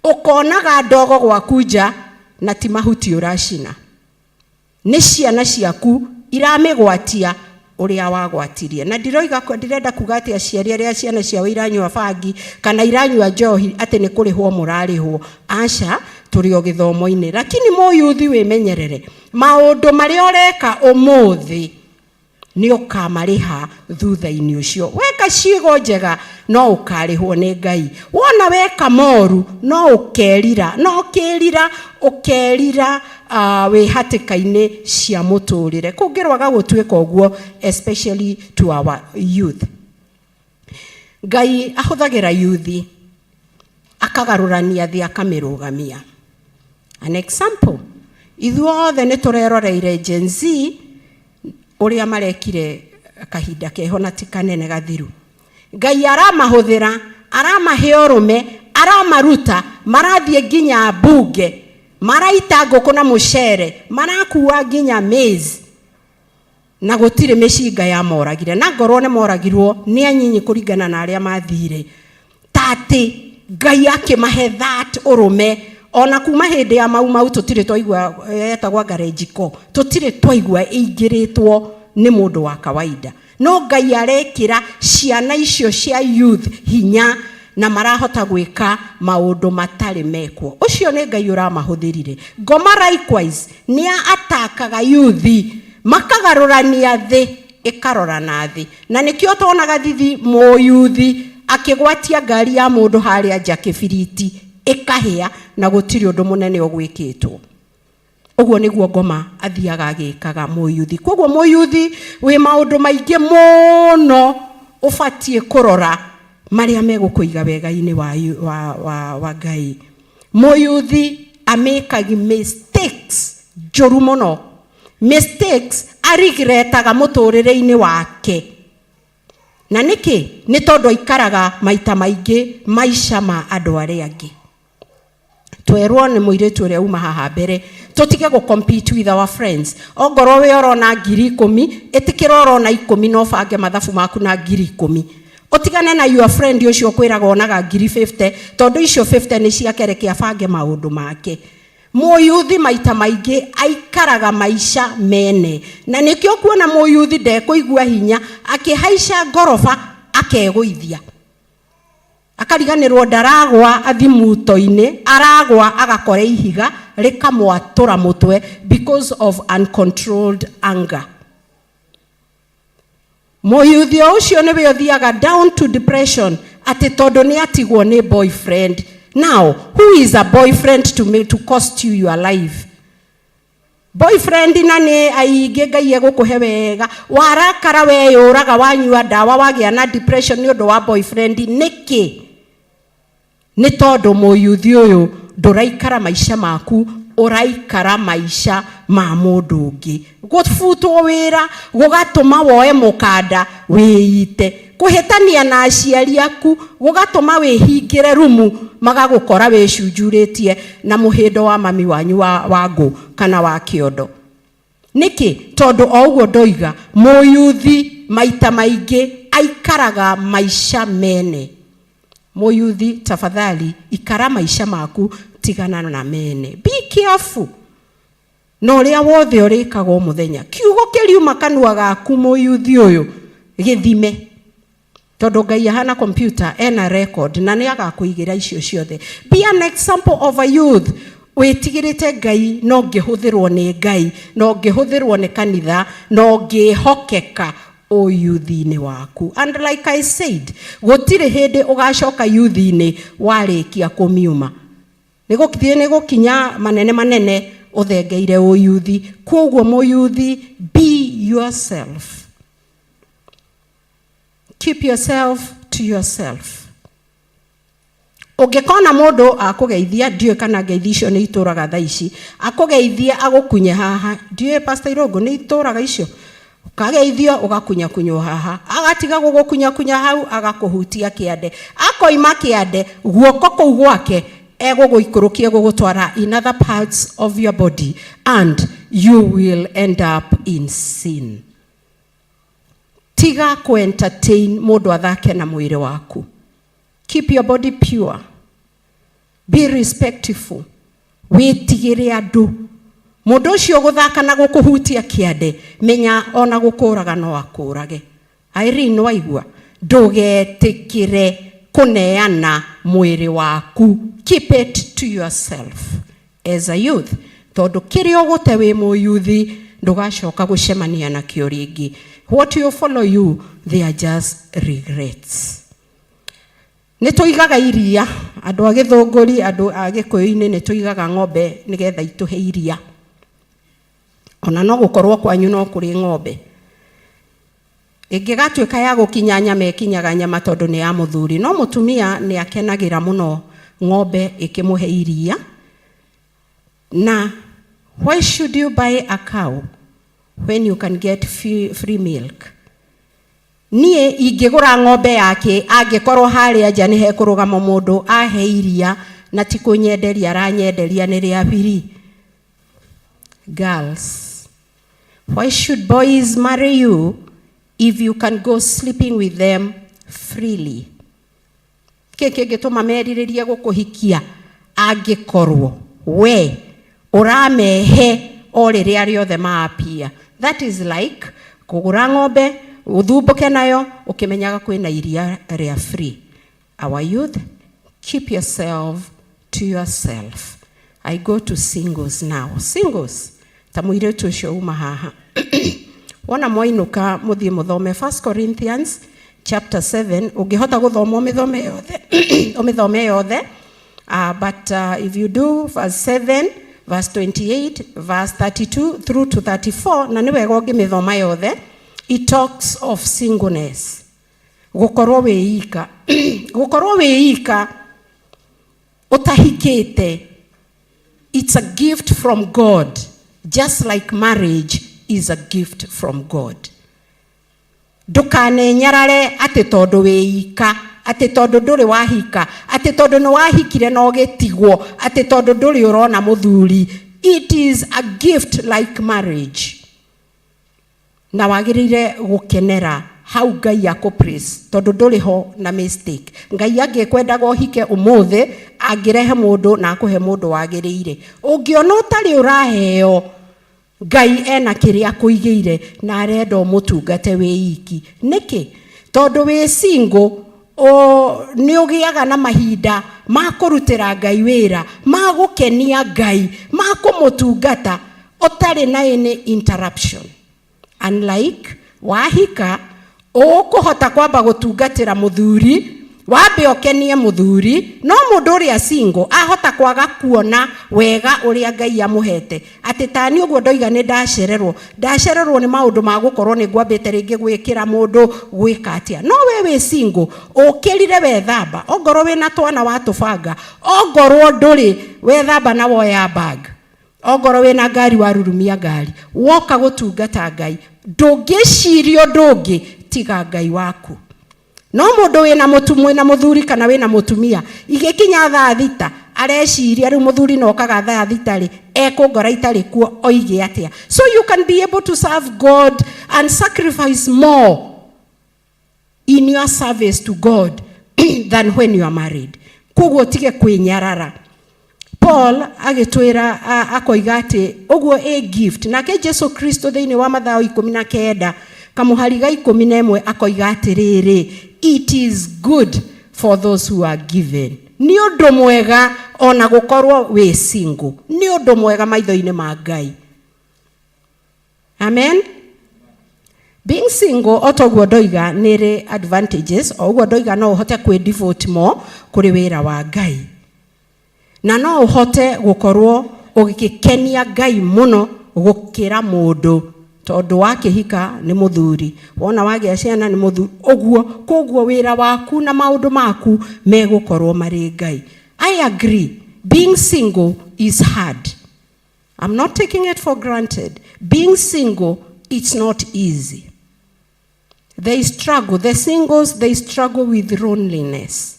ũkonaga ndogo gwaku nja na ti mahuti ũracina, nĩ ciana ciaku iramĩgwatia ũrĩa wagwatirie. Na ndiroiga, ndirenda kuga atĩ aciari arĩa ciana ciao iranyua bangi kana iranyua njohi atĩ nĩ kũrĩhwo mũrarĩhwo. Aca, tũrĩ o gĩthomo-inĩ. Lakini mũyuthi wĩmenyerere, maũndũ marĩa ũreka ũmũthĩ nĩ ũkamarĩha thutha-inĩ ũcio. Weka ciĩgo njega no ũkarĩhwo nĩ Ngai, wona weka moru no ũkerira, no ũkĩrira ũkerira wĩ hatĩka-inĩ cia mũtũrĩre. Kũngĩrwaga gũtuĩka ũguo, especially to our youth. Ngai ahũthagĩra yuthi akagarũrania thĩ, akamĩrũgamia. An example, ithuothe nĩ tũreroreire Gen Z ũrĩa marekire kahinda keho na ti kanene gathiru. Ngai aramahũthĩra, aramahe ũrũme, aramaruta, marathiĩ nginya mbunge, maraita ngũkũ na mũcere, marakua nginya maize, na gũtirĩ mĩcinga ya moragire, na ngorwo nĩ moragirwo nĩ anyinyi kũringana na arĩa mathire. Ta atĩ Ngai akĩmahe that ũrũme. Ona kuma hĩndĩ ya Mau Mau tũtirĩ twaigua etagwo Ngarenjiko, tũtirĩ twaigua ĩingĩrĩtwo nĩ mũndũ wa kawaida. No Ngai arekĩra ciana icio cia youth hinya na marahota gwĩka maũndũ matarĩ mekwo. Ũcio nĩ Ngai ũramahũthĩrire. Ngoma likewise nĩ atakaga yuthi, makagarũrania thĩ ĩkarora na thĩ, na nĩkĩo tonaga thithi mũyuthi akĩgwatia ngari ya mũndũ harĩa nja kĩbiriti ĩkahĩa na gũtirĩ ũndũ mũnene ũgwĩkĩtwo. Ũguo nĩguo ngoma athiaga agĩkaga mũyuthi. Koguo mũyuthi wĩ maũndũ maingĩ mũno ũbatiĩ kũrora marĩa megũkũiga wega-inĩ wa Ngai. Mũyuthi amĩkagi mistakes njũru mũno, mistakes arigretaga mũtũrĩre-inĩ wake. Na nĩkĩ? Nĩ tondũ aikaraga maita maingĩ maica ma andũ arĩa angĩ. Twerwo nĩ mũirĩtu ũrĩa uma haha mbere, tũtige gũ compete with our friends. Ongorwo wĩ ũrona 10,000, ĩtĩkĩra ũrona 10 na ũbange mathabu maku na 10,000. Ũtigane na your friend ũcio ũkwĩraga onaga 50,000, tondũ icio 50 nĩ ciake, reke abange maũndũ make. Mũyuthi maita maingĩ aikaraga maica mene, na nĩkĩo kuona mũyuthi ndekũigua hinya akĩhaica ngoroba akegũithia, akariganĩrwo ndaragwa athimuto-inĩ, aragwa agakora ihiga rĩkamwatũra mũtwe because of uncontrolled anger. Mũyuthi o ũcio nĩwe ũthiaga down to depression atĩ tondũ nĩ atigwo nĩ boyfriend. Now who is a boyfriend to me to cost you your life? Boyfriend na nĩ aingĩ. Ngai egũkũhe wega, warakara weyũraga, wanyua ndawa, wagĩa na depression nĩ ũndũ wa boyfriend. Nĩkĩ? Nĩ tondũ mũyuthi ũyũ ndũraikara maica maku. Ũraikara maica ma mũndũ ũngĩ. Gũbutwo wĩra gũgatũma woe mũkanda wĩite. Kũhĩtania na aciari aku gũgatũma wĩhingĩre rumu, magagũkora wĩcunjurĩtie na mũhĩndo wa mami wanyu wa ngũ kana wa kĩondo. Nĩkĩ? Tondũ o ũguo ndoiga, mũyuthi maita maingĩ aikaraga maica mene. Mũyuthi, tafadhali ikara maica maku, tigana na mene. Be careful na ũrĩa wothe ũrĩkaga o mũthenya. Kiugo kĩriuma kanua gaku, mũyuthi ũyũ, gĩthime, tondũ Ngai ahana computer, ena record na nĩ agakũigĩra icio ciothe. Be an example of a youth wĩtigĩrĩte Ngai, no ngĩhũthĩrwo nĩ Ngai, no ngĩhũthĩrwo nĩ kanitha, no ngĩhokeka ũyuthi-inĩ waku. And like I said, gũtirĩ hĩndĩ ũgacoka yuthi-inĩ warĩkia kũmiuma. Nĩ gũthiĩ nĩ gũkinya manene manene ũthengeire ũyuthi. Koguo mũyuthi, be yourself, keep yourself to yourself. Ũngĩkona mũndũ akũgeithia, ndiũĩ kana ngeithi icio nĩ itũraga thaa ici, akũgeithie agũkunye haha. Ndiũĩ, Pastor Irũngũ, nĩ itũraga icio? Ũkageithio ũgakunyakunywo haha, agatiga gũgũkunyakunya hau, agakũhutia kĩande, akoima kĩande, guoko kũu gwake egũgũikũrũkia, gũgũtwara in other parts of your body, and you will end up in sin. Tiga ku-entertain mũndũ athake na mwĩrĩ waku. Keep your body pure, be respectful, wĩtigĩre andũ. Mũndũ ũcio gũthaka na gũkũhutia kĩande, menya ona gũkũraga no akũrage. Irene, waigua? Ndũgetĩkĩre kũneana mwĩrĩ waku. Keep it to yourself as a youth, tondũ kĩrĩa ũgũte wĩ mũyuthi ndũgacoka gũcemania nakĩo rĩngĩ. What will follow you, they are just regrets. Nĩ tũigaga iria, andũ a Gĩthũngũri, andũ a Gĩkũyũ-inĩ, nĩ tũigaga ng'ombe nĩgetha itũhe iria. Ona no gũkorwo kwanyu no kũrĩ ng'ombe. Ĩngĩgatuĩka ya gũkinya nyama, ĩkinyaga nyama tondũ nĩ ya mũthuri, no mũtumia nĩ akenagĩra mũno ng'ombe ĩkĩmũhe iria. Na why should you buy a cow when you can get free milk? Niĩ ingĩgũra ng'ombe yake angĩkorwo harĩa nja nĩ hekũrũgama mũndũ ahe iria, na ti kũnyenderia aranyenderia, nĩ rĩa free. Girls, why should boys marry you if you can go sleeping with them freely? Kĩ kĩngĩtũma merirĩrie gũkũhikia angĩkorwo we ũramehe o rĩrĩa rĩothe maapia? That is like kũgũra ng'ombe ũthumbũke nayo ũkĩmenyaga kwĩna iria rĩa free. Our youth, keep yourself to yourself. I go to singles now. Singles, ta mũirĩtu ũcio uma haha, wona mwainũka, mũthiĩ mũthome 1 Corinthians chapter 7. Ũngĩhota gũthoma, ũmĩthome yothe, ũmĩthome yothe. But if you do verse 7, verse 28, verse 32 through to 34, na nĩ wega ũngĩmĩthoma yothe. It talks of singleness, gũkorwo wĩ ika, gũkorwo wĩ ika ũtahikĩte. It's a gift from God, just like marriage is a gift from God. Ndũkanenyarare atĩ tondũ wĩ ika, atĩ tondũ ndũrĩ wahika, atĩ tondũ nĩ wahikire na ũgĩtigwo, atĩ tondũ ndũrĩ ũrona mũthuri. It is a gift like marriage, na wagĩrĩire gũkenera hau Ngai akũ praise, tondũ ndũrĩ ho na mistake. Ngai angĩkwendaga ũhike ũmũthĩ, angĩrehe mũndũ na akũhe mũndũ wagĩrĩire. Ũngĩona ũtarĩ ũraheo, Ngai ena kĩrĩa akũigĩire na arenda ũmũtungate wĩ iki. Nĩkĩ? Tondũ wĩ single nĩ ũgĩaga na mahinda ma kũrutĩra Ngai wĩra, ma gũkenia Ngai, ma kũmũtungata ũtarĩ na any interruption, unlike wahika, ũkũhota kwamba gũtungatĩra mũthuri, wambe ũkenie mũthuri. No mũndũ ũrĩa single ahota kwaga kuona wega ũrĩa Ngai amũhete. Atĩ tani ũguo ndoiga, nĩ ndacererwo, ndacererwo nĩ maũndũ ma gũkorwo nĩ ngwambĩte rĩngĩ gwĩkĩra mũndũ gwĩka atĩa. No we wĩ single, ũkĩrire wethamba, ongorwo wĩna twana watũbanga, ongorwo ndũrĩ, wethamba na woya bag. Ongorwo wĩna ngari warurumia ngari, woka gũtungata Ngai, ndũngĩciria ũndũ ũngĩ tiga Ngai waku. No mũndũ wĩna wĩna mũthuri kana wĩna mũtumia, igĩkinya thaa 6 areciria rĩu mũthuri nokaga thaa 6 rĩ, ekũngora itarĩ kuo oige atĩa. So you can be able to serve God and sacrifice more in your service to God than when you are married. Koguo tige kwĩnyarara. Paul agĩtwĩra akoiga atĩ ũguo a gift. Nake Jesu Kristo thĩinĩ wa Mathayo 19 kamũhari ga 11 akoiga atĩrĩrĩ, it is good for those who are given. Nĩ ũndũ mwega ona gũkorwo wĩ single, nĩ ũndũ mwega maitho-inĩ ma Ngai. Amen. Being single, o toguo ndoiga, nĩ ĩrĩ advantages. O ũguo ndoiga, no ũhote kwĩ devote more kũrĩ wĩra wa Ngai, na no ũhote gũkorwo ũgĩkenia Ngai mũno gũkĩra mũndũ, tondũ wakĩhika nĩ mũthuri, wona wagĩa ciana nĩ mũthuri ũguo. Koguo wĩra waku na maũndũ maku megũkorwo marĩ Ngai. I agree, being single is hard. I'm not taking it for granted. Being single, it's not easy. They struggle, the singles, they struggle with loneliness.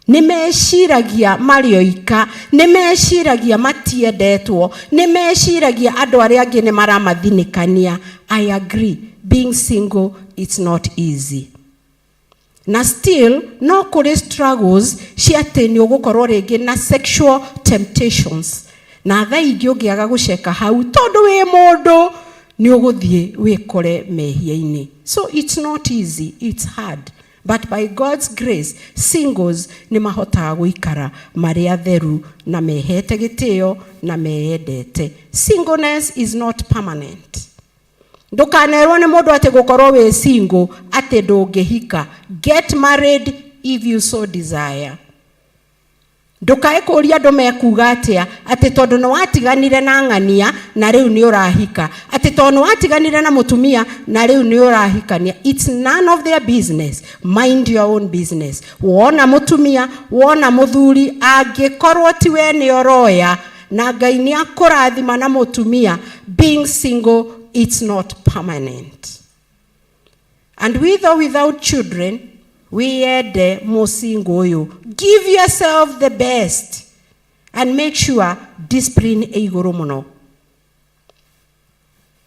Nĩ meciragia marĩ oika, nĩ meciragia matiendetwo, nĩ meciragia andũ arĩa angĩ nĩ maramathinĩkania. I agree, being single, it's not easy. Na still no kũrĩ struggles cia atĩ nĩ ũgũkorwo rĩngĩ na sexual temptations, na thaa ingĩ ũngĩaga gũceka hau, tondũ wĩ mũndũ, nĩ ũgũthiĩ wĩkore mehia-inĩ. So it's not easy, it's hard, but by God's grace singles nĩ mahotaga gũikara marĩ atheru na mehete gĩtĩo na meyendete. Singleness is not permanent. Ndũkanerwo nĩ mũndũ atĩ gũkorwo wĩ single atĩ ndũngĩhika. Get married if you so desire. Ndũkae kũria andũ mekuga atĩa, atĩ tondũ nĩ watiganire na ng'ania na rĩu nĩ ũrahika, atĩ tondũ nĩ watiganire na mũtumia na rĩu nĩ ũrahikania. It's none of their business. Mind your own business. Wona mũtumia, wona mũthuri, angĩkorwo ti we nĩ ũroya na Ngai nĩ akũrathima na mũtumia, being single, it's not permanent. And with or without children, wiyende mũsingo ũyũ. Give yourself the best and make sure discipline ĩ igũrũ mũno.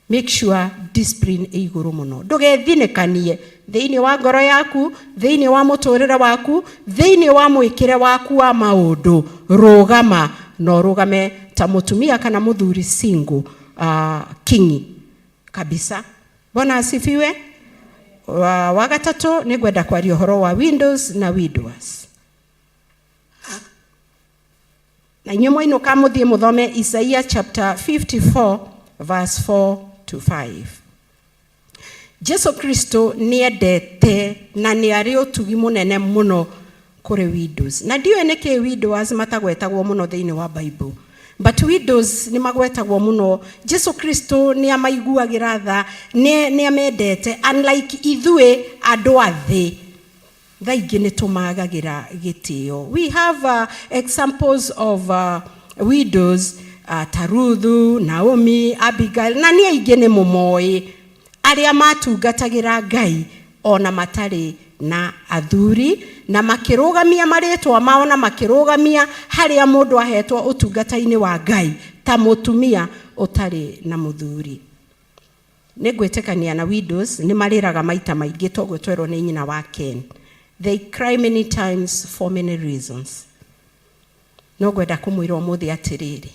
Make sure discipline ĩ igũrũ mũno. Ndũgethinĩkanie thĩinĩ wa ngoro yaku, thĩinĩ wa mũtũrĩre waku, thĩinĩ wa mwĩkĩre waku wa maũndũ. Rũgama na ũrũgame ta mũtumia kana mũthuri single kingi kabisa. Bwana asifiwe. Wa gatatũ nĩ ngwenda kwaria ũhoro wa widows na widowers, na inyuĩ mwainũka mũthiĩ mũthome Isaiah chapter 54 verse 4 to 5. Jesu Kristo nĩ endete na nĩ arĩ ũtugi mũnene mũno kũrĩ widows, na ndiũĩ nĩkĩ widowers matagwetagwo mũno thĩinĩ wa Bible, but widows nĩ magwetagwo mũno. Jesu Kristo nĩ amaiguagĩra tha, nĩ amendete, unlike ithuĩ andũ a thĩ, thaa ingĩ nĩ tũmagagĩra gĩtĩo. We have examples of widows ta Ruthu, Naomi, Abigail, na nĩ aingĩ nĩ mũmoĩ, arĩa matungatagĩra Ngai ona matarĩ na athuri, na makĩrũgamia marĩtwa mao, na makĩrũgamia harĩa mũndũ ahetwo ũtungata-inĩ wa Ngai ta mũtumia ũtarĩ na mũthuri. Nĩ ngwĩtĩkania na widows nĩ marĩraga maita maingĩ, toguo twerwo nĩ nyina wa Ken. They cry many times for many reasons. No ngwenda kũmwĩra ũmũthĩ atĩrĩrĩ,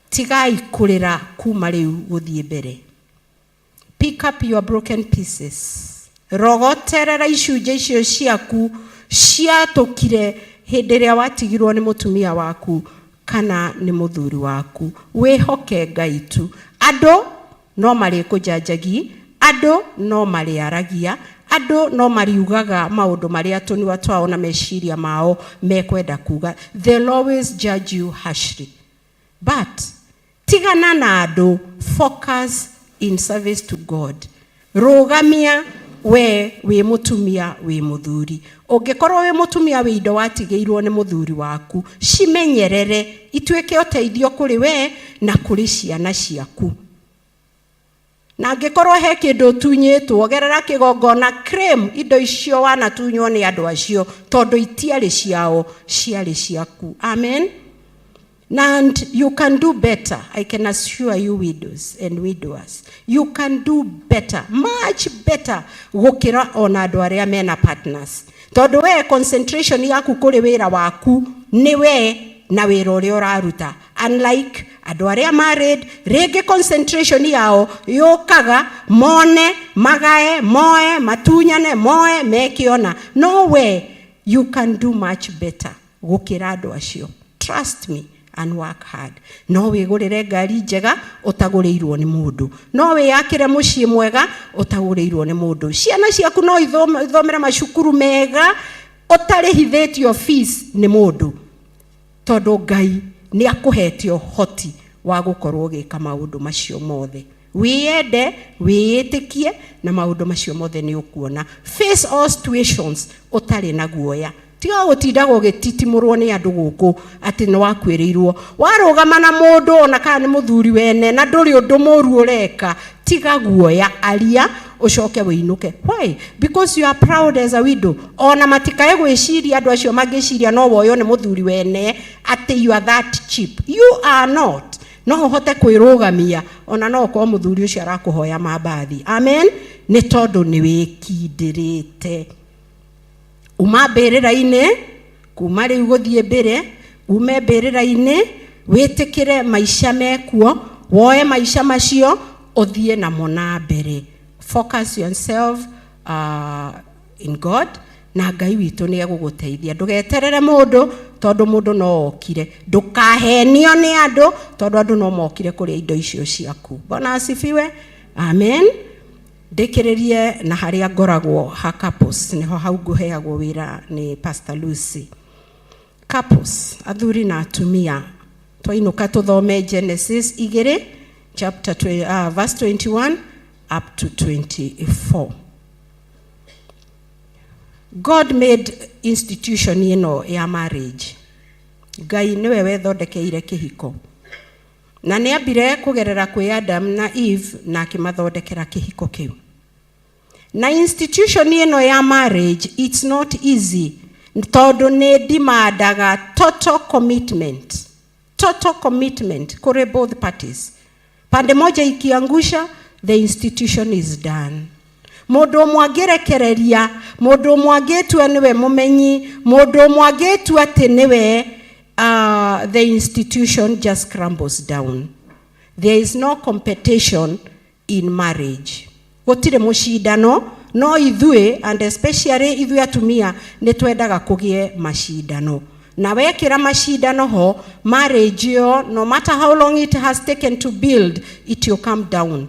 tigai kũrĩra kuma rĩu gũthiĩ mbere. Pick up your broken pieces. Rogoterera icunjĩ icio ciaku ciatũkire hĩndĩ ĩrĩa watigirwo nĩ mũtumia waku kana nĩ mũthuri waku. Wĩhoke Ngai tu. Andũ no marĩkũjanjagi, andũ no marĩaragia, andũ no mariugaga maũndũ marĩa tũnua twao na meciria mao mekwenda kuga. They'll always judge you harshly, but tigana na andũ. Focus in service to God. Rũgamia We wĩ mũtumia, wĩ mũthuri, ũngĩkorwo wĩ mũtumia wĩ indo watigĩirwo nĩ mũthuri waku, cimenyerere ituĩke ũteithio kũrĩ we na kũrĩ ciana ciaku. Na angĩkorwo he kĩndũ ũtunyĩtwo, gerera kĩgongona, claim indo icio wanatunywo nĩ andũ acio, tondũ itiarĩ ciao, ciarĩ ciaku. Amen. And you can do better. I can assure you, widows and widowers, you can do better, much better, gũkĩra ona andũ arĩa mena partners, tondũ we concentration yaku kũrĩ wĩra waku nĩ we na wĩra ũrĩa ũraruta, unlike andũ arĩa married. Rĩngĩ concentration yao yũkaga mone, magae, moe, matunyane, moe, mekĩona. No we, you can do much better gũkĩra andũ acio, trust me, and work hard. No wĩgũrĩre ngari njega ũtagũrĩirwo nĩ mũndũ, no wĩyakĩre mũciĩ mwega ũtagũrĩirwo nĩ mũndũ, ciana ciaku no ithomere macukuru mega ũtarĩhithĩtio fees nĩ mũndũ, tondũ Ngai nĩ akũhete ũhoti wa gũkorwo ũgĩka maũndũ macio mothe. Wĩyende, wĩĩtĩkie, na maũndũ macio mothe nĩ ũkuona. Face all situations ũtarĩ na guoya. Tiga gũtindaga ũgĩtitimũrwo nĩ andũ gũkũ atĩ nĩ wakuĩrĩirwo. Warũgama na mũndũ, ona kana nĩ mũthuri wene, na ndũrĩ ũndũ mũru ũreka, tiga guoya, aria, ũcoke wĩinũke. Why? Because you are proud as a widow. Ona matikae gwĩciria, andũ acio mangĩciria no woywo nĩ mũthuri wene, atĩ you are that cheap. You are not. No ũhote kwĩrũgamia ona no ũkorwo mũthuri ũcio arakũhoya mambathi. Amen. Nĩ tondũ nĩ wĩkindĩrĩte. Uma mbĩrĩra-inĩ, kuma rĩu gũthiĩ mbere, ume mbĩrĩra-inĩ, wĩtĩkĩre maica mekuo, woe maica macio, ũthiĩ namo na mbere. Focus yourself in God, na Ngai witũ nĩ egũgũteithia. Ndũgeterere mũndũ, tondũ mũndũ no okire. Ndũkahenio nĩ andũ, tondũ andũ no mokire kũrĩa indo icio ciaku. Bwana asifiwe. Amen. Ndĩkĩrĩrie na harĩa ngoragwo ha couples, nĩho hau ngũheagwo wĩra nĩ Pastor Lucy. Couples, athuri na atumia, twainũka tũthome Genesis 2 chapter verse 21 up to 24. God made institution ĩno ya marriage. Ngai nĩwe wethondekeire kĩhiko, na nĩ ambire kũgerera kwĩ Adam na Eve na akĩmathondekera kĩhiko kĩu. Na institution ĩno ya marriage, it's not easy, tondũ nĩ demandaga total commitment, total commitment kũrĩ both parties. Pande moja ikiangusha, the institution is done. Mũndũ ũmwe angĩrekereria, mũndũ ũmwe angĩtua nĩwe mũmenyi, mũndũ ũmwe angĩtua atĩ nĩwe, the institution just crumbles down. There is no competition in marriage. Gũtirĩ mũcindano. No ithuĩ, and especially ithuĩ atumia, nĩ twendaga kũgĩe macindano, na wekĩra macindano ho, marriage ĩyo, no matter how long it has taken to build, it will come down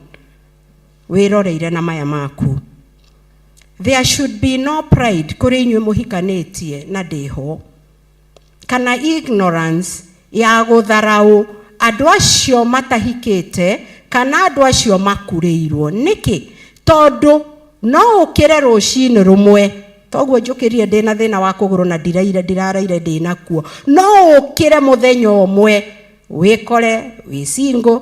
wĩroreire na maya maku. There should be no pride kũrĩ inyuĩ mũhikanĩtie na ndĩho, kana ignorance ya gũtharaũ andũ acio matahikĩte kana andũ acio makurĩirwo. Nĩkĩ? Tondũ no ũkĩre rũcinĩ rũmwe, toguo njũkĩrire ndĩna thĩna wa kũgũrũ na ndiraire, ndiraraire ndĩnakuo, no ũkĩre mũthenya ũmwe wĩkore wĩ single,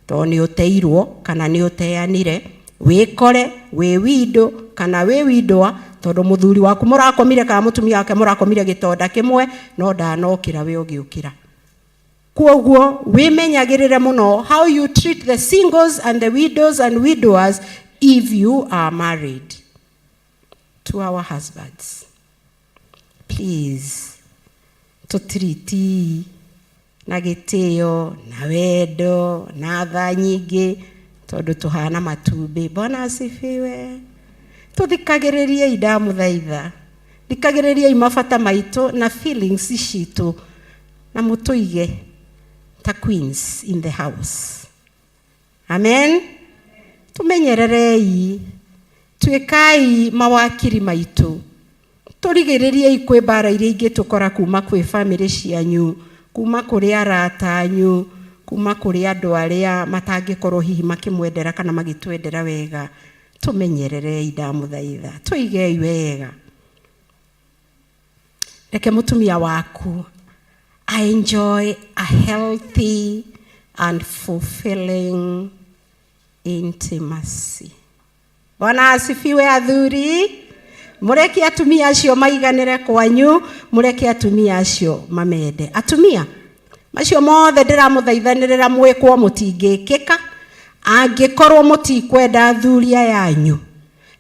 tondũ nĩ ũteirwo kana nĩ ũteanire, wĩkore wĩ widow kana wĩ widower, tondũ mũthuri waku mũrakomire kana mũtumia wake mũrakomire gĩtonda kĩmwe, no ndanokĩra we ũgĩũkĩra. Kwoguo wĩmenyagĩrĩre mũno how you treat the singles and the widows and widowers if you are married. To our husbands, please tũtiriti na gĩtĩo na wendo na tha nyingĩ, tondũ tũhana matumbĩ. Bwana asifiwe. Tũthikagĩrĩriei, ndamũthaitha, thikagĩrĩriei mabata maitũ na feelings citũ, na mũtũige ta queens in the house. Amen. Tũmenyererei, tuĩkai mawakiri maitũ, tũrigĩrĩriei kwĩ mbara iria ingĩtũkora kuma kwĩ famĩlĩ cianyu, kuma kũrĩ arata anyu, kuma kũrĩ andũ arĩa matangĩkorwo hihi makĩmwendera kana magĩtwendera wega. Tũmenyererei, ndamũthaitha, tũigei wega. Reke mũtumia waku I enjoy a healthy and fulfilling intimacy. Bwana asifiwe. Athuri, mũreke atumia acio maiganĩre kwanyu, mũreke atumia acio mamende. Atumia macio mothe ndĩramũthaithanĩrĩra mwĩkwo mũtingĩkĩka angĩkorwo mũtikwenda athuri aya anyu,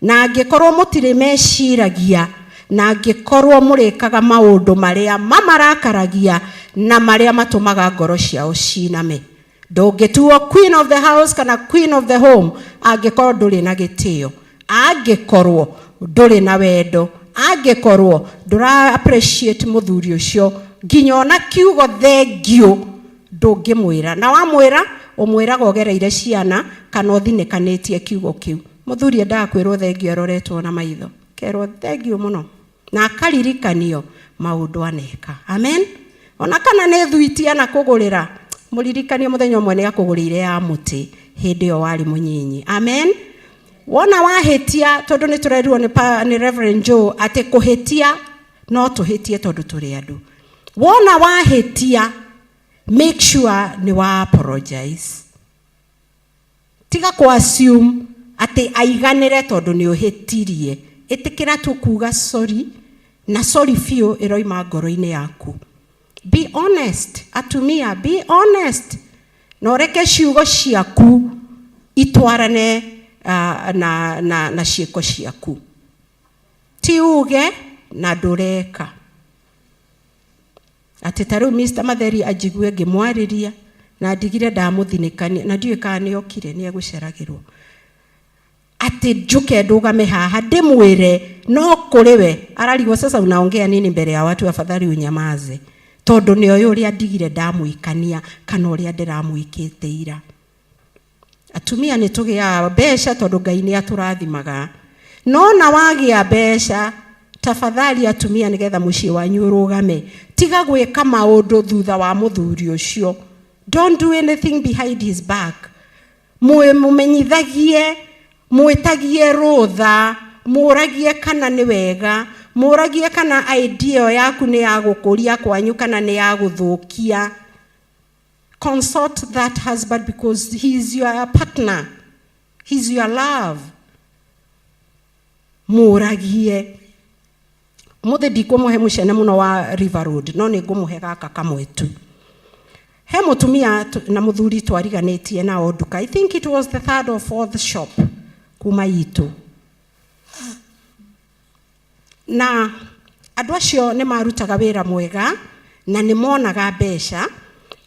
na angĩkorwo mũtirĩ meciragia, na angĩkorwo mũrĩkaga maũndũ marĩa mamarakaragia na marĩa matũmaga ngoro ciao ciname. Ndũngĩtuo queen of the house kana queen of the home angĩkorwo ndũrĩ na gĩtĩo, angĩkorwo ndũrĩ na wendo, angĩkorwo ndũra appreciate mũthuri ũcio. Nginya ona kiugo thengiũ ndũngĩmwĩra, na wamwĩra ũmwĩraga ũgereire ciana kana ũthinĩkanĩtie kiugo kĩu. Mũthuri endaga kwĩrwo thengiũ aroretwo na maitho, kerwo thengiũ mũno na akaririkanio maũndũ aneka. Amen. Ona kana nĩ thuiti anakũgũrĩra, mũririkanie mũthenya ũmwe nĩ akũgũrĩire ya mũtĩ hĩndĩ ĩyo warĩ mũnyinyi. Amen. Wona wahĩtia, tondũ nĩ tũrerirwo nĩ Reverend Joe atĩ kũhĩtia no tũhĩtie tondũ tũrĩ andũ. Wona wahĩtia, make sure nĩ wa apologize. Tiga kũ assume atĩ aiganĩre tondũ nĩ ũhĩtirie. Ĩtĩkĩra tu kuga sorry, na sorry biũ ĩroima ngoro-inĩ yaku. Be honest, atumia, be honest, na ũreke ciugo ciaku itwarane na ciĩko ciaku. Ti uge na ndũreka. Atĩ ta rĩu Mr. Matheri anjigue ngĩmwarĩria na ndigire ndamũthinĩkania, na ndiũĩ kana nĩ okire, nĩ egũceragĩrwo, atĩ njũke ndũgame haha ndĩmwĩre no kũrĩ we ararigwo, "Sasa unaongea nini mbele ya watu? Afadhali unyamaze," tondũ nĩ oĩ ũrĩa ndigire ndamwĩkania kana ũrĩa ndĩramwĩkĩte ira. Atumia, nĩ tũgĩaga mbeca tondũ Ngai nĩ atũrathimaga, no na wagĩa mbeca, tafadhali atumia, nĩgetha mũciĩ wanyu ũrũgame, tiga gwĩka maũndũ thutha wa mũthuri ũcio. Don't do anything behind his back. Mũmenyithagie, mwĩtagie rũtha, mũragie kana nĩ wega, mũragie kana idea ĩyo yaku nĩ ya gũkũria kwanyu kana nĩ ya gũthũkia. Consult that husband because he is your partner, he's your love. Mũragie. Ũmũthĩ ndikũmũhe mũcene mũno wa River Road, no nĩ ngũmũhe gaka kamwe tu. He mũtumia na mũthuri twariganĩtie nao nduka. I think it was the third or fourth shop kuma itũ, na andũ acio nĩ marutaga wĩra mwega na nĩ monaga mbeca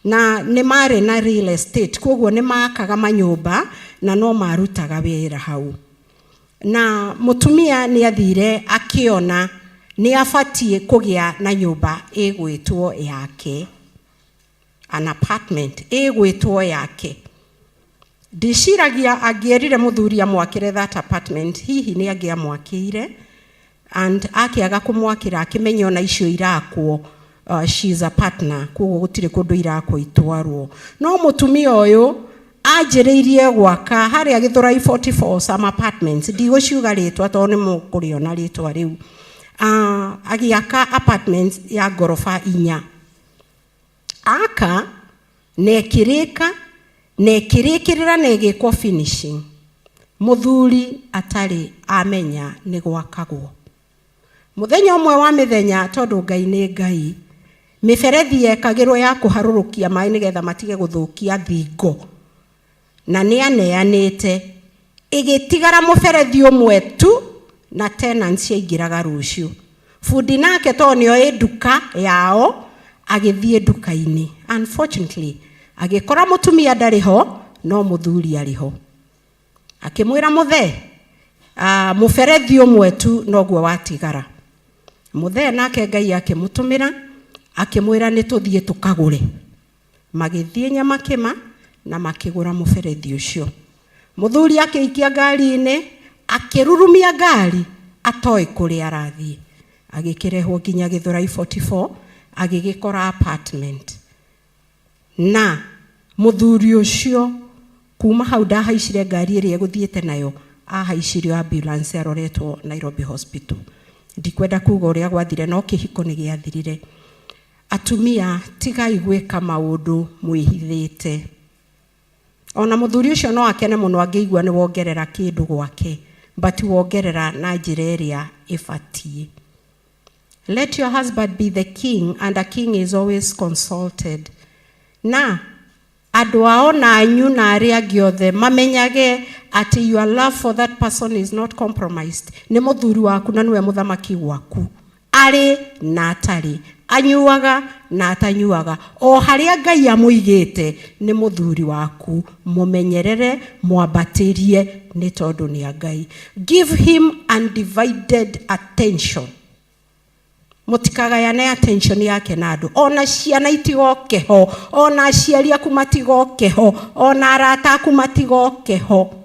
na nĩ marĩ na real estate, koguo nĩ makaga manyũmba na no marutaga wĩra hau. Na mũtumia nĩ athire akĩona nĩ abatiĩ kũgĩa na nyũmba ĩgwĩtwo yake, an apartment ĩgwĩtwo yake. Ndiciragia angĩerire mũthuri amwakĩre that apartment, hihi nĩ angĩamwakĩire, and akĩaga kũmwakĩra, akĩmenya ona icio irakwo, she is a partner, koguo gũtirĩ kũndũ irakwo itwarwo. No mũtumia ũyũ anjĩrĩirie gwaka harĩa Gĩthũrai 44 some apartments. Ndigũciuga rĩtwa tondũ nĩ mũkũrĩona rĩtwa rĩu. Agĩaka apartments ya ngoroba 4, aka na ĩkĩrĩka na ĩkĩrĩkĩrĩra na ĩgĩkwo finishing mũthuri atarĩ amenya nĩ gwakagwo. Mũthenya ũmwe wa mĩthenya, tondũ Ngai nĩ Ngai, mĩberethi yekagĩrwo ya kũharũrũkia maĩ nĩgetha matige gũthũkia thingo, na nĩ aneanĩte, ĩgĩtigara mũberethi ũmwe tu na tenants ciaingĩraga rũciũ. Bundi nake tondũ nĩoĩ nduka yao, agĩthiĩ nduka-inĩ. Unfortunately, agĩkora mũtumia ndarĩ ho no mũthuri arĩ ho. Akĩmwĩra, "Mũthee, mũberethi ũmwe tu noguo watigara." Mũthee nake Ngai akĩmũtũmĩra, akĩmwĩra nĩ tũthiĩ tũkagũre. Magĩthiĩ Nyamakĩma na makĩgũra mũberethi ũcio. Mũthuri akĩikia ngari-inĩ, akĩrurumia ngari atoĩ kũrĩa arathiĩ, agĩkĩrehwo nginya Gĩthũrai 44, agĩgĩkora apartment. Na mũthuri ũcio kuma hau ndahaicire ngari ĩrĩa egũthiĩte nayo. Ahaicirio ambulance aroretwo Nairobi Hospital. Ndikwenda kuga ũrĩa gwathire, no kĩhiko nĩ gĩathirire. Atumia, tigai gwĩka maũndũ mwĩhithĩte. Ona mũthuri ũcio no akene mũno angĩigua nĩ wongerera kĩndũ gwake, but wongerera na njĩra ĩrĩa ĩbatiĩ. Let your husband be the king, and a king is always consulted. Na andũ ao na anyu na arĩa angĩ othe mamenyage atĩ your love for that person is not compromised. Nĩ mũthuri waku na nĩwe mũthamaki gwaku, arĩ na atarĩ, anyuaga na atanyuaga, o harĩa Ngai amũigĩte nĩ mũthuri waku. Mũmenyerere, mwambatĩrie, nĩ tondũ nĩ a Ngai. Give him undivided attention. Mũtikagayane attention yake na andũ. Ona ciana itigoke ho, ona aciari aku matigoke ho, ona arata aku matigoke ho.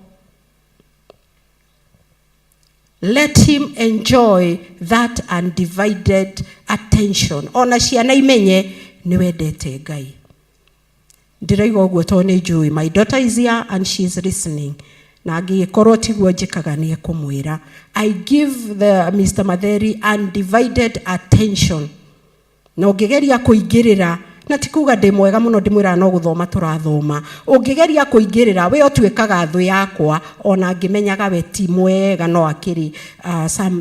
Let him enjoy that undivided attention. Ona ciana imenye nĩ wendete Ngai. Ndĩraiga ũguo tondũ nĩ njũĩ my daughter is here and she is listening, na angĩkorwo tiguo njĩkaga nĩ ekũmwĩra. I give the Mr. Matheri undivided attention, na ũngĩgeria kũingĩrĩra, na ti kuga ndĩ mwega mũno, ndĩmwĩraga no gũthoma tũrathoma, ũngĩgeria kũingĩrĩra, we ũtuĩkaga thũ yakwa. Ona ngĩmenyaga we ti mwega, no akĩrĩ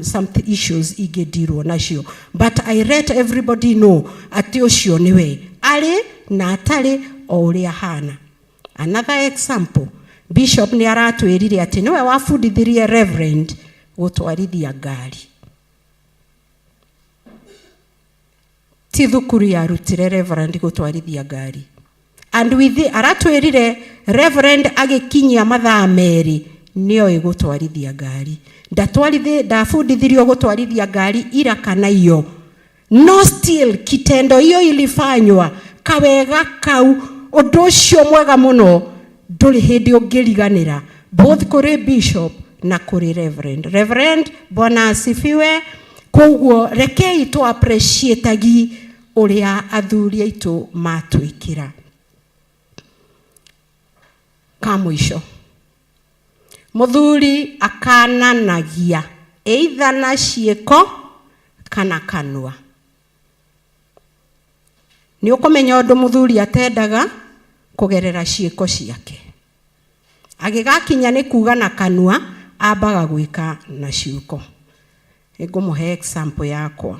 some issues ingĩndirwo nacio, but I let everybody know atĩ ũcio nĩwe, arĩ na atarĩ, o ũrĩa hana. Another example, Bishop nĩ aratwĩrire atĩ nĩwe wabundithirie Reverend gũtwarithia ngari. Ti thukuru yarutire Reverend gũtwarithia ngari. And with the, aratwĩrire Reverend agĩkinyia mathaa 2 nĩoĩ gũtwarithia ngari. Ndabundithirio gũtwarithia ngari ira kana iyo, no still kitendo hiyo ilifanywa, kawega kau, ũndũ ũcio mwega mũno ndũrĩ hĩndĩ ũngĩriganĩra, both kũrĩ Bishop na kũrĩ Reverend. Reverend, Bwana asifiwe. Koguo rekei tu appreciate ũrĩa athuri aitũ matwĩkĩra. Ka mũico, mũthuri akananagia either na ciĩko kana kanua. Nĩ ũkũmenya ũndũ mũthuri atendaga kũgerera ciĩko ciake. Agĩgakinya nĩ kuga na kanua, ambaga gwĩka na ciĩko. Nĩngũmũhe example yakwa.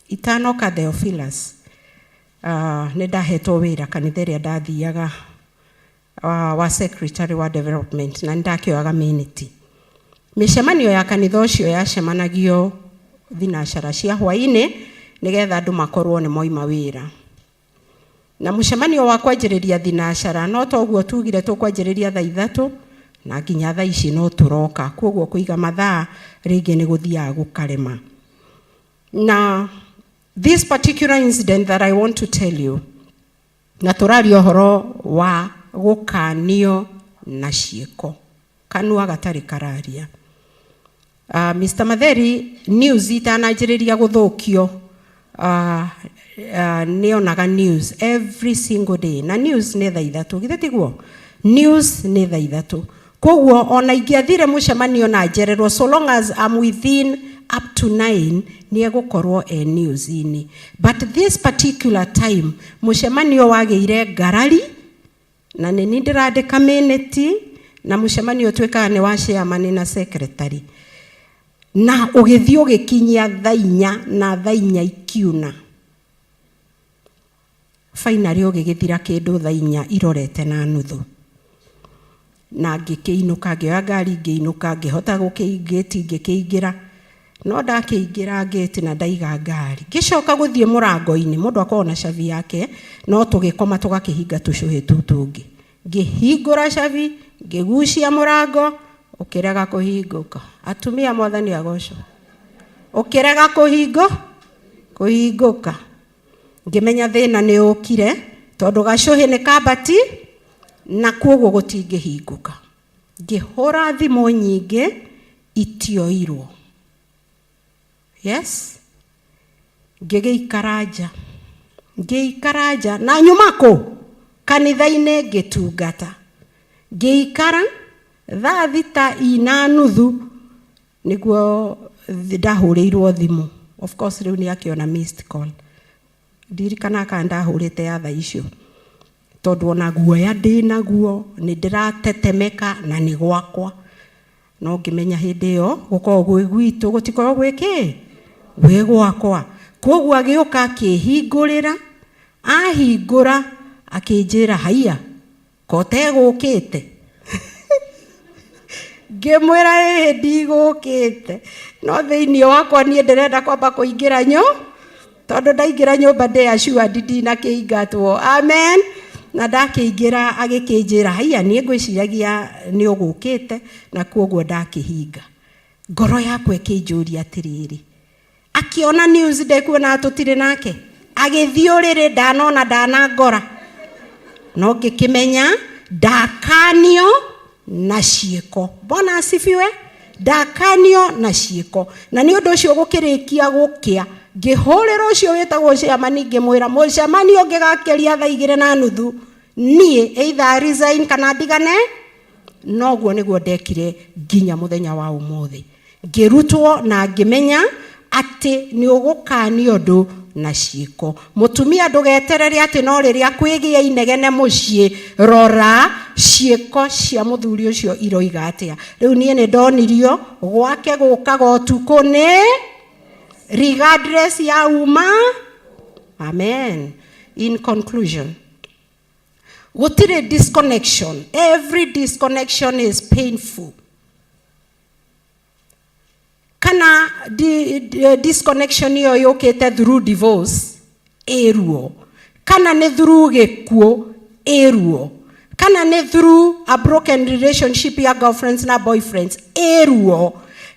Itanoka Theophilus, nĩ ndahetwo wĩra kanitha ĩrĩa ndathiaga, wa secretary wa development, na nĩ ndakĩoyaga minute. Mĩcemanio ya kanitha ũcio yacemanagio thinacara cia hwaĩ-inĩ, nĩgetha andũ makorwo nĩ moima wĩra. Na mũcemanio wa kwanjĩrĩria thinacara, no toguo tugire tũkwanjĩrĩria thaa 3 na nginya thaa ici no tũroka, koguo kũiga mathaa rĩngĩ nĩ gũthiaga gũkarema. Na this particular incident that I want to tell you, na tũraria ũhoro wa gũkanio na ciĩko, kanua gatarĩ kararia. Mr. Matheri, news itananjĩrĩria gũthũkio, nĩonaga news every single day, na news nĩ thaa 3, githĩ tiguo? News nĩ thaa 3. Koguo ona ingĩathire mũcemanio na njererwo, so long as I'm within up to 9, nĩ egũkorwo e news-inĩ. But this particular time mũcemanio wagĩire ngarari, na nĩ niĩ ndĩrandĩka minute, na mũcemanio ũtuĩkaga nĩ wa chairman na secretary, na ũgĩthiĩ ũgĩkinyia thaa 4 na thaa 4 ikiuna. Finally ũgĩgĩthira kĩndũ thaa 3:30, na ngĩkĩinũka, ngĩoya ngari ngĩinũka, ngĩhota gũkĩingĩti, ngĩkĩingĩra. No ndakĩingĩra ngĩti na ndaiga ngari, ngĩcoka gũthiĩ mũrango-inĩ, mũndũ akoragwo na cabi yake, no tũgĩkoma tũgakĩhinga tũcũhĩ tũu tũngĩ. Ngĩhingũra cabi, ngĩgucia mũrango, ũkĩrega kũhingũka. Atumia, Mwathani agocwo. Ũkĩrega kũhingũka. Ngĩmenya thĩna nĩ ũkire, tondũ gacũhĩ nĩ kambati na koguo gũtingĩhingũka. Ngĩhũra thimũ nyingĩ, itioirwo. Yes, ngĩgĩikara nja, ngĩikara nja na nyuma kũ kanitha-inĩ ngĩtungata, ngĩikara. Thaa 6 ina nuthu nĩguo ndahũrĩirwo thimũ. Of course rĩu nĩ akĩona missed call. Ndirikanaga kana ndahũrĩte ya thaa icio, tondũ ona guoya ndĩnaguo, nĩ ndĩratetemeka na nĩ gwakwa. No ngĩmenya hĩndĩ ĩyo gũkoragwo gwĩ gwitũ, gũtikoragwo gwĩ kĩ gwĩ gwakwa. Koguo agĩũka akĩhingũrĩra, ahingũra akĩnjĩra, haiya, ko ũtegũkĩte? Ngĩmwĩra ĩĩ ndigũkĩte, no thĩinĩ wakwa niĩ ndĩrenda kwamba kũingĩra tondũ ndaingĩra nyũmba ndĩ assured ndinakĩingatwo. Amen. Na ndakĩingĩra agĩkĩnjĩra, haiya, niĩ ngwĩciragia nĩ ũgũkĩte, na koguo ndakĩhinga. Ngoro yakwa ĩkĩnjũria atĩrĩrĩ, akĩona news ndekuona tũtirĩ nake, agĩthiĩ ũrĩrĩ, ndanona ndanangora, no ngĩkĩmenya ndakanio na ciĩko. Bwana asifiwe. Ndakanio na ciĩko. Na nĩ ũndũ ũcio gũkĩrĩkia gũkĩa, ngĩhũrĩra ũcio wĩtagwo chairman, ngĩmwĩra mũcemanio ũngĩgakĩria thaa 2:30, niĩ either resign kana ndigane. Noguo nĩguo ndekire nginya mũthenya wa ũmũthĩ. Ngĩrutwo na ngĩmenya atĩ nĩ ũgũkanio ũndũ na ciĩko. Mũtumia, ndũgeterere atĩ no rĩrĩa kwĩgĩa inegene mũciĩ, rora ciĩko cia mũthuri ũcio iroiga atĩa. Rĩu niĩ nĩ ndonirio gwake gũkaga ũtukũ nĩ regardless ya uma. Amen. In conclusion, gũtirĩ disconnection. Every disconnection is painful. Kana disconnection ĩyo yũkĩte through divorce, ĩruo, kana nĩ through gĩkuũ, ĩruo, kana nĩ through a broken relationship ya girlfriends na boyfriends, ĩruo,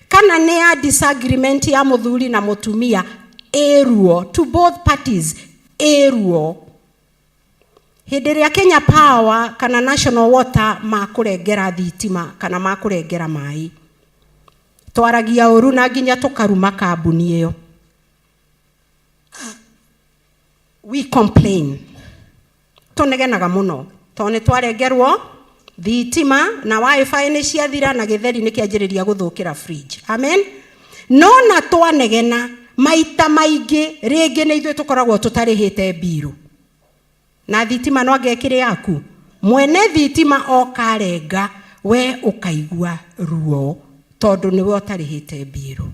kana nĩ ya disagreement ya mũthuri na mũtumia, ĩruo to both parties, ĩruo. Hĩndĩ ĩrĩa Kenya Power kana National Water makũrengera thitima kana makũrengera maĩ, twaragia ũru na nginya tũkaruma kambuni ĩyo. We complain, tũnegenaga mũno tondũ nĩ twarengerwo thitima na WiFi nĩ ciathira na gĩtheri nĩ kĩanjĩrĩria gũthũkĩra fridge. Amen. No na twanegena maita maingĩ, rĩngĩ nĩ ithuĩ tũkoragwo tũtarĩhĩte mbiru na thitima, no angekĩrĩ yaku mwene thitima okarenga, we ũkaigua ruo tondũ nĩwe ũtarĩhĩte mbiru.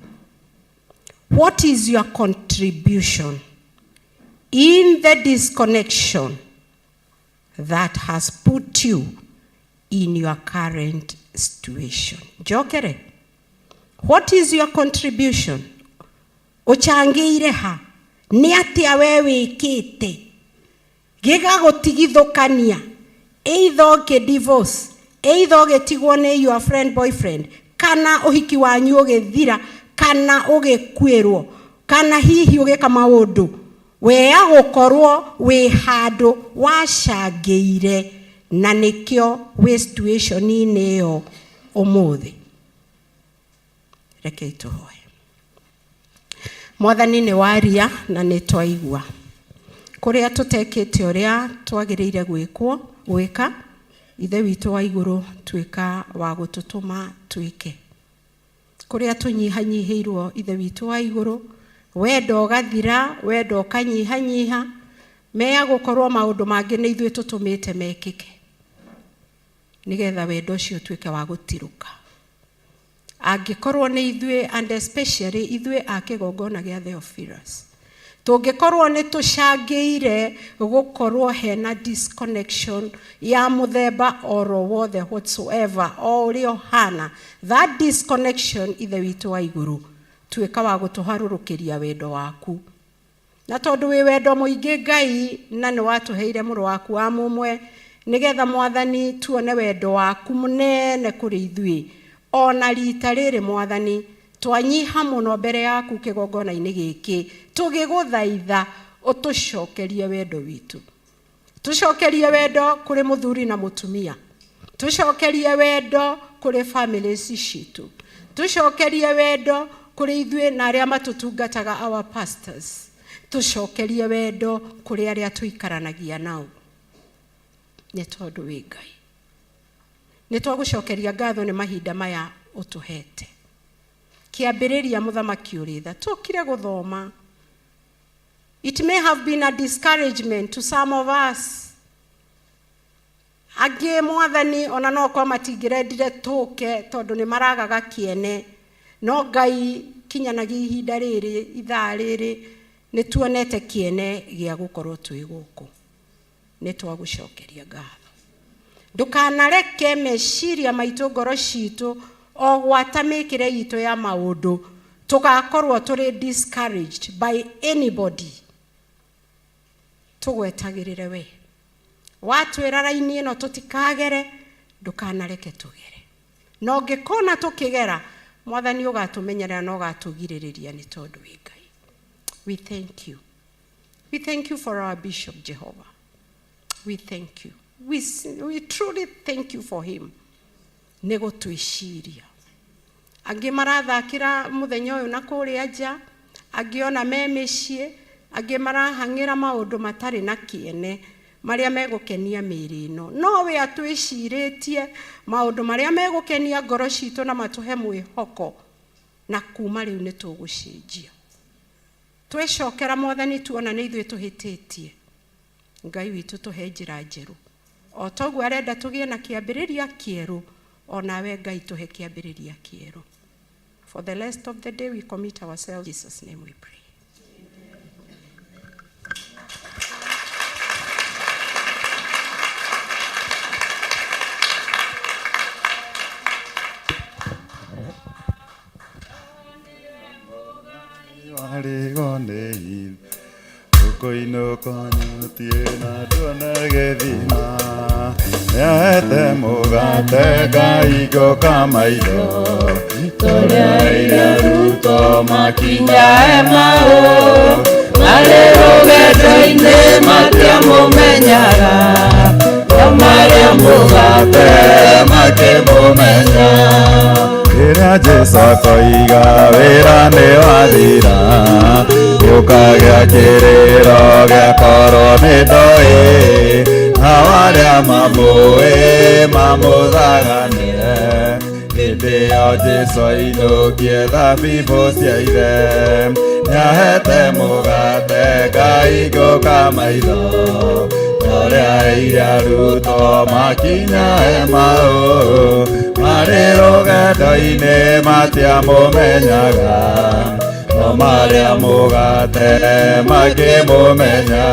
What is your contribution in the disconnection that has put you in your current situation? Njokere, what is your contribution? Ũcangĩire ha? Nĩ atĩa we wĩkĩte gĩgagũtigithũkania, either ũkĩ divorce, either ũgĩtigwo nĩ your friend, boyfriend, kana ũhiki wanyu ũgĩthira, kana ũgĩkuĩrwo, kana hihi ũgĩka maũndũ wea gũkorwo wĩ handũ wacangĩire na nĩkĩo wĩ situation-inĩ ĩyo ũmũthĩ? Rekei tũhoe. Mwathani, nĩ waria na nĩ twaigua kũrĩa tũtekĩte ũrĩa twagĩrĩire gwĩkwo gwĩka. Ithe witũ wa igũrũ, tuĩka wa gũtũtũma twĩke kũrĩa tũnyihanyihĩirwo. Ithe witũ wa igũrũ, wendo ũgathira, wendo ũkanyihanyiha, meya gũkorwo maũndũ mangĩ nĩ ithuĩ tũtũmĩte mekĩke, nĩgetha wendo ũcio ũtuĩke wa gũtirũka. Angĩkorwo nĩ ithuĩ, and especially ithuĩ a kĩgongona gĩa Theophilus, tũngĩkorwo nĩ tũcangĩire gũkorwo hena disconnection ya mũthemba oro wothe whatsoever, o ũrĩa ũhana that disconnection, Ithe witũ wa igũrũ, tuĩka wa gũtũharũrũkĩria wendo waku. Na tondũ wĩ wendo mũingĩ, Ngai, na nĩ watũheire mũrũ waku wa mũmwe, nĩgetha, Mwathani, tuone wendo waku mũnene kũrĩ ithuĩ. Ona rita rĩrĩ, Mwathani, twanyiha mũno mbere yaku kĩgongona-inĩ gĩkĩ, tũgĩgũthaitha ũtũcokerie wendo witũ. Tũcokerie wendo kũrĩ mũthuri na mũtumia, tũcokerie wendo kũrĩ families citũ, tũcokerie wendo kũrĩ ithuĩ na arĩa matũtungataga, our pastors, tũcokerie wendo kũrĩ arĩa tũikaranagia nao, nĩ tondũ wĩ Ngai. Nĩ twagũcokeria ngatho nĩ mahinda maya ũtũhete. Kĩambĩrĩria mũthamaki ũrĩ tha, tũkire gũthoma. It may have been a discouragement to some of us. Angĩ mwathani ona no kwa matingĩrendire tũke tondũ nĩ maragaga kĩene. No Ngai kinyanagia ihinda rĩrĩ, ithaa rĩrĩ, nĩ tuonete kĩene gĩa gũkorwo twĩ gũkũ. Nĩ twagũcokeria ngatho. Ndũkanareke meciria maitũ, ngoro citũ, o gwata mĩkĩre itũ ya maũndũ, tũgakorwo tũrĩ discouraged by anybody. Tũgwetagĩrĩre we. Watwĩra raini ĩno tũtikagere, ndũkanareke tũgere. Na ũngĩkona tũkĩgera, mwathani ũgatũmenyerera na ũgatũgirĩrĩria nĩ tondũ wĩ Ngai. We thank you. We thank you for our Bishop Jehovah. We thank you. We truly thank you for him. Nĩ gũtwĩciria. Angĩ marathakĩra mũthenya ũyũ na kũrĩa nja, angĩ ona me mĩciĩ, angĩ marahang'ĩra maũndũ matarĩ na kĩene, marĩa megũkenia mĩĩrĩ ĩno. No we atwĩcirĩtie maũndũ marĩa megũkenia ngoro citũ na matũhe mwĩhoko, na kuma rĩu nĩ tũgũcenjia. Twecokera mwathani tuona nĩ ithuĩ tũhĩtĩtie. Ngai witũ tũhe njĩra njerũ. O toguo arenda tũgĩe na kĩambĩrĩria kĩerũ, onawe Ngai tũhe kĩambĩrĩria kĩerũ. For the rest of the day we commit ourselves. In Jesus' name we pray.
Ũkũinũka nyũtie na nduone gĩthima, nĩahete mũgate ngaingũka maitho,
Tũrĩa
arutwo
makinya Emau, marĩ rũgendo-inĩ matiamũmenyaga, no marĩa mũgate
makĩmũmenya. Rĩrĩa Jesũ akoiga wĩra nĩ wathira, gũkagĩa kĩrĩro gĩakorwo nĩ ndoĩ, nao arĩa mamũĩ mamũthaganĩre. Hĩndĩ ĩyo Jesũ ainũkie thabibũ cia ithe, nĩahete mũgate ngaingũka maitho, torĩa aire arutwo makinya Emau, marĩ rũgendo-inĩ matiamũmenyaga, no marĩa mũgate makĩmũmenya.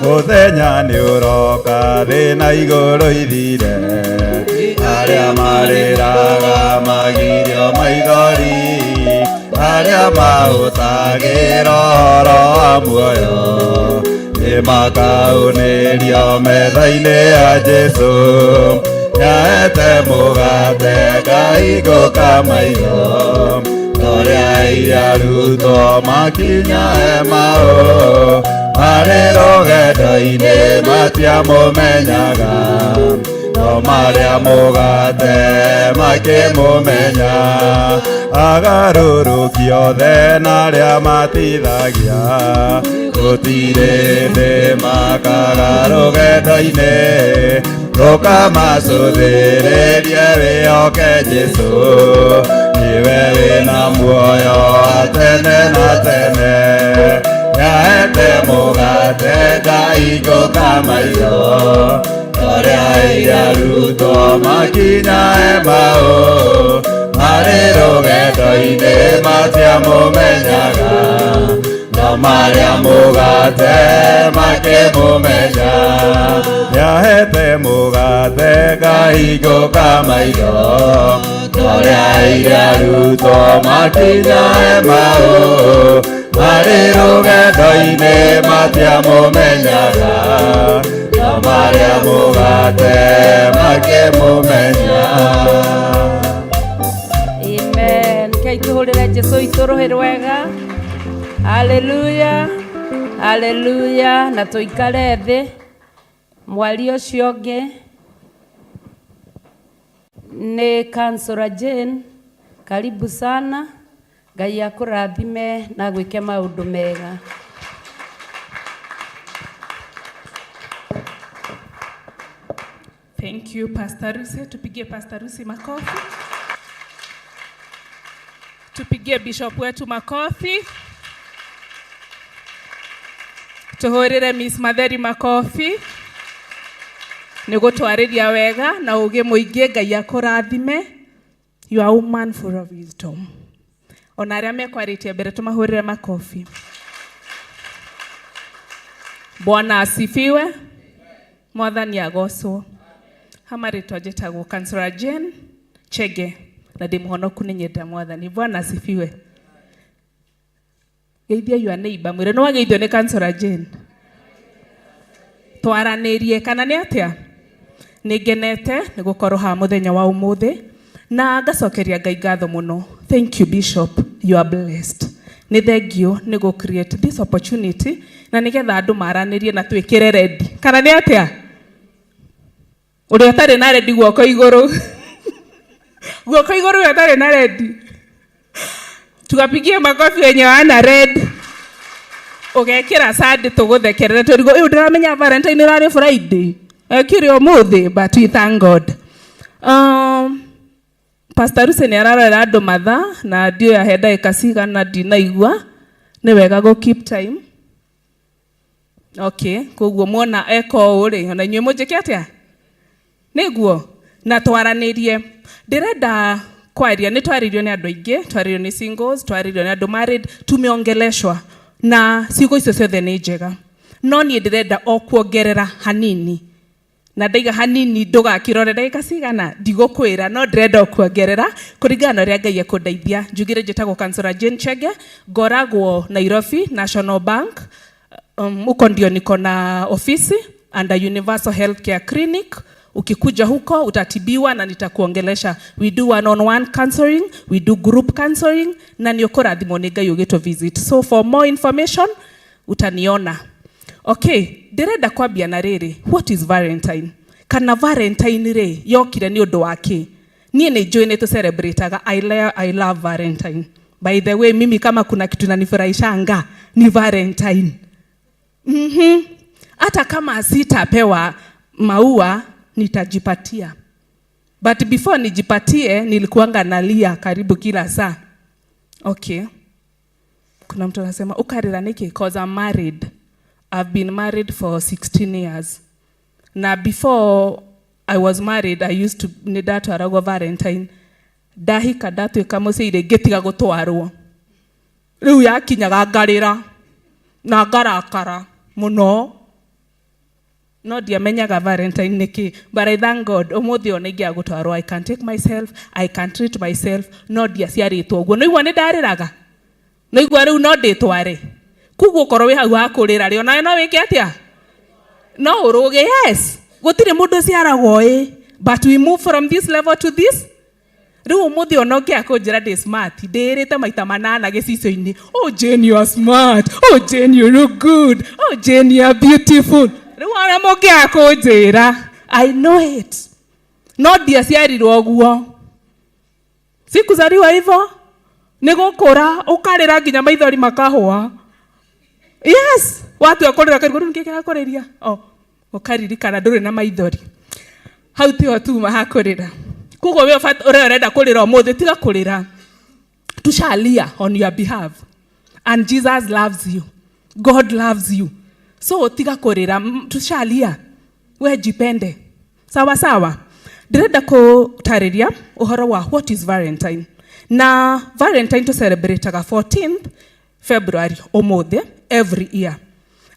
Mũthenya nĩ ũroka thĩ na igũrũ ithire, arĩa marĩraga magirio maithori, arĩa mahũtagĩra ũhoro wa muoyo, nĩmakaunĩrio metha-inĩ ya Jesũ. Nĩahete mũgate ngaingũka maitho, torĩa aire arutwo makinya Emau, marĩ rũgendo-inĩ matiamũmenyaga, no marĩa mũgate makĩmũmenya. Agarũrũki othe na arĩa matithagia, gũtirĩ hĩndĩ makaga rũgendo-inĩ, rũkamacũthĩrĩrie wĩhoke Jesũ, nĩwe wĩna muoyo wa tene na tene. Nĩahete mũgate ngaingũka maitho, torĩa aire arutwo makinya Emau, marĩ rũgendo-inĩ matiamũmenyaga, no marĩa mũgate makĩmũmenya. Nĩahete mũgate ngaingũka maitho, torĩa aire arutwo makinya Emau, marĩ rũgendo-inĩ matiamũmenyaga, no marĩa mũgate makĩmũmenya.
Amen. Kei tũhũrĩre Jesũ witũ rũhĩ rwega. Hallelujah. Hallelujah. Na tũikare thĩ. Mwaria ũcio ũngĩ nĩ Councillor Jane. Karibu sana. Ngai akũrathime na agwĩke maũndũ mega.
Thank you, Pastor Ruse. Tupigie Pastor Ruse makofi. Tupigie Bishop wetu makofi. Tuhurire Miss Matheri makofi. Nĩ gũtwarĩria wega na ũgĩ mũingĩ. Ngai akũrathime. You are a woman full of wisdom. Ona arĩa mekwarĩtie mbere, tũmahũrĩre makofi. Bwana asifiwe. Mwathani agocwo. Hama rĩtwa njĩtagwo Counselor Jane Chege na ndĩ mũhonoku, nĩ nyenda Mwathani. Bwana asifiwe. Geithia your neighbor, mwĩre nĩ wageithio nĩ Counselor Jane. Twaranĩrie kana nĩ atĩa? Nĩ ngenete nĩ gũkorwo haha mũthenya wa ũmũthĩ na ngacokeria Ngai ngatho mũno. Thank you, Bishop, you are blessed. Nĩ thengio nĩ gũ create this opportunity na nĩgetha andũ maranĩrie na twĩkĩre ready, kana nĩ atĩa? Ũrĩa ũtarĩ na ready, guoko igũrũ, guoko igũrũ, ũrĩa ũtarĩ na ready. Tukapigie makofi wenye wana red. Ũgekĩra Sunday tũgũthekerere, tũrigwo ĩũ ndĩramenya Valentine ĩrarĩ Friday, ekire ũmũthĩ, but we thank God. Pastor Ruse nĩ ararorera andũ mathaa na ndiũĩ ahe ndagĩka cigana, ndinaigua. Nĩ wega gũ keep time. Okay, koguo muona eka ũũ rĩ, ona inyuĩ mũnjĩke atĩa nĩguo na twaranĩrie. Ndĩrenda kwaria, nĩ twarĩirio nĩ andũ aingĩ, twarĩirio nĩ singles, twarĩirio nĩ andũ married, tumeongeleshwa na ciugo icio ciothe nĩ njega, no niĩ ndĩrenda o kuongerera hanini na ndaiga hanini, ndũgakĩrore ndagĩka cigana, ndigũkwĩra, no ndĩrenda o kuongerera kũringana na ũrĩa Ngai ekũndeithia. Njugire njĩtagwo Counselor Jane Chege, ngoragwo Nairobi National Bank, huko ndio niko na ofisi under Universal Healthcare Clinic. Ukikuja huko utatibiwa na nitakuongelesha. We do one on one counseling, we do group counseling na nĩ ũkũrathimwo nĩ Ngai ũgĩtũ visit. So for more information utaniona. Okay, ndĩrenda kwambia na rĩrĩ, what is Valentine? Kana Valentine rĩ, yokire nĩ ũndũ wa kĩ? Niĩ nĩ njũĩ nĩ tũcelebrataga. I love Valentine. By the way, mimi kama kuna kitu nanifurahishanga ni Valentine. Hata kama sitapewa maua, nitajipatia. But before nijipatie, nilikuanga nalia karibu kila saa. Okay. Kuna mtu anasema ukarira niki? 'Cause I'm married. I've been married for 16 years. Na before I was married, I used to nĩ ndatwaragwo Valentine. Ndahika ndatuĩka mũciĩ ngĩtiga gũtwarwo. Rĩu yakinyaga ngarĩra na ngarakara mũno, no ndiamenyaga Valentine nĩ kĩ. But I thank God, ũmũthĩ ona ingĩaga gũtwarwo, I can take myself, I can treat myself, no ndiaciarĩtwo ũguo. Nĩigua nĩ ndarĩraga, nĩigua rĩu no ndĩtware. Koguo ũkorwo wĩ hau ha kũrĩra rĩ, onawe no wĩke atĩa? No ũrũge. Yes, gũtirĩ mũndũ ũciaragwo ĩ, but we move from this level to this. Rĩu ũmũthĩ ona ũngĩaga kũnjĩra ndĩ smart, ndĩĩrĩte maita manana gĩcicio-inĩ, "Oh Jane, you are smart. Oh Jane, you look good. Oh Jane, you are beautiful." Rĩu ona mũngĩaga kũnjĩra, I know it. No ndiaciarirwo ũguo, sikuzaliwa hivyo. Nĩ gũkũra, ũkarĩra nginya maithori makahũa. Yes, watua kũrĩra karigũ, rĩu nĩkĩ kĩrakũrĩria? Oh, ũkaririkana ndũrĩ na maithori hau, tiho tuma hakũrĩra. Koguo we ũrĩa ũrenda kũrĩra ũmũthĩ, tiga kũrĩra. Tushalia on your behalf and Jesus loves you, God loves you, so tiga kũrĩra. Tushalia, we jipende. Sawa sawa. Ndĩrenda kũtarĩria ũhoro wa what is Valentine. Na Valentine tũ celebrataga 14th February, ũmũthĩ, every year.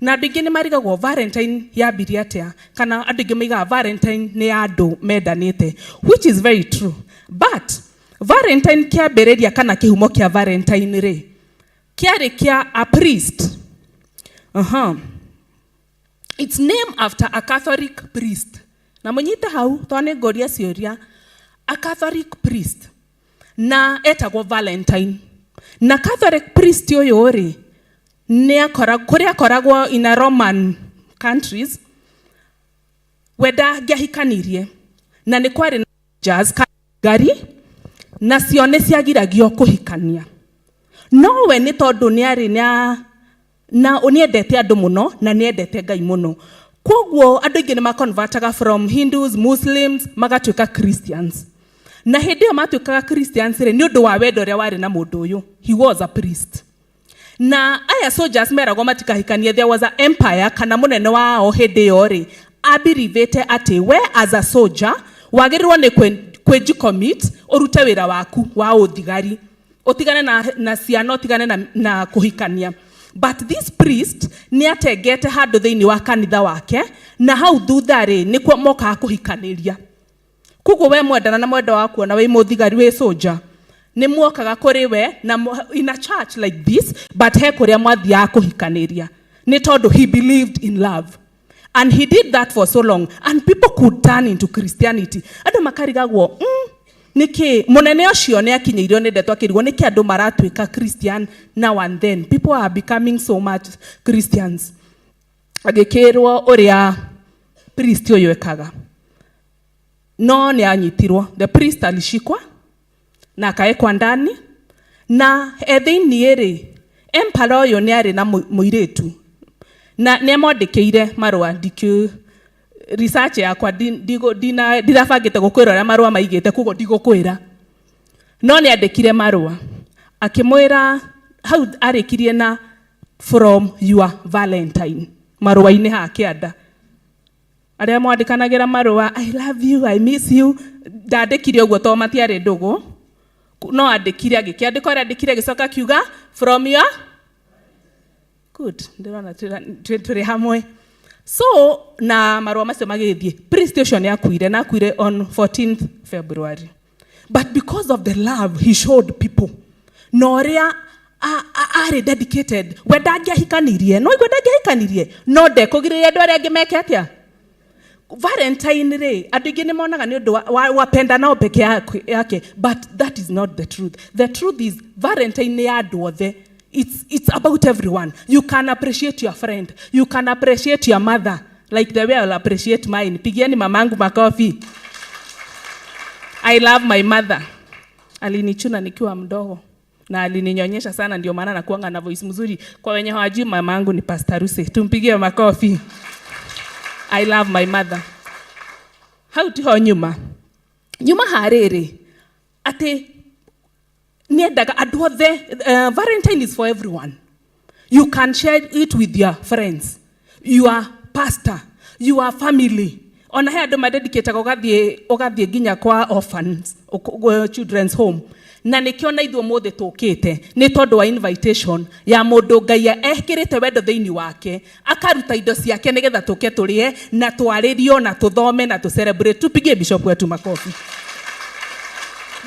Na andũ aingĩ nĩ marigagwo Valentine yambirie atĩa, kana andũ aingĩ maigaga Valentine nĩ ya andũ mendanĩte, which is very true, but Valentine kĩambĩrĩria kana kĩhumo kĩa Valentine rĩ, kĩarĩ kĩa a priest. It's named after a Catholic priest. Na mũnyite hau tondũ nĩ ngũria ciũria. A Catholic priest na etagwo Valentine. Na Catholic priest ũyũ rĩ, nĩ akora kũrĩa akoragwo in a Roman countries, we ndangĩahikanirie na nĩ kwarĩ na jazz ngari nacio nĩ ciagiragio kũhikania, no we nĩ tondũ nĩ arĩ na nĩ endete andũ mũno na nĩ endete Ngai mũno. Kwoguo andũ aingĩ nĩ maconvertaga from Hindus, Muslims, magatuĩka Christians. Na hĩndĩ ĩyo matuĩkaga Christians rĩ, nĩ ũndũ wa wendo ũrĩa warĩ na mũndũ ũyũ. He was a priest. Na aya soldiers meragwo matikahikanie, there was a empire kana mũnene wao hĩndĩ ĩyo rĩ, abirivĩte atĩ we as a soldier wagĩrĩirwo nĩ kwĩjicommit, ũrute wĩra waku wa ũthigari, ũtigane na ciana, ũtigane na kũhikania. But this priest nĩ atengete handũ thĩinĩ wa kanitha wake, na hau thutha rĩ, nĩkuo mokaga kũhikanĩria. Koguo we mwendana na mwenda waku, ona wĩ mũthigari, wĩ soldier, nĩ muokaga kũrĩ we na in a church like this, but he kũrĩa mwathiaga kũhikanĩria, nĩ tondũ he believed in love. And he did that for so long, and people could turn into Christianity. Andũ makarigagwo, nĩkĩ mũnene ũcio nĩ akinyĩirio nĩ ndeto, akĩrigwo nĩkĩ andũ maratuĩka Christian now and then. People are becoming so much Christians. Agĩkĩrwo ũrĩa priest ũyũ ekaga, no nĩ anyitirwo. The priest alishikwa na akawekwa ndani, na e thĩiniĩ rĩ, emperor ũyũ nĩ arĩ na mũirĩtu na nĩ amwandĩkĩire marũa. Ndikĩ research yakwa ndirabangĩte gũkwĩra ũrĩa marũa maigĩte, koguo ndigũkwĩra, no nĩ andĩkire marũa akĩmwĩra. Hau arĩkirie na "from your Valentine". Marũa-inĩ haha kĩanda, arĩa mwandĩkanagĩra marũa, "I love you, I miss you", ndandĩkire ũguo tondũ matiarĩ ndũgũ, no andĩkire, agĩkĩandĩka ũrĩa andĩkire, agĩcoka akiuga "from your". Good, ndĩrona tũrĩ hamwe. So na marũa macio magĩthiĩ, priest ũcio nĩ akuire, na akuire on 14th February. But because of the love he showed people na ũrĩa arĩ dedicated, we ndangĩahikanirie, no igua ndangĩahikanirie, no ndekũgirĩrĩria andũ arĩa angĩ meke atĩa. Valentine rĩ, andũ aingĩ nĩ monaga nĩ ũndũ wapenda nao peke yake, but that is not the truth. The truth is Valentine nĩ ya andũ othe. It's about everyone. You can appreciate your friend, you can appreciate your mother, like the way I'll appreciate mine. Pigieni mamangu makofi. I love my mother. Alinichuna nikiwa mdogo na alininyonyesha sana, ndio maana nakuanga na voice mzuri. Kwa wenye hawajui, mamangu ni Pastor Ruse, tumpigie makofi. I love my mother. Hau tiho nyuma nyuma harĩrĩ atĩ nĩendaga andũ othe. Valentine is for everyone. You can share it with your friends, your pastor, your family. Ona he andũ madedicataga, ũgathiĩ nginya kwa orphans, children's home. Na nĩkĩo na ithuĩ ũmũthĩ tũkĩte, nĩ tondũ wa invitation ya mũndũ Ngai ekĩrĩte wendo thĩinĩ wake, akaruta indo ciake nĩgetha tũke tũrĩe na twarĩrio na tũthome na tũ celebrate. Tupigie bishop wetu makofi.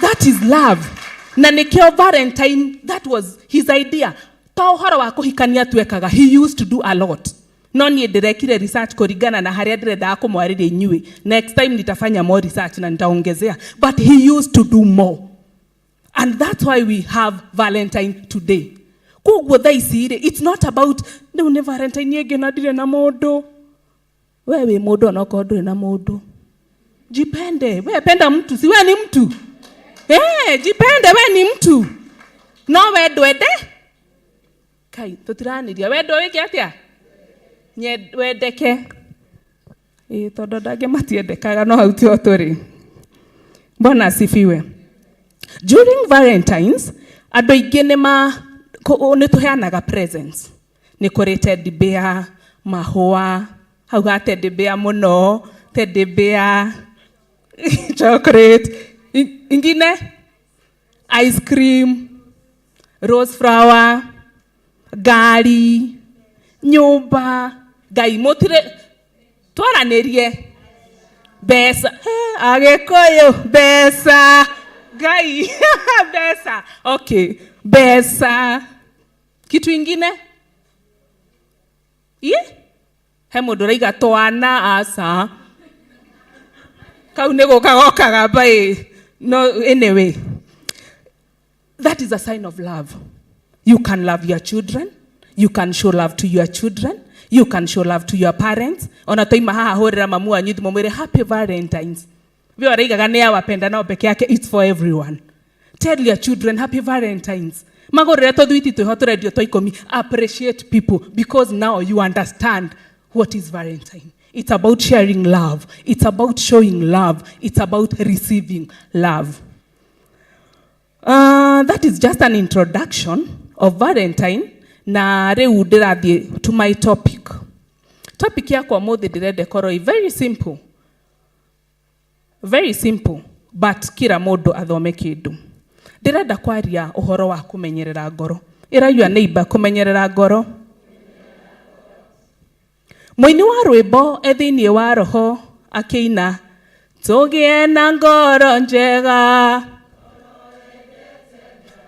That is love. Na nĩkĩo Valentine, that was his idea. To ũhoro wa kũhikania twekaga, he used to do a lot, no niĩ ndĩrekire research kũringana na harĩa ndĩrendaga kũmwarĩria inyuĩ. Next time nitafanya more research na nitaongezea, but he used to do more, and that's why we have Valentine today. Koguo thaa ici rĩ, it's not about rĩu nĩ Valentine ĩngĩ na ndirĩ na mũndũ. We wĩ mũndũ, onokorwo ndũrĩ na mũndũ. Jipende. We penda mtu, si we ni mtu? Hey, jipende, we ni mtu. No wendwo ende kai tũtiranĩria, wendwo wĩke atĩa? Wendeke ĩĩ, tondũ andũ angĩ matiendekaga, no hau tiho tũrĩ. Bwana asifiwe. During Valentines, andũ aingĩ nĩ tũheanaga presents. Nĩ kũrĩ teddy bear, mahũa, hau ha teddy bear mũno, teddy bear, chocolate, ingine ice cream, rose flower, ngari, nyũmba. Ngai mũtirĩ twaranĩrie mbeca. He, Agĩkũyũ, mbeca, Ngai, mbeca. Okay, mbeca. Kitu ingine? Ie he mũndũ ũraiga twana, aca, kau nĩ gũka gokaga by. No, anyway, that is a sign of love. You can love your children, you can show love to your children, you can show love to your parents. Ona toima haha, hũrĩra mamu wanyu thimũ, mwĩre "Happy Valentines". We araigaga nĩ awapenda nao peke yake. It's for everyone. Tell your children "Happy Valentines", magũrĩre tũthwiti twĩho tũrendio twa 10. Appreciate people, because now you understand what is Valentine. It's about sharing love. It's about showing love. It's about receiving love. That is just an introduction of Valentine na rĩu ndĩrathiĩ to my topic. Topic yakwa mũthĩ ndĩrenda ĩkorwo ĩ very simple. Very simple, but kila mũndũ athome kĩndũ. Ndĩrenda kwaria ũhoro wa kũmenyerera ngoro. Ĩra your neighbor kũmenyerera ngoro. Mũini wa rwĩmbo e thĩinĩ wa roho akĩina tũgĩe na ngoro njega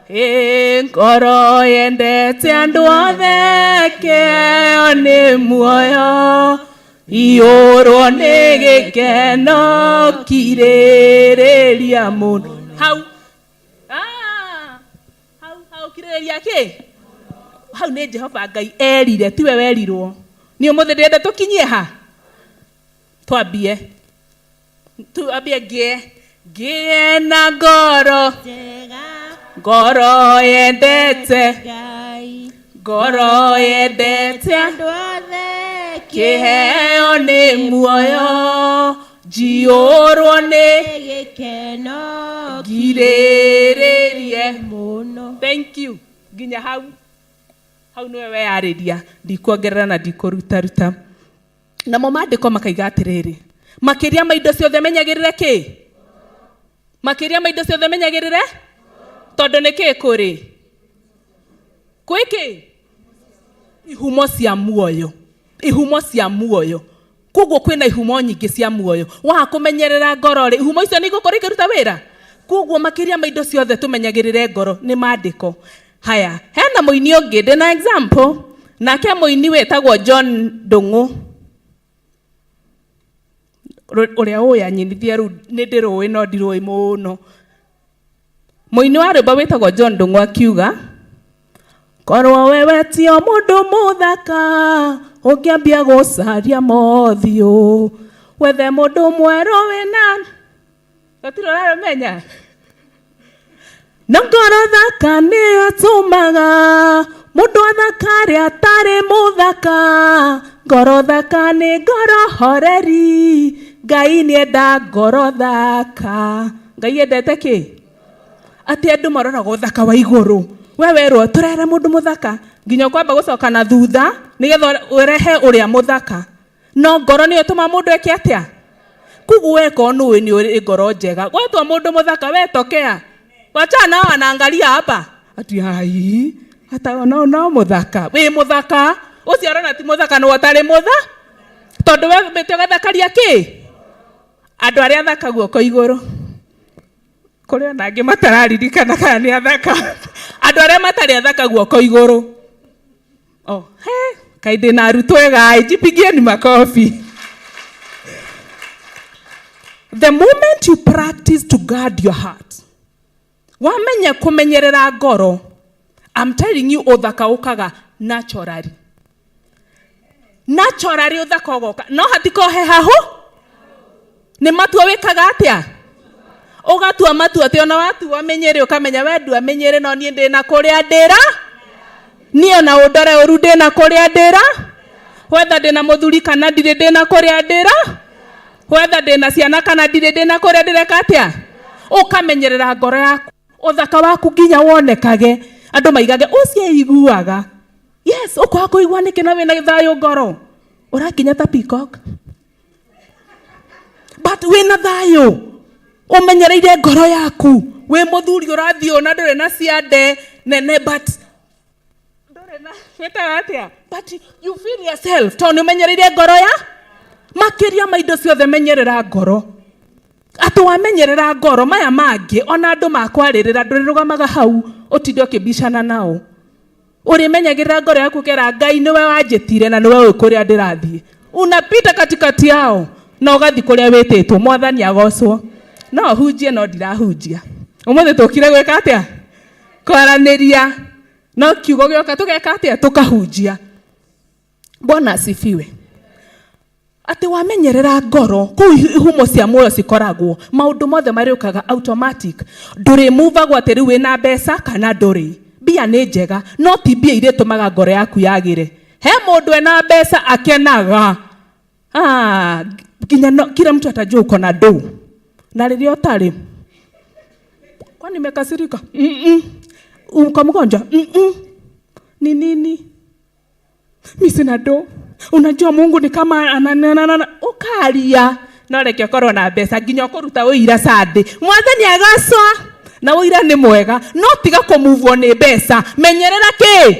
Ĩ, ngoro yendete andũ othe kĩheo nĩ muoyo iyũrwo nĩ gĩkeno kirĩrĩria mũno hau. Ah, hau hau kirĩrĩria kĩ hau nĩ Jehova Ngai erire tiwe werirwo nĩ ũmũthĩ ndĩrenda tũkinyie ha twambie twambie ngĩe ngĩe na ngoro ngoro yendete ngoro yendete kĩheo nĩ muoyo njiyũrwo nĩ ngirĩrĩrie mũno. Thank you. Nginya hau hau nĩwe weyarĩria ndikuongerera na ndikũrutaruta. Namo maandĩko makaiga atĩrĩrĩ makĩria ma indo ciothe menyagĩrĩre kĩ makĩria ma indo ciothe menyagĩrĩre tondũ nĩ kĩ kũrĩ kwĩ kĩ ihumo cia muoyo ihumo cia muoyo koguo kwĩna ihumo nyingĩ cia muoyo waga kũmenyerera ngoro rĩ ihumo icio nĩ igũkorwo ikĩruta wĩra koguo makĩria ma indo ciothe tũmenyagĩrĩre ngoro nĩ maandĩko haya hena mũini ũngĩ ndĩna example nake mũini wĩtagwo John Ndung'u ũrĩa ũĩ anyinithia rĩu nĩ ndĩrũĩ no ndirũĩ mũno mũini wa rwĩmbo wĩtagwo John Ndung'u akiuga korwo wewe tio mũndũ mũthaka ũngĩambia gũcaria mothiũ wethe mũndũ mwerũ wĩna gũtirĩ ũrarũmenya na ngoro thaka nĩyo ĩtũmaga mũndũ athakare atarĩ mũthaka ngoro thaka nĩ ngoro horeri Ngai nĩenda ngoro thaka Ngai endete kĩ atĩ andũ maroraga ũthaka wa igũrũ we werwo tũrehere mũndũ mũthaka nginya ũkwamba gũcoka na thutha nĩgetha ũrehe ũrĩa mũthaka no ngoro nĩyo ĩtũmaga mũndũ eke atĩa koguo weka nũĩ nĩ ũrĩ ngoro njega gwetwo mũndũ mũthaka we tokea wachana nao anaangalia hapa ati ai hata no no mũthaka wĩ mũthaka ũcio arona ti mũthaka nĩ ũtarĩ mũtha tondũ we mbĩte ũgathakaria kĩ andũ arĩa athaka guoko igũrũ kũrĩ ona angĩ matararirikana kana nĩ athaka andũ arĩa matarĩ athaka guoko igũrũ oh he kaĩ ndĩna arutwo ega ĩ jipigieni makofi. The moment you practice to guard your heart, wamenya kũmenyerera ngoro, I'm telling you ũthaka ũkaga naturally. Naturally ũthaka ũgoka no hatikohe hahu nĩ matua wĩkaga atĩa ũgatua matua atĩ ona watua mĩnyĩrĩ ũkamenya we ndua mĩnyĩrĩ no niĩ ndĩna kũrĩa ndĩra niĩ ona ũndore ũru ndĩna kũrĩa ndĩra whether ndĩna mũthuri kana ndirĩ ndĩna kũrĩa ndĩra whether ndĩna ciana kana ndirĩ ndĩna kũrĩa ndĩreka atĩa ũkamenyerera ngoro yaku ũthaka waku nginya wonekage andũ maigage ũcio iguaga yes ũkwaga kũigua nĩkĩ na wĩna thayũ ngoro ũrakinya ta peacock but wĩna thayũ ũmenyereire ngoro yaku wĩ mũthuri ũrathiĩ ona ndũrĩ na ciande nene but ndũrĩ na wĩtaga atĩa but you feel yourself tondũ nĩ ũmenyereire ngoro ya makĩria ma indo ciothe menyerera ngoro atĩ wamenyerera ngoro maya mangĩ ona andũ makwarĩrĩra ndũrĩrũgamaga hau ũtinde ũkĩbicana nao ũrĩmenyagĩrĩra ngoro yaku ũkera Ngai nĩwe wanjĩtire na nĩwe ũĩ kũrĩa ndĩrathiĩ unapita katikati yao na ũgathiĩ kũrĩa wĩtĩtwo mwathani agocwo no hunjie no ndirahunjia ũmũthĩ tũkire gwĩka atĩa kwaranĩria no kiugo gĩoka tũgeka atĩa tũkahunjia Bwana asifiwe atĩ wamenyerera ngoro kũu ihumo cia muoyo cikoragwo maũndũ mothe marĩũkaga automatic ndũrĩmuvagwo atĩ rĩu wĩna mbeca kana ndũrĩ mbia nĩ njega no ti mbia iria itũmaga ngoro yaku yagĩre he mũndũ ena mbeca akenaga Ah, nginya no, kila mtu atajua uko na dou na rĩrĩa ũtarĩ, kwani nimekasirika? Uko mgonjwa? Ni nini? Mi sina do. Unajua Mungu ni kama ananana ukaria no reke ũkorwo na mbeca nginya ũkũruta ũira Sunday. Mwathani agacwa na ũira nĩ mwega, no tiga kũmuvwo nĩ mbeca. Menyerera kĩ?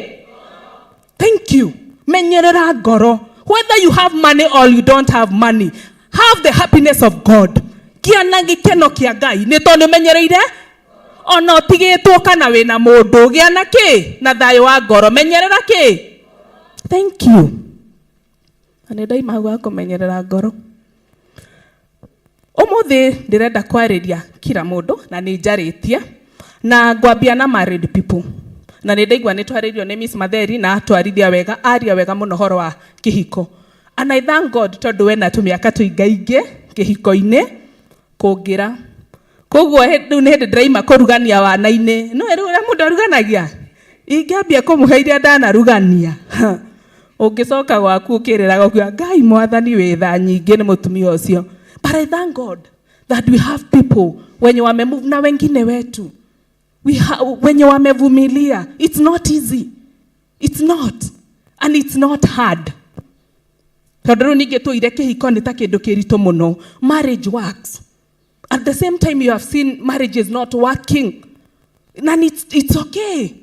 Thank you. Menyerera ngoro. Whether you have money or you don't have money, have the happiness of God. Gĩa na gĩkeno kĩa Ngai nĩ tondũ nĩũmenyereire ona ũtigĩtwo kana wĩna mũndũ, gĩa na kĩ? Na thayũ wa ngoro. Menyerera kĩ? Thank you. Na nĩ ndaima hau ha kũmenyerera ngoro. Ũmũthĩ ndĩrenda kwarĩria kila mũndũ na nĩ njarĩtie na ngwambia na married people, na nĩ ndaigua nĩ twarĩrio nĩ Miss Matheri na atwarithia wega, aria wega mũno ũhoro wa kĩhiko, and I thank God tondũ wena tũmĩaka tũingaingĩ kĩhiko-inĩ kũngĩra. Koguo rĩu nĩ hĩndĩ ndĩraima kũrugania wana-inĩ, no rĩu ũrĩa mũndũ aruganagia, ingĩambia kũmũhe iria ndanarugania, ũngĩcoka gwaku ũkĩrĩraga ũkiuga, "Ngai Mwathani wĩ tha nyingĩ nĩ mũtumia ũcio." But I thank God that we have people wenye wamemove na wengine wetu wenye wamevumilia. It's not easy, it's not, and it's not hard, tondũ rĩu ningĩ tũire kĩhiko nĩ ta kĩndũ kĩritũ mũno. Marriage works. At the same time, you have seen marriage is not working, na it's okay,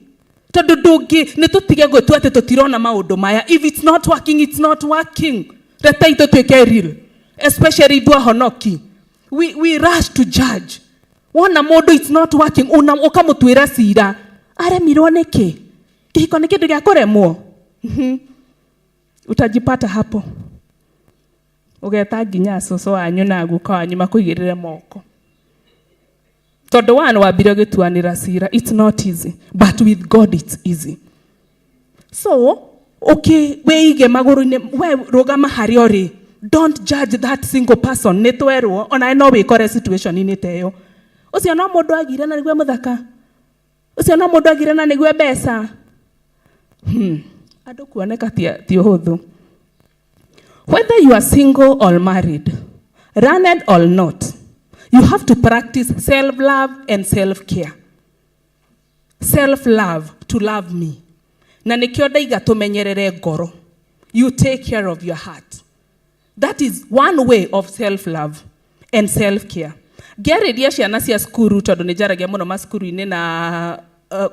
tondũ ndũngĩ nĩ tũtige gwĩtua atĩ tũtirona maũndũ maya. If it's not working, it's not working. Retei tũtuĩke real, especially ithuĩ ahonoki. We rush to judge. Wona mũndũ it's not working, una ũkamũtuĩra cira aremirwo nĩkĩ. Kĩhiko nĩ kĩndũ gĩa kũremwo? Utajipata hapo ũgeta nginya cũcũ wanyu na guka wanyu makũigĩrĩre moko, tondũ one wambire ũgĩtuanĩra cira. It's not easy, but with God it's easy. So okay, wĩige magũrũ-inĩ, we rũgama harĩa ũrĩ. Don't judge that single person. Nĩ twerwo onawe no wĩkore situation-inĩ ta ĩyo. Ũcio no mũndũ agire na nĩguo mũthaka, ũcio no mũndũ agire na nĩguo mbeca. Andũ kuoneka ti ũhũthũ. Whether you are single or married, learned or not, you have to practice self-love and self-care. Self-love, to love me. Na nĩkĩo ndaiga tũmenyerere ngoro. You take care of your heart. That is one way of self-love and self-care. Ngĩarĩria ciana cia cukuru, tondũ nĩ njaragia mũno macukuru-inĩ na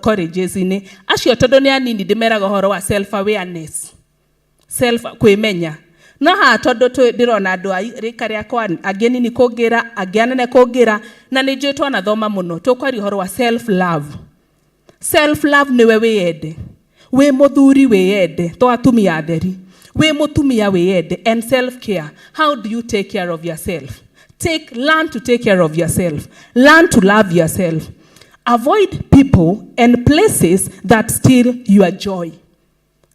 colleges-inĩ acio, tondũ nĩ anini, ndĩmeraga ũhoro wa self awareness, self kwĩmenya. No haha tondũ ndĩrona andũ a rĩka rĩakwa, angĩ nini kũngĩra, angĩ anene kũngĩra, na nĩ njũĩ twanathoma mũno, tũkwaria ũhoro wa self love. Self love nĩwe wĩyende. Wĩ mũthuri wĩyende, to atumia atheri, wĩ mũtumia wĩyende. And self care, how do you take care of yourself? Take learn to take care of yourself. Learn to love yourself. Avoid people and places that steal your joy.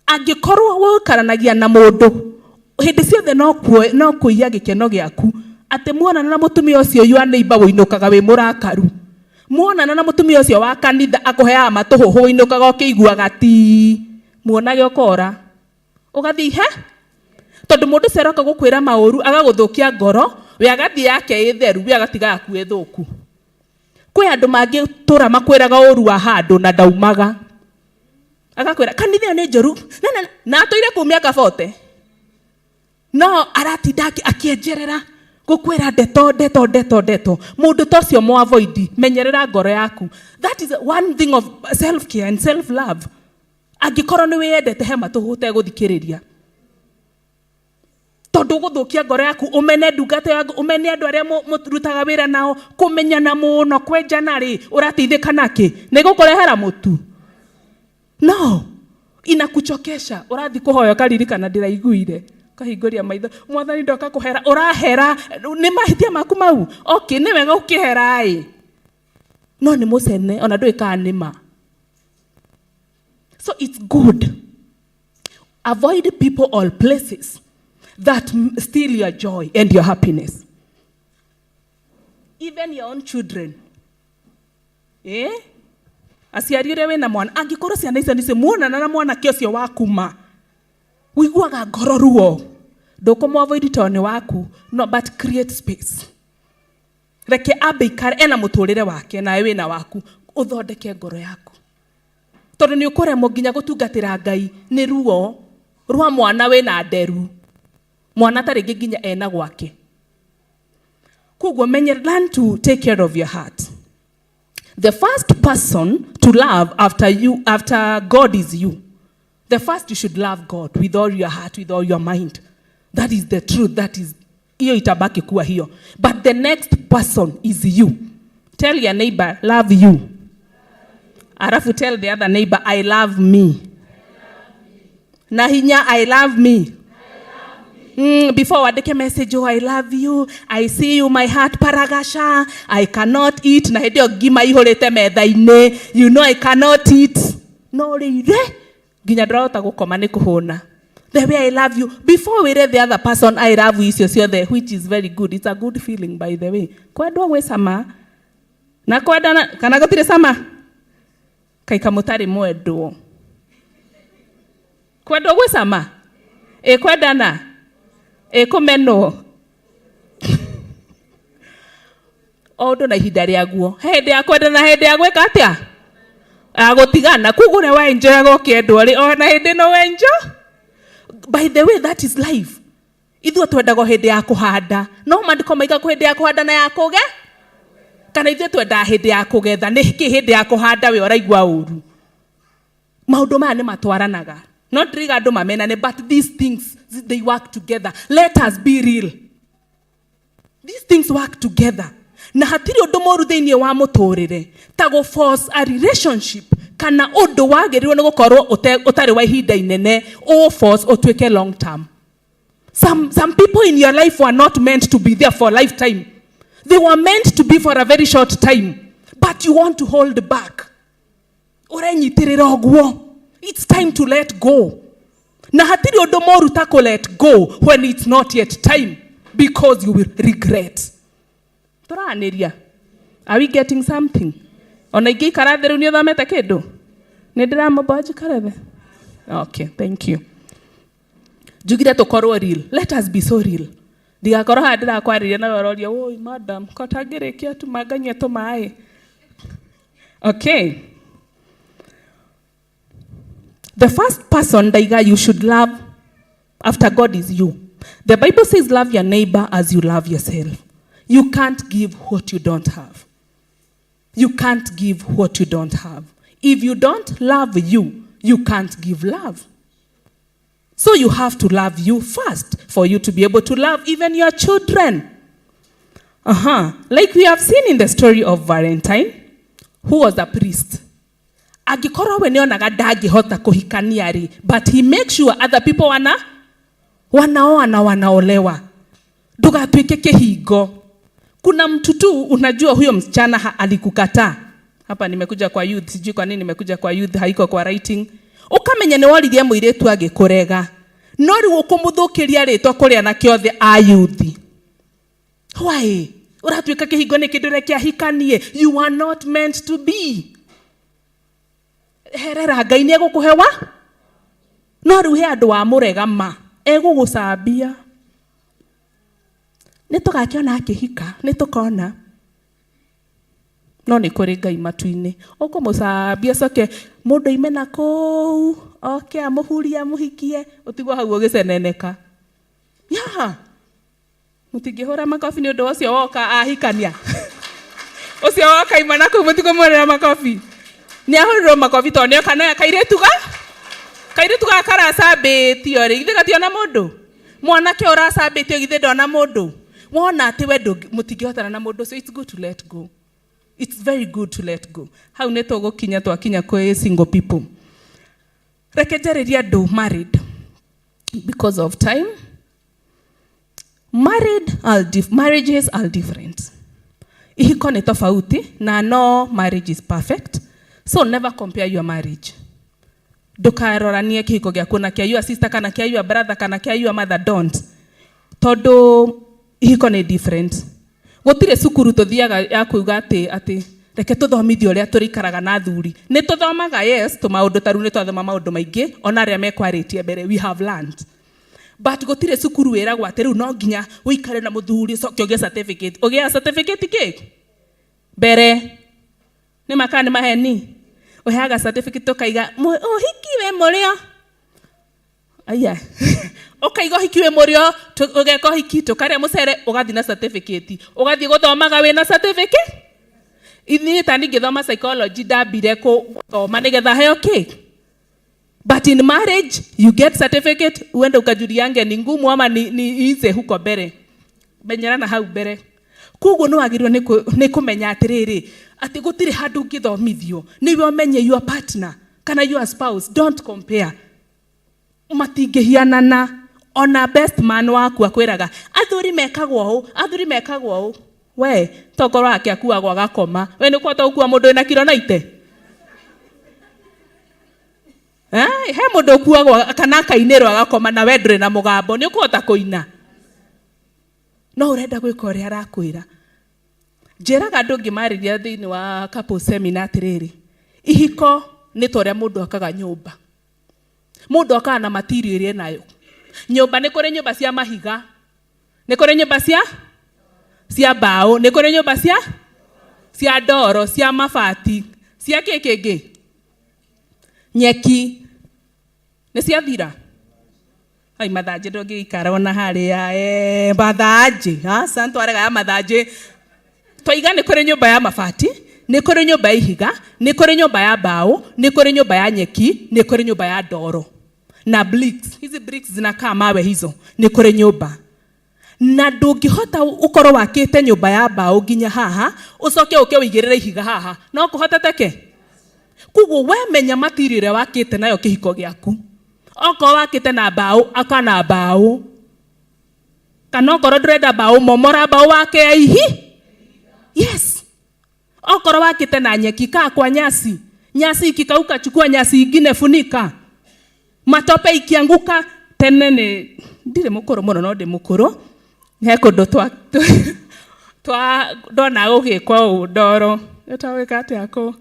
Angĩkorwo wũikaranagia na mũndũ hĩndĩ ciothe no kũiya gĩkeno gĩaku, atĩ muonana na mũtumia ũcio your neighbor wũinũkaga wĩ mũrakaru, muonana na mũtumia ũcio wa kanitha akũheaga matũhũhũ wũinũkaga ũkĩiguaga ti muonage, ũkora ũgathiĩ he, tondũ mũndũ ũcio aroka gũkwĩra maũru agagũthũkia ngoro, we agathiĩ yake ĩ theru, we agatiga yaku ĩ thũku. Kwĩ andũ mangĩtũra makwĩraga ũru wa handũ na ndaumaga, agakwĩra kanitha ĩyo nĩ njũru na atũire kũu mĩaka 40, no aratinda akĩenjerera gũkwĩra ndeto ndeto ndeto ndeto. Mũndũ ta ũcio mo avoid. Menyerera ngoro yaku. That is one thing of self care and self love. Angĩkorwo nĩ wĩyendete, he matũhũ ũtegũthikĩrĩria, tondũ ũgũthũkia ngoro yaku, ũmene ndungata yaku, ũmene andũ arĩa mũrutaga wĩra nao. Kũmenyana mũno, kwenjana rĩ, ũrateithĩka nakĩ? Nĩ gũkũrehera mũtu? No inakuchokesha. Ũrathiĩ kũhoya ũkaririkana, ndĩraiguire, ũkahingũria maitho, "Mwathani, ndoka kũhera." Ũrahera nĩ mahĩtia maku mau. Okay, nĩ wega ũkĩhera ĩ, no nĩ mũcene ona ndũĩ kana nĩ ma. So it's good. Avoid people or places that steal your joy and your happiness, even your own children. Eh? Aciari ũrĩa wĩna mwana, angĩkorwo ciana icio nĩcio muonana na mwanake ũcio wakuma, ũiguaga ngoro ruo. Ndũkũmũ-avoid tondũ nĩ waku, no, but create space. Reke ambe ikare ena mũtũrĩre wake nawe wĩna waku, ũthondeke ngoro yaku. Tondũ nĩ ũkũremwo nginya gũtungatĩra Ngai nĩ ruo rwa mwana wĩna nderu. Mwana ta rĩngĩ nginya ena gwake. Koguo menye, learn to take care of your heart. The first person to love after you, after God, is you. The first, you should love God with all your heart, with all your mind. That is the truth. That is, hiyo itabaki kuwa hiyo. But the next person is you. Tell your neighbor, "Love you." Alafu tell the other neighbor, "I love me." Na hinya, "I love me." Before wandĩke message, "Oh, I love you, I see you, my heart paragasha, I cannot eat," na hĩndĩ ĩyo ngima ihũrĩte metha-inĩ, you know I cannot eat. No rĩire, nginya ndũrahota gũkoma nĩ kũhũna. The way I love you, before wĩre the other person "I love you" icio ciothe, which is very good. It's a good feeling, by the way. Kwendwo gwĩ cama, na kwendana, kana gũtirĩ cama? Kaika mũtarĩ mwendwo. Kwendwo gwĩ cama? Ĩ kwendana? Ĩ kũmenwo? O ũndũ na ihinda rĩaguo. He hĩndĩ ya kwendana na hĩndĩ ya gwĩka atĩa? Ya gũtigana. Koguo ũrĩa waenjoyaga ũkĩendwo rĩ, ona hĩndĩ ĩno wenjo. By the way, that is life. Ithuĩ twendagwo hĩndĩ ya kũhanda. No maandĩko maiga kwĩ hĩndĩ ya kũhanda na ya kũge? Kana ithuĩ twendaga hĩndĩ ya kũgetha? Nĩkĩ hĩndĩ ya kũhanda we ũraigua ũru? Maũndũ maya nĩ matwaranaga. Not ndiriga andũ mamenane, but these things, they work together. Let us be real. These things work together. Na hatirĩ ũndũ mũru thĩinĩ wa mũtũrĩre ta gũ force a relationship kana ũndũ wagĩrĩirwo nĩ gũkorwo ũtarĩ wa ihinda inene, ũ force ũtuĩke long term. Some people in your life were not meant to be there for a lifetime. They were meant to be for a very short time. But you want to hold back. Ũrenyitĩrĩra ũguo. It's time to let go. Na hatirĩ ũndũ mũru ta kũ let go when it's not yet time, because you will regret. Tũranĩria. Are we getting something? Ona ingĩikara thĩ rĩu nĩ ũthomete kĩndũ? Nĩ ndĩramũmba njikare thĩ? Okay, thank you. Njugire tũkorwo real. Let us be so real. Ndigakorwo haha ndĩrakwarĩria nawe ũroria, "Oi madam, ko tangĩrĩkia tu manganyue tũmaĩ." Okay. The first person ndaiga you should love after God is you. The Bible says love your neighbor as you love yourself. You can't give what you don't have. You can't give what you don't have. If you don't love you, you can't give love. So you have to love you first for you to be able to love even your children. Like we have seen in the story of Valentine, who was a priest. Angĩkorwo we nĩonaga ndangĩhota kũhikania rĩ, but he makes sure other people wana wanaoa na wanaolewa. Ndũgatuĩke kĩhingo. Kuna mtu tu unajua huyo msichana alikukataa. Hapa nimekuja kwa youth, sijui kwa nini nimekuja kwa youth, haiko kwa writing. Ũkamenya nĩ woririe mũirĩtu agĩkũrega. No rĩu ũkũmũthũkĩria rĩtwa kũrĩ anake othe a youth. Why? Ũratuĩka kĩhingo nĩ kĩndũ reke ahikanie. You are not meant to be. Herera Ngai nĩ egũkũhewa. No rĩu he andũ wamũrega ma egũgũcambia. Nĩ tũgakĩona akĩhika, nĩ tũkona. No nĩ kũrĩ Ngai matu-inĩ. Ũkũmũcambia coke mũndũ aime na kũu oke amũhurie amũhikie ũtigwo hau ũgĩceneneka. Yeah. Mũtingĩhũra makobi nĩ ũndũ ũcio woka ahikania. Ũcio woka ima na kũu mũtikũmũhũrĩra makobi. Nĩ ahũrĩrwo makobi tondũ nĩoka na kairĩtu gaka karacambĩtio rĩ, githĩ gationa mũndũ? Mwanake ũracambĩtio githĩ ndona mũndũ? Wona atĩ we mũtingĩhotana na mũndũ ũcio, it's good to let go. It's very good to let go. Hau nĩ tũgũkinya twakinya kwĩ single people. Reke njarĩrie andũ married because of time. Marriages are different. Ihiko nĩ tofauti na no marriage is perfect. So never compare your marriage. Ndũkaroranie kĩhiko gĩaku na kĩa your sister kana kĩa your brother kana kĩa your mother, don't. Tondũ ihiko nĩ different. Gũtirĩ cukuru tũthiaga ya kuuga atĩ reke tũthomithio ũrĩa tũrĩikaraga na athuri. Nĩ tũthomaga, yes, tũmaũndũ ta rĩu nĩ twathoma maũndũ maingĩ ona arĩa mekwarĩtie mbere, we have learned. But gũtirĩ cukuru wĩragwo atĩ rĩu no nginya ũikare na mũthuri ũcoke ũgĩe certificate. Ũgĩaga certificate kĩ? Mbere. Nĩ ma kana nĩ maheni? Ũheaga certificate ũkaiga ũhiki wĩ mũrĩo. Aya. Ũkaiga ũhiki wĩ mũrĩo, ũgeka ũhiki, tũkarĩa mũcere, ũgathiĩ na certificate. Ũgathiĩ gũthomaga wĩna certificate. Ithuĩ ta niĩ ngĩthoma psychology ndambire gũthoma nĩgetha heo kĩ? But in marriage, you get certificate, uende ukajuliange ni ngumu ama ni easy huko mbere. Menyera na hau mbere. Koguo nĩ wagĩrĩirwo nĩ kũmenya atĩrĩrĩ, atĩ gũtirĩ handũ ũngĩthomithio. Nĩwe ũmenye your partner kana your spouse, don't compare. Matingĩhianana. Ona best man waku akwĩraga, athuri mekagwo ũũ, athuri mekagwo ũũ. We, tokorwo wake akuagwo agakoma. We nĩ ũkũhota gũkua mũndũ wĩna kiro 90? He mũndũ ũkuagwo kana akainĩrwo agakoma na we ndũrĩ na mũgambo, nĩ ũkũhota kũina? No ũrenda gwĩka ũrĩa arakwĩra. Njĩraga andũ ngĩmarĩria thĩinĩ wa couple seminar atĩrĩrĩ, ihiko nĩ ta ũrĩa mũndũ akaga nyũmba. Mũndũ akaga na material ĩrĩa enayo. Nyũmba nĩ kũrĩ nyũmba cia mahiga, nĩ kũrĩ nyũmba cia mbaũ, nĩ kũrĩ nyũmba cia ndoro, cia mabati, cia kĩ kĩngĩ? Nyeki. Nĩ ciathira? Ai mathanjĩ ndũngĩikara ona harĩa, mathanjĩ. Aca nĩtwarega ya mathanjĩ. Twaiga nĩ kũrĩ nyũmba ya mabati, nĩ kũrĩ nyũmba ya ihiga, nĩ kũrĩ nyũmba ya mbaũ, nĩ kũrĩ nyũmba ya nyeki, nĩ kũrĩ nyũmba ya ndoro. Na bricks, hizi bricks zinakaa mawe hizo, nĩ kũrĩ nyũmba. Na ndũngĩhota ũkorwo wakĩte nyũmba ya mbaũ nginya haha, ũcoke ũke ũigĩrĩre ihiga haha. No kũhoteteke? Koguo we menya material ĩrĩa wakĩte nayo kĩhiko gĩaku. Okorwo wakĩte na mbaũ, aka na mbaũ. Kana okorwo ndũrenda mbaũ, momora mbaũ wake ya ihi. Yes. Okorwo wakĩte na nyeki, kaa kwa nyasi. Nyasi ikikauka, chukua nyasi ingine funika. Matope ikianguka, tene nĩ ndirĩ mũkũrũ mũno no ndĩ mũkũrũ. He kũndũ twa ndona gũgĩkwo ũũ ndoro. Ĩtagwo gwĩka atĩa kũ?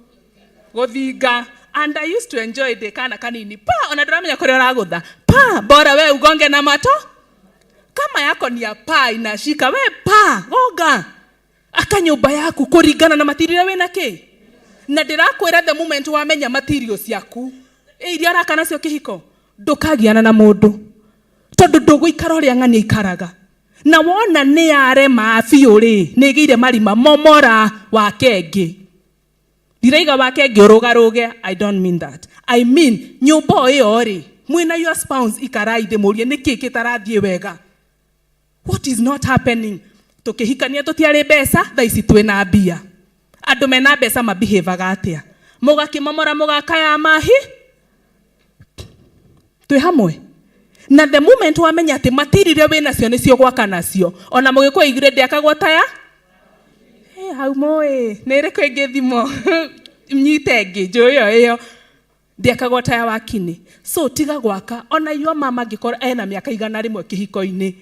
Gũthinga. And I used to enjoy ndĩ kana kanini. Pa, ona ndũramenya kũrĩa ũragũtha. Pa, bora we ugonge na mato. Kama yako ni ya paa inashika, we pa, gonga. Aka nyũmba yaku kũringana na material wĩna kĩ? Na ndĩrakwĩra the moment wamenya material ciaku, iria ũraka nacio kĩhiko, ndũkagiana na mũndũ. Tondũ ndũgũikara ũrĩa ng'ania ikaraga. Na wona nĩ yarema biũ rĩ, nĩ ĩgĩire marima, momora wake ĩngĩ. Ndiraiga wake ĩngĩ ũrũgarũge, I don't mean that. I mean, nyũmba o ĩyo rĩ, mwĩna your spouse ikarai thĩ mũrie nĩkĩ kĩtarathiĩ wega. What is not happening? Tũkĩhikania tũtiarĩ mbeca, thaa ici twĩna mbia. Andũ mena mbeca mabehavaga atĩa? Mũgakĩmomora mũgakaya mahi? Twĩ hamwe? Na the moment wamenya atĩ material iria wĩnacio nĩcio gwaka nacio, ona mũgĩkũyũ aigire ndĩakagwo ta ya? Hau mũĩ, nĩ ĩrĩkũ ĩngĩ thimo? Nyite ĩngĩ, njũĩ ĩyo ĩyo. Ndĩakagwo ta ya wakini. So tiga gwaka, ona your mama angĩkorwo ena mĩaka 100 kĩhiko-inĩ.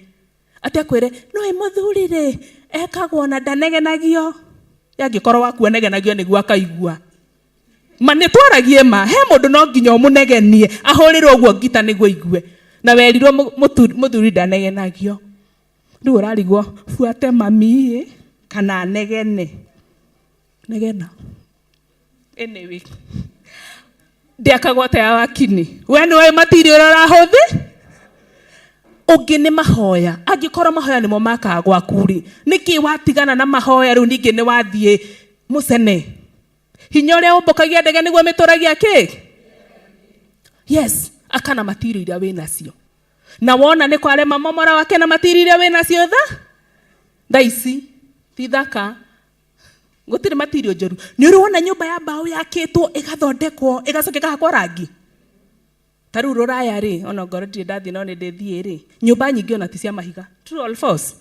Atĩ akwĩre, no ĩ mũthuri rĩ, ekagwo na ndanegenagio. Angĩkorwo waku anegenagio nĩguo akaigua. Ma nĩ twaragie ma, he mũndũ no nginya ũmũnegenie, ahũrĩrwo ũguo ngita nĩguo aigue. Na werirwo mũthuri ndanegenagio. Rĩu ũrarigwo, buate mami ĩ, kana anegene. Negena. Anyway. Ndĩakagwo ta ya wakini. We nĩ ũĩ material ũrĩa ũrahũthĩ? Ũngĩ nĩ mahoya. Angĩkorwo mahoya nĩmo makaga gwaku rĩ, nĩkĩ watigana na mahoya rĩu ningĩ nĩ wathiĩ mũcene? Hinya ũrĩa ũmbũkagia ndege nĩguo mĩtũragia kĩ? Yes, akana material iria wĩnacio. Na wona nĩ kwarema momora wake na material iria wĩnacio tha? Thaa ici, ti thaka. Gũtirĩ material njũru. Nĩ ũrĩ wona nyũmba ya mbaũ yakĩtwo, ĩgathondekwo, ĩgacoka ĩkahakwo rangi? Ta rĩu rũraya rĩ, ona ngorwo ndirĩ ndathiĩ no nĩ ndĩthiĩ rĩ, nyũmba nyingĩ ona ti cia mahiga. True or false?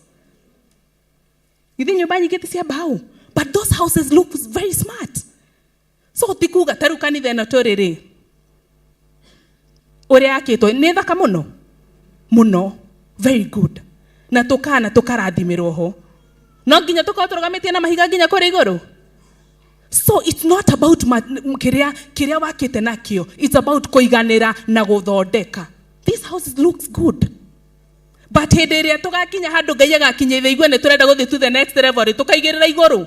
Githĩ nyũmba nyingĩ ti cia mbaũ? But those houses look very smart. So ti kuga ta rĩu kanitha ĩno tũrĩ rĩ, ũrĩa yakĩtwo nĩ thaka mũno mũno, very good. Na tũkana tũkarathimĩrwo ho. No nginya tũkorwo tũrũgamĩtie na mahiga nginya kũrĩa igũrũ. So it's not about kĩrĩa wakĩte nakĩo, it's about kũiganĩra na gũthondeka. This house looks good. But hĩndĩ ĩrĩa tũgakinya handũ Ngai agakinyĩria igue nĩ tũrenda gũthiĩ to the next level rĩ, tũkaigĩrĩra igũrũ,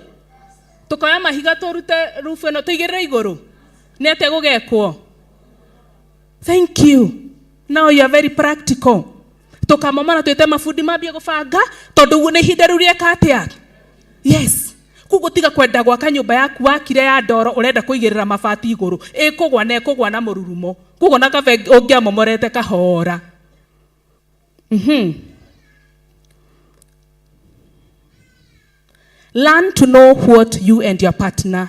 tũkoya mahiga tũrute rufu ĩno tũigĩrĩre igũrũ, nĩ atĩa gũgekwo? Thank you. Now you are very practical. Tũkamomora twĩte mabundi mambie gũbanga, tondũ nĩ ihinda rĩu rĩeka atĩa? Yes. Koguo tiga kwenda gwaka nyũmba yaku wakire ya ndoro, ũrenda kũigĩrĩra mabati igũrũ, ĩkũgwa na ĩkũgwa na mũrurumo. Koguo na kabe ũngĩamomorete kahora. Learn to know what you and your partner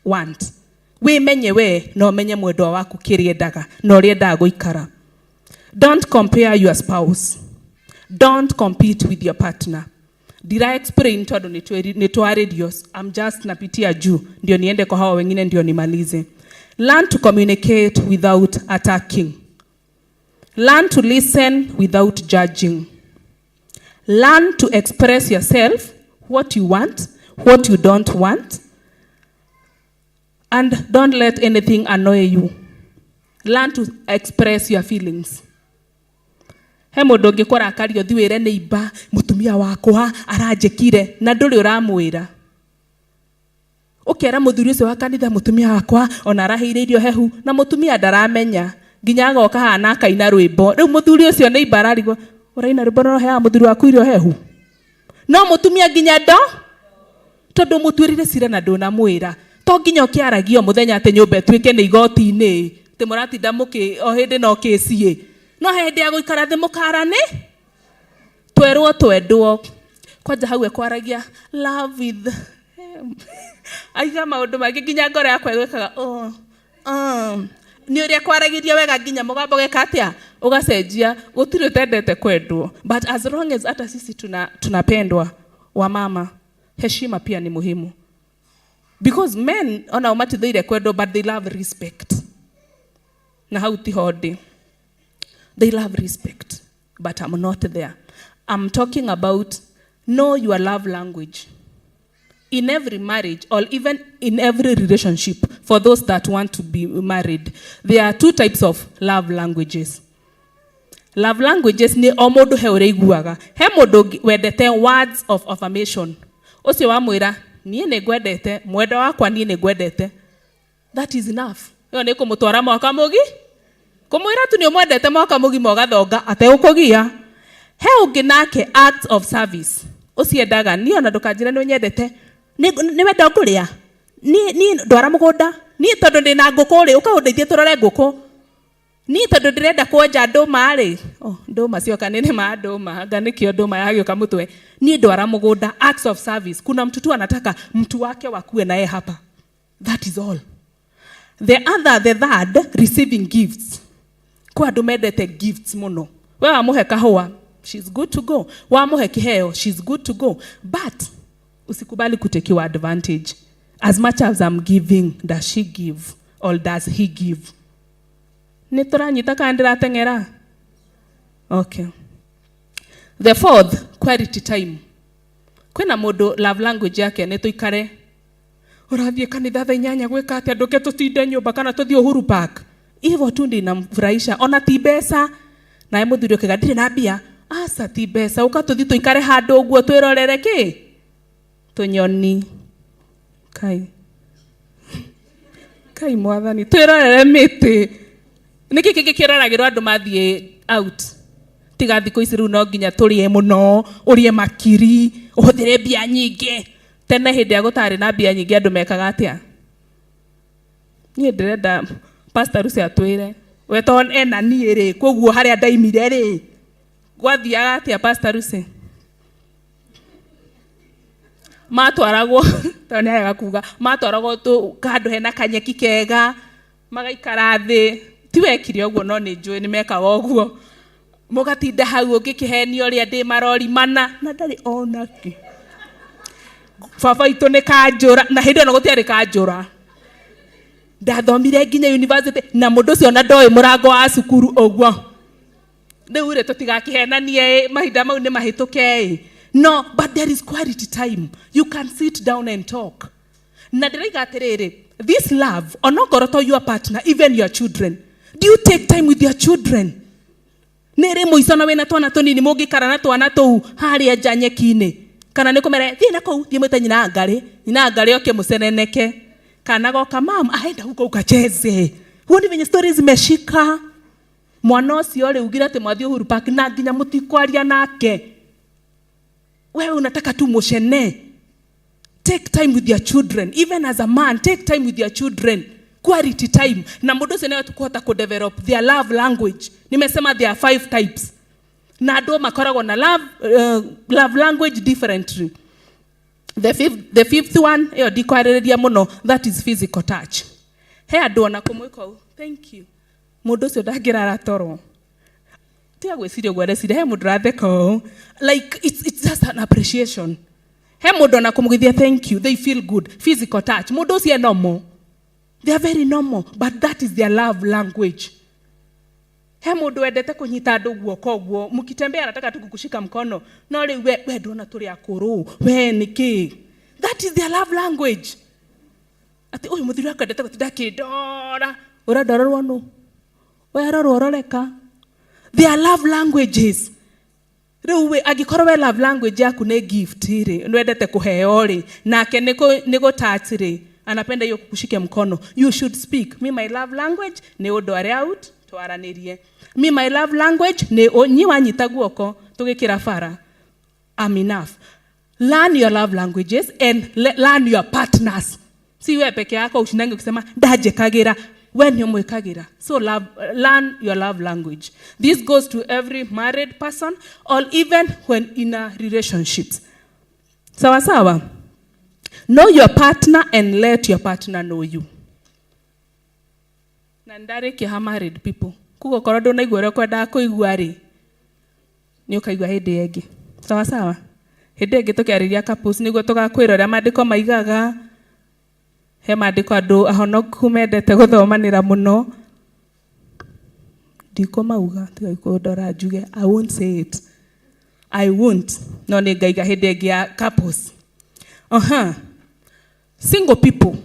want. Wĩmenye we na ũmenye mwendwa waku kĩrĩa endaga na ũrĩa endaga gũikara. Don't compare your spouse. Don't compete with your partner. Ndira explain tondũ nĩ twarĩrio. I'm just napitia juu ndio niende kwa hawa wengine ndio nimalize. Learn to communicate without attacking. Learn to listen without judging. Learn to express yourself, what you want, what you don't want, and don't let anything annoy you. Learn to express your feelings. He mũndũ ũngĩ kũrakaria ũthi wĩre nĩ imba mũtumia wakwa aranjĩkire na ndũrĩ ũramwĩra, ũkera mũthuri ũcio wa kanitha mũtumia wakwa ona araheire irio hehu na mũtumia ndaramenya, nginya agoka haha na akaina rwĩmbo. Rĩu mũthuri ũcio nĩ imba ararigwo, ũraina rwĩmbo na ũheaga mũthuri waku irio hehu, no mũtumia nginya ndo tondũ mũtuĩrire cira na ndũnamwĩra. To nginya ũkĩaragio mũthenya atĩ nyũmba ĩtuĩke nĩ igoti-inĩ, atĩ mũratinda mũkĩ o hĩndĩ no kĩciĩ, no he hĩndĩ ya gũikara thĩ mũkarane twerwo twendwo. Kwanja hau ekwaragia love with aiga maũndũ mangĩ, nginya ngoro yakwa ĩgwĩkaga oh, oh. Nĩ ũrĩa kwaragĩria wega nginya mũgambo geka atĩa ũgacenjia. Gũtirĩ ũtendete kwendwo, but as long as hata sisi tunapendwa, wamama, heshima pia ni muhimu, because men onao matithĩire kwendwo, but they love respect. Na hau tiho ndĩ. They love respect, but I'm not there. I'm talking about know your love language. In every marriage or even in every relationship, for those that want to be married, there are two types of love languages. Love languages nĩ o mũndũ he ũrĩa iguaga. He mũndũ wendete words of affirmation. Ũcio wamwĩra niĩ nĩ ngwendete, mwendwa wakwa, niĩ nĩ ngwendete, that is enough. Ĩyo nĩ kũmũtwara mwaka mũgi, kũmwĩra tu nĩ ũmwendete mwaka mũgima ũgathonga ategũkũgia. He ũngĩ nake acts of service. Ũciendaga niĩ ona ndũkanjĩre nĩ ũnyendete, nĩ wenda ngũrĩa niĩ ndwara mũgũnda, niĩ tondũ ndĩna ngũkũ rĩ, ũkaũndeithie tũrore ngũkũ, niĩ tondũ ndĩrenda kwenja ndũma rĩ, oh, ndũma cioka nĩ nĩma ndũma anga nĩkĩo ndũma yagĩũka mũtwe, niĩ ndwara mũgũnda. Acts of service. Kuna mtu tu anataka mtu wake wakuwe naye hapa, that is all. The other, the third, receiving gifts. Kwa andũ mendete gifts mũno. We wamũhe kahũa, she's good to go. Wamũhe kĩheo, she's good to go. But usikubali kutekiwa advantage. As much as I'm giving, does she give or does he give? Nĩ tũranyita kana ndĩrateng'era? Okay, the fourth, quality time. Kwĩna mũndũ love language yake nĩ tũikare. Ũrathiĩ kanitha thaa 8 gwĩka atĩa? Ndũke tũtinde nyũmba kana tũthiĩ Uhuru Park. Hivyo tu ndio inamfurahisha, ona ti mbeca. Naye mũthuri ũkĩga ndirĩ na mbia, aca ti mbeca, ũka tũthiĩ tũikare handũ ũguo twĩrorere kĩ tũnyoni, kai kai mwathani, twĩrorere mĩtĩ. Nĩkĩ kĩngĩ kĩroragĩrwo andũ mathiĩ out? Tiga thikũ ici rĩu no nginya tũrĩe mũno, ũrĩe makiri, ũhũthĩre mbia nyingĩ. Tene hĩndĩ ya gũtarĩ na mbia nyingĩ, andũ mekaga atĩa? Niĩ ndĩrenda Pastor Lucy atwĩre we to ena niĩ rĩ, koguo harĩa ndaimire rĩ, gwathiaga atĩa, Pastor Lucy? Matwaragwo, tondũ nĩ arega kuga, matwaragwo handũ hena kanyeki kega, magaikara thĩ. Ti wekire ũguo, no nĩ njũĩ nĩ mekaga ũguo. Mũgatinda hau ũngĩkĩhenio ũrĩa ndĩ marori mana na ndarĩ onake. Baba itũ nĩ kanjũra, na hĩndĩ ĩyo na gũtiarĩ kanjũra. Ndathomire nginya university na mũndũ ũcio ona ndoĩ mũrango wa cukuru ũguo. Rĩu rĩ, tũtigakĩhenanie ĩ, mahinda mau nĩ mahĩtũke ĩ. No, but there is quality time. You can sit down and talk. Na ndĩraiga atĩrĩrĩ, this love, onokorwo to your partner, even your children. Do you take time with your children? Nĩ rĩ mũico na wĩna twana tũnini mũngĩikara na twana tũu harĩa nja nyeki-inĩ? Kana nĩ kũmera thiĩ na kũu, thiĩ mwĩte nyina ngarĩ, nyina ngarĩ oke mũceneneke. Kana goka mam, aenda huko ukacheze. Huoni venye stories zimeshika? Mwana ũcio rĩ ugire atĩ mwathiĩ Uhuru Park na nginya mũtikwaria nake. Wewe unataka tu mushene. Take time with your children. Even as a man, take time with your children. Quality time. Na mũndũ ũcio nĩwe tũkũhota kũdevelop their love language. Nimesema there are 5 types. Na andũ makoragwo na love language differently. The fifth one, ĩyo ndikwarĩrĩria mũno, that is physical touch. He andũ ona kũmwĩka ũũ, thank you. Mũndũ ũcio ndangĩrara toro. Tiga gwĩciria ũguo areciria, he mũndũ ũratheka ũũ. Like, it's just an appreciation. He mũndũ ona kũmũgeithia thank you, they feel good. Physical touch. Mũndũ ũcio e normal. They are very normal, but that is their love language. He mũndũ wendete kũnyita andũ guoko ũguo, mũkitembea anataka tu kukushika mkono. No rĩu we ndona tũrĩ akũrũ, we nĩ kĩ? That is their love language. Atĩ ũyũ mũthuri wakwa endete gũtinda akĩndora. Ũrandorerwo nũ? We arorwo ũroreka. Their love languages. Rĩu we, angĩkorwo we love language yaku nĩ gift rĩ, nĩwendete kũheo rĩ, nake nĩ gũ touch rĩ, anapenda hiyo kukushika mkono. You should speak. Me my love language nĩ ũndũ arĩa out twaranĩrie. Me my love language nĩ nyi wanyita guoko tũgĩkĩra bara. I'm enough. Learn your love languages and learn your partners. Si wewe peke yako ushindange ukisema ndajekagira, we nĩ ũmwĩkagĩra. So learn your love language. This goes to every married person or even when in a relationship. Sawa sawa. Know your partner and let your partner know you. Na ndarĩkia ha married people. Koguo korwo ndũnaigua ũrĩa ũkwendaga kũigua rĩ, nĩ ũkaigua hĩndĩ ĩngĩ. Sawa sawa. Hĩndĩ ĩngĩ tũkĩarĩria couples nĩguo tũgakwĩra ũrĩa maandĩko maigaga. He maandĩko andũ ahonoku mendete gũthomanĩra mũno. Ndikũmauga, tiga kũndora njuge, I won't say it. I won't. No nĩ ngaiga hĩndĩ ĩngĩ ya couples. Single people.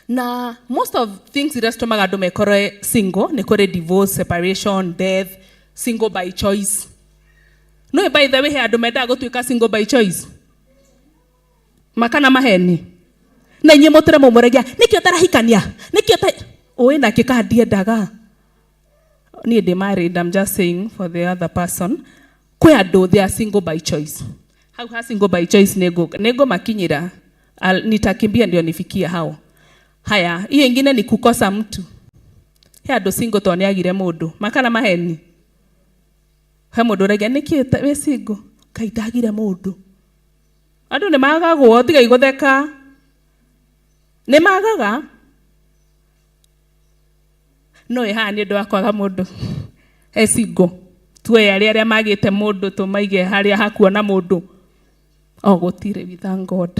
Na most of things iria citũmaga andũ mekorwe single nĩ kũrĩ divorce, separation, death, single by choice. No by the way, he andũ mendaga gũtuĩka single by choice. Makana maheni. Na inyuĩ mũtũre mũmũragia, nĩkĩ ũtarahikania? Nĩkĩ ũta-, ũĩ nake kana ndiendaga? Niĩ ndĩ married, I'm just saying for the other person. Kwĩ andũ they are single by choice. Hau ha single by choice nĩngũmakinyĩra. Nitakimbia ndio nifikie hao. Haya, hiyo ingine ni kukosa mtu. He andũ single tondũ nĩagire mũndũ. Makana maheni. He mũndũ ũrauga, nĩkĩ wĩ single? Ngai ndagire mũndũ. Andũ nĩ magagwo, tigai gũtheka. Nĩ magaga. No ĩ haha nĩ ũndũ wa kwaga mũndũ. He single. Tuoe arĩa arĩa magĩte mũndũ tũmaige harĩa hakuona mũndũ. O gũtirĩ, we thank God.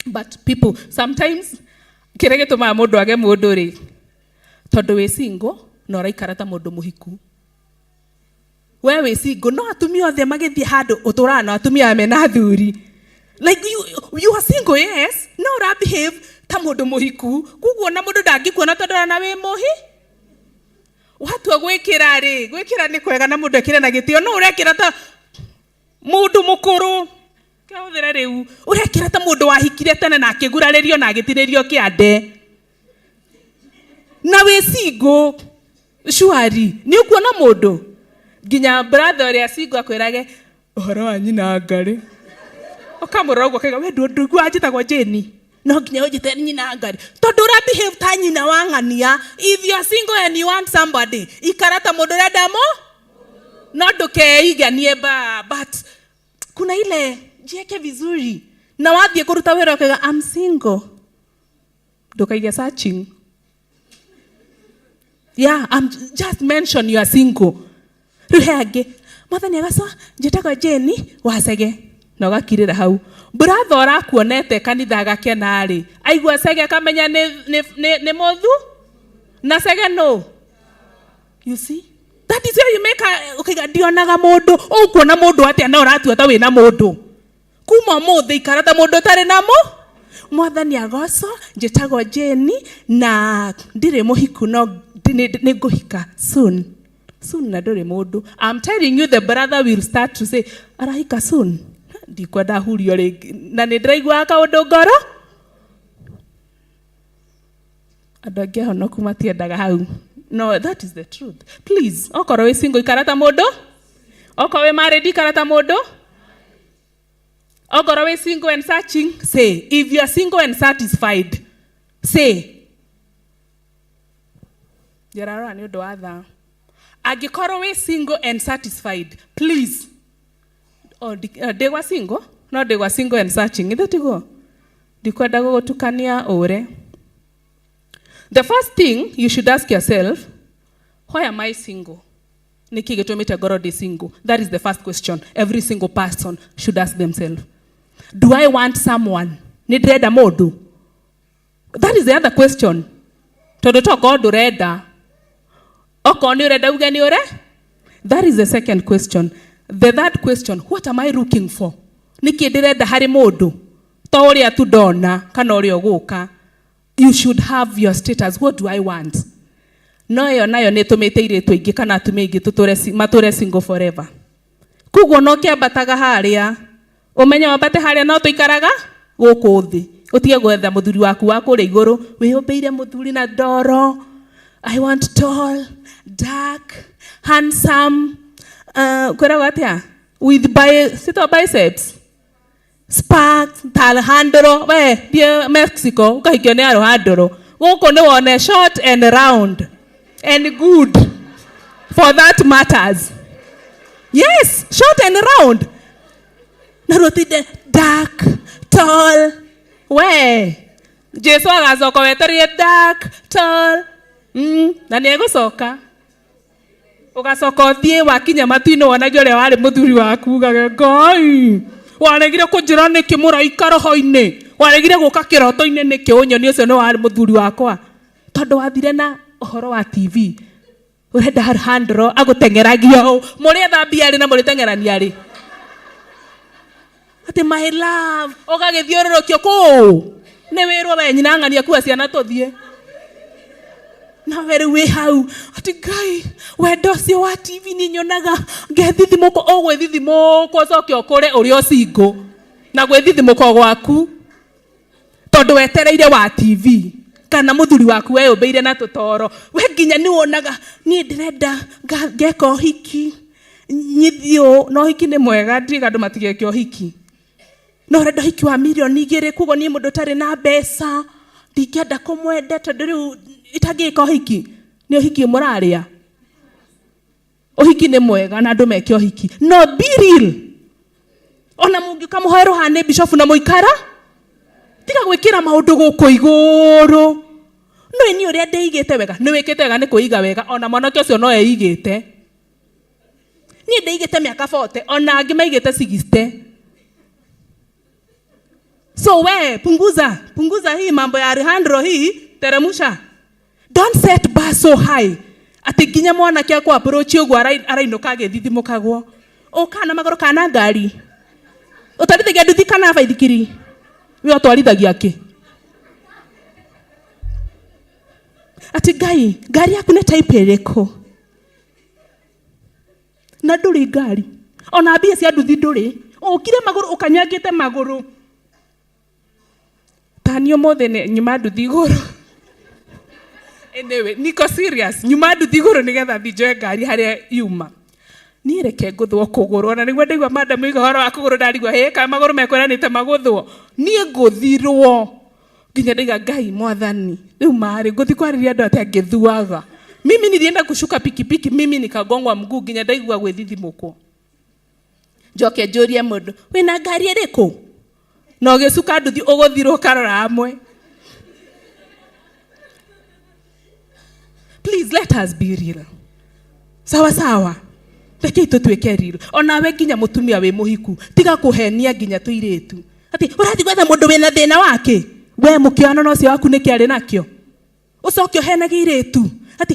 But people, sometimes, kĩrĩa gĩtũmaga mũndũ age mũndũ rĩ, tondũ wĩ single na ũraikara ta mũndũ mũhiku. We wĩ single, no atumia othe magĩthiĩ handũ ũtũraga na atumia mena athuri. Like you are single, yes, no ũra behave ta mũndũ mũhiku. Koguo na mũndũ ndangĩkuona tondũ arona wĩ mũhi. Watua gwĩkĩra rĩ, gwĩkĩra nĩ kwega na mũndũ ekĩre na gĩtĩo, no ũrekĩra ta mũndũ mũkũrũ. Kĩhũthĩre rĩu, ũrekĩra ta mũndũ wahikire tene na akĩgurarĩrio na agĩtinĩrio kĩande. Na wĩ single, surely, nĩ ũkuona mũndũ? Nginya brother ũrĩa single akwĩrage, ũhoro wa nyina ngarĩ. Ũkamũrora ũguo akauga, we ndũiguaga njĩtagwo Jane? No nginya ũnjĩte nyina ngarĩ. Tondũ ũra behave ta nyina wa ng'ania. If you are single and you want somebody, ikara ta mũndũ ũrenda mũ? No ndũkeiganie ba, but kuna ile jieke vizuri. Na wathiĩ kũruta wĩra ũkauga, I'm single. Ndũkaige searching. Yeah, I'm just mention you are single. Rĩu he angĩ, Mwathani agacwa, njĩtagwo Jane Wacege. Na ũgakirĩra hau. Brother ũrakuonete kanitha agakena rĩ, aigua Cege akamenya nĩ mũthu? Na Cege nũ? You see? That is where you make a, ũkaiga ndionaga mũndũ. Ũkuona mũndũ atĩa na ũratua ta wĩna mũndũ? Kuma ũmũthĩ ikara ta mũndũ ũtarĩ na mũ? Mwathani agocwo, njĩtagwo Jane na ndirĩ mũhiku no nĩ ngũhika soon. Soon na ndũrĩ mũndũ. I'm telling you the brother will start to say arahika soon. Ndikwenda hurio rĩngĩ. Na nĩ ndĩraiguaga kaũndũ ngoro. Andũ angĩ ahonoku matiendaga hau. No, that is the truth. Please, okorwo wĩ single ikara ta mũndũ. Okorwo wĩ married ikara ta mũndũ. Okorwo wĩ single and searching, say. If you are single and satisfied, say. Njerarora nĩ ũndũ wa thaa. Angĩkorwo wĩ single and satisfied, please. Oh, ndĩgwa single? No ndĩgwa single and searching. Ithe tiguo? Ndikwenda gũgũtukania ũre. The first thing you should ask yourself, why am I single? Nĩkĩ gĩtũmĩte ngorwo ndĩ single? That is the first question every single person should ask themselves. Do I want someone? Nĩ ndĩrenda mũndũ? That is the other question. Tondũ tokorwo ndũrenda. Okorwo nĩ ũrenda uge nĩ ũre? That is the second question. The third question, what am I looking for? Nĩkĩ ndĩrenda harĩ mũndũ? To ũrĩa tu ndona kana ũrĩa ũgũka. You should have your status. What do I want? No ĩyo nayo nĩ ĩtũmĩte airĩtu aingĩ kana atumia aingĩ matũre single forever. Koguo no kĩambataga harĩa, ũmenye wambate harĩa no tũikaraga gũkũ thĩ. Ũtige gwetha mũthuri waku wa kũrĩa igũrũ, wĩyũmbĩire mũthuri na ndoro. I want tall, dark, handsome, kwĩragwo atĩa? With sito biceps. Spark, ta Alejandro, we, thiĩ Mexico, ũkahikio nĩ Alejandro. Gũkũ nĩ wone short and round and good for that matters. Yes, short and round. Na rũtinde dark, tall. We, Jesu agacoka wetereire dark, tall. Na nĩ egũcoka. Ũgacoka ũthiĩ wakinya matu-inĩ wonage ũrĩa warĩ mũthuri waku ugage Ngai waregire kũnjĩra nĩkĩ mũraika roho-inĩ, waregire gũka kĩroto-inĩ nĩkĩ ũnyoni ũcio nĩ warĩ mũthuri wakwa, tondũ wathire na ũhoro wa TV ũrenda Alejandro agũteng'eragia ũũ, mũrĩ ethambia rĩ na mũrĩteng'erania rĩ, atĩ my love ũgagĩthiũrũrũkio kũũ nĩ wĩrwo we nyina ng'ania kua ciana tũthiĩ. Nawe rĩu wĩ hau atĩ Ngai wendo ũcio wa TV niĩ nyonaga ngethithimũka, ũgwĩthithimũka ũcoke ũkũre ũrĩ o single na gwĩthithimũka gwaku tondũ wetereire wa TV kana mũthuri waku weyũmbĩire na tũtoro. We nginya nĩ wonaga niĩ ndĩrenda ngeka ũhiki nyithiĩ ũũ, na ũhiki nĩ mwega, ndiga andũ matigeke ũhiki, no ũrenda ũhiki wa mirioni igĩrĩ, koguo niĩ mũndũ ũtarĩ na mbeca ndingĩenda kũmwenda tondũ rĩu itangĩka ũhiki. Nĩ ũhiki mũrarĩa? Ũhiki nĩ mwega na andũ meke ũhiki, no be real. Ona mũngĩũka mũhoe rũhane bishop na mũikara, tiga gwĩkĩra maũndũ gũkũ igũrũ. No niĩ ũrĩa ndĩigĩte wega, nĩ wĩkĩte wega nĩ kwĩiga wega, ona mwanake ũcio no eigĩte. Niĩ ndĩigĩte mĩaka 40, ona angĩ maigĩte 60. So we punguza, punguza hii mambo ya Alejandro hii, teremusha. Don't set bar so high. Ati nginya mwanake akũ approach ũguo arainũka agĩthithimũkagwo. Ũka na magũrũ kana ngari. Ũtwarithagia nduthi kana baithikiri? We ũtwarithagia kĩ? Ati Ngai, ngari yaku nĩ type ĩrĩkũ? Na ndũrĩ ngari. Ona mbia cia nduthi ndũrĩ. Ũkire magũrũ ũkanyangĩte magũrũ. Ta niĩ ũmũthĩ nĩ nyuma nduthi igũrũ. Anyway, niko serious. Nyuma nduthi igũrũ nĩgetha thiĩ njoe ngari harĩa yuma. Niĩ reke ngũthwo kũgũrũ. Ona nĩguo ndaigua madam oiga ũhoro wa kũgũrũ ndarigwo, hĩ, kana magũrũ mekweranĩte magũthwo. Niĩ ngũthirwo. Nginya ndaiga Ngai mwathani. Rĩu marĩ ngũthiĩ kwarĩria andũ atĩa ngĩthuaga. Mimi nilienda kushuka pikipiki, mimi nikagongwa mguu nginya ndaigua gwĩthithimũkwo. Njoke njũrie mũndũ, wĩna ngari ĩrĩkũ? Na ũgĩcuka nduthi ũgũthirwo ũkarora amwe. Please let us be real. Sawa sawa. Rekei tũtuĩke real. Onawe nginya mũtumia wĩ mũhiku, tiga kũhenia nginya tũirĩtu. Atĩ ũrathiĩ gwetha mũndũ wĩna thĩna wake? We mũkĩoyana na ũcio waku nĩkĩ arĩ nakĩo? Ũcoke ũhenagie irĩtu. Atĩ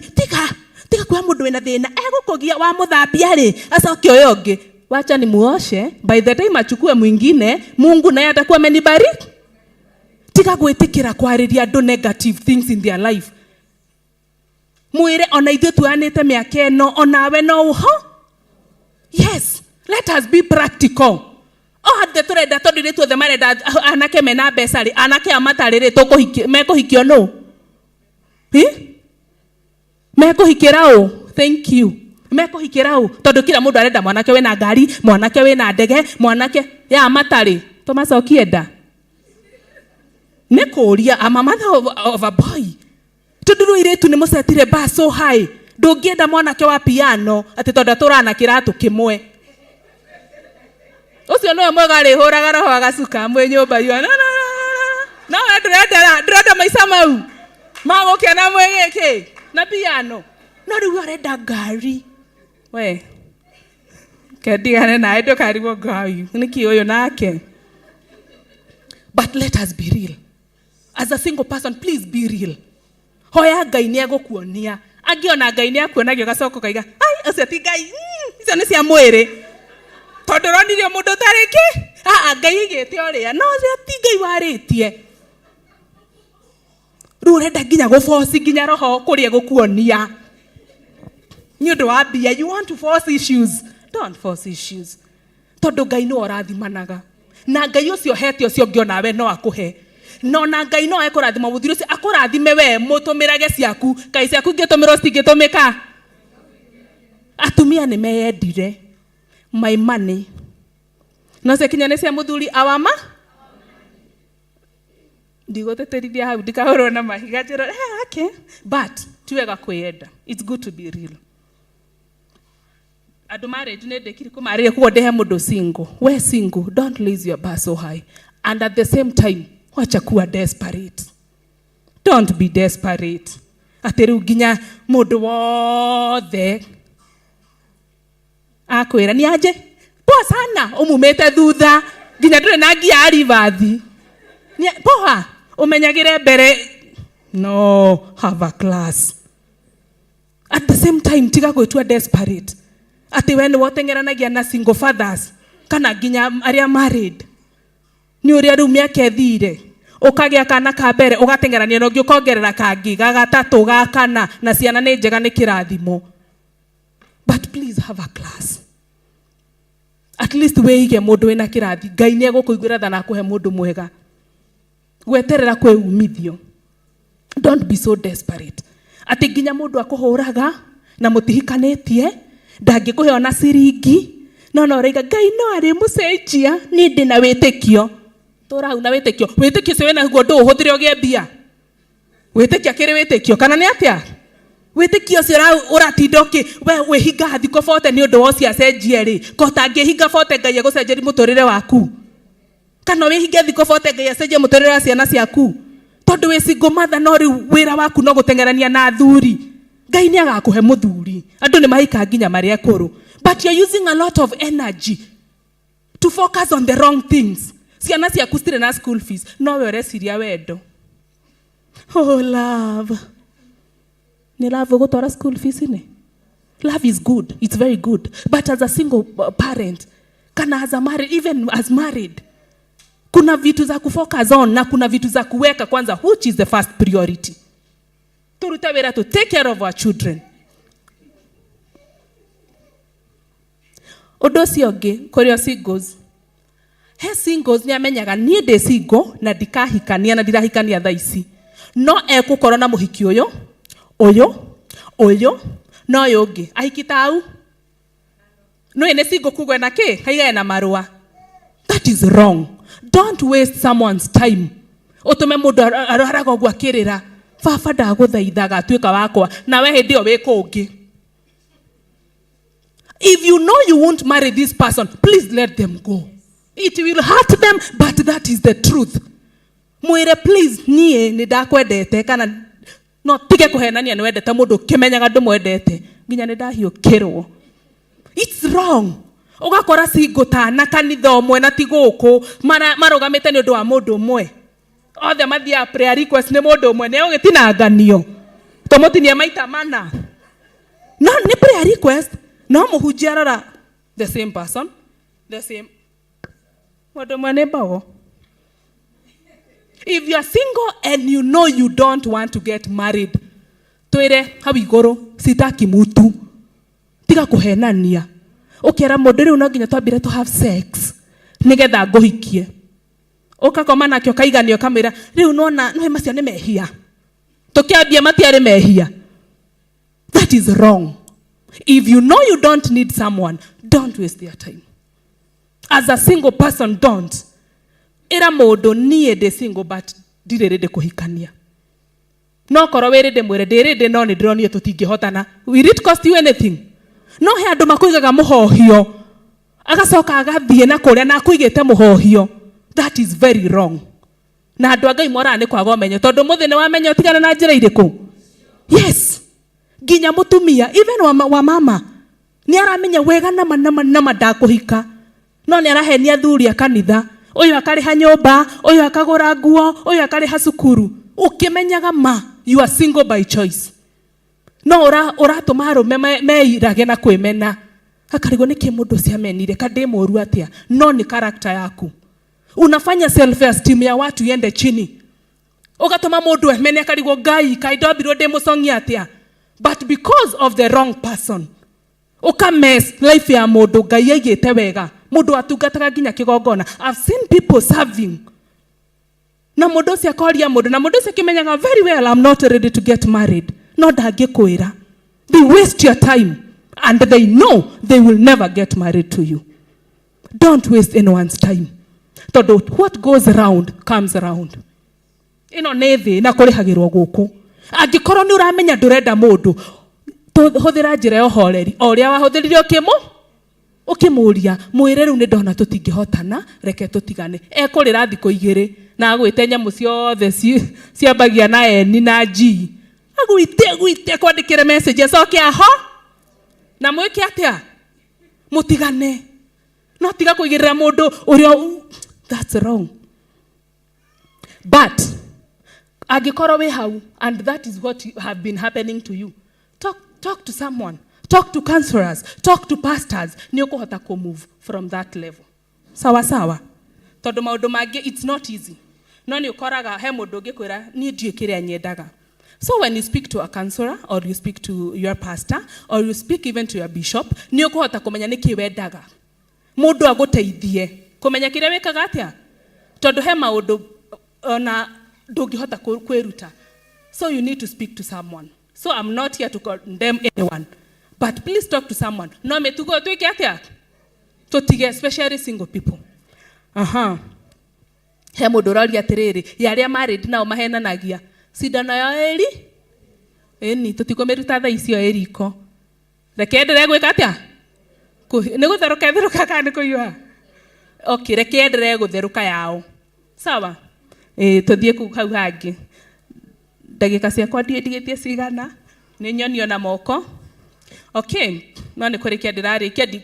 tiga kuoya mũndũ wĩna thĩna, egũkũgia wamũthambia rĩ, acoke oye ũngĩ. Wacha nimuoshe, by the time achukue mwingine, Mungu naye atakuwa amenibariki. Tiga gwĩtĩkĩra kwarĩria andũ negative things in their life. Mwĩre ona ithuĩ tuoyanĩte mĩaka ĩno onawe no ũho. Yes, let us be practical. Othe tũrenda tondũ ithuĩ tuothe marenda anake mena mbeca rĩ, anake aya matarĩ rĩ, mekũhikio nũ? Hi? Mekũhikĩra ũ? Thank you. Mekũhikĩra ũ? Tondũ kila mũndũ arenda mwanake wĩna ngari, mwanake wĩna ndege, mwanake ya matarĩ. Tũmacokie nda. Nĩ kũũria, I'm a mother of a boy. Tondũ rĩu airĩtu nĩ mũcetire bar so high. Ndũngĩenda mwanake wa piano atĩ tondũ atũraga na kĩratũ kĩmwe. Ũcio nĩwe mwega arĩhũraga roho agacuka mwĩ nyũmba yua. No, no, no, no, no. No we ndũrenda maica mau ma gũkena mwĩ gĩkĩ na piano. No rĩu arenda ngari. We kendigane nawe ndũkarigwo ngai nĩkĩ ũyũ nake. But let us be real. As a single person, please be real. Hoya Ngai nĩ egũkuonia. Angĩ ona Ngai nĩ akuonagia ũgacoka ũkaiga, ai ũcio ti Ngai, icio nĩ cia mwĩrĩ. Tondũ ũronirio mũndũ ũtarĩ kĩ? Aa, Ngai aigĩte ũrĩa, no ũcio ti Ngai warĩtie. Rĩu ũrenda nginya gũboci nginya roho kũrĩa gũkuonia. Nĩ ũndũ wa mbia, you want to force issues. Don't force issues. Tondũ Ngai nĩwe ũrathimanaga. Na Ngai ũcio ũhete ũcio ũngĩ onawe no akũhe. No na Ngai no ekũrathima mũthuri ũcio akũrathime we mũtũmĩrage ciaku. Kaĩ ciaku ingĩtũmĩrwo citingĩtũmĩka? Atumia nĩ meyendire. My money. No ciakinya nĩ cia mũthuri awama? Ndigũtĩtĩrithia hau ndikahũrwo na mahiga njĩrwo, okay. But ti wega kwĩyenda. It's good to be real. Andũ marriage nĩ ndĩkiri kũmarĩria koguo ndĩhe mũndũ single. We single, don't raise your bar so high. And at the same time, wacha kuwa desperate. Don't be desperate. Atĩ rĩu nginya mũndũ wothe akwĩra nĩ anje poa sana ũmumĩte thutha nginya ndũrĩ na ngia ya rivathi. Poa ũmenyagĩre mbere. No, have a class. At the same time, tiga gwĩtua desperate. Atĩ we nĩwe ũteng'eranagia na single fathers kana nginya arĩa married. Nĩ ũrĩa rĩu mĩaka ĩthire. Ũkagĩa kana ka mbere, ũgateng'erania na ũngĩ ũkongerera kangĩ, ga gatatũ, ga kana, na ciana nĩ njega nĩ kĩrathimo. But please have a class. At least wĩige mũndũ wĩna kĩrathi. Ngai nĩ egũkũiguĩra tha na akũhe mũndũ mwega. Gweterera kwĩ umithio. Don't be so desperate. Atĩ nginya mũndũ akũhũraga na mũtihikanĩtie, ndangĩkũhe ona ciringi, no no ũraiga Ngai no arĩmũcenjia, niĩ ndĩna wĩtĩkio. Tũra hau na wĩtĩkio. Wĩtĩkio ũcio wĩna guo ndũũhũthĩre ũgĩe mbia. Wĩtĩkio akĩrĩ wĩtĩkio, kana nĩ atĩa? Wĩtĩkio ũcio ũratinda ũkĩ, we wĩhingaga thikũ bote nĩ ũndũ wa ũcio acenjie rĩ, ko ũtangĩhinga bote Ngai egũcenjeria mũtũrĩre waku. Kana wĩhinge thikũ bote Ngai acenjie mũtũrĩre wa ciana ciaku. Tondũ wĩ single mother no rĩu wĩra waku no gũteng'erania na athuri. Ngai nĩ agakũhe mũthuri. Andũ nĩ mahika nginya marĩ akũrũ. But you're using a lot of energy to focus on the wrong things. Ciana ciaku citirĩ na school fees, no we ũreciria wendo. Oh love. Nĩ love ũgũtwara school fees nĩ? Love is good, it's very good. But as a single parent, kana as a married, even as married, kuna vitu za kufocus on na kuna vitu za kuweka kwanza, which is the first priority. Turute wĩra to take care of our children. Ũndũ ũcio ũngĩ, kũrĩ o singles. He singles nĩ amenyaga niĩ ndĩ single na ndikahikania na ndirahikania thaa ici. No egũkorwo na mũhiki ũyũ, ũyũ, ũyũ, na ũyũ ũngĩ. Ahiki ta au? Nĩũĩ nĩ single kuga ena kĩ? Aigane na marũa. That is wrong. Don't waste someone's time. Ũtũme mũndũ arwaraga ũguo akĩrĩra. Baba ndagũthaithaga atuĩka wakwa. Nawe hĩndĩ ĩyo wĩ kũngĩ. If you know you won't marry this person, please let them go. It will hurt them, but that is the truth. Mwĩre please, niĩ nĩ ndakwendete kana no tige kũhenania nĩ wendete mũndũ ũkĩmenyaga ndũmwendete. Nginya nĩ ndahiũkĩrwo. It's wrong. Ũgakora single ta na kanitha ũmwe na ti gũkũ marũgamĩte nĩ ũndũ wa mũndũ ũmwe. Othe mathiaga prayer request nĩ mũndũ ũmwe, nĩ egũgĩtinanganio. Tũmũtinie maita mana. No nĩ prayer request, no mũhunjia arora the same person, the same. Mũndũ ũmwe nĩ mbogo. If you are single and you know you don't want to get married, Twĩre hau igũrũ, sitaki mutu. Tiga kũhenania. Ũkera mũndũ rĩu no nginya twambire to have sex nĩgetha ngũhikie. Ũkakoma nake ũkaigania ũkamwĩra rĩu nona nĩ macio nĩ mehia. Tũkĩambia matiarĩ mehia. That is wrong. If you know you don't need someone, don't waste their time. As a single person, don't. Ĩra mũndũ niĩ ndĩ single but ndirĩ ready kũhikania. No korwo wĩ ready mwĩre ndĩ ready no nĩ ndĩronire tũtingĩhotana. Will it cost you anything? No he andũ makũigaga mũhohio. Agacoka agathiĩ na kũrĩa na akũigĩte mũhohio. That is very wrong. Na andũ a Ngai moraga nĩ kwaga ũmenyo tondũ mũthĩ nĩ wamenya ũtigane na njĩra irĩkũ. Yes. Nginya mũtumia even wa mama nĩ aramenya wega nama nama nama ndakũhika. No nĩ arahenia athuri a kanitha. Ũyũ akarĩha nyũmba, ũyũ akagũra nguo, ũyũ akarĩha cukuru. Ũkĩmenyaga ma you are single by choice. No ũratũma arũme meirage na kwĩmena. Akarigwo nĩkĩ mũndũ ũcio amenire, ka ndĩ mũũru atĩa? No nĩ character yaku. Unafanya self esteem ya watu iende chini. Ũgatũma mũndũ emene akarigwo Ngai kaĩ ndombirwo ndĩ mũcong'i atĩa? But because of the wrong person. Ũka mess life ya mũndũ Ngai aigĩte wega. Mũndũ atungataga nginya kĩgongona. I've seen people serving. Na mũndũ ũcio akoria mũndũ, na mũndũ ũcio akĩmenyaga very well I'm not ready to get married. No ndangĩkwĩra. They waste your time and they know they will never get married to you. Don't waste anyone's time. Tondũ what goes round comes round. Ĩno nĩ thĩ na kũrĩhagĩrwo gũkũ. Angĩkorwo nĩ ũramenya ndũrenda mũndũ, hũthĩra njĩra ya ũhoreri. O ũrĩa wahũthĩrire ũkĩmũria, mwĩre rĩu nĩ ndona tũtingĩhotana, reke tũtigane. Ekũrĩra thikũ igĩrĩ na agwĩte nyamũ ciothe ciambagia na N na G. Agwĩte, agwĩte, akwandĩkĩre message, acoke aho. Na mwĩke atĩa? Mũtigane. No tiga kũigĩrĩra mũndũ ũrĩa, that's wrong. But angĩkorwo wĩ hau and that is what have been happening to you, talk to someone, talk to counselors, talk to pastors, nĩ ũkũhota kũ move from that level. Sawa sawa. Tondũ maũndũ mangĩ it's not easy. No nĩ ũkoraga he mũndũ ũngĩkwĩra niĩ ndiũĩ kĩrĩa nyendaga. So when you speak to a counselor or you speak to your pastor or you speak even to your bishop, nĩ ũkũhota kũmenya nĩkĩ wendaga. Mũndũ agũteithie kũmenya kĩrĩa wĩkaga atĩa. Tondũ he maũndũ ona ndũngĩhota kwĩruta. So you need to speak to someone. So I'm not here to condemn anyone. But please talk to someone. No mĩtugo twĩke atĩa? Tũtige, especially single people. Aha. He mũndũ ũroria atĩrĩrĩ, ya arĩa married nao mahenanagia. Cindano ya ĩri? Ĩni, tũtikũmĩruta thaa icio ĩ riko. Reke endelee gwĩka atĩa? Nĩ gũtherũka ĩtherũka kana nĩ kũhiũha? Okay, reke endelee gũtherũka yao. Sawa? Tũthiĩ kũu hau hangĩ. Ndagĩka ciakwa ndigĩtie cigana, nĩ nyonio na moko. Okay, no nĩ kũrĩkia ndĩrarĩkia.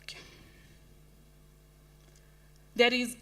Okay. There is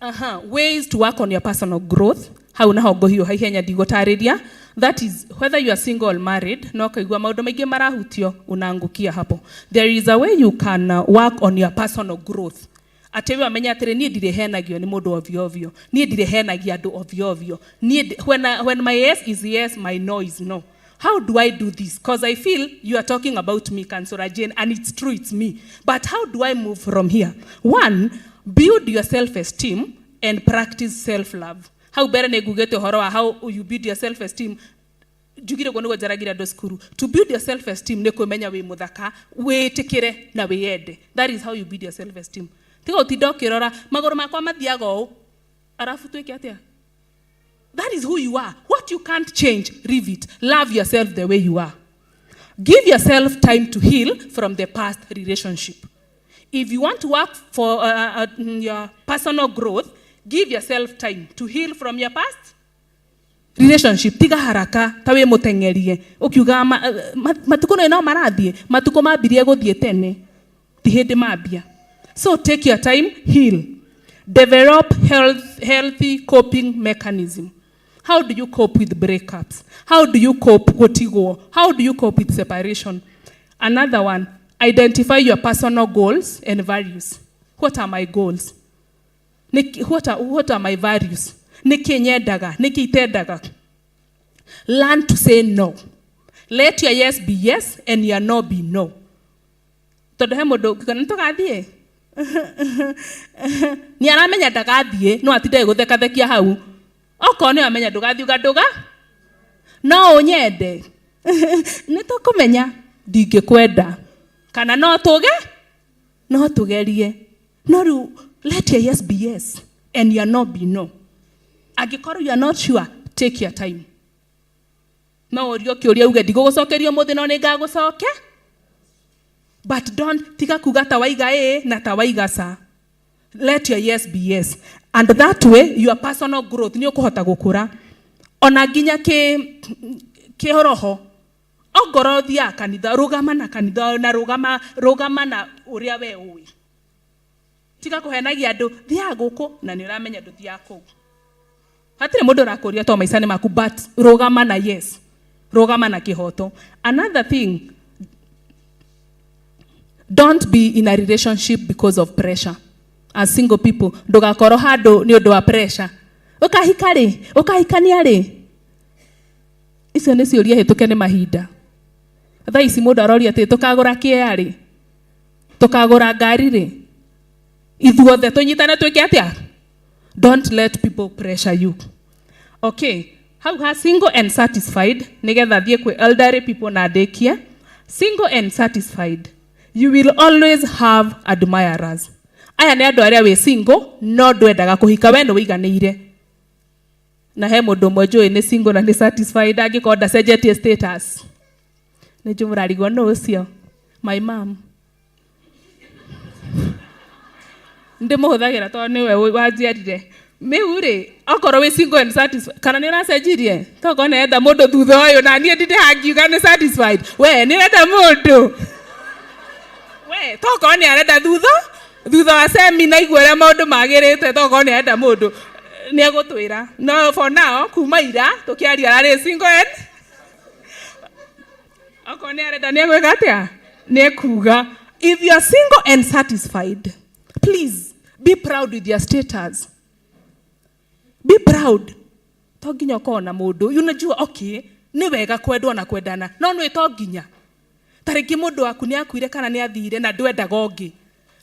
ways to work on your personal growth. Hau naho ngũhiũha ihenya ndigũtarĩria. That is whether you are single or married, no kaigua maũndũ maingĩ marahutio, unaangukia hapo. There is a way you can work on your personal growth. Atĩ we wamenya atĩrĩ, niĩ ndirĩhenagio nĩ mũndũ ovyo ovyo. Niĩ ndirĩhenagia andũ ovyo ovyo. Niĩ when my yes is yes, my no is no. How do I do this? Because I feel you are talking about me, Counselor Jane, and it's true, it's me. But how do I move from here? One, build your self-esteem and practice self-love. Hau mbere nĩ ngugĩte ũhoro wa how you build your self-esteem. Njugire ũguo nĩguo njaragia andũ cukuru. To build your self-esteem nĩ kwĩmenya wĩ mũthaka, wĩtĩkĩre na wĩyende. That is how you build your self-esteem. Tiga ũtinda ũkĩrora, magũrũ makwa mathiaga ũũ. Arabu twĩke atĩa? That is who you are. What you can't change, leave it. Love yourself the way you are. Give yourself time to heal from the past relationship. If you want to work for your personal growth, give yourself time to heal from your past relationship. Tiga haraka, ta wĩ mũteng'erie. Ũkiuga matukũ no marathiĩ, matukũ mambirie gũthiĩ tene, ti hĩndĩ mambia. So take your time, heal. Develop healthy coping mechanism. How do you cope with breakups? How do you cope gũtigwo? How do you cope with separation? Another one, identify your personal goals and values. What are my goals? What are my values? Nĩkĩ nyendaga? Nĩkĩ itendaga? Learn to say no. Let your yes be yes and your no be no. Tondũ he mũndũ ũngiuga nĩ tũgathiĩ nĩ aramenya ndagathiĩ no atinde gũthekathekia hau okorwo nĩ amenya ndũgathiĩ uga ndũga no ũnyende nĩ tũkũmenya ndingĩkwenda kana no tũge no tũgerie no rĩu let your yes be yes and your no be no. Angĩkorwo you are not sure, take your time. No ũrio kĩũria uge ndigũgũcokeria ũmũthĩ no nĩ ngagũcoke, but don't tiga kuga ta waiga ĩ na ta waiga ca. Let your yes be yes, and that way your personal growth nĩ ũkũhota gũkũra ona nginya kĩ kĩroho. Ongorwo ũthiaga kanitha, rũgama na kanitha na rũgama rũgama na ũrĩa we ũĩ. Tiga kũhenagia andũ thiaga gũkũ na nĩ ũramenya ndũthiaga kũu. Hatirĩ mũndũ ũrakũria to maica nĩ maku, but rũgama na yes, rũgama na kĩhoto. Another thing, don't be in a relationship because of pressure. As single people, ndũgakorwo handũ nĩ ũndũ wa pressure. Ũkahika rĩ, ũkahikania rĩ, icio nĩ ciũria hĩtũke nĩ mahinda. Thaa ici mũndũ aroria atĩ tũkagũra kĩea rĩ, tũkagũra ngari rĩ, ithuothe tũnyitane twĩke atĩa? Don't let people pressure you. Okay, hau ha single and satisfied, nĩgetha thiĩ kwĩ elderly people na ndĩkie. Single and satisfied, you will always have admirers. Aya nĩ andũ arĩa wĩ single no ndwendaga kũhika, we nĩ wĩiganĩire. Na he mũndũ ũmwe njũĩ nĩ single na nĩ satisfied angĩkorwo ndacenjetie status. Nĩ njũĩ mũrarigwo nũ ũcio? My mom. Ndĩmũhũthagĩra tondũ nĩwe wanjiarire. Rĩu rĩ, okorwo wĩ single and satisfied, kana nĩ ũracenjirie? Tokorwo nĩ arenda mũndũ thutha ũyũ na niĩ ndinde hangiuga nĩ satisfied. We nĩ ũrenda mũndũ? We tokorwo nĩ arenda thutha wa semina igua ũrĩa maũndũ magĩrĩte, tokorwo nĩ arenda mũndũ nĩ egũtwĩra. No for now, kuma ira tũkĩaria ararĩ single and okorwo nĩ arenda nĩ egwĩka atĩa? Nĩ ekuga. If you are single and satisfied, please be proud with your status. Be proud. To nginya ũkorwo na mũndũ. Unajua, okay, nĩ wega kwendwo na kwendana, no nĩ to nginya. Ta rĩngĩ mũndũ waku nĩ akuire kana nĩ athire na ndwendaga ũngĩ.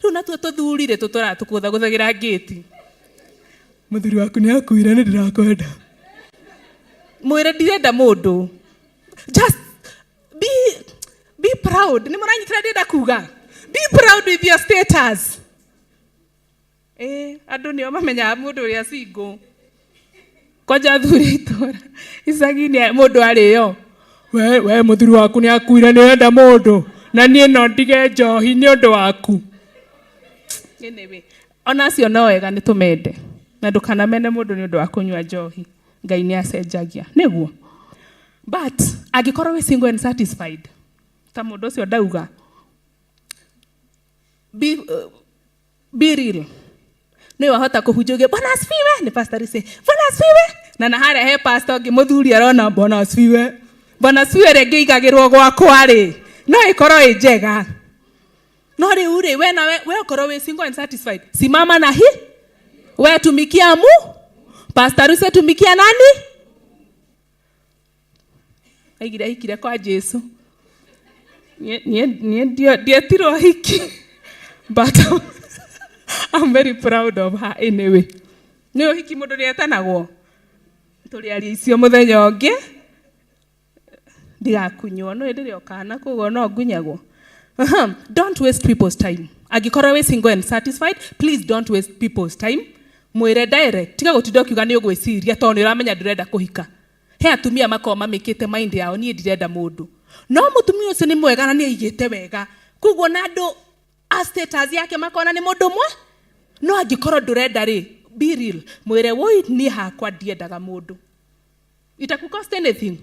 Rĩu natuo tũthuri rĩ, tũtũraga tũkũthagũthagĩra ngĩti. Mũthuri waku nĩ akuire, nĩ ndĩrakwenda. Mwĩre ndirenda mũndũ. Just be proud. Nĩ mũranyitĩra ndĩrenda kuga? Be proud with your status. Andũ nĩo mamenyaga mũndũ ũrĩa single. Kwanja athuri itũra icagi-inĩ mũndũ arĩo. We mũthuri waku nĩ akuire, nĩ ũrenda mũndũ na niĩ no ndige njohi nĩ ũndũ waku. Anyway, ona acio no wega nĩ tũmende na ndũkanamene mũndũ nĩ ũndũ wa kũnyua njohi. Ngai nĩ acenjagia nĩguo. But angĩkorwo wĩ single and satisfied ta mũndũ ũcio ndauga, be real. Nĩ wahota kũhunjia uge Bwana asifiwe, nĩ pastor Lucy. Bwana asifiwe. Na harĩa he pastor ũngĩ mũthuri arona Bwana asifiwe. Bwana asifiwe rĩngĩ igagĩrwo gwakwa rĩ, no ĩkorwo ĩ njega. No rĩu rĩ, we nawe, we ũkorwo wĩ single and satisfied, simama na hi we tumikia mu Pastor Lucy, tumikia nani? Aigire ahikire kwa Jesu. Niĩ ndietirwo hiki, but I'm very proud of her anyway. Nĩ ũhiki mũndũ nĩ etanagwo. Tũrĩaria icio mũthenya ũngĩ. Ndigakunywo, no ndĩrĩ o kana koguo no ngunyagwo. Don't waste people's time. Angĩkorwo wĩ single and satisfied, please don't waste people's time. Mwĩre direct, tiga gũtinda ũkiuga nĩ ũgwĩciria tondũ nĩ ũramenya ndũrenda kũhika. He atumia makoragwo mamĩkĩte mind yao, niĩ ndirenda mũndũ. No mũtumia ũcio nĩ mwega na nĩ aigĩte wega. Koguo na andũ a status yake makona nĩ mũndũ ũmwe. No angĩkorwo ndũrenda rĩ, be real. Mwĩre woi niĩ hakwa ndiendaga mũndũ. Itakucost anything.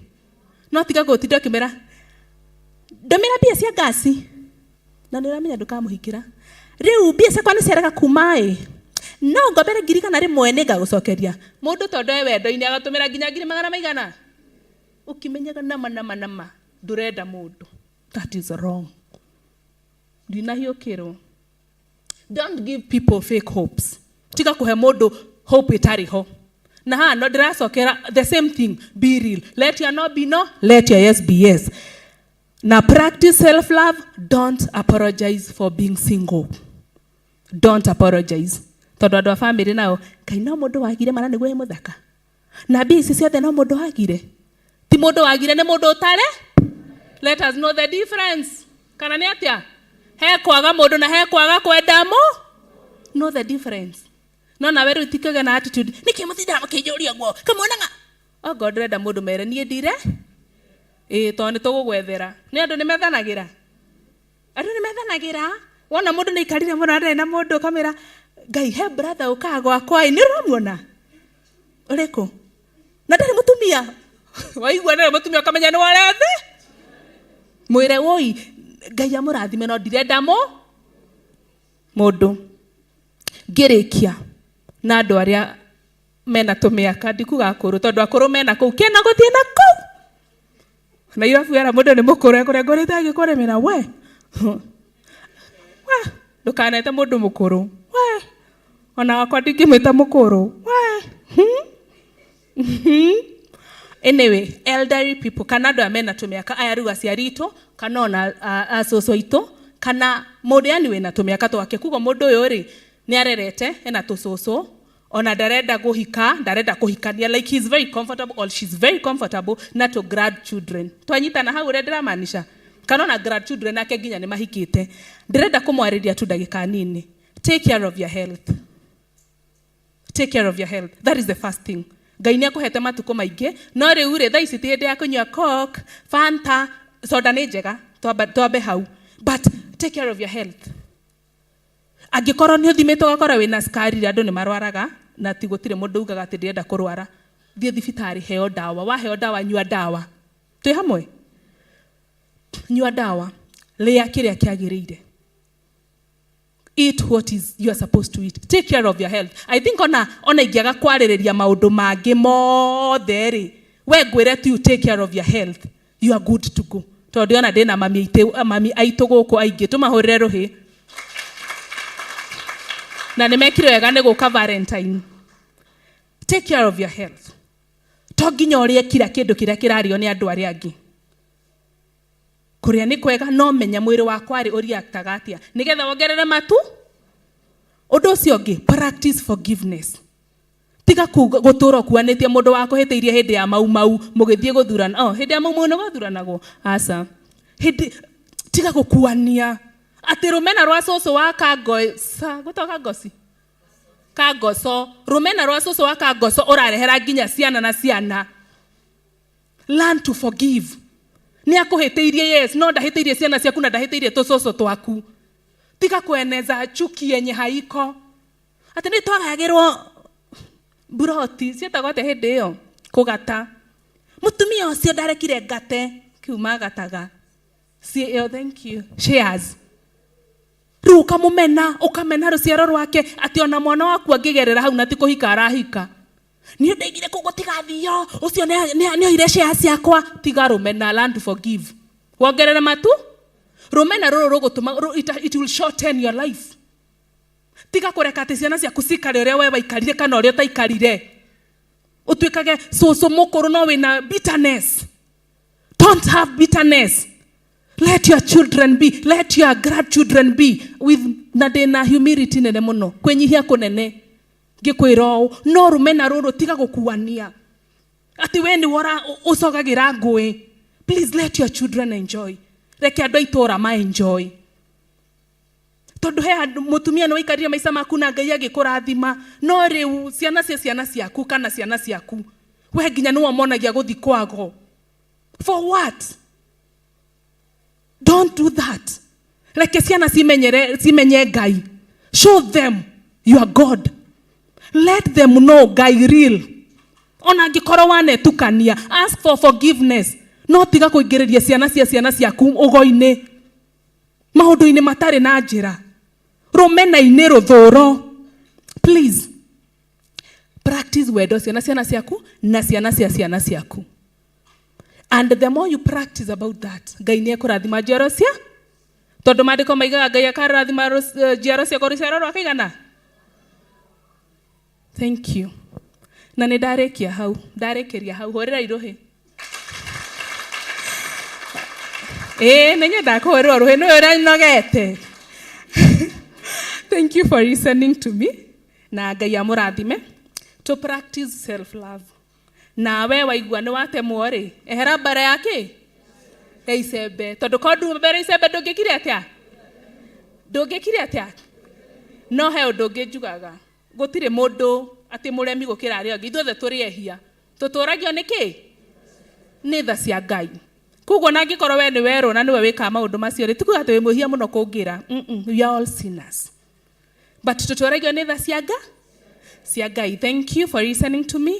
No tiga gũtinda ũkĩmera ndũmĩra mbia cia ngasi na nĩ ũramenya ndũkamũhikĩra. Rĩu mbia ciakwa nĩ ciarega kuma ĩ, no ngombere 100,000 nĩ ngagũcokeria. Mũndũ tondũ e wendo-inĩ agatũmĩra nginya ngiri magana maigana. Ũkĩmenyaga nama nama nama ndũrenda mũndũ. That is wrong. Ndinahiũkĩrwo. Don't give people fake hopes. Tiga kũhe mũndũ hope ĩtarĩ ho. Na haha no ndĩracokera the same thing, be real. Let your no be no, let your yes be yes. Na practice self love, don't apologize for being single. Don't apologize. Tondũ andũ a family nao, Ngai no mũndũ wagire mwana nĩguo wĩ mũthaka. Na mbia ici ciothe no mũndũ wagire. Ti mũndũ wagire nĩ mũndũ ũtarĩ. Let us know the difference. Kana nĩ atĩa? He kwaga mũndũ na he kwaga kwenda mũ. Know the difference. No nawe rĩu tikĩgĩa na attitude. Nĩkĩ mũtindaga mũkĩnjũria ũguo? Kamwona Okorwo ndĩrenda mũndũ mere niĩ ndire. Ĩĩ tondũ nĩ tũgũgwethera. Nĩ andũ nĩ methanagĩra. Andũ nĩ methanagĩra. Wona mũndũ nĩ aikarire mũno ndarĩ na mũndũ ũkamwĩra Ngai he brother ũkaga gwakwa ĩ nĩ ũramuona? Ũrĩkũ? Na ndarĩ mũtumia. Waigua ndarĩ mũtumia ũkamenya nĩ warethe. Mwĩre woi Ngai amũrathime no ndirenda mũ mũndũ. Ngĩrĩkia na andũ arĩa mena tũmĩaka ndikuga akũrũ tondũ akũrũ mena kũu kĩna gũthiĩ na kũu. Na irabu yara mũndũ nĩ mũkũrũ ekũrĩa ngũrĩte agĩkũrĩmĩra we. We ndũkanete mũndũ mũkũrũ. We ona wakwa ndingĩmwĩta mũkũrũ. We. Anyway, elderly people kana andũ aya mena tũmĩaka aya rĩu aciari itũ kana ona acũcũ aitũ kana mũndũ yani wĩna tũmĩaka twake kuga mũndũ ũyũ rĩ nĩ arerete ena tũcũcũ ona ndarenda kũhika ndarenda kũhikania, like he's very comfortable or she's very comfortable na to grandchildren. Twanyitana hau ũrĩa ndĩramaanisha? Kana ona grandchildren ake nginya nĩ mahikĩte. Ndĩrenda kũmwarĩria tu ndagĩka nini. Take care of your health. Take care of your health, that is the first thing. Ngai nĩ akũhete matukũ maingĩ, no rĩu rĩ thaa ici ti hĩndĩ ya kũnyua Coke, Fanta. Soda nĩ njega, twambe hau, but take care of your health. Angĩkorwo nĩ ũthimĩtwo ũgakora wĩna cukari, andũ nĩ marwaraga na ti gũtirĩ mũndũ ugaga atĩ ndĩrenda kũrwara. Thiĩ thibitarĩ, heo ndawa. Waheo ndawa, nyua ndawa. Twĩ hamwe? Nyua ndawa, rĩa kĩrĩa kĩagĩrĩire. Eat what is you are supposed to eat. Take care of your health. I think ona ingĩaga kwarĩrĩria maũndũ mangĩ mothe rĩ, we ngwĩre tu you take care of your health, you are good to go. Tondũ ndĩrona ndĩna mami aitũ, mami aitũ gũkũ aingĩ, tũmahũrĩre rũhĩ. Na nĩ mekire wega nĩ gũka Valentine. Take care of your health. To nginya ũrĩe kila kĩndũ kĩrĩa kĩrarĩo nĩ andũ arĩa angĩ. Kũrĩa nĩ kwega, no menya mwĩrĩ wakwa rĩ ũreactaga atĩa nĩgetha wongerere matu. Ũndũ ũcio ũngĩ, practice forgiveness. Tiga gũtũra ũkuanĩtie mũndũ wa kũhĩtĩirie hĩndĩ ya mau mau mũgĩthiĩ gũthurana. Oh, hĩndĩ ya mau mau nĩ gwathuranagwo? Aca. Hĩndĩ tiga gũkuania atĩ rũmena rwa cũcũ wa kangoca gwĩtagwo kangoci kangoco, rũmena rwa cũcũ wa kangoco ũrarehera nginya ciana na ciana. Learn to forgive. Nĩ akũhĩtĩirie, yes, no ndahĩtĩirie ciana ciaku na ndahĩtĩirie tũcũcũ twaku. Tiga kueneza chuki yenye haiko. Atĩ nĩ twagayagĩrwo mburoti ciĩtagwo atĩa hĩndĩ ĩyo kũgata. Mũtumia ũcio ndarekire ngate kiu magataga. Oh, thank you. Shares. Rĩu ũkamũmena, ũkamena rũciaro rwake atĩ ona mwana waku angĩgerera hau na ti kũhika arahika. Niĩ ndaigire kũu gũtigathio, ũcio nĩ oire shares ciakwa. Tiga rũmena, learn to forgive. Wongerere matu. Rũmena rũrũ rũgũtũma it will shorten your life. Tiga kũreka atĩ ciana ciaku cikare ũrĩa we waikarire kana ũrĩa ũtaikarire. Ũtuĩkage cũcũ mũkũrũ no wĩna bitterness. Don't have bitterness. Let your children be, let your grandchildren be with na ndĩna humility nene mũno, kwĩnyihia kũnene. Ngĩkwĩra ũũ, no rũmena rũrũ tiga gũkuania. Atĩ we nĩwe ũcogagĩra ngũĩ. Please let your children enjoy. Reke andũ a itũũra ma enjoy. Tondũ he andũ mũtumia nĩ waikarire maica maku na Ngai agĩkũrathima, no rĩu ciana cia ciana ciaku kana ciana ciaku we nginya nĩwe ũmonagia gũthi kwago. For what? Don't do that. Reke ciana cimenyere, cimenye Ngai. Show them you are God. Let them know Ngai real. Ona angĩkorwo wanetukania, ask for forgiveness. No tiga kũingĩrĩria ciana cia ciana ciaku ũgo-inĩ, maũndũ-inĩ matarĩ na njĩra, rũmena-inĩ, rũthũro. Please practice wendo ciana ciana ciaku na ciana cia ciana ciaku. And the more you practice about that, Ngai nĩ ekũrathima njiaro cia, tondũ maandĩko maigaga Ngai akarathima njiaro ciakwa rũciaro rwa kaigana. Thank you. Na nĩ ndarĩkia hau, ndarĩkĩria hau, hũrĩra irũhĩ. Ĩĩ nĩ nyendaga kũhũrĩrwo rũhĩ nĩwe ũrĩa nogete. Thank you for listening to me. Na Ngai amũrathime. To practice self love. Nawe waigua nĩ watemwo rĩ, ehera mbere ya kĩ? Ya icembe. Tondũ korwo nduma mbere ya icembe ndũngĩkire atĩa? Ndũngĩkire atĩa? No he ũndũ ũngĩ njugaga. Gũtirĩ mũndũ atĩ mũremi gũkĩra arĩa angĩ. Ithuothe tũrĩ ehia. Tũtũragio nĩ kĩ? Nĩ tha cia Ngai. Koguo na angĩkorwo we nĩ werwo na nĩwe wĩkaga maũndũ macio rĩ, ti kuga atĩ wĩ mwĩhia mũno kũngĩra. We are all sinners. But tũtũragio nĩ tha cia Nga? Cia Ngai. Thank you for listening to me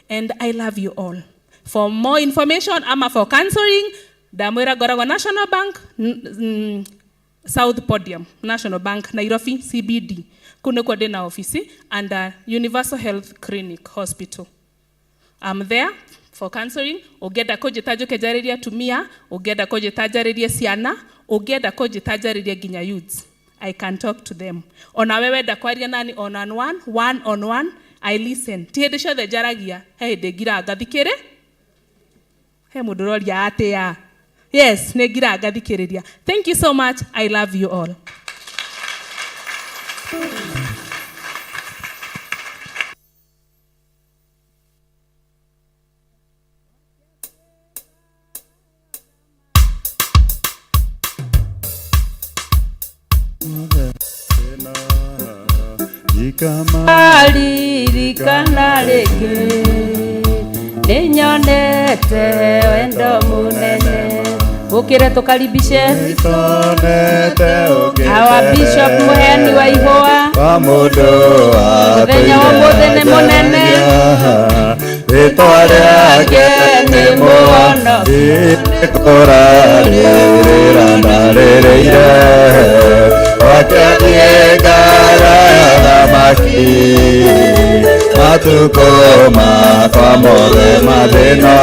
and I love you all. For more information ama for counseling, ndamwĩra ngoragwo National Bank, South Podium, National Bank, Nairobi, CBD. Kũu nĩkuo ndĩna ofici under Universal Health Clinic Hospital. I'm there for counseling. Ũngĩenda kũnjĩta njũke njarĩrie atumia, ũngĩenda kũnjĩta njarĩrie ciana, ũngĩenda kũnjĩta njarĩrie nginya youths. I can talk to them. Ona we wenda kwaria nani on one, one on one, I listen. Ti hĩndĩ ciothe njaragia, he hĩndĩ ngiraga ngathikĩrĩ. He mũndũ ũroria atĩa? Yes, nĩ ngiraga ngathikĩrĩria. Thank you so much. I love you all.
Ririkana rĩngĩ nĩnyonete wendo mũnene ũkĩre tũkaribishe our bishop mũheani wa ihũa
wa mũndũ
mũthenya wa ũmũthĩ nĩ mũnene
rĩtwa rĩake nĩ mũhono kũrarĩrĩra ndarĩrĩire gwake thiĩ ngara thamaki matukũ makwa mothe mathĩna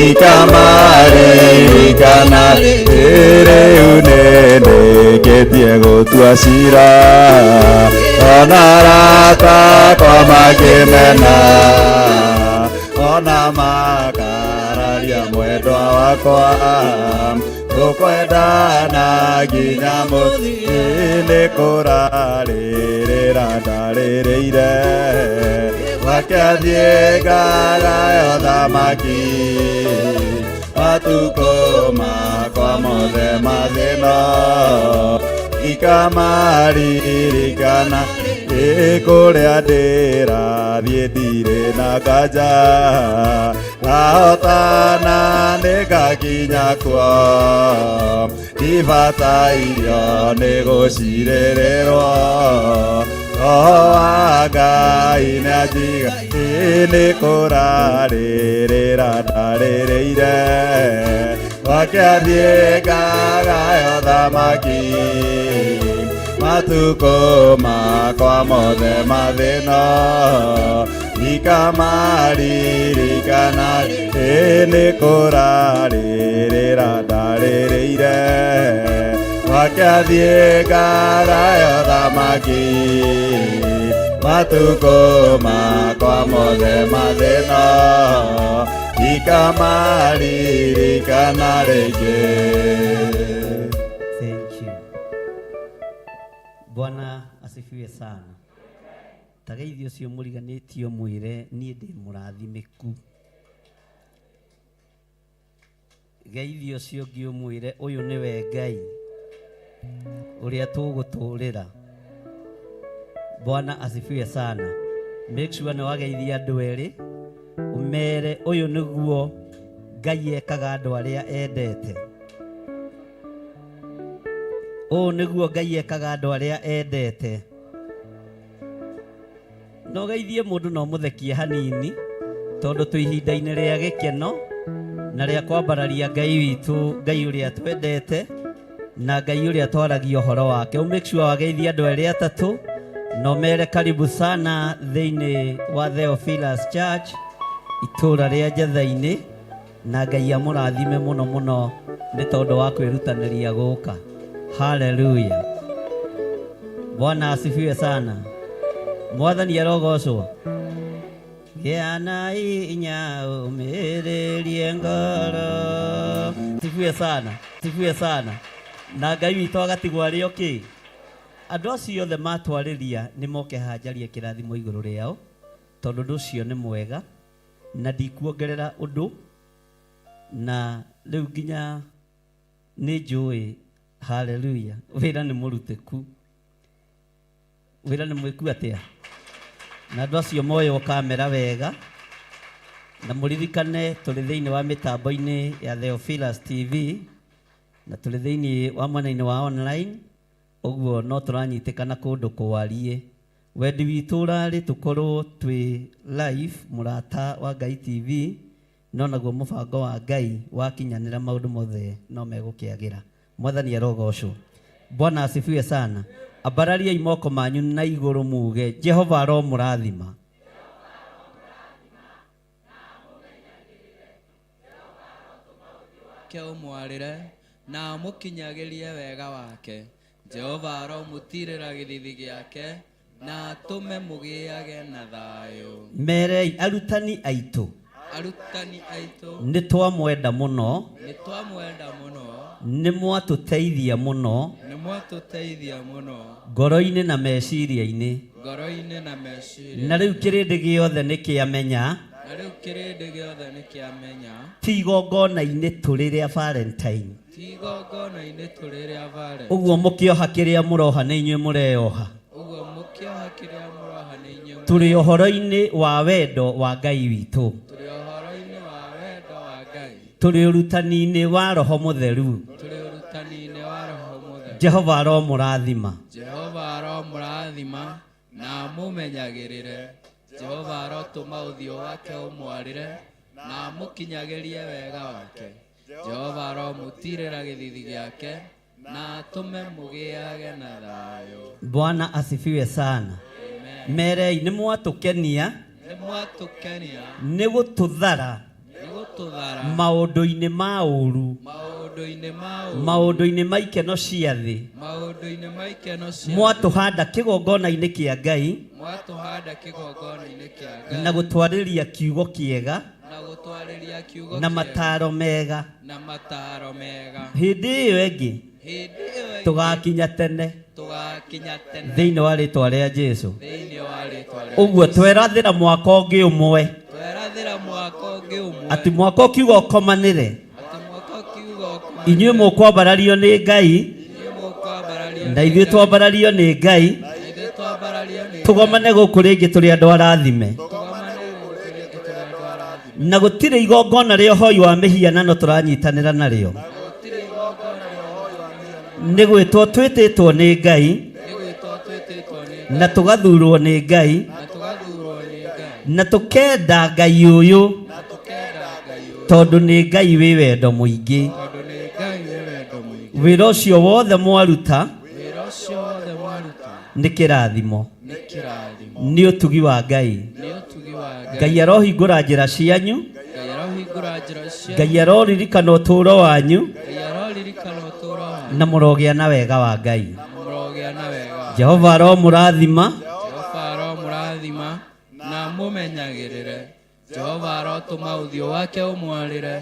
ikamarĩrĩkana rĩu nĩndĩkĩtie gũtua cira ona arata akwa makĩmena ona makararia mwendwa wakwa tũkwendana nginya mũthia nĩ kũrarĩrĩra ndarĩrĩire gwake thiĩ ngarayo thamaki matukũ makwa mothe mathĩna ikamaririkana ĩ kũrĩa ndĩrathiĩ ndirĩ na nganja ngahotana nĩngakinya kuo ndibatairio nĩ gũcirĩrĩrwo Roho wa Ngai nĩanjiga ĩ nĩ kũrarĩrĩra ndarĩrĩire gwake athiĩ ngagayo thamaki matukũ makwa mothe mathĩna ikamaririkana ĩ nĩ kũrarĩrĩra ndarĩrĩire gwake athiĩ ngagayo thamaki matukũ makwa mothe mathĩna ikamaririkana rĩngĩ.
Thank you. Bwana asifiwe sana. Tageithio ũcio mũriganĩtio mwĩre niĩ ndĩ mũrathimĩku. Geithio ũcio ũngĩ ũmwĩre ũyũ nĩwe Ngai ũrĩa tũgũtũrĩra. Bwana asifiwe sana. Make sure nĩ wageithia andũ erĩ ũmere ũyũ nĩguo Ngai ekaga andũ arĩa endete. Ũũ nĩguo Ngai ekaga andũ arĩa endete. No geithie mũndũ no mũthekie hanini tondũ twĩ ihinda-inĩ rĩa gĩkeno na rĩa kwambararia Ngai witũ, Ngai ũrĩa twendete na Ngai ũrĩa twaragia ũhoro wake. Ũ make sure wageithia andũ erĩ atatũ na ũmere karibu sana thĩinĩ wa Theophilus Church itũũra rĩa Njetha-inĩ na Ngai amũrathime mũno mũno nĩ tondũ wa kwĩrutanĩria gũka. Haleluya. Bwana asifiwe sana. Mwathani arogocwo. Gĩa na hinya ũmĩrĩrie ngoro. Sifiwe sana, sifiwe sana. Na Ngai witũ agatigwo arĩ o kĩ? Andũ acio othe matwarĩria nĩ moke haha njarie kĩrathimo igũrũ rĩao, tondũ ũndũ ũcio nĩ mwega na ndikuongerera ũndũ, na rĩu nginya nĩ njũĩ, haleluya, wĩra nĩ mũrutĩku, wĩra nĩ mwĩku atĩa, na andũ acio moywo kamera wega, na mũririkane tũrĩ thĩinĩ wa mĩtambo-inĩ ya Theophilus TV na tũrĩ thĩinĩ wa mwena-inĩ wa online, ũguo no tũranyitĩkana kũndũ kwariĩ. Wendi witũ ũrarĩ tũkorwo twĩ live Mũrata wa Ngai TV, no naguo mũbango wa Ngai wakinyanĩra maũndũ mothe no megũkĩagĩra. Mwathani arogocwo. Bwana asifiwe sana. Ambarariai moko manyu na igũrũ muge Jehova aromũrathima.
Ke ũmwarĩre na amũkinyagĩrie wega wake. Jehova aromũtirĩra gĩthithi gĩake na atũme mũgĩage na thayũ.
Merei arutani aitũ.
Arutani aitũ.
Nĩ twamwenda mũno.
Nĩ twamwenda mũno.
Nĩ mwatũteithia mũno.
Nĩ mwatũteithia mũno.
Ngoro-inĩ na meciria-inĩ.
Ngoro-inĩ na meciria.
Na rĩu kĩrĩndĩ gĩothe nĩ kĩamenya.
Na rĩu kĩrĩndĩ gĩothe nĩ kĩamenya.
Ti igongona-inĩ tũrĩ rĩa Valentine.
Ti igongona-inĩ tũrĩ rĩa Valentine.
Ũguo mũkĩoha kĩrĩa mũroha nĩ inyuĩ mũreyoha.
Ũguo mũkĩoha kĩrĩa mũroha nĩ inyuĩ
Tũrĩ ũhoro-inĩ wa wendo wa Ngai witũ.
Tũrĩ ũhoro-inĩ wa wendo wa Ngai.
Tũrĩ ũrutani-inĩ wa Roho Mũtheru.
Tũrĩ ũrutani-inĩ wa Roho Mũtheru.
Jehova aromũrathima.
Jehova aromũrathima na amũmenyagĩrĩre. Jehova arotũma ũthiũ wake ũmwarĩre na amũkinyagĩrie wega wake. Jehova aromũtirĩra gĩthithi gĩake na atũme mũgĩage na thayũ.
Bwana asifiwe sana. Merei nĩ mwatũkenia.
Nĩ mwatũkenia.
Nĩ gũtũthara.
Nĩ gũtũthara.
Maũndũ-inĩ ma ũũru.
Maũndũ-inĩ ma ũũru.
Maũndũ-inĩ ma ikeno cia thĩ.
Maũndũ-inĩ ma ikeno cia thĩ.
Mwatũhanda kĩgongona-inĩ kĩa Ngai.
Mwatũhanda kĩgongona-inĩ kĩa Ngai.
Na gũtwarĩria kiugo kĩega.
Na gũtwarĩria kiugo
Na
kĩega.
mataro mega.
Na mataro mega.
Hĩndĩ ĩyo ĩngĩ.
Hĩndĩ ĩyo ĩngĩ.
Tũgakinya tene.
Tũgakinya tene.
Thĩinĩ wa rĩtwa rĩa Jesu.
Thĩinĩ wa rĩtwa rĩa
Ũguo twerathĩra mwaka ũngĩ ũmwe.
Twerathĩra mwaka ũngĩ ũmwe.
Atĩ mwaka ũkiuga ũkomanĩre.
Atĩ mwaka ũkiuga ũkomanĩre.
Inyuĩ mũkwambarario nĩ Ngai.
Inyuĩ mũkwambarario
Na ithuĩ twambarario nĩ Ngai.
Na ithuĩ twambarario nĩ Ngai.
Tũgomane gũkũ rĩngĩ tũrĩ andũ arathime.
Tũgomane gũkũ rĩngĩ tũrĩ andũ arathime.
Na gũtirĩ igongona rĩa ũhoi wa mĩhianano tũranyitanĩra narĩo. Nĩ gwĩtwo twĩtĩtwo nĩ Ngai. Na tũgathurwo nĩ Ngai. Na tũkenda Ngai ũyũ. Tondũ nĩ Ngai wĩ wendo mũingĩ. Wĩra ũcio wothe mwaruta. Nĩ kĩrathimo. Nĩ ũtugi wa Ngai. Ngai arohingũra njĩra cianyu. Ngai aroririkana ũtũũro wanyu. Na mũrogĩa na wega wa Ngai. Jehova aromũrathima.
Jehova aromũrathima na amũmenyagĩrĩre. Jehova arotũma ũthiũ wake ũmwarĩre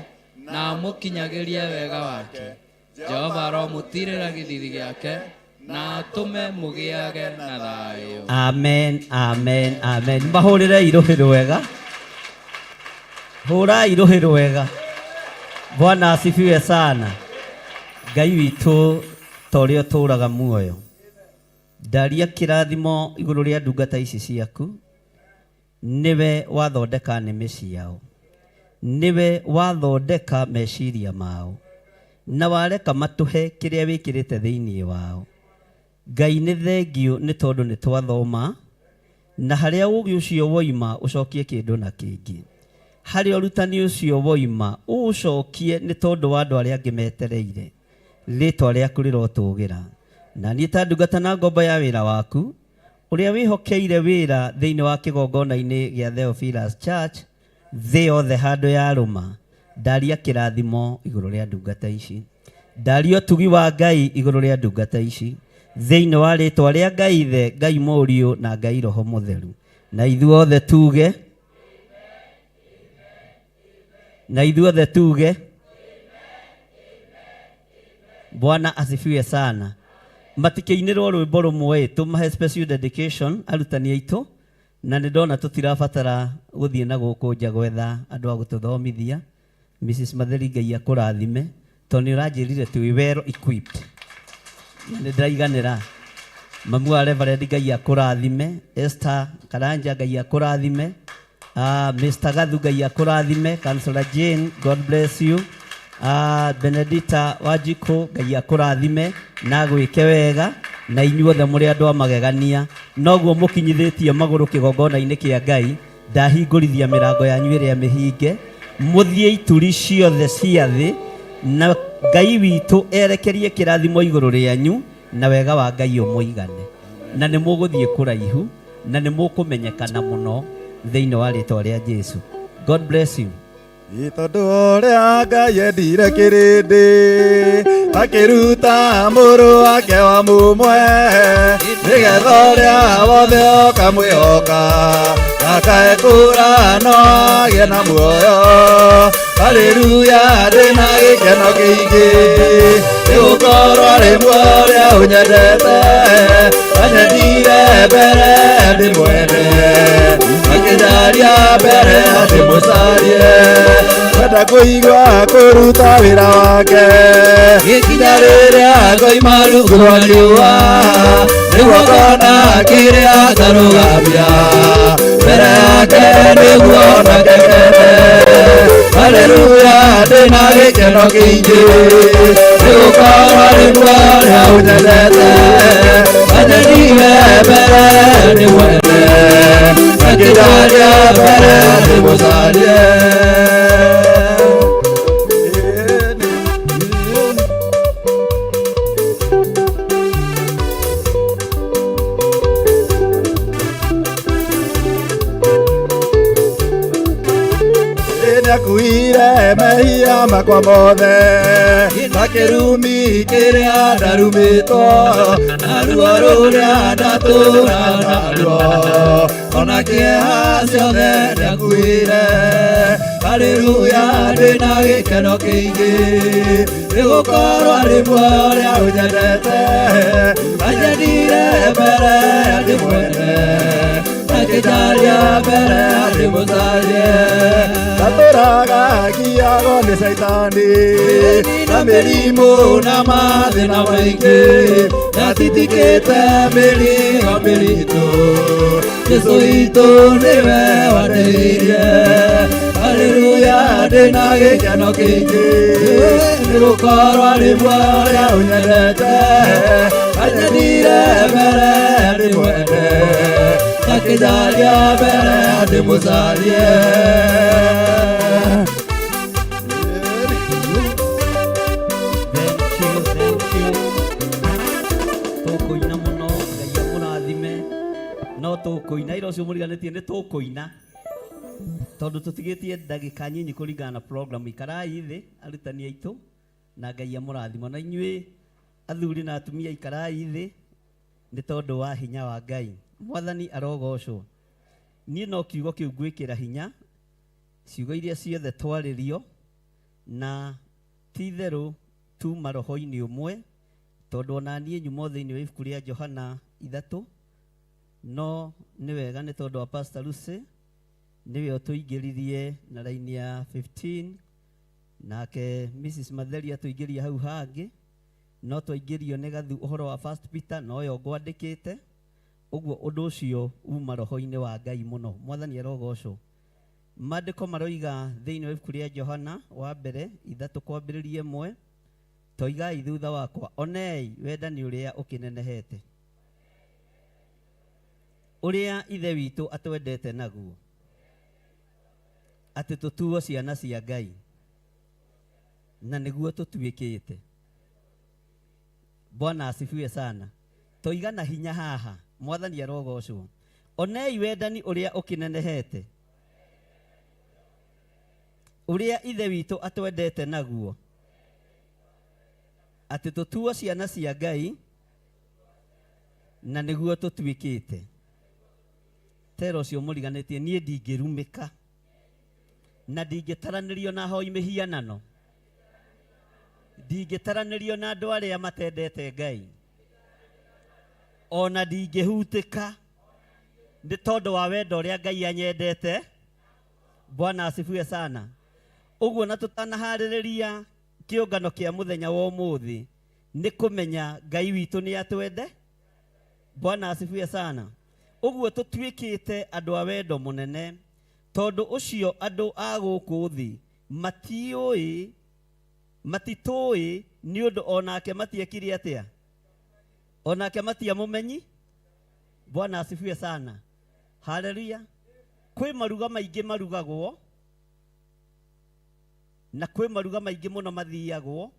na amũkinyagĩrie wega wake. Jehova aromũtirĩra gĩthithi gĩake na atũme mũgĩage na thayũ.
Amen, amen, amen. Mahũrĩre irũhĩ rwega. Hũrai rũhĩ rwega. Bwana asifiwe sana. Ngai witũ ta ũrĩa ũtũũraga muoyo. Ndaria kĩrathimo igũrũ rĩa ndungata ici ciaku. Nĩwe wathondeka nĩmĩ ciao. Nĩwe wathondeka meciria mao. Na wareka matũhe kĩrĩa wĩkĩrĩte thĩinĩ wao. Ngai nĩ thengiũ nĩ tondũ nĩ twathoma, na harĩa ũũgĩ ũcio woima ũcokie kĩndũ na kĩngĩ. Harĩa ũrutani ũcio woima ũũcokie nĩ tondũ wa andũ arĩa angĩ metereire. Rĩtwa rĩaku rĩrotũgĩra. Na niĩ ta ndungata na ngombo ya wĩra waku, ũrĩa wĩhokeire wĩra thĩinĩ wa kĩgongona-inĩ gĩa Theophilus Church, thĩ yothe handũ ya rũma, ndaria kĩrathimo igũrũ rĩa ndungata ici. Ndaria ũtugi wa Ngai igũrũ rĩa ndungata ici. Thĩinĩ wa rĩtwa rĩa Ngai Ithe, Ngai Mũriũ na Ngai Roho Mũtheru. Na ithuothe tuge. Na ithuothe tuge Bwana asifiwe sana. Matikĩinĩrwo rwĩmbo rũmwe tũmahe special dedication arutani aitũ, na nĩ ndona tũtirabatara gũthiĩ na gũkũ nja gwetha andũ a gũtũthomithia. Mrs. Matheri, Ngai akũrathime tondũ nĩ ũranjĩrire twĩ well equipped na nĩ ndĩraiganĩra. Mamu wa Reverend, Ngai akũrathime. Esther Karanja, Ngai akũrathime. Mr. Gathu, Ngai akũrathime. Councillor Jane, God bless you. Benedita Wanjikũ, Ngai akũrathime na agwĩke wega, na inyuothe mũrĩ andũ a magegania. Noguo mũkinyithĩtie magũrũ kĩgongona-inĩ kĩa Ngai, ndahingũrithia mĩrango yanyu ĩrĩa mĩhinge, mũthiĩ ituri ciothe cia thĩ, na Ngai witũ erekerie kĩrathimo igũrũ rĩanyu, na wega wa Ngai ũmũigane, na nĩ mũgũthiĩ kũraihu na nĩ mũkũmenyekana mũno thĩinĩ wa rĩtwa rĩa Jesu. God bless you.
Ĩ tondũ ũrĩa Ngai endire kĩrĩndĩ, akĩruta mũrũ wake wa mũmwe, nĩgetha ũrĩa wothe ũkamwĩhoka ndakae kũra no agĩe na muoyo. Haleluya, ndĩna gĩkeno kĩingĩ, nĩgũkorwo arĩ muoyo ũrĩa ũnyendete, anyendire mbere ndĩmwende, akĩnjaria mbere ndĩmũcarie, kwenda kũigua kũruta wĩra wake, gĩkinya rĩrĩa ngoima rungu rwa riũa, nĩguo ngona kĩrĩa ngarũgamia mbere yake, nĩguo nake kene. Haleluya, ndĩna gĩkeno kĩingĩ, nĩgũkorwo arĩ muoyo ũrĩa ũnyendete, anyendire mbere ndĩmwende, akĩnjaria mbere ndĩmũcarie. Nĩakuire mehia makwa mothe, na kĩrumi kĩrĩa ndarumĩtwo, na ruo rũrĩa ndatũra naruo, ona kĩeha ciothe nĩakuire. Haleluya, ndĩna gĩkeno kĩingĩ, nĩgũkorwo arĩ muoyo ũrĩa ũnyendete, anyendire mbere ndĩmwende, akĩnjaria mbere ndĩmũcarie. Ndatũraga ngiagwo nĩ caitani, na mĩrimũ na mathĩna maingĩ, ndatitikĩte mĩrigo mĩritũ, Jesũ witũ nĩwe wandeithirie. Haleluya, ndĩna gĩkeno kĩingĩ, nĩgũkorwo arĩ muoyo ũrĩa ũnyendete, anyendire mbere ndĩmwende, akĩnjaria mbere ndĩmũcarie.
Thank you, thank you. Tũkũina mũno, Ngai amũrathime. No tũkũina ira ũcio mũriganĩtie nĩ tũkũina tondũ tũtigĩtie ndagĩka nyinyi kũringana na program. Ikarai thĩ arutani aitũ, na Ngai amũrathime. Na inyuĩ athuri na atumia, ikarai thĩ nĩ tondũ wa hinya wa Ngai. Mwathani arogocwo. Niĩ no kiugo kĩu ngwĩkĩra hinya, ciugo iria ciothe twarĩrio, na ti itherũ tuma roho-inĩ ũmwe, tondũ ona niĩ nyuma thĩinĩ wa ibuku rĩa Johana 3. No nĩ wega nĩ tondũ wa Pastor Lucy, nĩwe ũtũingĩririe na raini ya 15, nake Mrs. Matheri atũingĩria hau hangĩ, no twaingĩrio nĩ Gathu ũhoro wa First Peter, noyo ngwandĩkĩte ũguo. Ũndũ ũcio uma roho-inĩ wa Ngai mũno. Mwathani arogocwo. Maandĩko maroiga thĩinĩ wa ibuku rĩa Johana wa mbere 3 kwambĩrĩria 1. Toigai thutha wakwa, onei wendani ũrĩa ũkĩnenehete, ũrĩa Ithe witũ atwendete naguo, atĩ tũtuo ciana cia Ngai, na nĩguo tũtuĩkĩte. Bwana asifiwe sana. Toiga na hinya haha, Mwathani arogocwo. Onei wendani ũrĩa ũkĩnenehete, ũrĩa Ithe witũ atwendete naguo, atĩ tũtuo ciana cia Ngai, na nĩguo tũtuĩkĩte. Tera ũcio mũriganĩtie, niĩ ndingĩrumĩka. Na ndingĩtaranĩrio na ahoi mĩhianano, ndingĩtaranĩrio na andũ arĩa matendete Ngai, ona ndingĩhutĩka nĩ tondũ wa wendo ũrĩa Ngai anyendete. Bwana asifiwe sana. Ũguo na tũtanaharĩrĩria kĩũngano kĩa mũthenya wa ũmũthĩ, nĩ kũmenya Ngai witũ nĩ atwende. Bwana asifiwe sana. Ũguo tũtuĩkĩte andũ a wendo mũnene, tondũ ũcio andũ a gũkũ thĩ matiũĩ, matitũĩ, nĩ ũndũ onake matiekire atĩa, onake matiamũmenyi. Bwana asifiwe sana. Haleluya. Kwĩ maruga maingĩ marugagwo na kwĩ maruga maingĩ mũno mathiagwo,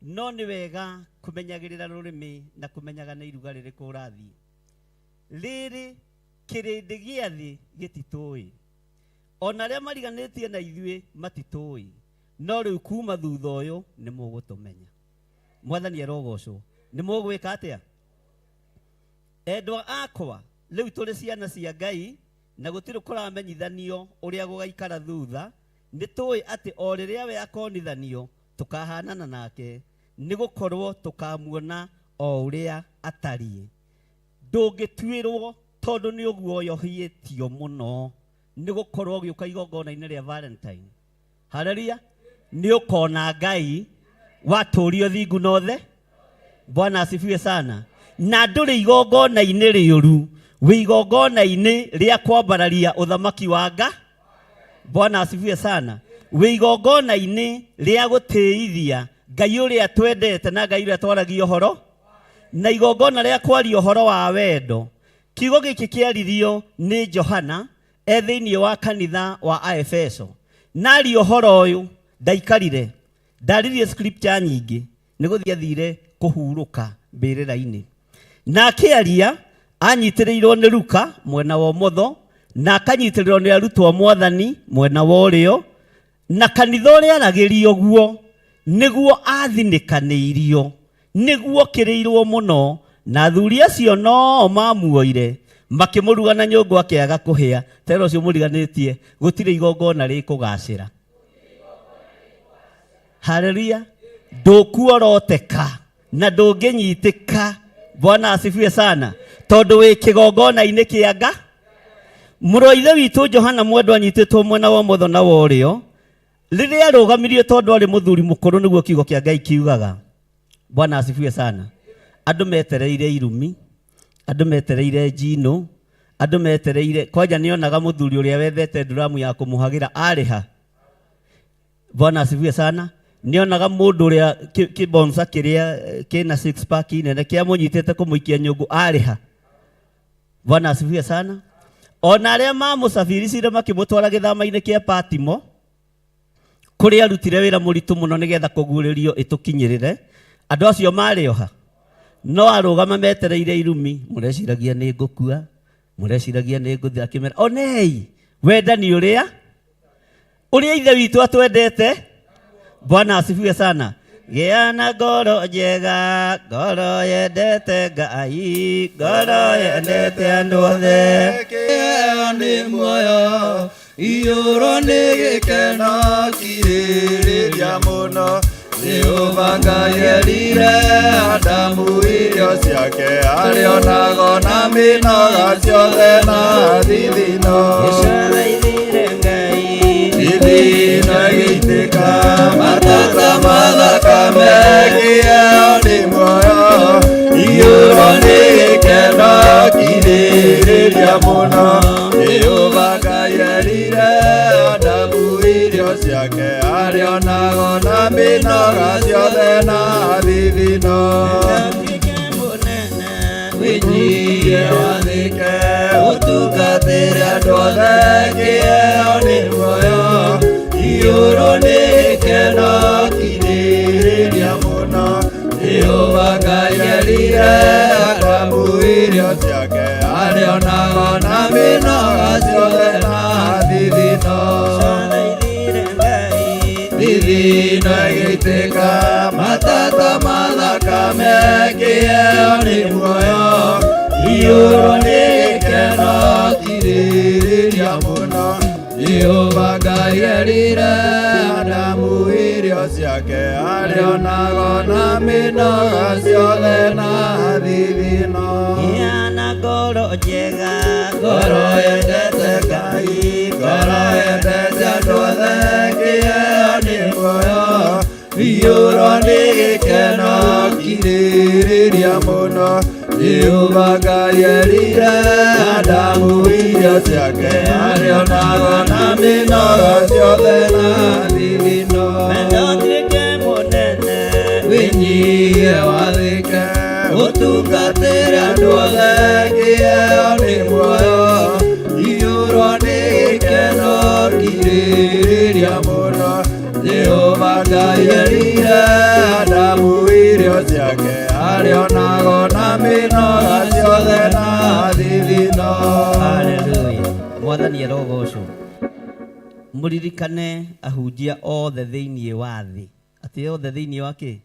no nĩ wega kũmenyagĩrĩra rũrĩmĩ na kũmenyaga nĩ iruga rĩrĩkũ ũrathiĩ. Rĩrĩ kĩrĩndĩ gĩa thĩ gĩtitũĩ, ona arĩa mariganĩtie na ithuĩ matitũĩ, no rĩu kuma thutha ũyũ nĩ mũgũtũmenya. Mwathani arogocwo. Nĩ mũgwĩka atĩa? Endwa akwa, rĩu tũrĩ ciana cia Ngai na gũtirĩ kũramenyithanio ũrĩa gũgaikara thutha. Nĩ tũĩ atĩ o rĩrĩa we akonithanio tũkahanana nake, nĩ gũkorwo tũkamuona o ũrĩa atariĩ. Ndũngĩtuĩrwo tondũ nĩ ũguoyohĩtio mũno nĩ gũkorwo ũgĩũka igongona-inĩ rĩa Valentine. Haleluya. Nĩ ũkona Ngai watũrio thingu nothe. Bwana asifiwe sana. Na ndũrĩ igongona-inĩ rĩũru, wĩ igongona-inĩ rĩa kwambararia ũthamaki wa Nga. Bwana asifiwe sana. Wĩ igongona-inĩ rĩa gũtĩithia Ngai ũrĩa twendete na Ngai ũrĩa twaragia ũhoro, na igongona rĩa kwaria ũhoro wa wendo. Kiugo gĩkĩ kĩaririo nĩ Johana e thĩinĩ wa kanitha wa Aefeso. Naria ũhoro ũyũ ndaikarire, ndaririe scripture nyingĩ, nĩ gũthiĩ athire kũhurũka mbĩrĩra-inĩ. Na akĩaria anyitĩrĩirwo nĩ Luka mwena wa ũmotho, na akanyitĩrĩrwo nĩ arutwo a Mwathani mwena wa ũrĩo, na kanitha ũrĩa aragĩrio guo nĩguo athinĩkanĩirio, nĩguo kĩrĩirwo mũno, na athuri acio no mamuoire makĩmũruga na nyũngũ akĩaga kũhĩa. Tera ũcio mũriganĩtie, gũtirĩ igongona rĩkũgacĩra. Haleluya. Ndũkuoroteka na ndũngĩnyitĩka. Bwana asifiwe sana. Tondũ wĩ kĩgongona-inĩ kĩa Nga. Mũrũ wa ithe witũ Johana mwendwa anyitĩtwo mwena wa ũmotho na wa ũrĩo, rĩrĩa arũgamirio tondũ arĩ mũthuri mũkũrũ, nĩguo kiugo kĩa Ngai kiugaga. Bwana asifiwe sana. Andũ metereire irumi, andũ metereire njino, andũ metereire kwanja. Nĩonaga mũthuri ũrĩa wethete nduramu ya kũmũhagĩra arĩha. Bwana asifiwe sana. Nĩonaga mũndũ ũrĩa kĩbonsa kĩrĩa kĩna six pack nene kĩamũnyitĩte kũmũikia nyũngũ arĩha. Bwana asifiwe sana. Ona arĩa mamũcabiricire makĩmũtwara gĩthama-inĩ kĩa Patimo, kũrĩa arutire wĩra mũritũ mũno nĩgetha kũguũrĩrio ĩtũkinyĩrĩre, andũ acio marĩ oha no arũgama metereire irumi. Mũreciragia nĩ ngũkua, mũreciragia nĩ ngũthira. Akĩmera, onei wendani ũrĩa ũrĩa ithe witũ atwendete. Bwana asifiwe sana. Gĩa na ngoro njega, ngoro yendete Ngai, ngoro yendete andũ othe.
Kĩheo nĩ muoyo, iyũrwo nĩ gĩkeno kirĩrĩria mũno. Jehova Ngai erire Adamu irio ciake arĩonago na mĩnoga ciothe na thithino.
Ĩcaraithire Ngai.
Thithino ĩgĩitĩka matata mathakame. Kĩheo nĩ muoyo, iyũrwo nĩ gĩkeno kirĩrĩria mũno. Jehova Ngai erire Adamu irio ciake arĩonago na mĩnoga ciothe na thithino. Wĩnyihie wathĩke ũtungatĩre andũ othe. Kĩheo nĩ muoyo, iyũrwo nĩ gĩkeno kirĩrĩria mũno. Jehova Ngai erire Adamu irio ciake arĩonago na mĩnoga ciothe na thithino. Thithino ĩgĩitĩka matata mathakame. Kĩheo nĩ muoyo, iyũrwo nĩ gĩkeno kirĩrĩria mũno. Jehova Ngai erire Adamu irio ciake arĩonago na mĩnoga ciothe na thithino.
Gĩa na ngoro njega,
Ngoro yendete Ngai, ngoro yendete andũ othe, kĩheo nĩ muoyo, iyũrwo nĩ gĩkeno, kirĩrĩria mũno. Jehova Ngai erire Adamu irio ciake arĩonago na mĩnoga ciothe na thithino.
Wendo ũtuĩke mũnene,
Wĩnyihie wathĩke, ũtungatĩre andũ othe, kĩheo nĩ muoyo, iyũrwo nĩ gĩkeno, kirĩrĩria mũno. Jehova Ngai erire Adamu irio ciake arĩonago na mĩnoga ciothe na thithino.
Haleluya. Mwathani arogocwo. Mũririkane ahunjia othe thĩinĩ wa thĩ, atĩ othe thĩinĩ wa kĩ?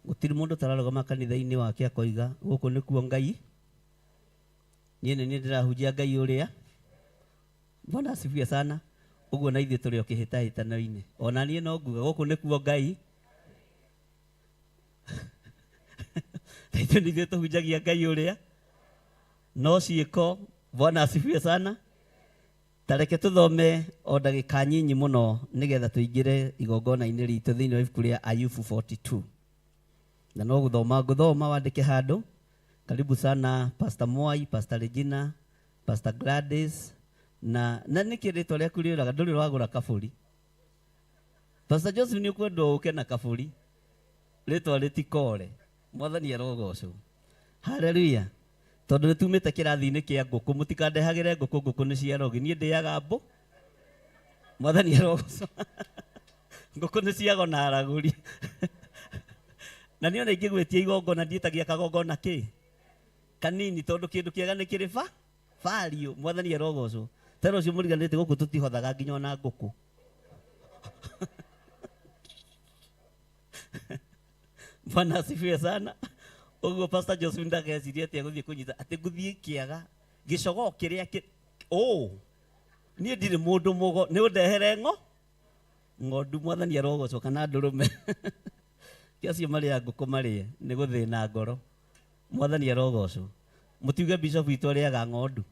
Gũtirĩ mũndũ ũtararũgama kanitha-inĩ wake akoiga gũkũ nĩkuo Ngai, niĩ nĩ niĩ ndĩrahunjia Ngai ũrĩa. Bwana asifiwe sana. Ũguo na ithuĩ tũrĩ o kĩhĩtahĩtano-inĩ, ona niĩ no nguga gũkũ nĩkuo Ngai. Na ithuĩ nĩ ithuĩ tũhunjagia Ngai ũrĩa, no ciĩko. Bwana asifiwe sana. Ta reke tũthome o ndagĩka nyinyi mũno nĩgetha tũingĩre igongona-inĩ ritũ thĩinĩ wa ibuku rĩa Ayubu 42. Na no gũthoma ngũthoma wandĩke handũ. Karibu sana Pastor Mwai, Pastor Regina, Pastor Gladys, na na nĩkĩ rĩtwa rĩaku rĩũraga ndũrĩ wagũra kabũri. Pastor Joseph nĩ ũkwendwo ũke na kabũri rĩtwa rĩtikore. Mwathani arogocwo. Haleluya. Tondũ nĩ tumĩte kĩrathi-inĩ kĩa ngũkũ, mũtikandehagĩre ngũkũ, ngũkũ nĩ cia rogi. Niĩ ndĩaga mbũ. Mwathani arogocwo. Ngũkũ nĩ ciago na aragũri. Na niĩ ona ingĩgwĩtia igongona ndiĩtagia kagongona kĩ? Kanini, tondũ kĩndũ kĩega nĩ kĩrĩ ba? Value. Mwathani arogocwo. Tera ũcio mũriganĩte gũkũ tũtihothaga nginya ona ngũkũ. Bwana asifiwe sana. Ũguo Pastor Joseph ndagecirie atĩ egũthiĩ kũnyita atĩ ngũthiĩ kĩaga gĩcogoo kĩrĩa kĩ ũ niĩ ndirĩ mũndũ mũgo nĩ ũndehere ng'o ng'ondu mwathani arogocwo kana ndũrũme kĩ acio marĩaga ngũkũ marĩe nĩ gũthĩna ngoro mwathani arogocwo mũtiuge bishop witũ arĩaga ng'ondu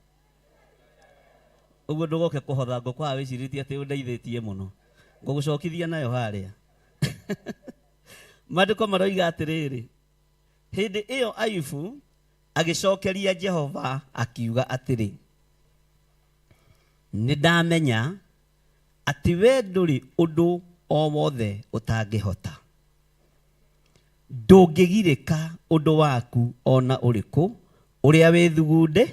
ũguo ndũgoke kũhotha ngũkũ haha wĩcirĩtie atĩ ũndeithĩtie mũno ngũgũcokithia nayo harĩa Maandĩko maroiga atĩrĩrĩ, hĩndĩ ĩyo Ayubu agĩcokeria Jehova akiuga atĩrĩ, nĩ ndamenya atĩ we ndũrĩ ũndũ o wothe ũtangĩhota, ndũngĩgirĩka ũndũ waku o na ũrĩkũ ũrĩa wĩthugunde.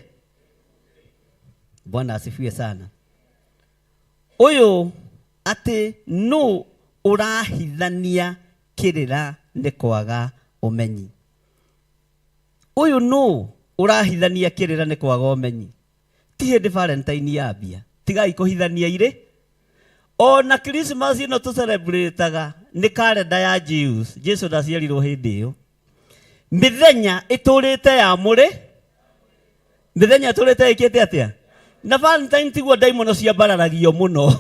Bwana asifiwe sana. Ũyũ atĩ nũ ũrahithania kĩrĩra nĩ kwaga ũmenyi. Ũyũ nũ ũrahithania kĩrĩra nĩ kwaga ũmenyi. Ti hĩndĩ Valentine yambia. Tigai kũhithania irĩ. Ona Christmas ĩno tũ-celebrate-aga nĩ kalenda ya Jews. Jesu ndaciarirwo hĩndĩ ĩyo. Mĩthenya ĩtũrĩte ya mũrĩ. Mĩthenya ĩtũrĩte ĩkĩte atĩa? Na Valentine tiguo ndaimono ciambararagio mũno.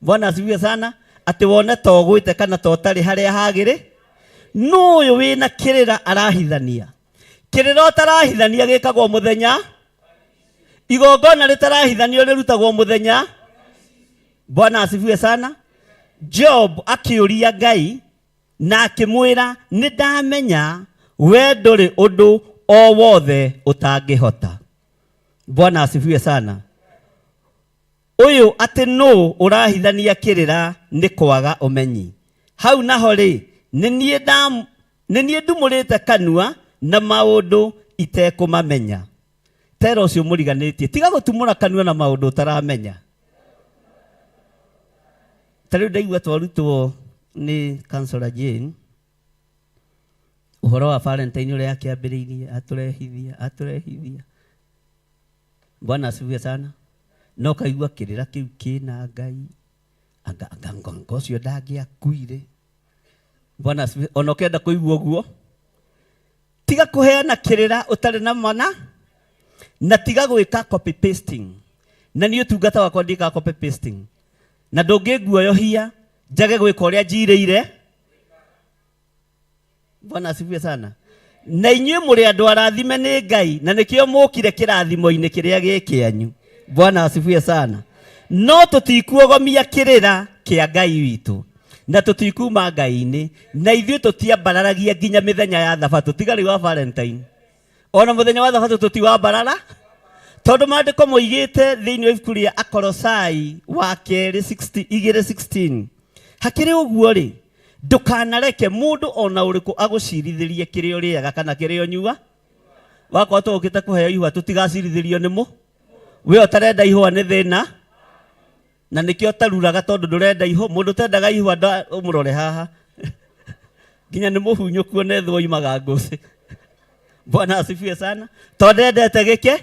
Bwana asifiwe sana. Atĩ wone to ũgwĩte kana to ũtarĩ harĩa hagĩrĩ. Nũ ũyũ wĩna kĩrĩra arahithania? Kĩrĩra ũtarahithania gĩkagwo mũthenya. Igongona rĩtarahithanio rĩrutagwo mũthenya. Bwana asifiwe sana. Job akĩũria Ngai na akĩmwĩra, nĩ ndamenya we ndũrĩ ũndũ o wothe ũtangĩhota. Bwana asifiwe sana. Ũyũ atĩ nũ ũrahithania kĩrĩra nĩ kwaga ũmenyi. Hau naho rĩ, nĩ niĩ ndumũrĩte kanua na maũndũ itekũmamenya. Tera ũcio mũriganĩtie, tiga gũtumũra kanua na maũndũ ũtaramenya. Ta rĩu ndaigua twarutwo nĩ Councillor Jane ũhoro wa Valentine ũrĩa akĩambĩrĩirie, atũrehithia, atũrehithia. Bwana asifiwe sana. No kaigua kĩrĩra kĩu kĩna Ngai, anga anga anga anga ũcio ndangĩakuire. Bwana asifiwe. Ona ũkĩenda kũigua ũguo, tiga kũheana kĩrĩra ũtarĩ na mana, na tiga gwĩka copy pasting. Na niĩ ũtungata wakwa ndiĩkaga copy pasting. Na ndũngĩnguoyohia njage gwĩka ũrĩa njirĩire. Bwana asifiwe sana. Na inyuĩ mũrĩ andũ arathime nĩ Ngai na nĩkĩo mũkire kĩrathimo-inĩ kĩrĩa gĩ kĩanyu. Bwana asifiwe sana. No tũtikuogomia kĩrĩra kĩa Ngai witũ na tũtikuma Ngai-inĩ, na ithuĩ tũtiambararagia nginya mĩthenya ya thabatũ, tiga rĩu wa Valentine. Ona mũthenya wa thabatũ tũtiwambarara, tondũ maandĩko moigĩte thĩinĩ wa ibuku rĩa Akolosai wa kerĩ 60 2:16, hakĩrĩ ũguo rĩ, ndũkanareke mũndũ ona ũrĩkũ agũcirithĩrie kĩrĩa ũrĩaga kana kĩrĩa ũnyua. Wakorwo tũgũkĩte kũheo ihũa tũtigacirithĩrio nĩ mũ we ũtarenda ihũa nĩ thĩna, na nĩkĩo ũtaruraga tondũ ndũrenda ihũa. Mũndũ ũtendaga ihũa ũmũrore haha nginya nĩ mũhunyũku one ethwo oimaga ngũcĩ. Bwana asifiwe sana. Tondũ ndendete gĩke,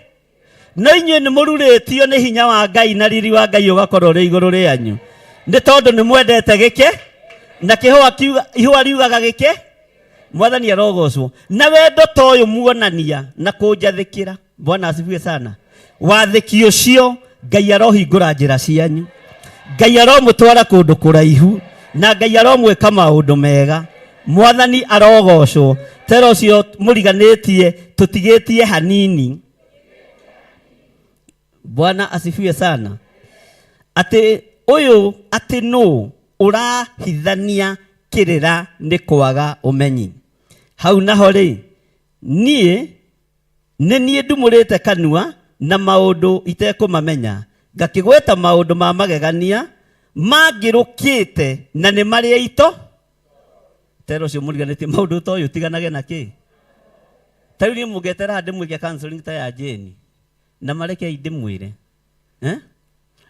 no inyuĩ nĩ mũrurĩtio nĩ hinya wa Ngai na riri wa Ngai ũgakorwo ũrĩ igũrũ rĩanyu, nĩ tondũ nĩ mwendete gĩke, na kĩhũa kiuga, ihũa riugaga gĩke. Mwathani arogocwo. Na wendo ta ũyũ muonania na kũnjathĩkĩra. Bwana asifiwe sana. Wathĩki ũcio Ngai arohingũra njĩra cianyu, Ngai aromũtwara kũndũ kũraihu, na Ngai aromwĩka maũndũ mega. Mwathani arogocwo. Tera ũcio mũriganĩtie tũtigĩtie hanini. Bwana asifiwe sana. Atĩ ũyũ atĩ nũ ũrahithania kĩrĩra nĩ kwaga ũmenyi. Hau naho rĩ, niĩ nĩ niĩ ndumũrĩte kanua na maũndũ itekũmamenya, ngakĩgweta maũndũ ma magegania mangĩrũkĩte na nĩ marĩa ito. Tera ũcio mũriganĩtie maũndũ ta ũyũ tiganage na kĩ. Ta rĩu niĩ mũngetera ndĩmwĩke counseling ta ya Jane, na marekei ndĩmwĩre.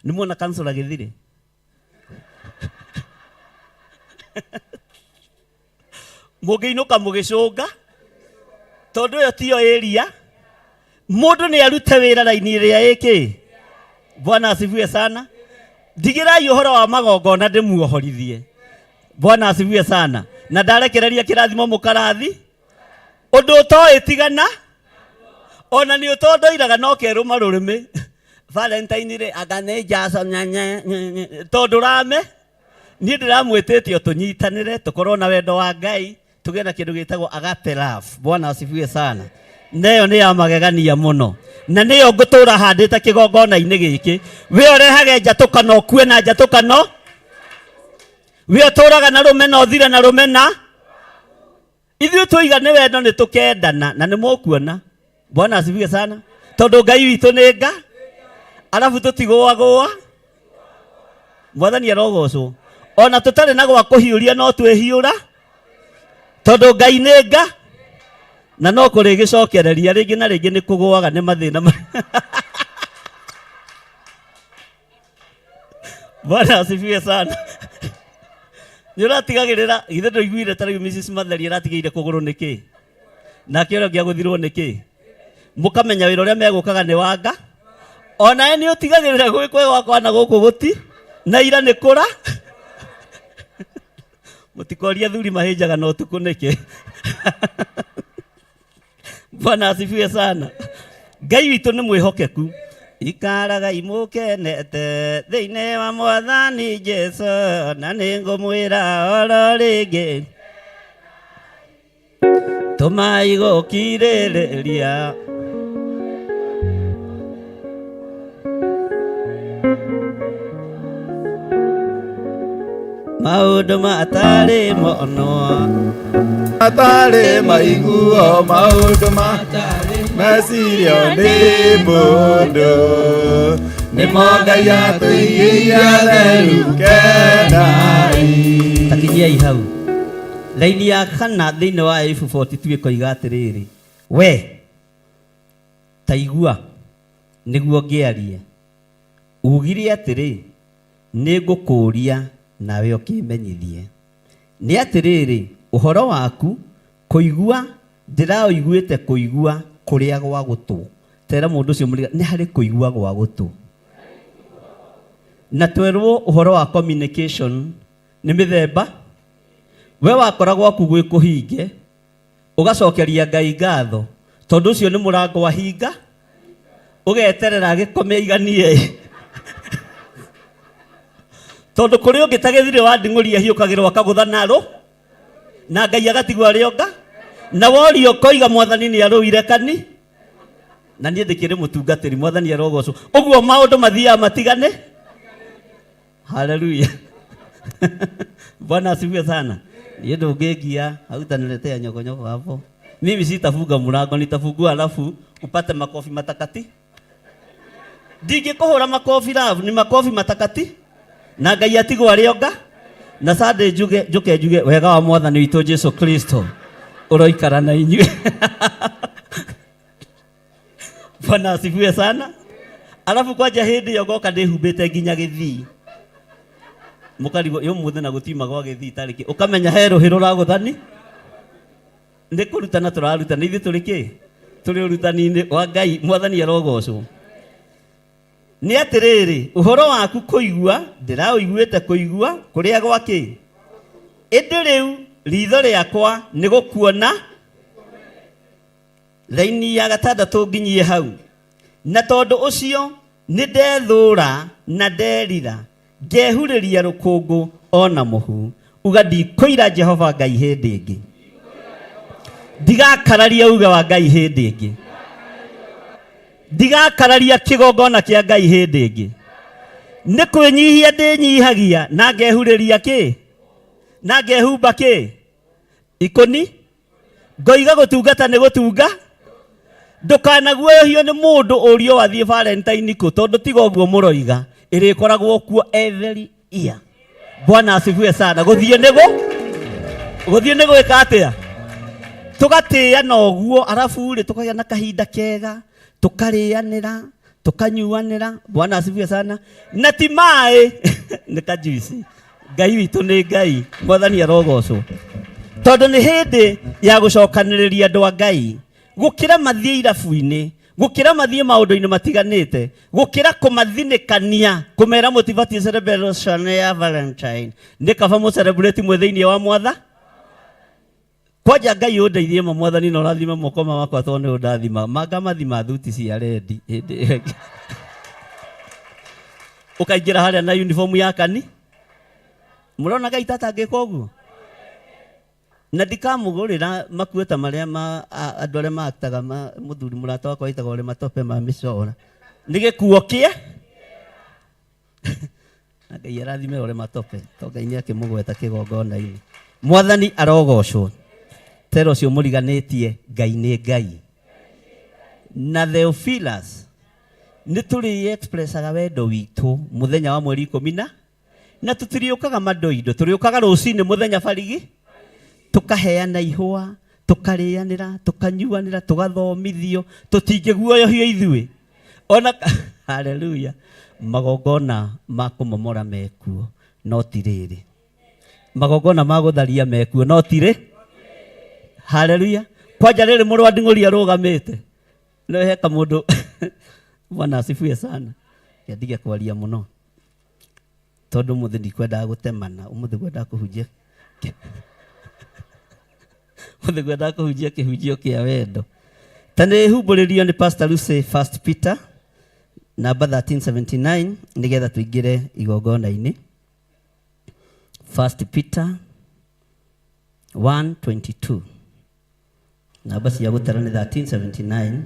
Nĩ muona counselor gĩthirĩ? Mũngĩinũka mũgĩcũnga, tondũ ĩyo tiyo area. Mũndũ nĩ arute wĩra raini ĩrĩa ĩkĩ. Bwana asifiwe sana. Ndigĩrai ũhoro wa magongona ndĩmuohorithie. Bwana asifiwe sana. Na ndarekereria kĩrathimo mũkarathi. Ũndũ ũtoĩ tigana, ona nĩ ũtondoiraga no kerũma rũrĩmĩ. Valentine rĩ, anga nĩ njaca nye, nye, nye, tondũ rame. Niĩ ndĩramwĩtĩte o tũnyitanĩre, tũkorwo na wendo wa Ngai, tũgĩe na kĩndũ gĩtagwo agape love. Bwana asifiwe sana. Na ĩyo nĩ ya magegania mũno, na nĩyo ngũtũra handĩte kĩgongona-inĩ gĩkĩ. We ũrehage njatũkano ũkue na njatũkano, we ũtũraga na rũmena ũthire na rũmena. Ithuĩ twoiga nĩ wendo nĩ tũkendana, na nĩ mũkuona. Bwana asifiwe sana. Tondũ Ngai witũ nĩ nga, arabu tũtigũagũa. Mwathani arogocwo. Ona tũtarĩ na gwa kũhiũria no twĩhiũra, tondũ Ngai nĩ nga, na no kũrĩgĩcokereria rĩngĩ na rĩngĩ nĩ kũgũaga nĩ mathĩna Bwana asifiwe sana. Nĩ ũratigagĩrĩra, githĩ ndũiguire ta rĩu Mrs. Matheri aratigĩire kũgũrũ nĩkĩ? Nake ũrĩa ũngĩ agũthirwo nĩkĩ? Mũkamenya wĩra ũrĩa megũkaga nĩ wanga. Onawe nĩ ũtigagĩrĩra gwĩ kwega gwakwa na gũkũ gũti, na ira nĩ kũra. Mũtikorie athuri mahĩnjaga na ũtukũ nĩkĩ? Bwana asifiwe sana. Ngai witũ nĩ mwĩhokeku. Ikaragai mũkenete thĩinĩ wa Mwathani Jesu, na nĩ ngũmwĩra oro rĩngĩ, tũmai gũkirĩrĩria. Maũndũ matarĩ monwo,
matarĩ maiguo, maũndũ matarĩ mecirio nĩ mũndũ, nĩmo Ngai atũigĩire atheru, kenai.
Takinyiai hau laini ya kana thĩinĩ wa Ayubu 42 ĩkoiga atĩrĩrĩ, we ta igua nĩguo ngĩarie, ugire atĩrĩ, nĩ ngũkũũria nawe ũkĩmenyithie. Nĩ atĩrĩrĩ, ũhoro waku kũigua ndĩraũiguĩte kũigua kũrĩa gwa gũtũ. Tera mũndũ ũcio mũriga, nĩ harĩ kũigua gwa gũtũ. Na twerwo ũhoro wa communication nĩ mĩthemba. We wakora gwaku gwĩ kũhinge, ũgacokeria Ngai ngatho, tondũ ũcio nĩ mũrango wahinga, ũgeterera agĩkome aiganie. Tondũ kũrĩ ũngĩ ta gĩthirĩ wa nding'ũri ahiũkagĩrwo akagũtha narũ na Ngai agatigwo arĩ onga na worio koiga mwathani nĩ arũire kani na niĩ ndĩkĩrĩ mũtungatĩri mwathani arogocwo ũguo maũndũ mathiaga matigane. Haleluya. Bwana asifiwe sana. Niĩ ndũngĩngia hautaniletea nyokonyoko hapo. Mimi sitafunga mlango, nitafungua alafu upate makofi matakati. Ndingĩkũhũra makofi rabu, ni makofi matakati na Ngai atigwo arĩ onga na Sunday njuge njuke njuge wega wa mwathani witũ Jesu Kristo ũroikara na inyuĩ. Bwana asifiwe sana. Alafu kwanja hĩndĩ ĩyo ngoka ndĩhumbĩte nginya gĩthii mũkarigwo ĩ ũmũthĩ na gũtiuma gwa gĩthii tarĩ kĩ ũkamenya he rũhĩ rũragũthani nĩ kũrutana tũrarutana ithuĩ tũrĩ kĩ tũrĩ ũrutani-inĩ wa Ngai mwathani arogocwo. Nĩ atĩrĩrĩ ũhoro waku kũigua ndĩraũiguĩte kũigua kũrĩa gwa kĩ ĩndĩ rĩu ritho rĩakwa nĩ gũkuona raini ya gatandatũ nginyie hau na tondũ ũcio nĩ ndethũra na nderira ngehurĩria rũkũngũ ona mũhu uga ndikũira Jehova Ngai hĩndĩ ĩngĩ ndigakararia uge wa Ngai hĩndĩ ĩngĩ ndigakararia kĩgongona kĩa Ngai hĩndĩ ĩngĩ nĩ kwĩnyihia ndĩnyihagia na ngehurĩria kĩ na ngehumba kĩ ikũni ngoiga gũtungata nĩ gũtunga ndũkanaguoyohio nĩ mũndũ ũrio wathiĩ Valentine kũ tondũ tiga ũguo mũroiga ĩrĩkoragwo kuo every year. Bwana asifiwe sana. Gũthiĩ nĩ gũ gũthiĩ nĩ gwĩka atĩa tũgatĩana ũguo arabu rĩ tũkagĩa na kahinda kega tũkarĩanĩra tũkanyuanĩra. Bwana asifiwe sana. Na ti maĩ nĩ kajuici. Ngai witũ nĩ Ngai mwathani arogocwo tondũ nĩ hĩndĩ ya gũcokanĩrĩria andũ a Ngai gũkĩra mathiĩ irabu-inĩ gũkĩra mathiĩ maũndũ-inĩ matiganĩte gũkĩra kũmathinĩkania kũmera mũtibatiĩ celebration ya Valentine nĩ kaba mũ celebrate mwĩ thĩinĩ wa mwatha kwanja Ngai ũndeithie ma mwathani na ũrathime moko makwa tondũ nĩ ũndathima mangamathima thuti cia rendi hĩndĩ ĩyo ĩngĩ. Ũkaingĩra harĩa na uniform ya kani mũrona Ngai tatangĩka ũguo na ndikamũgũrĩra makuo ta marĩa ma andũ arĩa maaktaga ma mũthuri mũrata wakwa wĩtagwo Ole Matope ma mĩcora nĩ gĩkuo kĩa na Ngai arathime Ole Matope to Ngai nĩ akĩmũgweta kĩgongona-inĩ. Mwathani arogocwo tera ũcio mũriganĩtie Ngai nĩ Ngai na Theophilus nĩ tũrĩ expressaga wendo witũ mũthenya wa mweri ikũmi na tũtiriũkaga mandoindo tũrĩũkaga rũcinĩ mũthenya barigi tũkaheana ihũa tũkarĩanĩra tũkanyuanĩra tũgathomithio tũtingĩguoyohio ithuĩ ona haleluya magongona ma kũmomora mekuo no ti rĩrĩ magongona ma gũtharia mekuo no ti rĩ haleluya kwanja rĩrĩ mũrũ wa nding'ũri arũgamĩte no he kamũndũ Bwana asifiwe sana ndige kwaria mũno tondũ ũmũthĩ ndikwendaga gũtemana ũmũthĩ ngwendaga kũhunjia ũmũthĩ ngwendaga kũhunjia kĩhunjio kĩa wendo ta nĩ humbũrĩrio nĩ Pastor Lucy First Peter namba 1379 nĩgetha tũingĩre igongona-inĩ. First Peter 1:22 namba cia gũtara nĩ 1379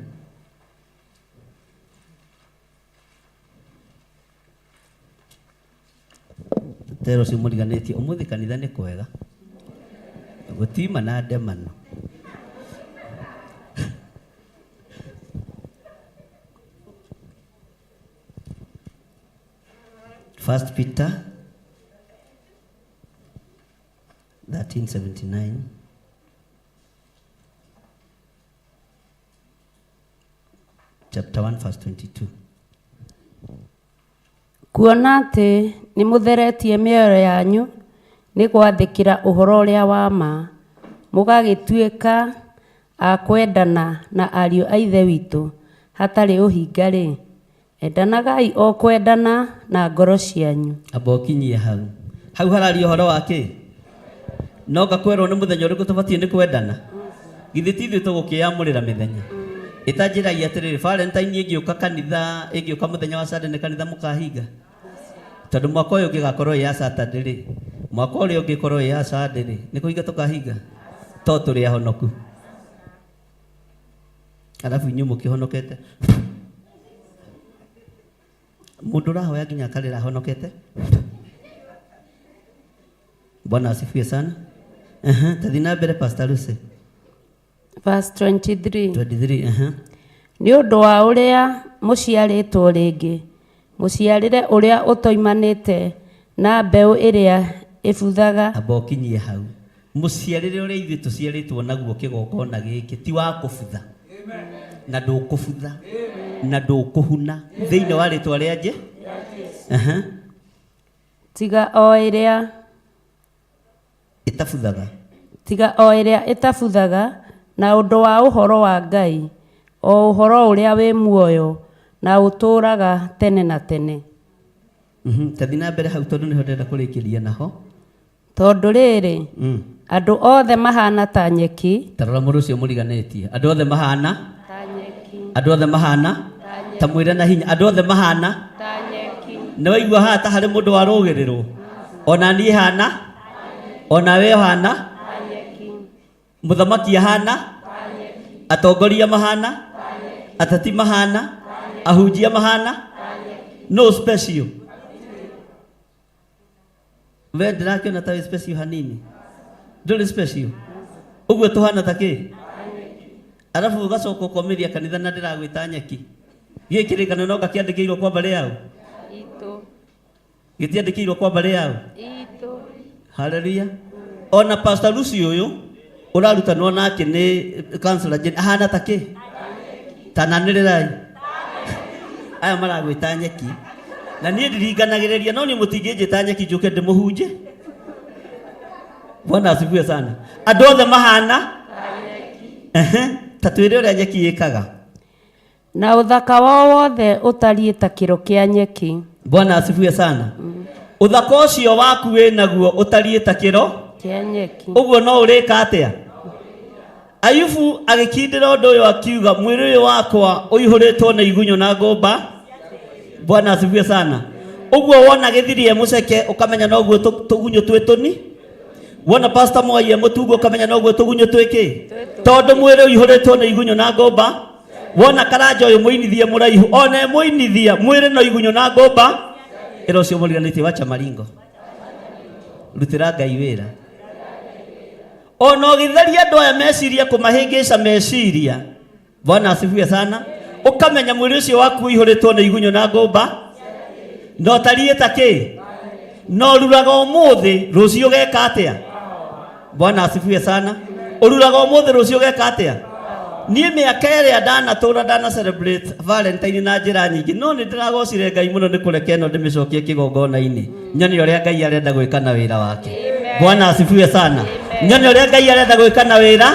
tero ũcio mũriganĩtie ũmũthĩ kanitha nĩ kwega gũtiuma na ndemano. First Peter 1379 chapter 1 verse 22.
Kuona atĩ nĩ mũtheretie mĩoyo yanyu nĩ gwathĩkĩra ũhoro ũrĩa wa ma mũgagĩtuĩka a kwendana na ariũ a Ithe witũ hatarĩ ũhinga-rĩ, endanagai o kwendana na ngoro cianyu.
Amba ũkinyie hau hau hararia ũhoro wa kĩ no ngakwerwo nĩ mũthenya ũrĩkũ tũbatiĩ nĩ kwendana githĩ ti ithuĩ tũgũkĩamũrĩra mĩthenya ĩtanjĩragia atĩrĩrĩ Valentine ĩngĩũka kanitha ĩngĩũka mũthenya wa Sunday nĩ kanitha mũkahinga Tondũ mwaka ũyũ ũngĩ ĩgakorwo ĩ ya Saturday rĩ, mwaka ũrĩa ũngĩ ĩkorwo ĩ ya Sunday rĩ, nĩ kũhinga tũkahinga? To tũrĩ ahonoku. Alafu inyuĩ mũkĩhonokete. Mũndũ ũrahoya nginya akarĩra ahonokete. Bwana asifiwe sana. Aha, tathiĩ na mbere Pastor Lucy.
Verse 23.
23, aha.
Nĩ ũndũ wa ũrĩa mũciarĩtwo rĩngĩ, mũciarĩre ũrĩa ũtoimanĩte na mbeũ ĩrĩa ĩbuthaga.
Amba ũkinyie hau. Mũciarĩre ũrĩa ithuĩ tũciarĩtwo naguo kĩgongona gĩkĩ ti wa kũbutha. Na ndũkũbutha. Na ndũkũhuna. Thĩinĩ wa rĩtwa rĩa Nje. Aha.
Tiga o ĩrĩa
Ĩtabuthaga.
Tiga o ĩrĩa ĩtabuthaga na ũndũ wa ũhoro wa Ngai, o ũhoro ũrĩa wĩ muoyo na ũtũũraga tene na tene.
Tathiĩ na mbere hau tondũ nĩho ndĩrenda kũrĩkĩria naho.
Tondũ rĩrĩ, andũ othe mahana ta nyeki.
Ta rora mũndũ ũcio mũriganĩtie. Andũ othe mahana?
Ta nyeki.
Andũ othe mahana? Ta mwĩre na hinya. Andũ othe mahana?
Ta nyeki.
Nĩ waigua haha ta harĩ mũndũ warũgĩrĩrwo? Ona niĩ hana? Ona we ũhana? Mũthamaki ahana? Atongoria mahana? Ateti mahana? Ahunjia mahana? No special. We ndĩrakĩona ta wĩ special hanini. Ndũrĩ special. Ũguo tũhana ta kĩ? Arabu ũgacoka ũkomĩria kanitha na ndĩragwĩta nyeki. Gĩkĩ kĩrĩkanĩro no ngakĩandĩkĩirwo kwa mbarĩ yao?
Itũ.
Gĩtiandĩkĩirwo kwa mbarĩ yao?
Itũ.
Haleluya. Ona Pastor Lucy ũyũ ũrarutanwo nake nĩ counselor Jane ahana ta kĩ? Tananĩrĩrai. Aya maragwĩta nyeki. Na niĩ ndiringanagĩrĩria no niĩ mũtingĩnjĩta nyeki njũke ndĩmũhunje. Bwana asifiwe sana. Andũ othe mahana? Ehe, ta twĩre ũrĩa nyeki ĩkaga.
Na ũthaka wao wothe ũtariĩ ta kĩro kĩa nyeki.
Bwana asifiwe sana. Ũthaka ũcio waku wĩ naguo ũtariĩ ta kĩro
Kĩa nyeki.
Ũguo no ũrĩka atĩa? Ayubu agĩkindĩra ũndũ ũyũ akiuga mwĩrĩ ũyũ wakwa ũihũrĩtwo nĩ igunyũ na ngũmba. Bwana asifiwe sana. Ũguo wona gĩthiri e mũceke ũkamenya noguo tũgunyũ twĩ tũni. Wona Pastor Mwai e mũtungu ũkamenya noguo tũgunyũ twĩ kĩ? Tondũ mwĩrĩ ũihũrĩtwo nĩ igunyũ na ngũmba. Wona karanja ũyũ mũinithie mũraihu ona e mũinithia mwĩrĩ no igunyũ na ngũmba. Ĩra ũcio mũriganĩtie wacha maringo. Rutĩra Ngai wĩra. Ona ũgĩtheria andũ aya meciria kũmahĩngĩca meciria. Bwana asifiwe sana. Ũkamenya mwĩrĩ ũcio waku ũihũrĩtwo nĩ igunyũ na ngũmba. Na ũtariĩ ta kĩ? Na ũruraga ũmũthĩ rũciũ ũgeka atĩa? Bwana asifiwe sana. Ũruraga ũmũthĩ rũciũ ũgeka atĩa? Niĩ mĩaka ĩrĩa ndanatũra ndana celebrate Valentine na njĩra nyingĩ no nĩ ndĩragocire Ngai mũno nĩ kũreka ĩno ndĩmĩcokie kĩgongona-inĩ nyone ũrĩa Ngai arenda gwĩka na wĩra wake. Bwana asifiwe sana. Nyone ũrĩa Ngai arenda gwĩka na wĩra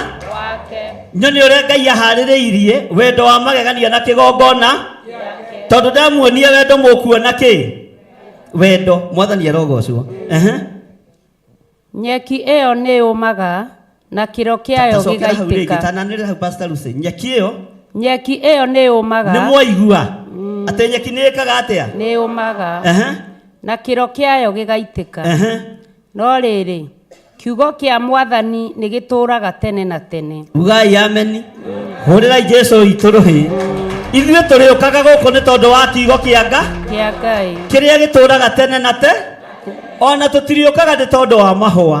nyone ũrĩa Ngai aharĩrĩirie wendo wa magegania na kĩgongona tondũ ndamuonia wendo mũkuona kĩ wendo. Mwathani arogocwo. Ehe.
Nyeki ĩyo nĩ yũmaga na kĩro kĩayo
Tacokera hau rĩngĩ
gĩgaitĩka.
tananĩrĩra hau Pastor Lucy. Nyeki ĩyo
Nyeki ĩyo nĩ yũmaga.
nĩ mwaigua atĩ nyeki nĩ ĩkaga atĩa?
Nĩ yũmaga.
Ehe.
Na kĩro kĩayo gĩgaitĩka.
Ehe.
No rĩrĩ, kiugo kĩa Mwathani nĩ gĩtũũraga tene na tene.
Ugai ameni. Hũrĩrai Jesu witũ rũhĩ. Ithuĩ tũrĩũkaga gũkũ nĩ tondũ wa kiugo kĩa Nga
Kĩa Ngai.
kĩrĩa gĩtũũraga tene na te ona tũtiriũkaga nĩ tondũ wa mahũa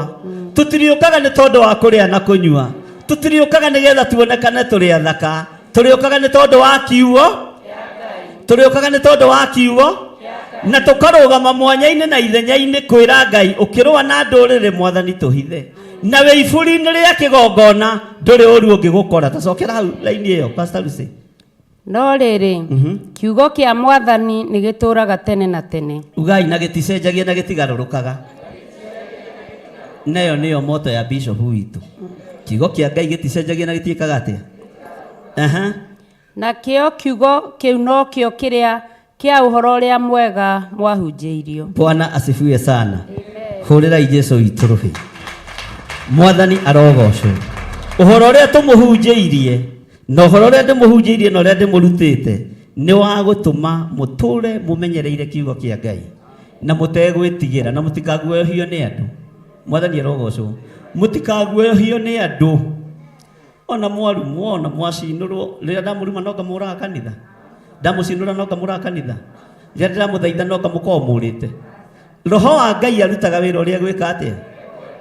tũtiriũkaga nĩ tondũ wa kũrĩa na kũnyua tũtiriũkaga nĩgetha tuonekane tũrĩ athaka tũrĩũkaga nĩ tondũ wa kiugo tũrĩũkaga nĩ tondũ wa kiugo na tũkarũgama mwanya-inĩ na ithenya-inĩ kwĩra Ngai ũkĩrũa na ndũrĩrĩ Mwathani tũhithe na wĩ iburi-inĩ rĩa kĩgongona ndũrĩ ũru ũngĩgũkora. Tacokera hau laini ĩyo Pastor Lucy.
No rĩrĩ, kiugo kĩa Mwathani nĩ gĩtũũraga tene na tene.
Ugai na gĩticenjagia na gĩtigarũrũkaga. Nayo nĩyo moto ya bishop witũ. Kiugo kĩa Ngai gĩticenjagia na gĩtiĩkaga atĩa? Aha.
Nakĩo kiugo kĩu nokĩo kĩrĩa kĩa ũhoro ũrĩa mwega mwahunjĩirio.
Bwana asifiwe sana. Hũrĩrai Jesu witũ rũhĩ. Mwathani arogocwo. Ũhoro ũrĩa tũmũhunjĩirie na ũhoro ũrĩa ndĩmũhunjĩirie na ũrĩa ndĩmũrutĩte nĩ wa gũtũma mũtũre mũmenyereire kiugo kĩa Ngai. Na mũtegwĩtigĩra na mũtikaguoyohio nĩ andũ. Mwathani arogocwo. Mũtikaguoyohio nĩ andũ. Ona mwarumwo, ona mwacinũrwo, rĩrĩa ndamũruma no ngamũraga kanitha. Ndamũcinũra no ngamũraga kanitha. Rĩrĩa ndĩramũthaitha no ngamũkorwo mũrĩte. Roho wa Ngai arutaga wĩra ũrĩa gwĩka atĩa?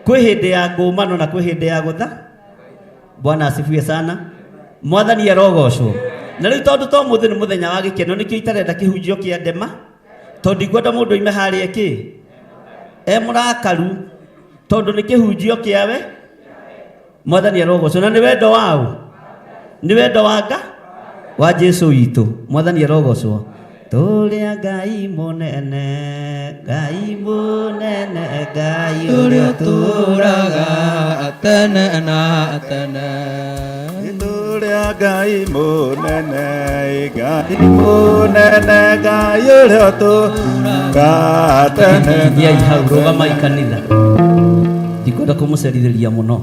Kwĩ hĩndĩ ya ngũmano na kwĩ hĩndĩ ya gũtha. Bwana asifiwe sana. Mwathani arogocwo. Na rĩu tondũ to mũthĩ nĩ mũthenya wa gĩkeno nĩkĩo itarenda kĩhunjio kĩa ndema tondũ ndikwenda mũndũ oime harĩa kĩ e mũrakaru tondũ nĩ kĩhunjio kĩawe. Mwathani arogocwo. Na nĩ wendo waũ? Nĩ wendo wa nga wa Jesu witũ. Mwathani arogocwo. Tũrĩa Ngai mũnene, Ngai mũnene, Ngai
ũrĩa ũtũũraga tene na tene.
Tũrĩa Ngai mũnene, Ngai mũnene, Ngai ũrĩa ũtũũraga tene na
Thiai hau rũgamai kanitha. Ndikwenda kũmũcerithĩria mũno.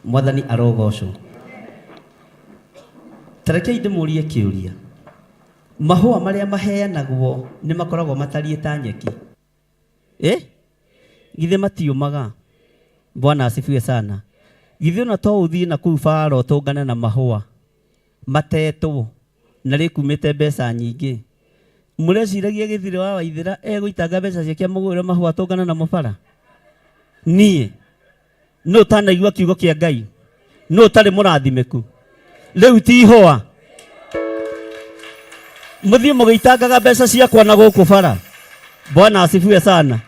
Mwathani arogocwo. Ta rekei ndĩmũrie kĩũria. Mahũa marĩa maheanagwo nĩ makoragwo matariĩ ta nyeki? Eh? Githĩ matiũmaga? Bwana asifiwe sana. Githĩ ona to ũthiĩ na kũu bara ũtũngane na mahũa matetwo na rĩkumĩte mbeca nyingĩ. Mũreciragia gĩthirĩ wa Waithĩra egũitanga mbeca ciake amũgũrĩre mahũa atũngane namo bara? Niĩ nũ ũtanaigua kiugo kĩa Ngai? Nũ ũtarĩ mũrathimĩku? Rĩu ti ihũa. Mũthiĩ mũgĩitangaga mbeca ciakwa na gũkũ bara. Bwana asifiwe sana.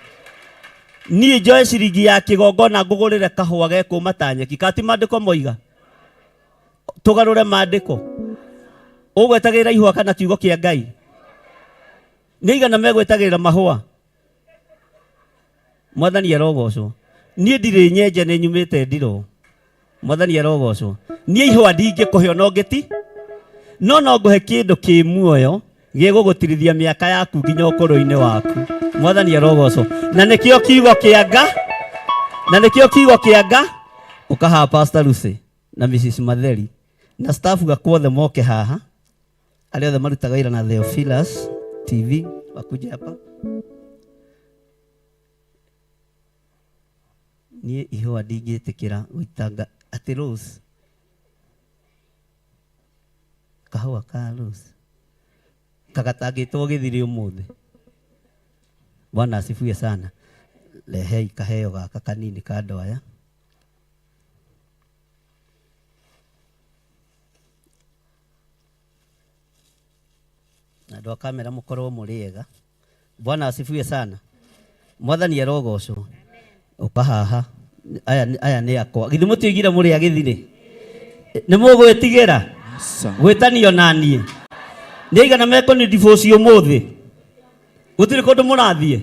Niĩ njoe ciringi ya kĩgongona ngũgũrĩre kahũa gekũma ta nyeki. Kati maandĩko moiga? Tũgarũre maandĩko. Ũgwetagĩrĩra ihũa kana kiugo kĩa Ngai? Nĩ aigana megwetagĩrĩra mahũa? Mwathani arogocwo. Niĩ ndirĩ nyenje nĩ nyumĩte ndirũ. Mwathani arogocwo. Niĩ ihũa ndingĩkũhe ona ũngĩti. No no ngũhe kĩndũ kĩ muoyo gĩgũgũtirithia mĩaka yaku nginya ũkũrũ-inĩ waku. Mwathani arogocwo. Na nĩkĩo kiugo kĩa nga, na nĩkĩo kiugo kĩa nga, ũkaha Pastor Lucy na Mrs. Matheri na staff gakwa othe moke haha, arĩa othe marutaga wĩra na Theophilus TV wakuje hapa. Niĩ ihũa ndingĩtĩkĩra gũitanga atĩ rose, kahũa ka rose kagatangĩtwo gĩthirĩ ũmũthĩ. Bwana asifiwe sana. Rehei kaheo gaka kanini ka andũ aya. Na andũ a kamera mũkorwo mũrĩ ega. Bwana asifiwe sana. Mwathani arogocwo. Ũka haha. Aya nĩ akwa. Githĩ mũtioigire mũrĩ a gĩthirĩ? Nĩ mũgwĩtigĩra? Gwĩtanio na niĩ. Nĩ aigana mekũni divorce ũmũthĩ? Gũtirĩ kũndũ mũrathiĩ?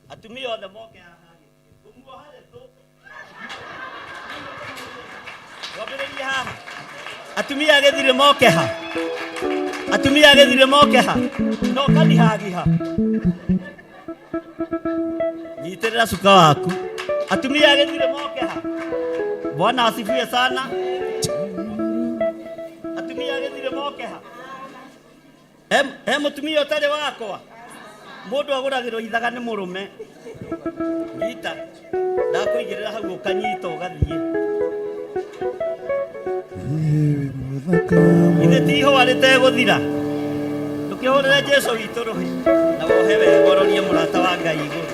Atumia othe moke haha. Ngũmuoha tũ. Twambĩrĩrie haha. Atumia a gĩthirĩ moke ha. Atumia a gĩthirĩ moke ha. No kanihagiha. Nyitĩrĩra cuka waku. Atumia a gĩthirĩ moke ha. Bwana asifiwe sana. Atumia a gĩthirĩ moke ha. He mũtumia ũtarĩ wakwa. Mũndũ agũragĩrwo ithaga nĩ mũrũme. Nyita. Ndakũigĩrĩra hau ũkanyita ũgathiĩ. Githĩ ti ihũa rĩtegũthira? Ndũkĩhũrĩre Jesu witũ rũhĩ na wohe wega ũrorie mũrata wa Ngai igũrũ.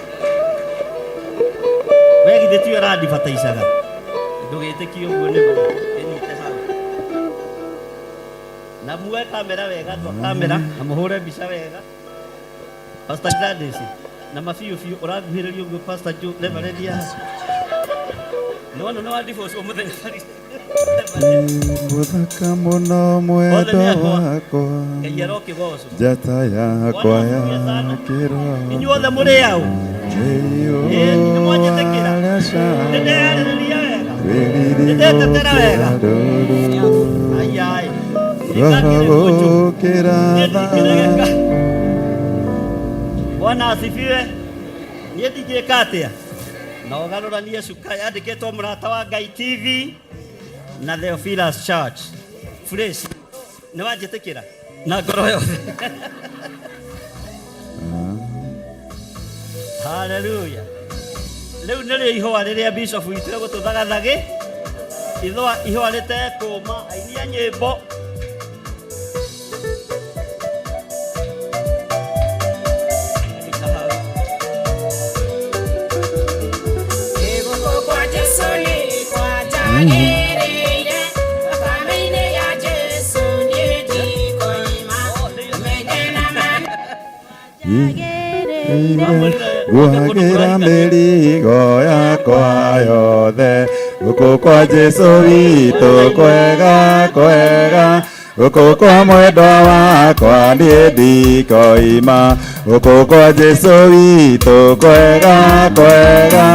We githĩ tiwe ũrandibataicanga? Ndũgĩtĩkie ũguo nĩguo. Kĩnyite hau. Na muoe kamera wega, andũ a kamera, na mũhũre mbica wega. Pastor Gladys, na mabiũ biũ ũranguhĩrĩria ũguo Pastor Joe, Reverend ya. Nĩ wona nĩ wa divorce mũthenya.
Mũthaka mũno mwendo wakwa,
Ngai arokĩgocwo.
Njata yakwa ya kĩroho.
Inyuothe mũrĩ aũ? Nĩ mwanjĩtĩkĩra? Nĩ ndeyarĩrĩria wega? Nĩ ndetetera wega? Ai, ai.
Roho gũkĩra thahabu.
Bwana asifiwe. Niĩ ndingĩka atĩa? Na ũgarũranie cuka yandĩkĩtwo Mũrata wa Ngai TV na Theophilus Church. Fresh. Nĩ wanjĩtĩkĩra? Na ngoro yothe. Haleluya. Rĩu nĩrĩo ihũa rĩrĩa bishop witũ egũtũthagathagĩ. Ithũa ihũa rĩtekũma aini a nyĩmbo.
Gũkũ kwa Jesũ nĩ kwanjagĩrĩire, thakame-inĩ ya Jesũ niĩ ndikoima, menye na ma
Nguhagĩra mĩrigo yakwa yothe gũkũ kwa Jesũ witũ kwega kwega gũkũ kwa mwendwa wakwa niĩ ndikoima gũkũ kwa Jesũ witũ kwega kwega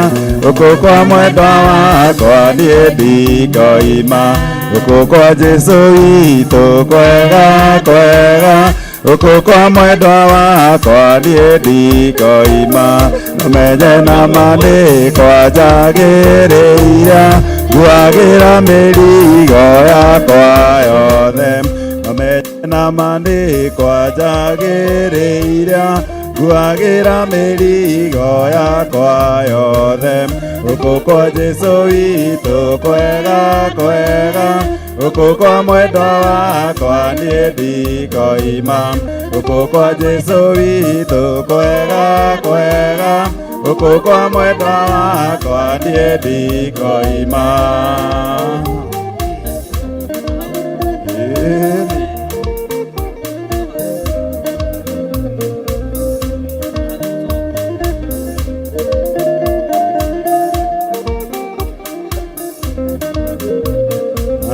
gũkũ kwa mwendwa wakwa niĩ ndikoima gũkũ kwa Jesũ witũ kwega kwega gũkũ kwa mwendwa wakwa niĩ ndikoima menye na ma nĩ kwanjagĩrĩire nguagĩra mĩrigo yakwa yothe menye na ma nĩ kwanjagĩrĩire nguagĩra mĩrigo yakwa yothe gũkũ kwa Jesũ witũ kwega kwega gũkũ kwa mwendwa wakwa niĩ ndikoima gũkũ kwa Jesũ witũ kwega kwega gũkũ kwa mwendwa wakwa niĩ ndikoima.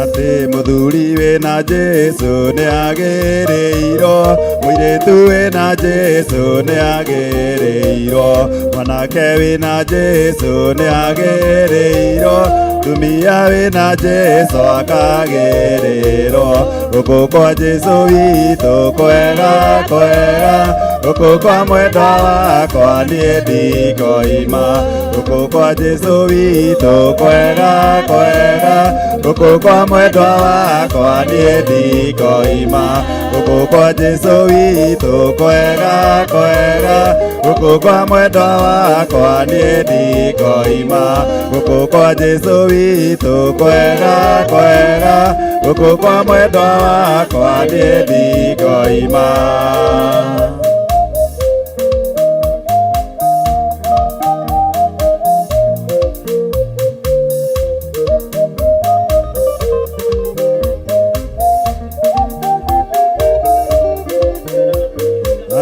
Atĩ mũthuri wĩna Jesũ nĩagĩrĩirwo, mũirĩtu wĩna Jesũ nĩagĩrĩirwo, mwanake wĩna Jesũ nĩagĩrĩirwo, tumia wĩna Jesũ akagĩrĩrwo. Gũkũ kwa Jesũ witũ kwega kwega, gũkũ kwa mwendwa wakwa niĩ ndikoima, gũkũ kwa Jesũ witũ kwega kwega, gũkũ kwa mwendwa wakwa niĩ ndikoima, gũkũ kwa Jesũ witũ kwega kwega, gũkũ kwa mwendwa wakwa niĩ ndikoima, gũkũ kwa Jesũ witũ kwega kwega, gũkũ kwa mwendwa wakwa niĩ ndikoima.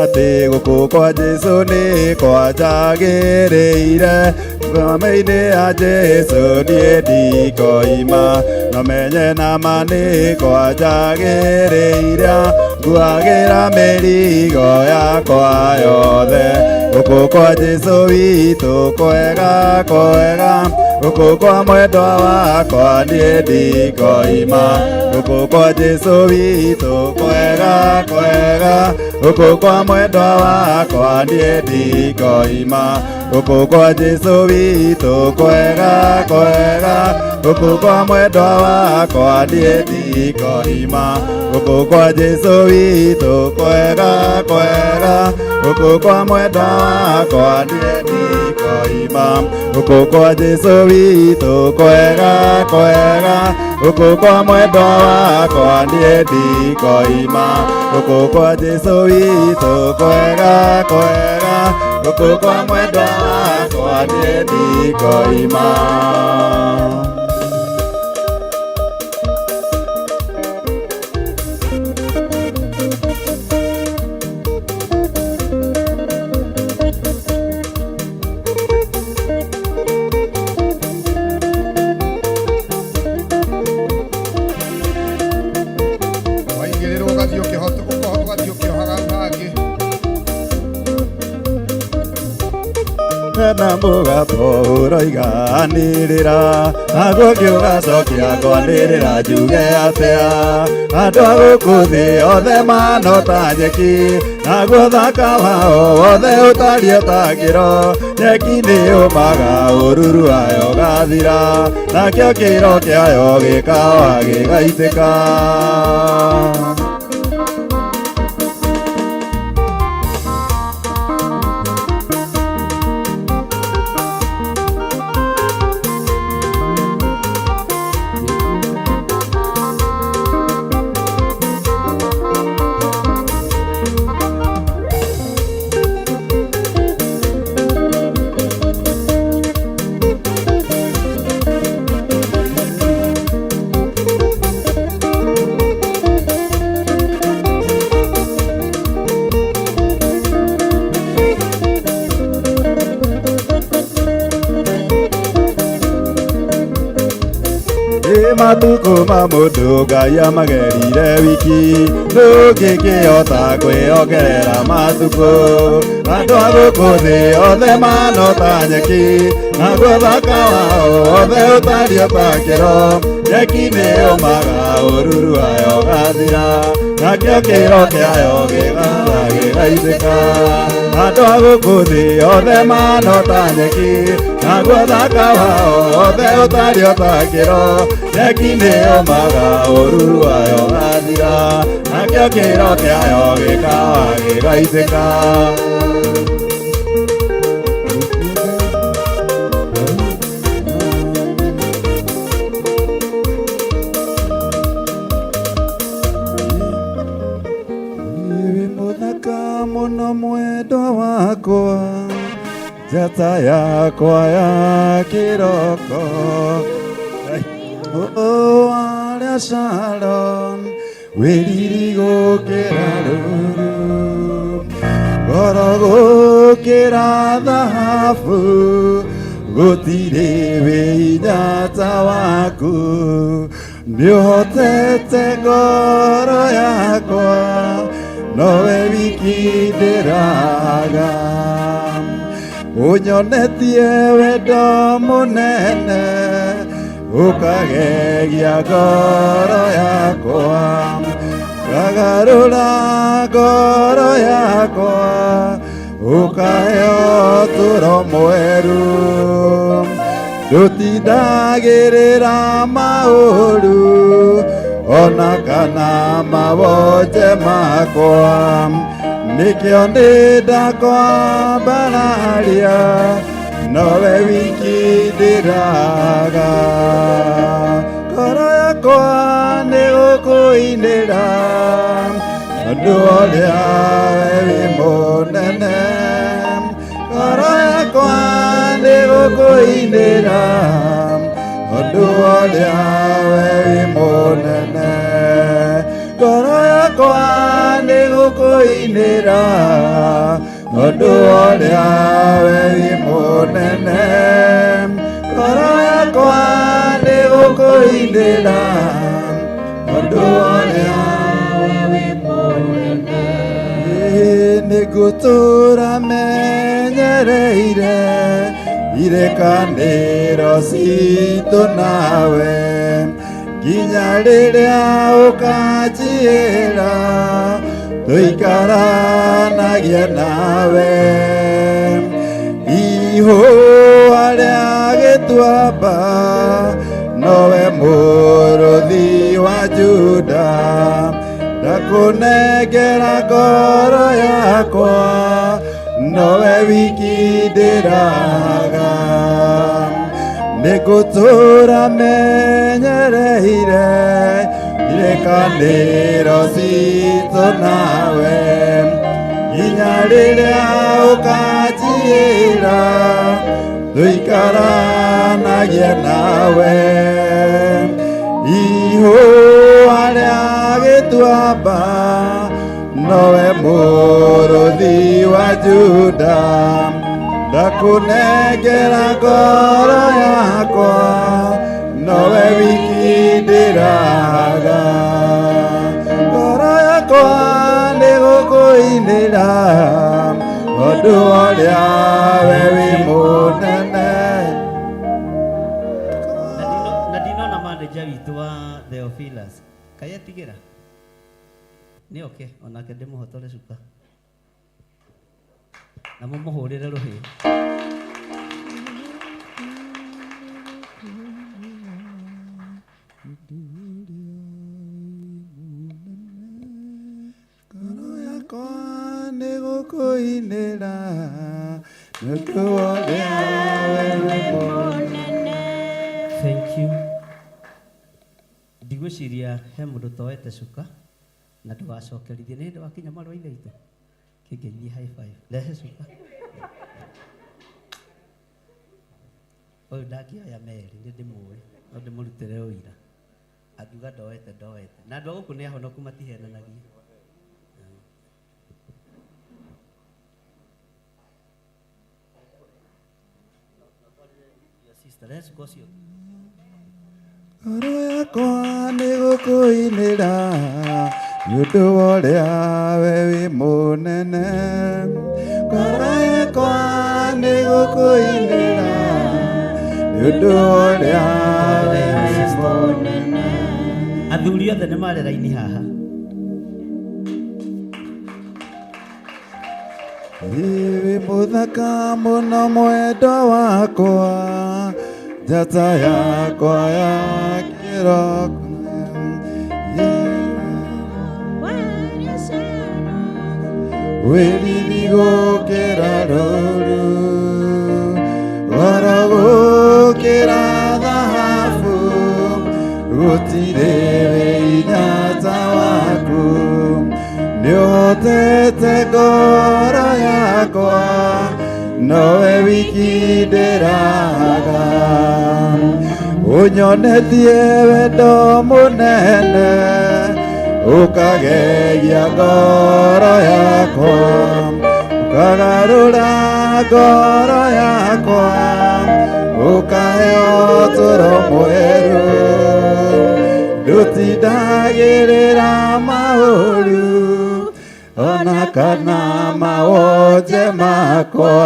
Atĩ gũkũ kwa Jesũ nĩ kwanjagĩrĩire, thakame-inĩ ya Jesũ niĩ ndikoima, no menye na ma nĩ kwanjagĩrĩire, nguagĩra mĩrigo yakwa yothe. Gũkũ kwa Jesũ witũ kwega kwega, gũkũ kwa mwendwa wakwa niĩ ndikoima, gũkũ kwa Jesũ witũ kwega kwega, gũkũ kwa mwendwa wakwa niĩ ndikoima, gũkũ kwa Jesũ witũ kwega kwega, gũkũ kwa mwendwa wakwa niĩ ndikoima, gũkũ kwa Jesũ witũ kwega kwega, gũkũ kwa mwendwa wakwa niĩ ndikoima, gũkũ kwa Jesũ witũ kwega kwega, gũkũ kwa mwendwa wakwa niĩ ndikoima, gũkũ kwa Jesũ witũ kwega kwega, gũkũ kwa mwendwa wakwa niĩ ndikoima.
Waigĩrĩrwo ũgathiĩ ũgathiĩ ũkĩohaga hau hangĩ.
Na mũgambo ũroiganĩrĩra, naguo ngĩũgacokia ngwanĩrĩra njuge atĩa, andũ a gũkũ thĩ othe manota nyeki, naguo thaka wao wothe ũtariĩ ta kĩro, nyeki nĩyũmaga ũruru wayo ũgathira, nakĩo kĩro kĩayo gĩkawa gĩgaitĩka.
Matukũ ma mũndũ Ngai amagerire wiki ndũngĩkĩhota kwĩongerera matukũ andũ a gũkũ thĩ othe manota nyeki naguo thaka wao othe ũtariĩ ta kĩro nyeki nĩ yũmaga ũruru wayo ũgathira nakĩo kĩro kĩayo gĩgatha gĩgaitĩka andũ a gũkũ thĩ othe manota nyeki naguo thaka wao othe ũtariĩ ta kĩro nyeki nĩ yũmaga ũruru wayo ũgathira nakĩo kĩro kĩayo gĩkawa gĩgaitĩka. Wĩ mũthaka mũno mwendwa wakwa njata yakwa ya kĩroko arĩa Sharon wĩ riri gũkĩra rũru goro gũkĩra thahabu gũtirĩ wĩ hinya ta waku nĩũhotete ngoro yakwa nowe wiki ndĩraga unyonetie wendo mũnene ũkagegia ngoro yakwa kagarũra ngoro yakwa ũkahe ũtũũro mwerũ ndũtindagĩrĩra maũru ona kana mawonje makwa nĩkĩo nĩndakwambararia nowe wiki ndĩraga ngoro yakwa nĩgũkũinĩra tondũ ũrĩa we wĩ mũnene ngoro yakwa nĩgũkũinĩra tondũ ũrĩa we wĩ mũnene ngoro yakwa nĩgũkũinĩra tondũ ũrĩa we wĩ mũnene ngoro yakwa nĩgũkũinĩra tondũ ũrĩa we wĩ mũnene nĩngũtũũra menyereire irĩkanĩro citũ nawe nginya rĩrĩa ũkanjĩra tũikaranagia nawe ihũa rĩa gĩtuamba nowe mũrũthi wa Juda ndakũnengera ngoro yakwa nowe wiki ndĩraga nĩngũtũũra menyereire irĩkanĩro citũ nawe nginya rĩrĩa ũkanjĩra tũikaranagia nawe ihũa rĩa gĩtuamba nowe mũrũthi wa Juda ndakũnengera ngoro yakwa nowe wiki ndĩraga ngoro yakwa nĩgũkũinĩra tondũ ũrĩa we wĩ mũnene.
Na ndinona manager witũ wa Theophilus kaĩ etigĩra nĩ oke onake ndĩmũhotore cuka na mũmũhũrĩre rũhĩ.
Ngoro yakwa nĩgũkũinĩra tondũ ũrĩa we wĩ mũnene.
Thank you. Ndigwĩciria he mũndũ toete cuka na ndũgacokerithie nĩ hĩndĩ wakinya marũa ithe witũ kĩngeithie high five rehe cuka ũyũ ndangĩoya merĩ nĩ ndĩmũĩ no ndĩmũrutĩre ũira angiuga ndoete ndoete na andũ a gũkũ nĩ ahonoku matihenanagia. Your sister, rehe cuka ũcio.
Ngoro yakwa nĩ gũkũinĩra nĩ ũndũ wa ũrĩa we wĩ mũnene. Ngoro yakwa nĩ gũkũinĩra nĩ ũndũ wa ũrĩa we wĩ mũnene.
Athuri othe nĩ marĩ raini haha.
Wĩ mũthaka mũno mwendwa wakwa, njata yakwa ya kĩroko. Wĩ riri gũkĩra rũũru, goro gũkĩra thahabu, gũtirĩ wĩinya ta waku. Nĩũhotete ngoro yakwa, nowe wiki ndĩraga. Ũnyonetie wendo mũnene, ũkagegia ngoro yakwa, ũkagarũra ngoro yakwa, ũkahe ũtũũro mwerũ. Ndũtindagĩrĩra maũru, ona kana mawonje makwa,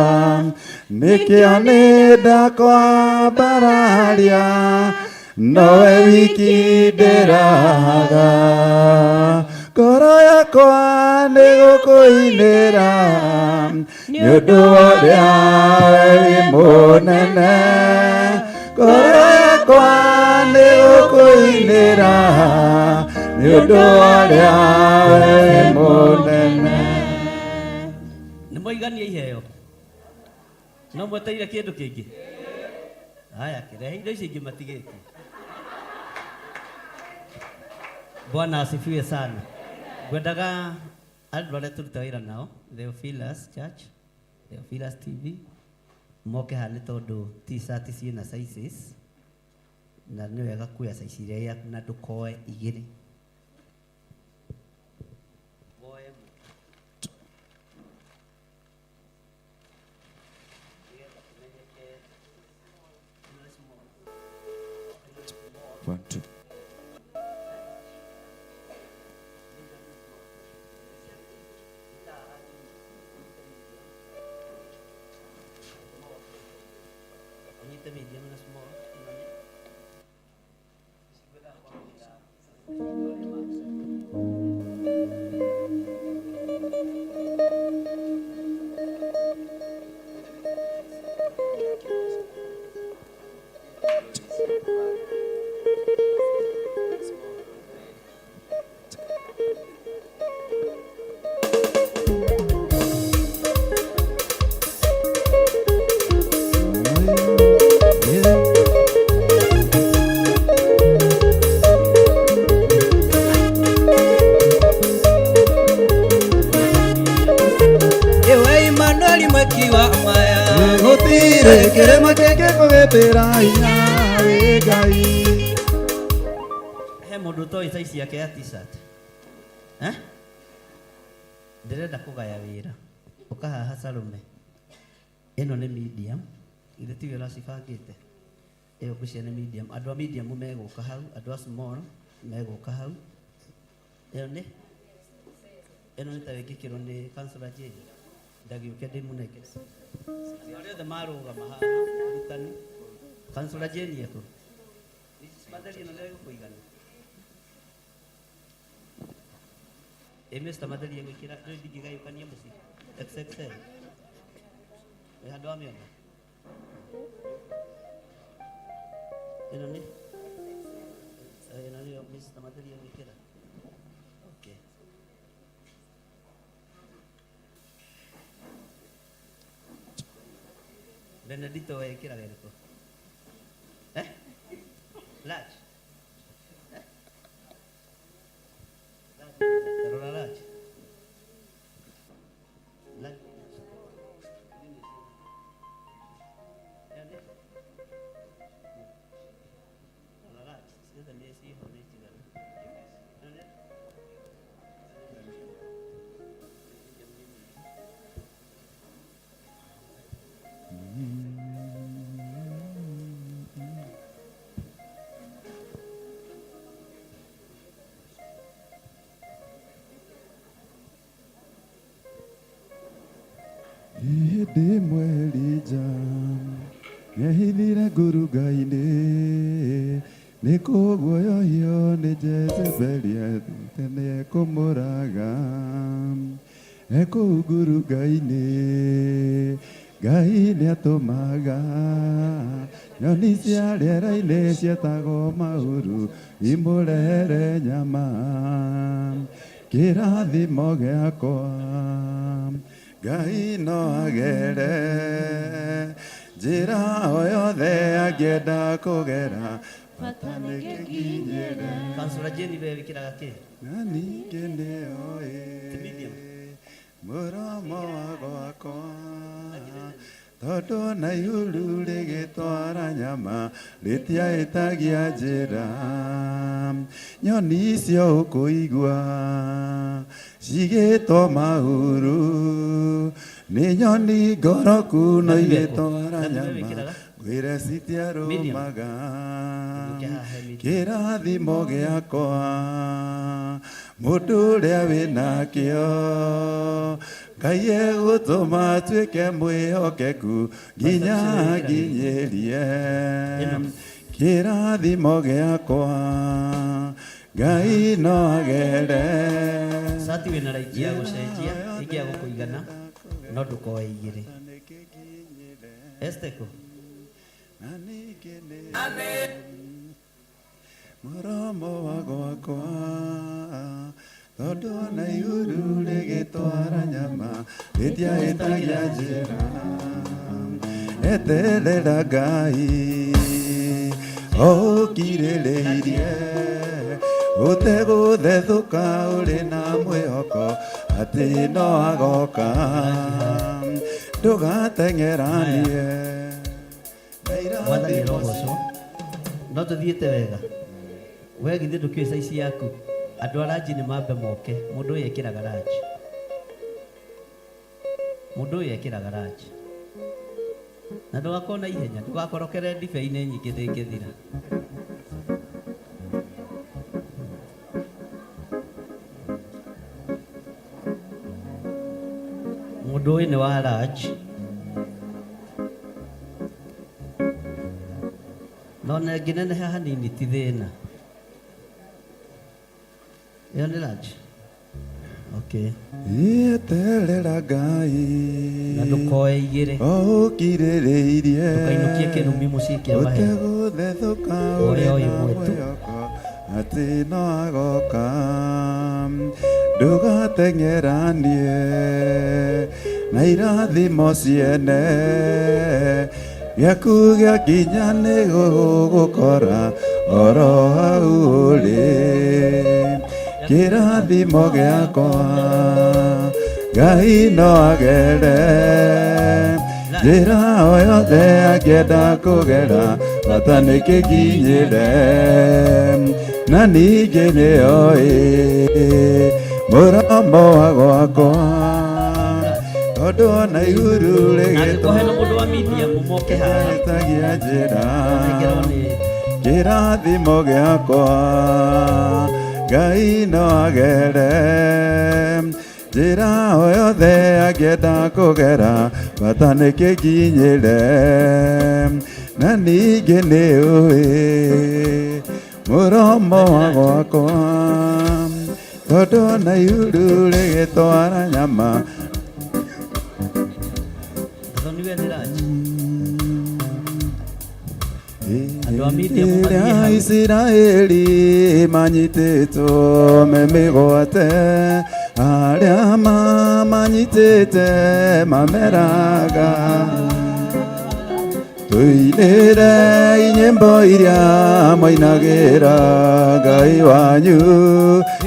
nĩkĩo nĩ ndakwambararia, nowe wiki ndĩraga. Ngoro yakwa nĩ gũkũinĩra nĩ ũndũ wa ũrĩa we wĩ mũnene. Ngoro yakwa nĩ gũkũinĩra nĩ ũndũ wa ũrĩa we wĩ mũnene.
Nĩ mwaigania iheo no mweteire kĩndũ kĩngĩ. Haya, kĩrehe indo icio ingĩ matigĩtie. Bwana asifiwe sana. Ngwendaga andũ arĩa tũruta wĩra nao Theophilus Church, Theophilus TV, moke haha nĩ tondũ t-shirt ciĩna sizes na nĩ wega kuoya size ĩrĩa yaku na ndũkoe igĩrĩ. Woe ĩmwe. Nĩgetha kũmenyeke ĩno nĩ small. Ĩno nĩ small.
One, two.
Ũnyite medium na small. Ĩno nĩ
Ewe Emmanuel mweki wa maya.
Gũtirĩ kĩrĩma kĩngĩkũgitĩra hinya wĩ Ngai.
He mũndũ ũtoĩ size yake ya t-shirt. Eh? Ndĩrenda kũgaya wĩra. Ũka haha Salome. Ĩno nĩ medium. Githĩ tiwe ũracibangĩte? Ĩyo ngwĩciria nĩ medium. Andũ a medium megũka hau, andũ a small megũka hau. Ĩyo nĩ ĩno nĩ ta ĩngĩkĩrwo nĩ Councillor Jane. Ndagĩũke ndĩmũnengere. Andũ arĩa othe marũgama haha, arutani. Councillor Jane ekũ? Mrs. Matheri ĩno nĩ ĩgũkũigana? Ĩ Mr. Matheri egwĩkĩra ndũĩ ndingĩgayũkania mũciĩ XXL. Wĩ handũ wa mĩona? Ĩno nĩ ĩno nĩyo Mr. Matheri egwĩkĩra. Okay. Benedito wekĩraga ĩrĩkũ? Eh? Large. Eh? Large. Tarora large. Large. Tarora large. Ciothe nĩ ciho nĩ njiganu. Ĩno nĩ
Hĩndĩ ĩmwe Elija nĩehithire ngurunga-inĩ nĩ kũguoyohio nĩ Jezebeli atĩte nĩekũmũraga e kũu ngurunga-inĩ Ngai nĩatũmaga nyoni cia rĩera-inĩ cietagwo mahuru imũrehere nyama kĩrathimo gĩakwa Ngai no agere njĩra o yothe angĩenda kũgera bata nĩ gĩkinyĩre
Kansura Jane we wĩkĩraga kĩ?
Na ningĩ nĩoĩ mũromo wa gwakwa tondũ na ihuru rĩgĩtwara nyama rĩtiahĩtagia njĩra nyoni icio ũkũigua cigĩtwo mahuru nĩ nyoni ngoroku no igĩtwara nyama ngwĩre citiarũmaga kĩrathimo gĩakwa mũndũ ũrĩa wĩnakĩo Ngai egũtũma atuĩke mwĩhokeku nginya nginyĩrie kĩrathimo gĩakwa Ngai no agere
Cati wĩna raiki ya gũcenjia ĩngĩ ya gũkũigana no ndũkoe igĩrĩ. Esteko.
Mũromo wa gwakwa tondũ na ihuru rĩgĩtwara nyama rĩtiahĩtagia njĩra eterera Ngai o ũkirĩrĩirie ũtegũthethũka ũrĩ na mwĩhoko atĩ no agoka ndũgateng'eranie
Mwathani arogocwo. No tũthiĩte wega. We githĩ ndũkĩũĩ size yaku? Andũ a ranji nĩ mambe moke. Mũndũ ũyũ ekĩraga ranji. Mũndũ ũyũ ekĩraga ranji. Na ndũgakorwo na ihenya, ndũgakorokere ndibei-inĩ nyingĩ ndĩngĩthira. Mũndũ ũyũ nĩ wa ranji. No na ĩngĩneneha hanini ti thĩna. Ĩyo nĩ large? Okay.
Eterera Ngai
Na ndũkoe igĩrĩ.
O ũkirĩrĩirie
Ndũkainũkie kĩrumi mũciĩ kĩa maheo.
Ũtegũthethũka
Oya
ũrĩ
o
na
ĩmwe tu.
mwĩhoko atĩ no agoka ndũgateng'eranie na irathimo ciene gĩaku gĩakinya nĩ gũgũkora oro hau ũrĩ kĩrathimo gĩakwa Ngai no agere njĩra o yothe angĩenda kũgera bata nĩ kĩnginyĩre na ningĩ nĩoĩ mũromo wa gwakwa tondũ ona ihuru
Angĩkorwo hena mũndũ wa media mũmoke haha.
rĩgĩtagia njĩra
Ndengerwo nĩ
kĩrathimo gĩakwa Ngai no agere njĩra o yothe angĩenda kũgera bata nĩ kĩnginyĩre na ningĩ nĩ ũĩ mũromo wa gwakwa tondũ ona ihuru rĩgĩtwara nyama
Gathoni we nĩ large. Andũ a media mũmathiĩ
Ĩrĩa
hau.
Isiraeli manyitĩtwo me mĩgwate arĩa mamanyitĩte mameraga tũinĩre nyĩmbo iria mwainagĩra Ngai wanyu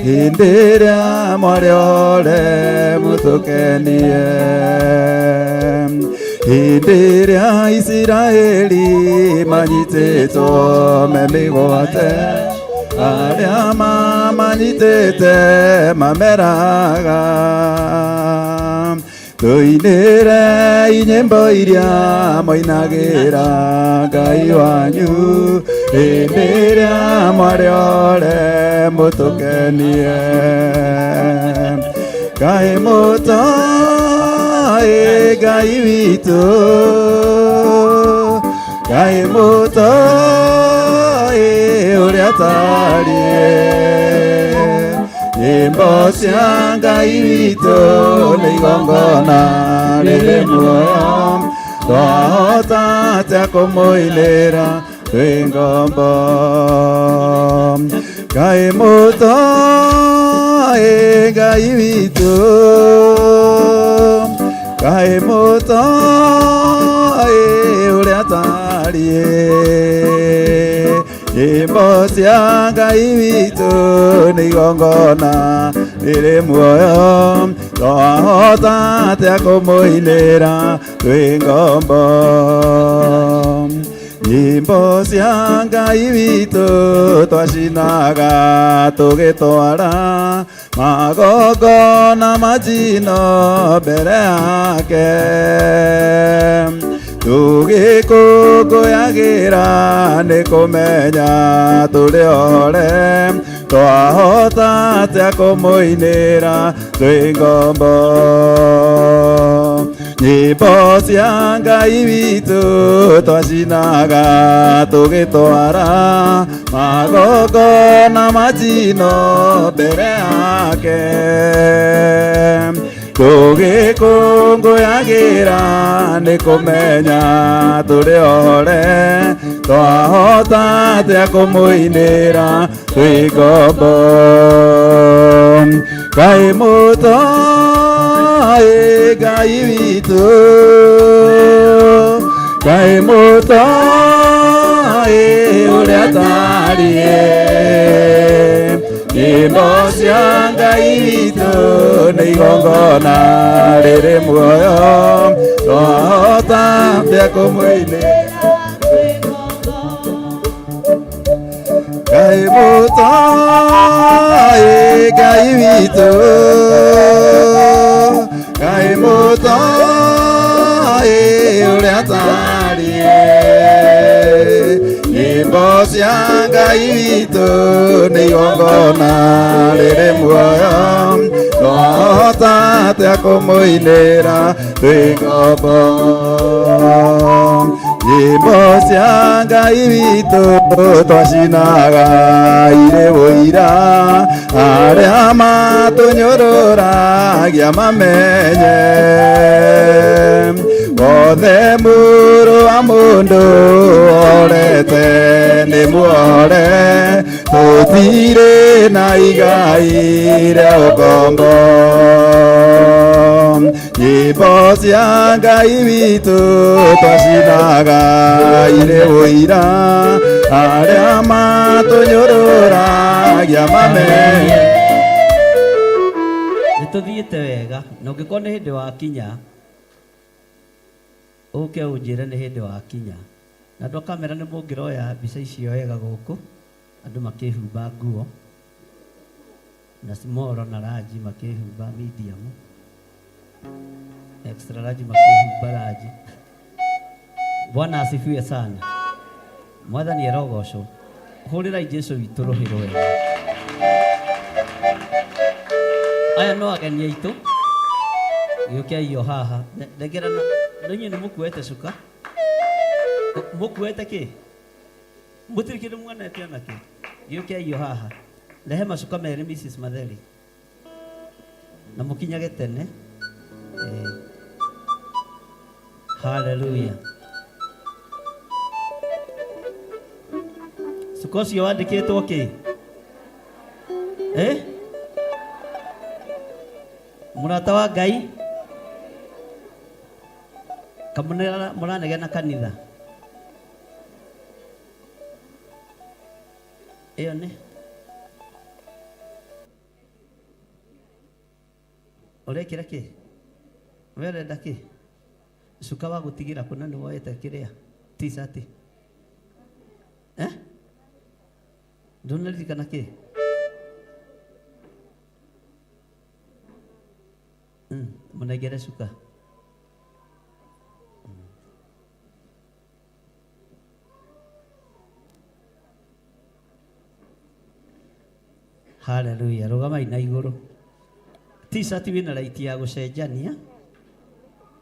hĩndĩ ĩrĩa mwarĩ ore mũtũkenie hĩndĩ ĩrĩa Isiraeli manyitĩtwo me mĩgwate arĩa mamanyitĩte mameraga tũinĩre nyĩmbo iria mwainagĩra Ngai wanyu hĩndĩ ĩrĩa mwarĩ ore mũtũkenie kaĩ
Mũtoĩ Ngai witũ, Ngai mũtoĩ ũrĩa atariĩ. Nyĩmbo cia Ngai witũ nĩ igongona rĩrĩ muoyo, twahota atĩa kũmũinĩra twĩ ngombo. Ngai mũtoĩ Ngai witũ, Ngai mũtoĩ ũrĩa atariĩ. Nyĩmbo cia Ngai witũ nĩ igongona rĩrĩ muoyo, twahota atĩa kũmũinĩra twĩ ngombo. Nyĩmbo cia Ngai witũ twacinaga tũgĩtwara magongona majino mbere yake, tũgĩkũngũyagĩra nĩ kũmenya tũrĩ ohore, twahota atĩa kũmũinĩra twĩ ngombo. Nyĩmbo cia Ngai witũ twacinaga tũgĩtwara magongona majino mbere yake, tũgĩkũngũyagĩra nĩ kũmenya tũrĩ ohore, twahota atĩa kũmũinĩra twĩ ngombo. Ngai mũtoĩ Ngai witũ, Ngai mũtoĩ ũrĩa atariĩ. Nyĩmbo cia Ngai witũ nĩ igongona rĩrĩ muoyo, twahota atĩa kũmũinĩra. Ngai mũtoĩ Ngai witũ, Ngai mũtoĩ ũrĩa atariĩ. Nyĩmbo cia Ngai witũ nĩ igongona rĩrĩ muoyo, twahota atĩa kũmũinĩra twĩ ngombo. Nyĩmbo cia Ngai witũ twacinaga irĩ ũira, arĩa matũnyũrũragia mamenye. Wothe mũrũ wa mũndũ orete nĩ muohore, tũtirĩ na igai rĩa ũkombo. Nyĩmbo cia Ngai witũ twacinaga irĩ ũira, arĩa matũnyũrũragia mamenye.
Nĩ tũthiĩte wega na ũngĩkorwo nĩ hĩndĩ wakinya ũke ũnjĩre nĩ hĩndĩ wakinya. Na andũ a kamera nĩ mũngĩroya mbica icio wega gũkũ, andũ makĩhumba nguo na small na large makĩhumba medium, extra large makĩhumba large. Bwana asifiwe sana. Mwathani arogocwo. Hũrĩrai Jesu witũ rũhĩ rwega. Aya no ageni aitũ. Gĩũkei o haha. Ndengerana, na inyuĩ nĩ mũkuĩte cuka. Mũkuĩte kĩ? Mũtirĩ kĩndũ muonete ona kĩ. Gĩũkei o haha. Rehe macuka merĩ Mrs. Matheri. Na mũkinyage tene. Hallelujah. Cuka ũcio wandĩkĩtwo kĩ? Eh? Mũrata wa Ngai kamũnera mũranegena kanitha ĩyo nĩ ũrekĩra kĩ? We ũrenda kĩ? Cuka wa gũtigĩra kũna nĩ woete kĩrĩa t-shirt eh? Ndũnaririkana kĩ? Mũnengere cuka. Haleluya, rũgamai na igũrũ. T-shirt wĩna right ya gũcenjania.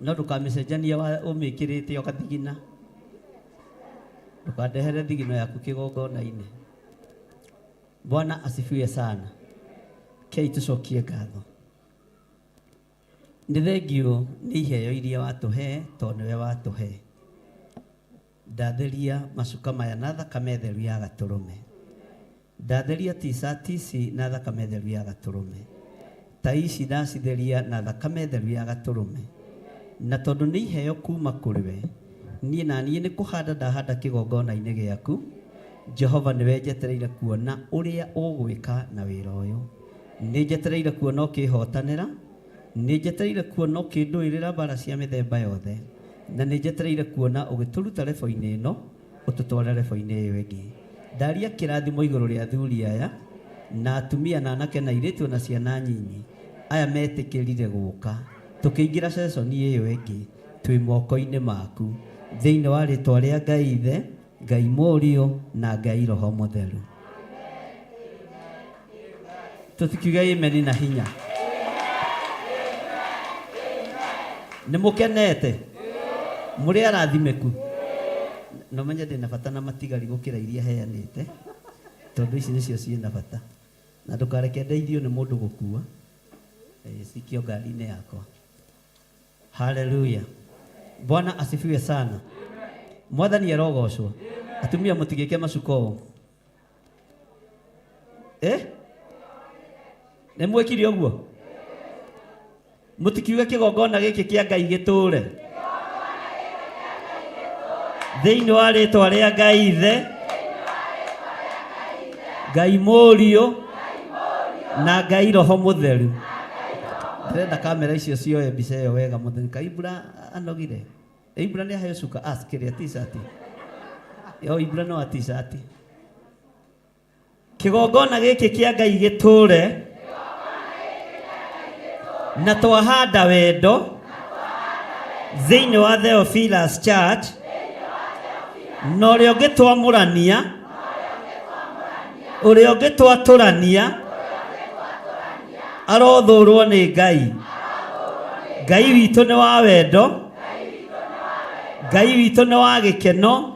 No ndũkamĩcenjanie ũmĩkĩrĩte ũgathigina. Ndũkandehere thigino yaku kĩgongona-inĩ. Bwana asifiwe sana. Kei tũcokie ngatho. Nĩ thengiũ nĩ iheo iria watũhe tondũ nĩwe watũhe. Ndatheria macuka maya na thakame theru ya gatũrũme. Ndatheria t-shirt ici na thakame theru ya gatũrũme. Ta ici ndacitheria na thakame theru ya gatũrũme. Na tondũ nĩ iheo kuma kũrĩ we, niĩ na niĩ nĩ kũhanda ndahanda kĩgongona-inĩ gĩaku. Jehova nĩwe njetereire kuona ũrĩa ũgwĩka na wĩra ũyũ. Nĩ njetereire kuona ũkĩhotanĩra, nĩ njetereire kuona ũkĩndũĩrĩra mbara cia mĩthemba yothe, na nĩ njetereire kuona ũgĩtũruta rebo-inĩ ĩno ũtũtware rebo-inĩ ĩyo ĩngĩ. Ndaria kĩrathimo igũrũ rĩa athuri aya na atumia na anake na airĩtu na ciana nyinyi aya metĩkĩrire gũka tũkĩingĩra ceconi ĩyo ĩngĩ twĩ moko-inĩ maku thĩinĩ wa rĩtwa rĩa Ngai Ithe, Ngai Mũriũ na Ngai Roho Mũtheru. Tũtikiuge amen na hinya. Nĩ mũkenete? Mũrĩ arathimĩku? Na ũmenye ndĩna bata na matigari gũkĩra iria heanĩte, tondũ ici nĩcio ciĩna bata. Na ndũkareke ndeithio nĩ mũndũ gũkua, cikio ngari-inĩ yakwa. Haleluya. Bwana asifiwe sana. Mwathani arogocwo. Atumia mũtigĩke macuka ũũ. Eh? Nĩ mwĩkire ũguo? Mũtikiuge kĩgongona gĩkĩ kĩa Ngai gĩtũre. Thĩinĩ wa rĩtwa rĩa Ngai Ithe, Ngai Mũriũ na Ngai Roho Mũtheru. Ndĩrenda kamera icio cioe mbica ĩyo wega mũthenya. Kaĩ Ibra anogire? Ibra nĩ aheo cuka ask kĩrĩa t-shirt. Yo Ibra no a t-shirt. Kĩgongona gĩkĩ kĩa Ngai gĩtũre na twahanda wendo thĩinĩ wa Theophilus Church na ũrĩa ũngĩtwamũrania ũrĩa ũngĩtwatũrania arothũrwo nĩ Ngai. Ngai witũ nĩ wa wendo, Ngai witũ nĩ wa gĩkeno,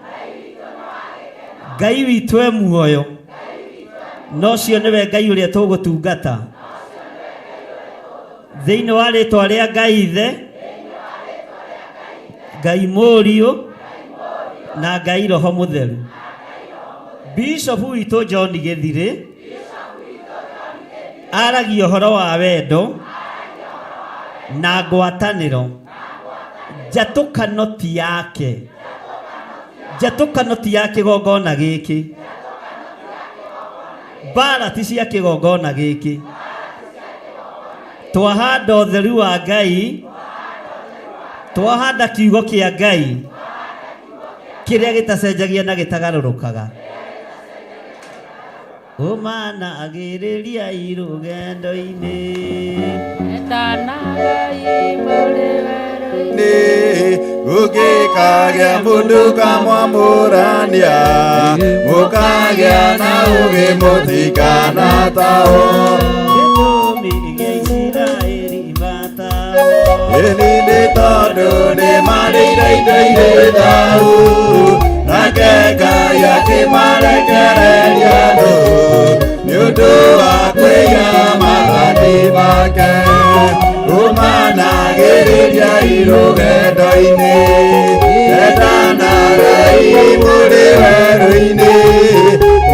Ngai witũ e muoyo, na ũcio nĩwe Ngai ũrĩa tũgũtungata. Thĩinĩ wa rĩtwa rĩa Ngai Ithe, Ngai Mũriũ na Ngai Roho Mũtheru. Bishop witũ John Gĩthirĩ aragia ũhoro wa wendo na ngwatanĩro. Njatũkano ti yake, njatũkano ti ya kĩgongona gĩkĩ, mbara ti cia kĩgongona gĩkĩ. Twahanda ũtheru wa Ngai, twahanda kiugo kĩa Ngai kĩrĩa gĩtacenjagia na gĩtagarũrũkaga. Ũmana agĩrĩria irũgendo-inĩ.
Endanagai mũrĩ werũ-inĩ.
Gũgĩkagĩa mũndũ kamwamũrania, mũkagĩa na ũgĩ mũtikanatahwo.
Gĩtũmi gĩa Isiraeli matahwo.
Ĩni nĩ tondũ nĩmarĩire indo irĩ thahu, nake Ngai akĩmarekereria andũ nĩ ũndũ wa kwĩya maathani make. Ũmanagĩrĩria irũgendo-inĩ, endanagai mũrĩ werũ-inĩ,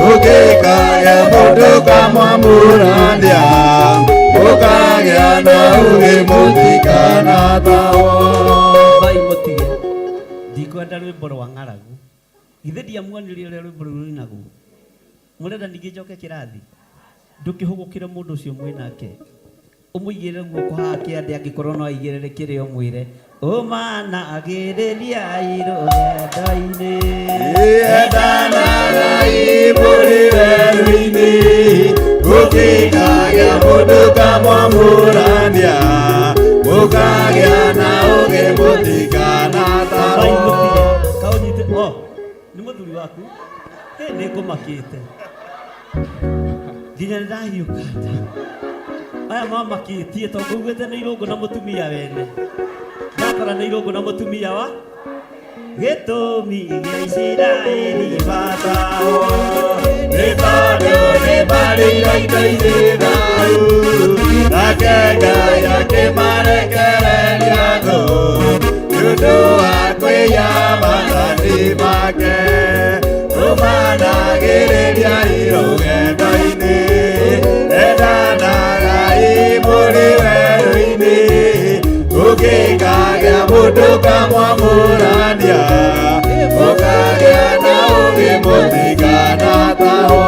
ũngĩkagĩa mũndũ kamwamũrania, mũkagĩa na ũgĩ mũtikanatahwo.
Bai mũtige. Ndikwenda rwĩmbo rwa ng'aragu. Githĩ ndiamuonirie ũrĩa rwĩmbo rũu rũinagwo? Mũrenda ningĩ njoke kĩrathi? Ndũkĩhũgũkĩre mũndũ ũcio mwĩ nake. Ũmũigĩrĩre guoko haha kĩande angĩkorwo no aigĩrĩre kĩrĩa ũmwĩre. Ũmanagĩrĩria irũgendo-inĩ.
Endanagai mũrĩ werũ-inĩ, gũtikagĩa mũndũ kamwamũrania, mũkagĩa na ũgĩ mũtikanatahwo.
Kaũnyite, oh, nĩ mũthuri waku? Hĩ, nĩ ngũmakĩte. Nginya nĩ ndahiũka nda. Aya mamakĩtie tondũ ugĩte nĩ irũngũ na mũtumia wene. Ndakora nĩ irũngũ na mũtumia wa gĩtũmi gĩa Isiraeli matahwo
nĩ tondũ nĩ marĩire indo irĩ thayũ nake Ngai akĩmarekereria thũ nĩ ũndũ wa kwĩya maathani make rũmanagĩrĩria rũgendo-inĩ endanagai mũrĩ werũ-inĩ ũngĩkagĩa mũndũ kamwamũrania ũkagĩa na ũgĩ mũtikanatahwo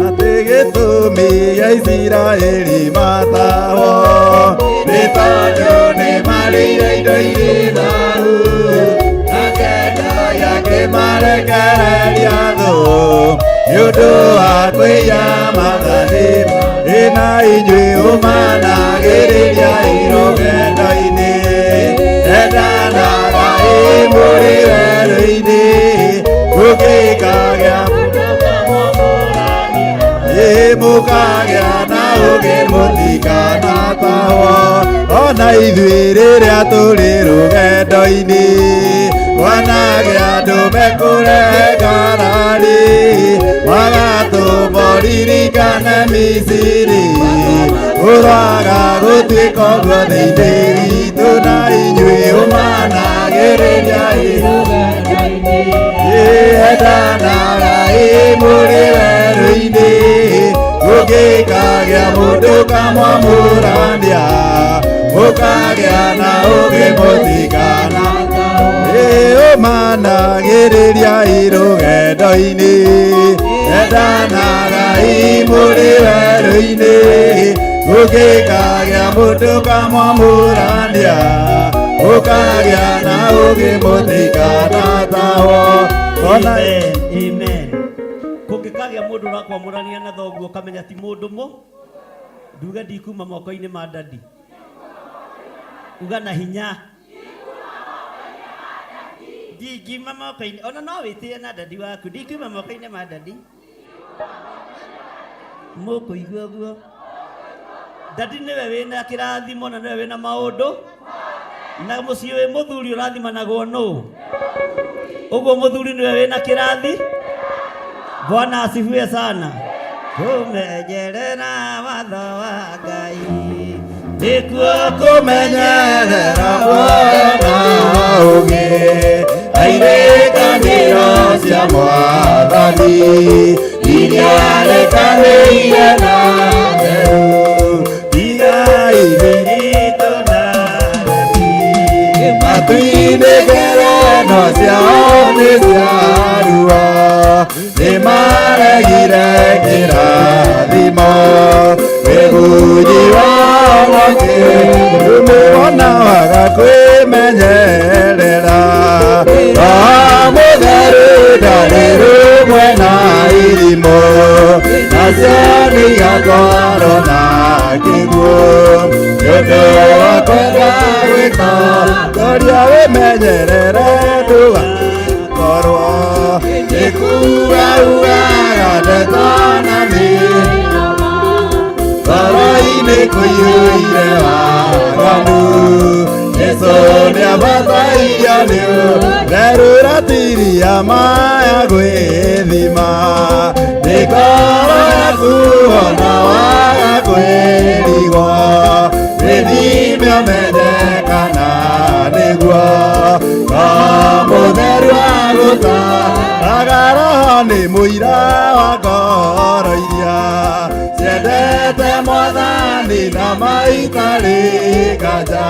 atĩ gĩtũmi gĩa Isiraeli matahwo nĩ tondũ nĩ marĩire indo irĩ thaahu nake Ngai akĩmarekereria thũ nĩ ũndũ wa kwĩya maathani ĩna inyuĩ ũmanagĩrĩria rũgendo-inĩ endanagai mũrĩ werũ-inĩ ũngĩkagĩa mũkagĩa na ũgĩ mũtikanatahwo ona ithuĩ rĩrĩa tũrĩ rũgendo-inĩ kwanagĩa andũ mekũrehe ngarari magatũma ũririkane Misiri ũroaga gũtuĩka ũguo thĩinĩ witũ na inyuĩ ũmanagĩrĩria endanagai mũrĩ werũ-inĩ ũngĩkagĩa mũndũ kamwamũrania mũkagĩa na ũgĩ mũtikana ũmanagĩrĩria rũgendo-inĩ endanagai mũrĩ werũ-inĩ ũngĩkagĩa mũndũ kamwamũrania ũkagĩa na ũgĩ mũtikanatahwo.
Amen, amen. Kũngĩkagĩa mũndũ ũrakwamũrania na thoguo ũkamenya ti mũndũ mũ nduge ndikuma moko-inĩ ma dadi uga na hinya ndingiuma moko-inĩ ona no wĩtĩe na dadi waku ndikuma moko-inĩ ma dadi mũkũigua ũguo dadi nĩwe wĩna kĩrathimo na nĩwe wĩna maũndũ na mũciĩ wĩ mũthuri ũrathimanagwo nũ ũguo mũthuri nĩwe wĩna kĩrathi. Bwana asifiwe sana. Kũmenyerera watho wa Ngai nĩkuo
kũmenyerera Bwana ũgĩ irĩkanĩro cia Mwathani iria rekanĩire na theru tigai thiritũ na matu-inĩ ngereno ciao nĩ cia ruo nĩ maregire kĩrathimo wĩgunyi wao mũkĩrũmĩona waga kwĩmenyerera Roho Mũtheru ndarĩ rũmwe na irimũ nacio nĩ igatwarwo na kĩguũ nĩ ũndũ wa kwenda gwĩka toria wĩmenyerere ndũgakorwo nĩ kuga ugaga ndeto na mĩromo ngoro-inĩ kũiyũire waganu Jesũ nĩabatairio nĩ ũtheru ratiria maya gwĩthima nĩ ngoro yaku ona waga kwĩrigwo wĩthime ũmenye kana nĩguo Roho Mũtheru agũtaaraga Roho nĩ mũira wa ngoro iria ciendete Mwathani na maitarĩ nganja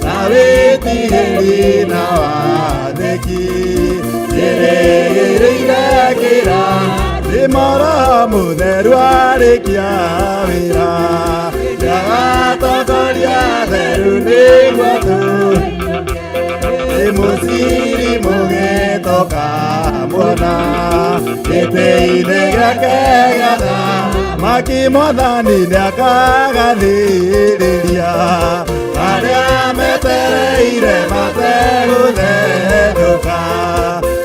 na wĩtigĩri na wathĩki ciĩrĩgĩrĩire kĩra thimo Roho Mũtheru arĩkia wĩra nĩagatongoria theru nĩguo tu nĩ mũciri mũgĩtoka muona gĩtĩ-inĩ gĩake gĩa thamaki Mwathani nĩakagathĩrĩria arĩa metereire mategũthethũka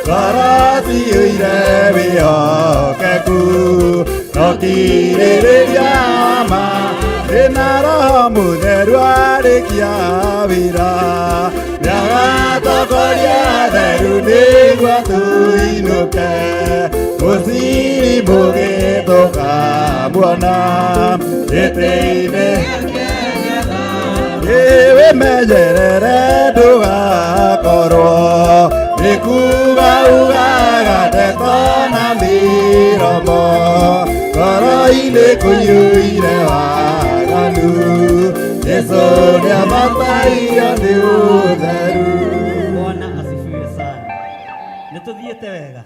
ngoro ciyũire wĩhokeku. Wĩhokeku no kirĩrĩria ma ndĩna Roho Mũtheru arĩkia wĩra nĩagatongoria theru nĩguo tũinũke mũciri mũgĩ tũkamuona gĩtĩ-inĩ. Wĩmenyerere ndũgakorwo nĩ kuga ugaga ndeto na mĩromo ngoro-inĩ kũiyũire waganu. Jesũ nĩabatairio nĩ ũtheru.
Bwana asifiwe sana. Nĩ tũthiĩte wega.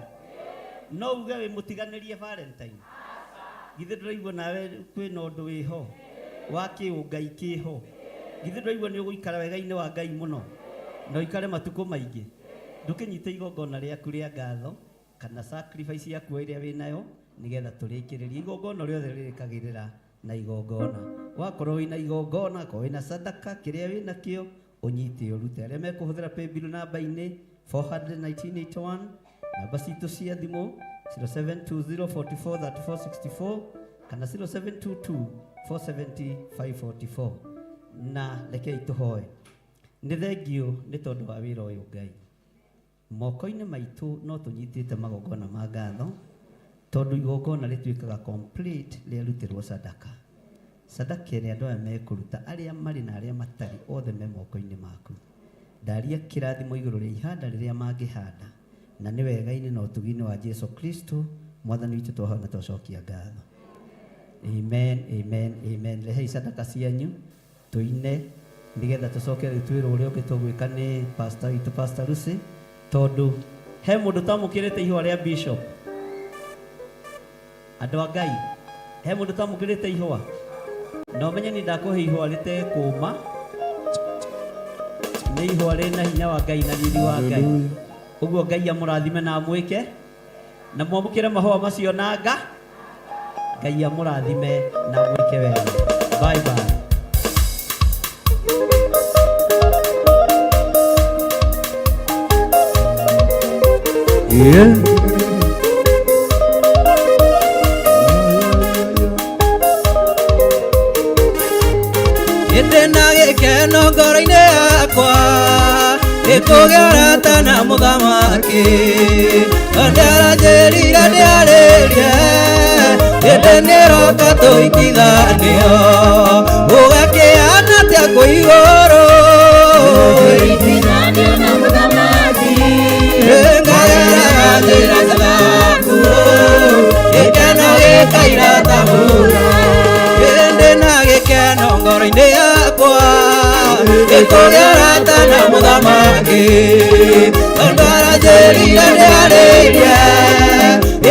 No uge wĩ mũtiganĩrie Valentine. Githĩ ndũraigua nawe kwĩna ũndũ wĩho wa kĩũngai kĩho. Githĩ ndũraigua nĩ ũgũikara wega-inĩ wa Ngai mũno na ũikare matukũ maingĩ. Ndũkĩnyite igongona rĩaku rĩa ngatho kana sacrifice yaku ĩrĩa wĩnayo nĩgetha tũrĩkĩrĩrie. Igongona rĩothe rĩrĩkagĩrĩra na igongona. Wakorwo wĩna igongona, korwo wĩna sadaka, kĩrĩa wĩnakĩo ũnyite ũrute. Arĩa mekũhũthĩra paybill namba-inĩ 41981, namba citũ cia thimũ 0720443464 kana 0722 470 544. Na rekei tũhoe. Nĩ thengio nĩ tondũ wa wĩra ũyũ Ngai. Moko-inĩ maitũ no tũnyitĩte magongona ma ngatho tondũ igongona rĩtuĩkaga complete rĩarutĩrwo sadaka. Sadaka ĩrĩa andũ aya mekũruta, arĩa marĩ na arĩa matarĩ, othe me moko-inĩ maku. Ndaria kĩrathimo igũrũ rĩa ihanda rĩrĩa mangĩhanda, na nĩ wega-inĩ na ũtugi-inĩ wa Jesu Kristo mwathani witũ twahoya na twacokia ngatho. Amen, amen, amen. Rehei sadaka cianyu tũine nĩgetha tũcoke rĩu twĩrwo ũrĩa ũngĩ tũgwĩka nĩ pastor witũ Pastor Lucy, tondũ he mũndũ tamũkĩrĩte ihũa rĩa bishop. Andũ a Ngai, he mũndũ tamũkĩrĩte ihũa? Na ũmenye niĩ ndakũhe ihũa rĩtekũma, nĩ ihũa rĩna hinya wa Ngai na riri wa Ngai. Ũguo Ngai amũrathime na amwĩke na mwamũkĩre mahũa macio na nga. Ngai amũrathime na amwĩke wega. Bye bye.
Yeah.
Ĩndĩ na gĩkeno ngoro-inĩ yakwa nĩkũgĩa ũrata na mũthamaki, tondũ aranjĩrire ndĩarĩrie ĩndĩ nĩroka tũikithanio ũgakĩhana atĩa kwĩ igũrũ. Ngageraga njĩra ciaku gĩkeno gĩkaira ta mbura, ĩndĩ na gĩkeno ngoro-inĩ yakwa nĩkũgĩa ũrata na mũthamaki, tondũ aranjĩrire ndĩarĩrie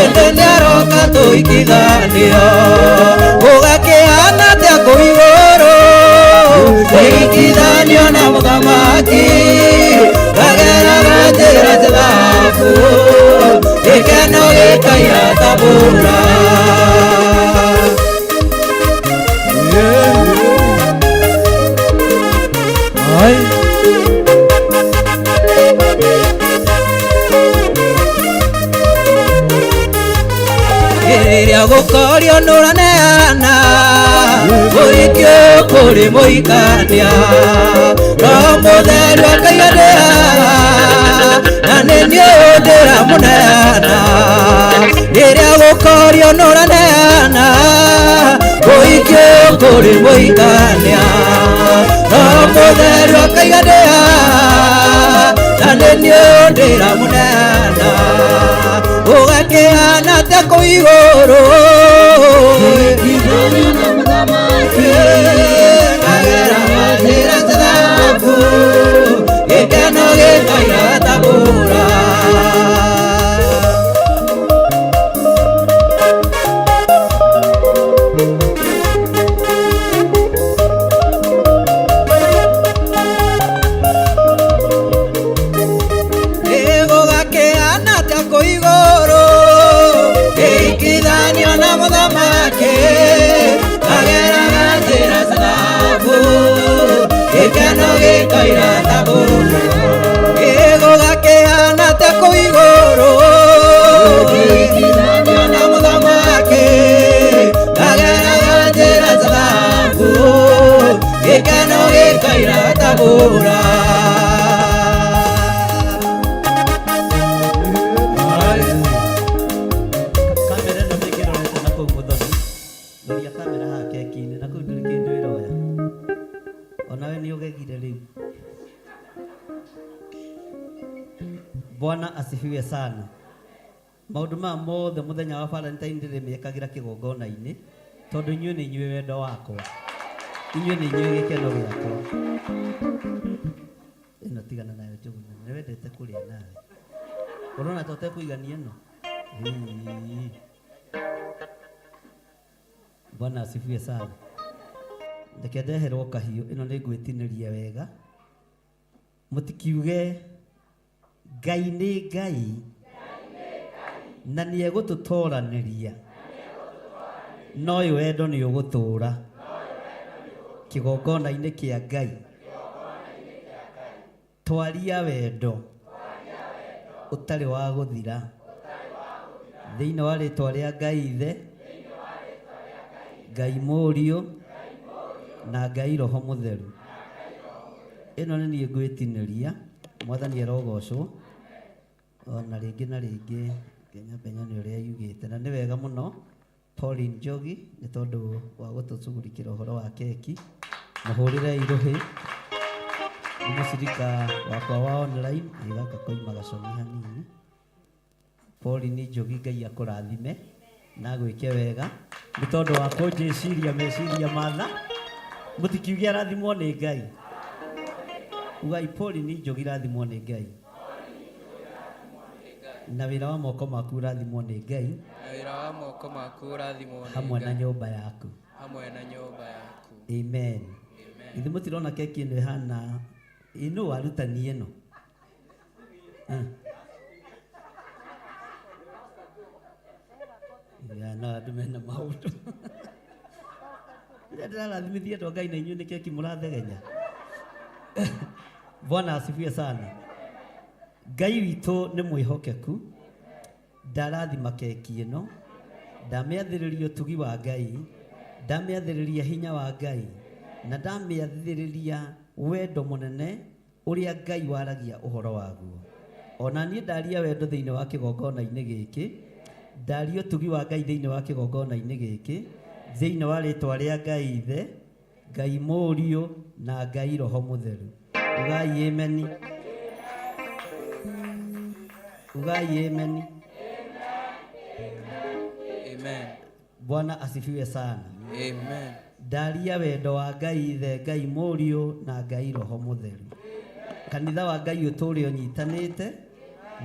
ĩndĩ nĩaroka tũikithanio ũgakĩhana atĩa kũu igũrũ tũikithanio na mũthamaki, ngageraga njĩra ciaku gĩkeno gĩkaira ta mbura. Rĩrĩa gũkorio nũraneana mũhiki kũrĩ mũhikania, Roho Mũtheru akaiga ndĩ haha na nĩ niĩ ndĩramũneana. Rĩrĩa gũkorio nũraneana mũhiki kũrĩ mũhikania, Roho Mũtheru akaiga ndĩ haha na nĩ niĩ ndĩramũneana. Ũgakĩhana atĩa kũu igũrũ ngageraga njĩra ciaku gĩkeno gĩkaira ta mbura. Gũgakĩhana atĩa kũu igũrũ gĩikithanio na Akĩnjagũra.
Kamera ĩno ndĩngĩrorete na kũu mũthoni. Roria kamera haha keki-inĩ na kũu ndũrĩ kĩndũ ĩroya. Onawe nĩ ũgegire rĩu. Bwana asifiwe sana. Maũndũ maya mothe mũthenya wa Valentine ndĩrĩmekagĩra kĩgongona-inĩ tondũ inyuĩ nĩ inyuĩ wendo wakwa. Inyuĩ nĩ inyuĩ gĩkeno gĩakwa. Ĩno tigana nayo Njũgũna, nĩ wendete kũrĩa nawe. Ũrona ta ũtekũigania ĩno? Hii. Bwana asifiwe sana. Reke ndeherwo kahiũ ĩno nĩ ngwĩtinĩria wega. Mũtikiuge Ngai nĩ Ngai na nĩ egũtũtoranĩria no ũyũ wendo nĩ ũgũtũra kĩgongona-inĩ kĩa Ngai. Twaria wendo ũtarĩ wa gũthira thĩinĩ wa rĩtwa rĩa Ngai Ithe, Ngai Mũriũ na Ngai Roho Mũtheru. Ĩno nĩ niĩ ngwĩtinĩria, Mwathani arogocwo ona rĩngĩ na rĩngĩ Kenya Benya nĩ ũrĩa yugĩte na nĩ wega mũno Pauline Njogi nĩ tondũ wa gũtũcugurikĩra ũhoro wa keki. Mũhũrĩre irũhĩ nĩ mũcirika wakwa wa online ĩ gaka koima gacomi hanini. Pauline Njogi Ngai akũrathime na agwĩke wega nĩ tondũ wa kũnjĩciria meciria matha. Mũtikiuge arathimwo nĩ Ngai. Ugai Pauline Njogi rathimwo nĩ Ngai. Na wĩra wa moko maku ũrathimwo nĩ Ngai.
Na wĩra wa moko maku ũrathimwo nĩ
Hamwe na
Ngai.
nyũmba yaku.
Hamwe na nyũmba yaku.
Amen. Ithuĩ mũtirona keki ĩno ĩhana ĩno warutani ĩno. Ya, no andũ mena maũndũ. Rĩrĩa ndĩrarathimithia andũ a Ngai na inyuĩ nĩ keki mũrathegenya. Bwana asifiwe sana. Ngai witũ nĩ mwĩhokeku. Ndarathima keki ĩno, ndamĩathĩrĩria ũtugi wa Ngai, ndamĩathĩrĩria hinya wa Ngai, na ndamĩathĩrĩria wendo mũnene ũrĩa Ngai waragia ũhoro waguo. Ona niĩ ndaria wendo thĩinĩ wa kĩgongona-inĩ gĩkĩ, ndaria ũtugi wa Ngai thĩinĩ wa kĩgongona-inĩ gĩkĩ, thĩinĩ wa rĩtwa rĩa Ngai Ithe, Ngai Mũriũ na Ngai Roho Mũtheru. Ugai ameni. Ugai ameni.
Amen.
Bwana asifiwe sana.
Amen.
Ndaria wendo wa Ngai Ithe, Ngai Mũriũ na Ngai Roho Mũtheru. Kanitha wa Ngai ũtũre ũnyitanĩte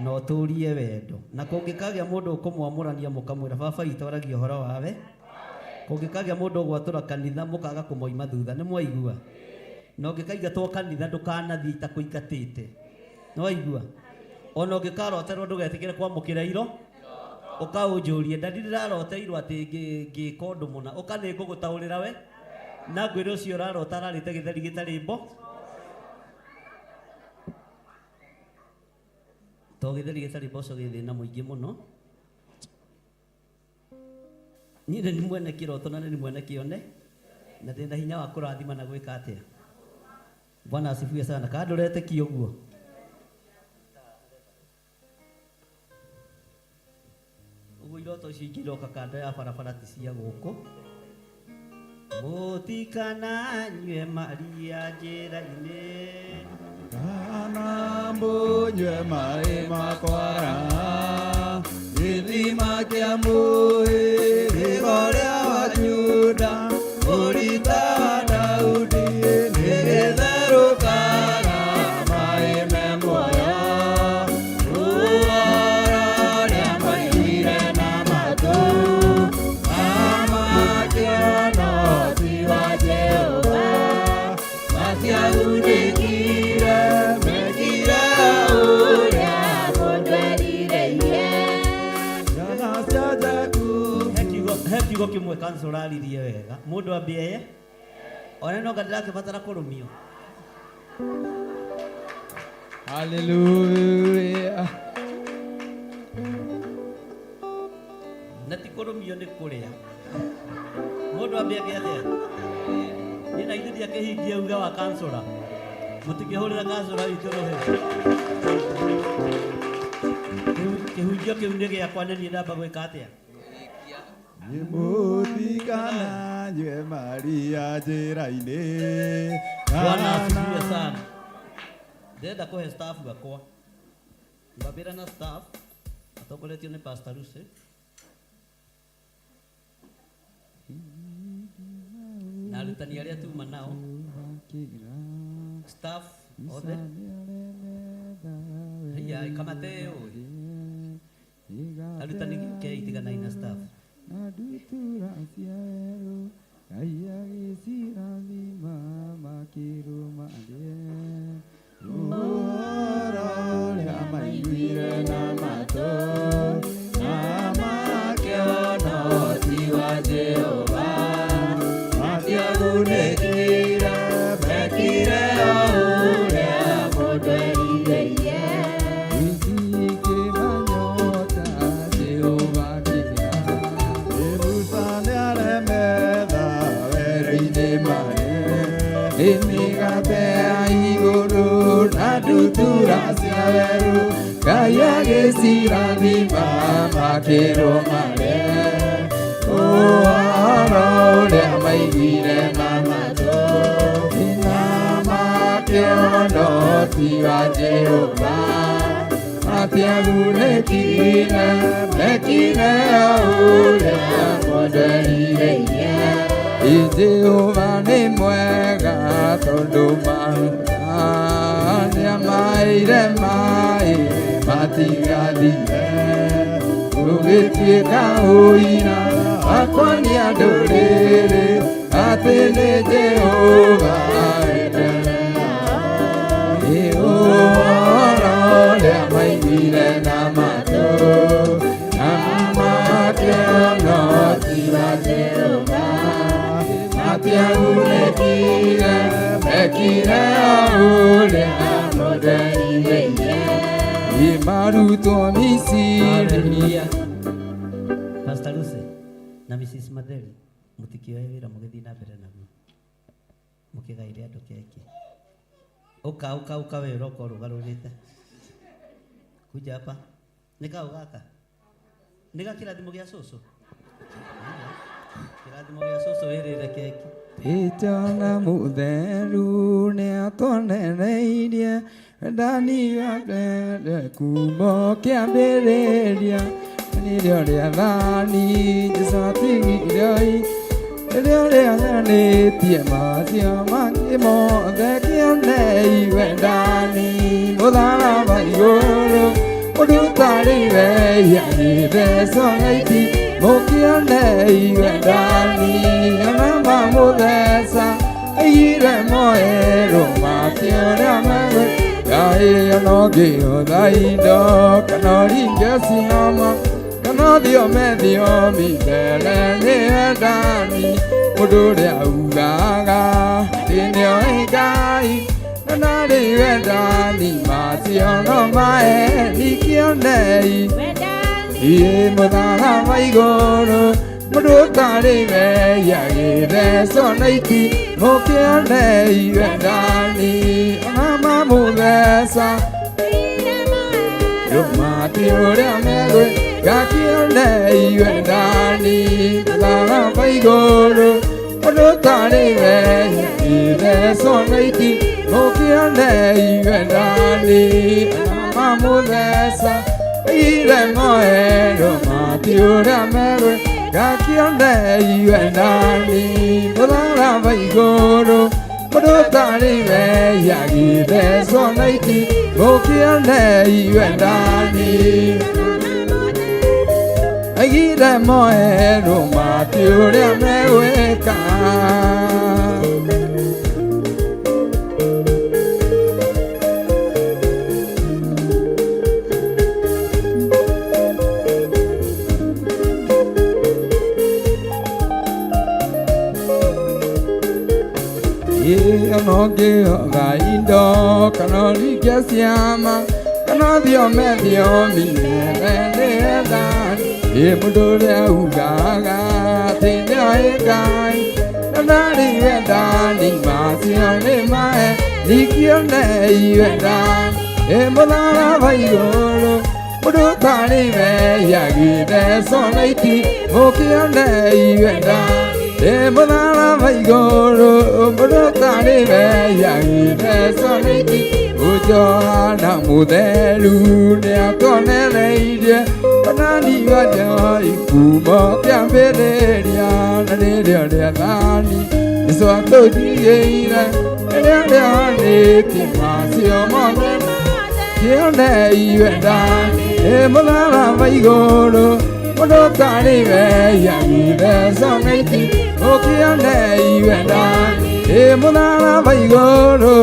na ũtũrie wendo. Na kũngĩkagĩa mũndũ ũkũmwamũrania mũkamwĩra baba witũ aragia ũhoro wawe. Kũngĩkagĩa mũndũ ũgwatũra kanitha mũkaga kũmoima thutha, nĩ mwaigua? Na ũngĩkaingatwo kanitha ndũkanathiĩ itakũingatĩte. Nĩ waigua? Ona ũngĩkaroterwo ndũgetĩkĩre kwamũkĩra iro, ũkaũnjũrie ndadi ndĩraroteirwo atĩ ngĩka ũndũ mũna, ũka nĩ ngũgũtaũrĩra we na ngwĩre ũcio ũrarota ararĩte gĩtheri gĩtarĩ mbo. To gĩtheri gĩtarĩ mboco gĩ thĩna mũingĩ mũno. Niĩ nĩ mwene kĩroto na nĩ mwene kĩone na ndĩna hinya wa kũrathima na gwĩka atĩa. Bwana asifiwe sana. Kana ndũretĩkia ũguo? Ũguo iroto icio ingĩ iroka kando ya barabara ti cia gũkũ. Mũtikananyue maria njĩra-inĩ.
Kana mũnyue maĩ makwara. Gĩthima kĩa mũhĩrĩga ũrĩa wa Juda, mũrita wa Daudi, nĩgĩtherũkaga maĩ me muoyo. Ũhoro ũrĩa maiguire na matũ, na makĩona ũhoti wa Jehova. Matiagunĩkire, mekire ũrĩa mũndũ erirĩirie. Ciana cia Jakubu.
He kiugo kĩmwe council aririe wega. Mũndũ ambie ona no ndĩrakĩbatara kũrũmio.
Hallelujah.
Na ti kũrũmio nĩ kũrĩa. Mũndũ ambie atĩa? Niĩ na ithuĩ ndiakĩhingia uge wa councilor. Mũtikĩhũrĩra gacũra witũ rũhĩ. Kĩhunjio kĩu nĩ gĩakwa nĩ niĩ ndamba gwĩka atĩa?
Mũtikananyue Maria njĩra-inĩ.
Bwana asifiwe sana. Ndĩrenda kũhe staff akwa. Ngwambĩra na staff atongoretio nĩ Pastor Lucy. Na arutani arĩa tuma nao. Staff othe. Haya kamateo. Arutani gĩũkei tiganai na staff.
Na ndutura cia werũ Ngai agĩcirathima makĩrũma ndĩe.
Ũhoro ũrĩa maiguire na matũ na makĩona ũhoti wa Jehova matiagunĩkire mekire o ũrĩa mũndũ erirĩirie.
Ikĩmanyota Jehova kĩra.
Musa nĩaremetha werũ-inĩ marĩ
Nĩ mĩgate ya igũrũ na ndutura cia werũ Ngai agĩcirathima makĩrwo marĩe. Ũhoro ũrĩa maiguire na matũ na makĩona ũhoti wa Jehova matiagunĩkire mekire o ũrĩa mũndũ erirĩirie. Jehova nĩ mwega tondũ mahuta nĩamaheire maĩ matigathire. Gũgĩtuĩka ũira wakwa nĩ andũ rĩrĩ atĩ nĩ Jehova endelea. Ĩ ũhoro ũrĩa maiguire na matũ na makĩona ũhoti wa Jehova matiagunĩkire mekire o ũrĩa mũndũ erirĩirie. Marutwo Misiri.
Hallelujah. Pastor Lucy na Mrs. Matheri mũtikĩoe wĩra mũgĩthiĩ na mbere naguo mũkĩgaĩre andũ keki. Ũka ũka ũka we ũroka ũrũgarũrĩte. Kuja hapa. Nĩ kaũ gaka? Nĩ ga kĩrathimo gĩa cũcũ? Kĩrathimo gĩa cũcũ wĩrĩre keki.
Petero mũtheru nĩatuonereirie wendani wake kuuma kĩambĩrĩria nĩrĩo rĩathani Jesũ atigire rĩrĩa rĩathanĩtie macio mangĩ mothe kĩonei wendani mũtharaba igũrũ mũndũ ũtarĩ wehia agĩthecwo gaiti mũkĩonei wendani ona mamũtheca aigire moerũ makĩũrĩa megwe Ngai ona ũngĩhũtha indo kana ũringe ciama kana ũthiome thiomi mbere nĩ wendani mũndũ ũrĩa ugaga atĩ nĩoĩ Ngai na ndarĩ wendani macio no maheni kĩonei Iĩ mũtharaba igũrũ mũndũ ũtarĩ wehia agĩthecwo na iti mũkĩonei wendani ona mamũtheca Rũmati ũrĩa megwĩ gakĩonei wendani mũtharaba igũrũ mũndũ ũtarĩ wehia agĩthecwo na iti mũkĩonei wendani ona mamũtheca aigire moerũ mati ũrĩa megwĩ gakĩonei wendani mũtharaba igũrũ mũndũ ũtarĩ wehia agĩthecwo na iti mũkĩonei wendani aigire moerũ mati ũrĩa megwĩka. Ona ũngĩhotha indo kana ũringe ciama kana ũthiome thiomi mbere nĩ wendani. Ĩ mũndũ ũrĩa ugaga atĩ nĩoĩ Ngai Ndarĩ wendani macio nĩ mae nikionei wendani ĩ mũtharaba igũrũ mũndũ ũtarĩ mehia gĩthecwo na iti mũkĩonei wendani ĩ mũtharaba igũrũ mũndũ ũtarĩ mehia gĩthecwo na iti Johana mũtheru nĩatuonereirie onani wa Ngai kuuma kĩambĩrĩria na nĩrĩo rĩathani Jesũ atũigĩire rĩrĩa rĩonĩtie macio mothe kĩonei wendani ĩ mũtharaba igũrũ mũndũ ũtarĩ mehia gĩthecwo na iti ũkĩonei wendani ĩ mũtharaba igũrũ.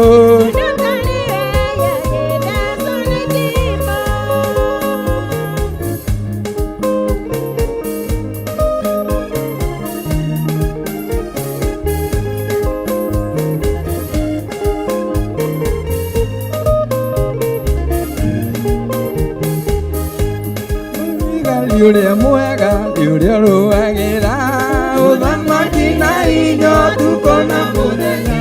Ũrĩa mwega nĩ ũrĩa ũrũagĩra ũthamaki na inya ũtukũ na mũthenya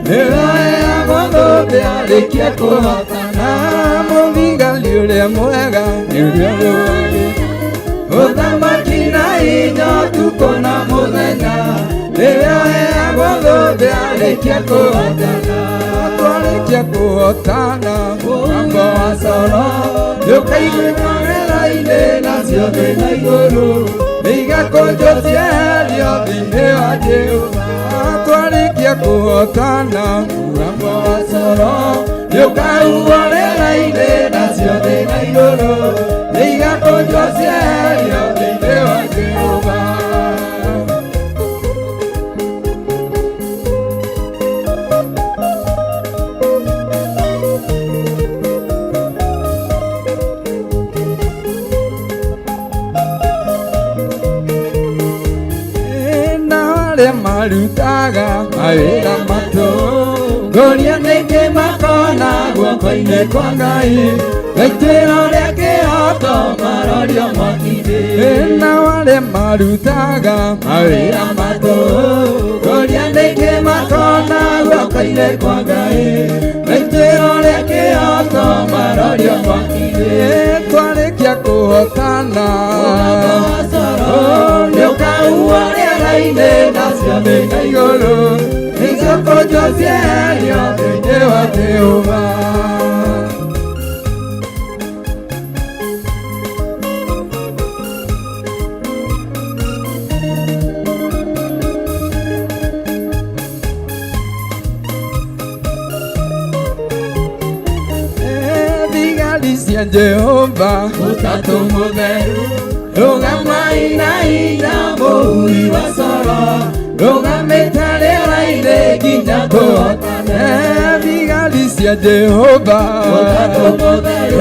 nĩũroeagwo thũmbĩ arĩkia kũhotana mũthigari ũrĩa mwega nĩ ũrĩa ũrũagĩra ũthamaki na inya ũtukũ na mũthenya nĩũroeagwo thũmbĩ arĩkia kũhotana twarĩkia kũhotana mũgambo wa coro nĩũkaiguĩka rĩera-inĩ nacio thĩ na igũrũ nĩigakũnjwo cieherio thĩinĩ wa Jehova twarĩkia kũhotana mũgambo wa coro nĩũkahuhwo rĩera-inĩ nacio thĩ na igũrũ nĩigakũnjwo cieherio thĩinĩ wa Jehova. Arĩa marutaga mawĩra matũ ngũria nĩkĩ makona guoko-inĩ kwa Ngai gaitĩro rĩa kĩhoto marorio mwaki-inĩ nao arĩa marutaga mawĩra matũ ngũria nĩkĩ makona guoko-inĩ kwa Ngai gaitĩro rĩa kĩhoto marorio mwaki-inĩ twarĩkia kũhotana nĩũkahuhwo rĩera-inĩ nacio thĩ na igũrũ nĩciũkũnjwo cieherio thĩinĩ wa Jehova. Thigari cia Jehova Ũtatũ Mũtheru rũgamai na hinya mũhuhi wa coro rũgamĩte rĩera-inĩ nginya tũhotane thigari cia Jehova Ũtatũ Mũtheru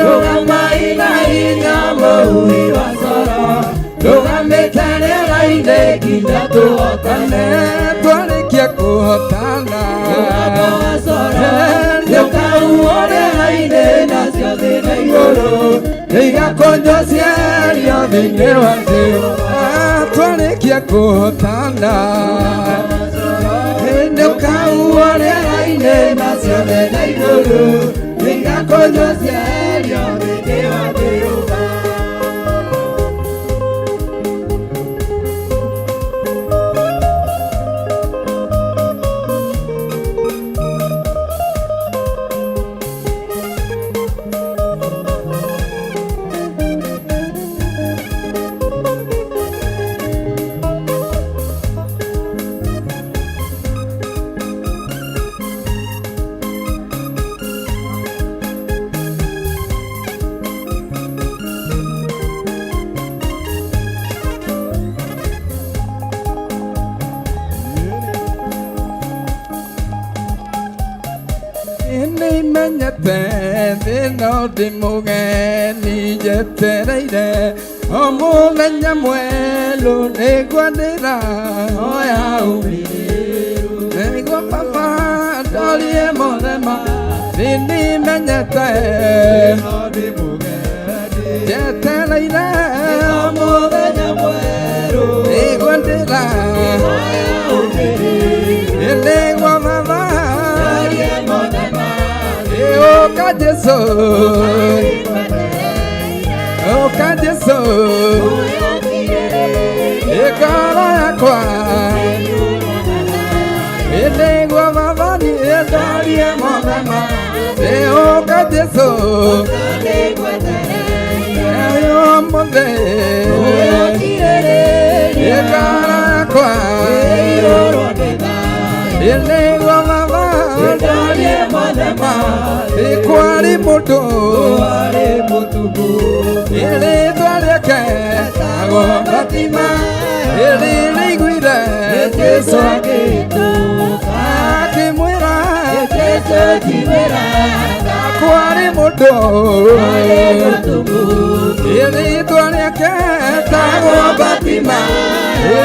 rũgamai na hinya mũhuhi wa coro rũgamĩte rĩera-inĩ nginya tũhotane twarĩkia kũhotana mũgambo wa coro nĩũkahuhwo rĩera-inĩ nacio thĩ na igũrũ nĩigakũnjwo cieherio thĩinĩ wa Jehova twarĩkia kũhotana nĩũkahuhwo rĩera-inĩ nacio thĩ na igũrũ nĩigakũnjwo cieherio thĩinĩ wa Jehova. Nĩmenyete thĩ no ndĩ mũgeni njetereire o mũthenya mwerũ nĩguo ndĩrahoya ũmĩrĩru nĩguo baba ndorie mothe ma thĩ nĩmenyete no ndĩ mũgeni njetereire o mũthenya mwerũ Nĩguo ndĩra Nĩguo mama Ũka Jesu Ũka Jesu Ngoro yakwa Nĩguo baba niĩ ndorie mothe ma Ũka Jesu Ũmũthĩ Ngoro yakwa Nĩguo baba ndorie mothe ma Kwarĩ mũndũ Rĩtwa rĩake etagwo Fatima Rĩrĩiguire Jesũ akĩmwĩra kwarĩ mũndũ Rĩtwa rĩake etagwo Fatima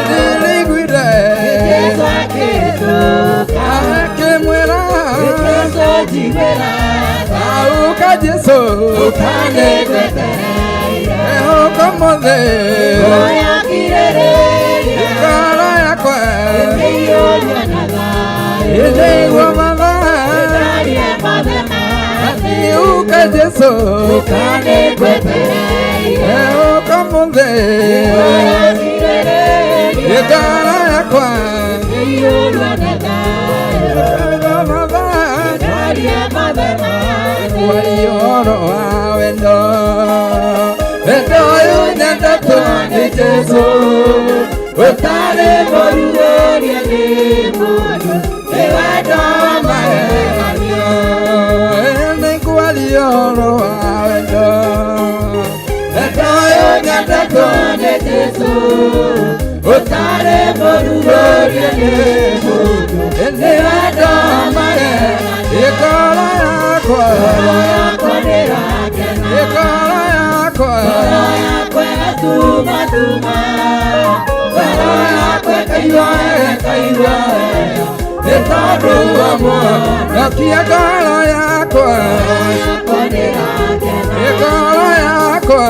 Rĩrĩiguire akĩmwĩra Auka Jesu Ũka mũthĩ Ngoro yakwa Nĩguo baba Ũka Jesu Ũka mũthĩ Ngoro yakwa Ũhoro wa wendo Wendo ũyũ nyendetwo nĩ Jesũ Ũtarĩ mũruũrie nĩ mũndũ Nĩ wendo wa magegania Nĩngwaria ũhoro wa wendo Wendo ũyũ nyendetwo nĩ Jesũ Ũtarĩ mũruũrie nĩ mũndũ Nĩ wendo wa magegania Ngoro yakwa Ngoro yakwa Ngoro yakwa ĩkaigua ĩkaigua nĩ tondũ wa mũhonokia ngoro yakwa Ngoro yakwa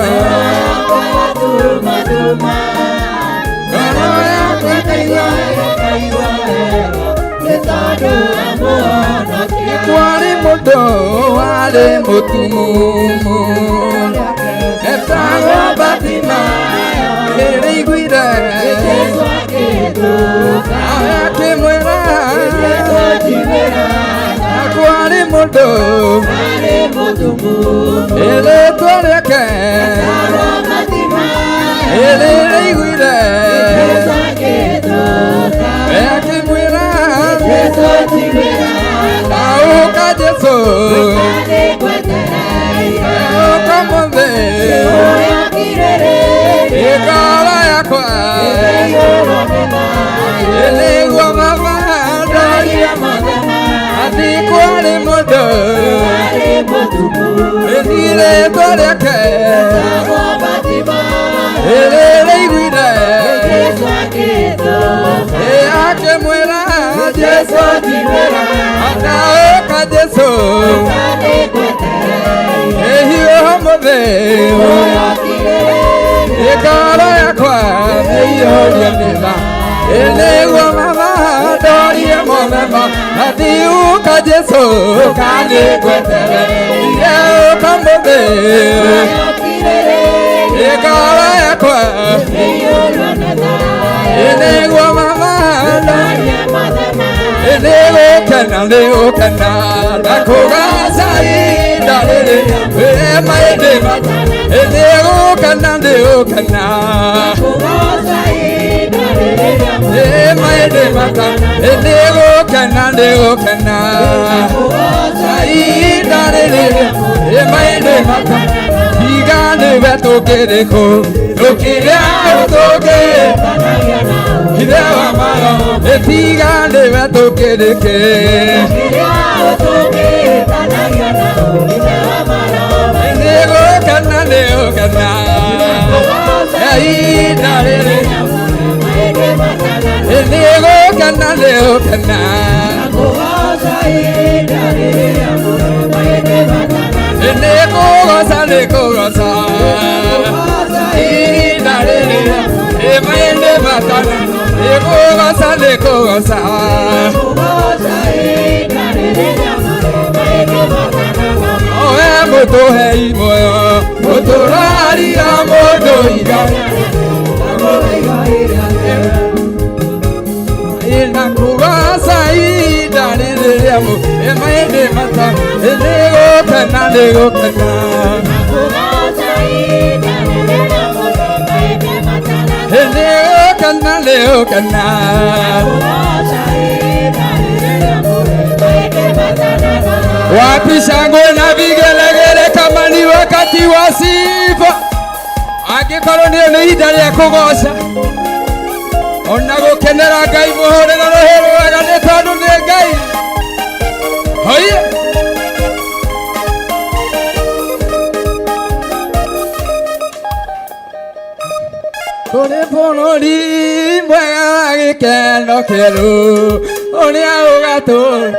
Ngoro yakwa ĩkaigua ĩkaigua Kwarĩ mũndũ warĩ mũtumumu etagwo Fatima Rĩrĩiguire akĩmwĩra kwarĩ mũndũ rĩtwa rĩake Rĩrĩiguire akĩmwĩra Auka Jesu Ũka mũthĩ Ngoro yakwa Nĩguo baba ndorie Atĩ kwarĩ mũndũ Rĩtwa rĩake Rĩrĩiguire akĩmwĩra Jesu Ũka Jesu Hiũha mũthĩ Ngoro yakwa ĩiyũrie mĩtha Nĩguo baba ndorie mothe ma Atĩ ũka Jesu ũkanĩgwetereire Ũka mũthĩ Ngoro yakwa Nĩguo baba Nĩgũkena nĩgũkena na kũgaca ihinda rĩrĩ maĩndĩ nĩgũkena nĩgũkena maĩndĩ mata nĩgũkena nĩgũkena ihinda rĩrĩ maĩndĩ mata tiga nĩwe tũkĩrĩkũ tũkĩrĩa tũkĩ Ithe wa maro tiga nĩwe tũkĩrĩkĩ Nĩgũkena nĩgũkena ihinda rĩrĩ Nĩgũkena nĩgũkena Nĩkũgoca nĩkũgoca ihinda rĩrĩ maĩndĩ kũgoca nĩ kũgoca owe mũtũhei muoyo mũtũraria mũndũ igai na kũgoca ihinda rĩrĩ rĩa maĩndĩ mata nĩ gũkena nĩ gũkena nĩ gũkena nĩ gũkena wapi shangwe na vigelegele kama ni wakati wa sifa angĩkorwo nĩyo nĩ ihinda rĩa kũgoca ona gũkenera Ngai mũhũrĩre rũhĩ rwega nĩ tondũ nĩ Ngai hoiye kũrĩ bũrũri mwega wa gĩkeno kĩerũ ũrĩa ũgatũũra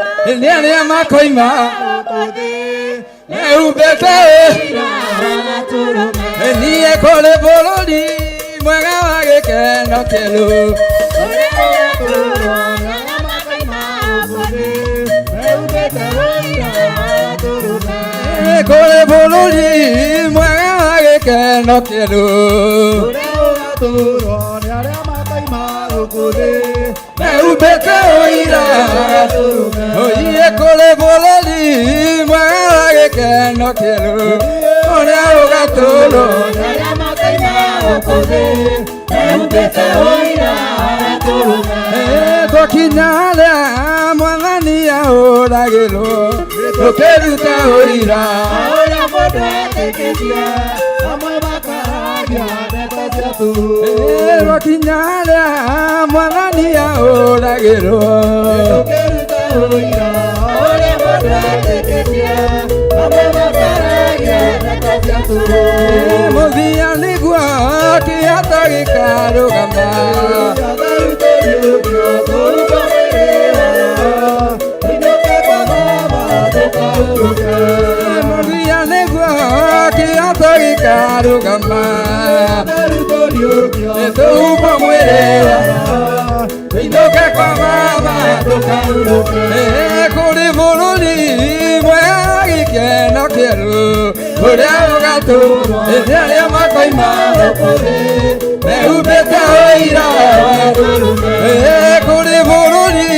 nĩ arĩa makoima mehumbĩte niĩ kũrĩ bũrũri mwega wa gĩkeno kĩerũ kũrĩ bũrũri mwega wa gĩkeno kĩerũ mehumbĩte ũira oiye kũrĩ bũrũri mwega wa gĩkeno kĩerũ ũrĩa ũgatũũrwo twakinya harĩa mwathani ahũragĩrwo tũkĩruta ũira twakinya harĩa mwathani ahũragĩrwo mũthia nĩguo kĩhato gĩkarũgama mũthia nĩguo kĩhato gĩkarũgama nĩtũhumbwo mwĩrĩ tũinũke kwa mama kũrĩ bũrũri mwega wa gĩkeno kĩerũ ũrĩa ũgatũũrwo nĩ arĩa makoima mehumbĩte ũira kũrĩ bũrũri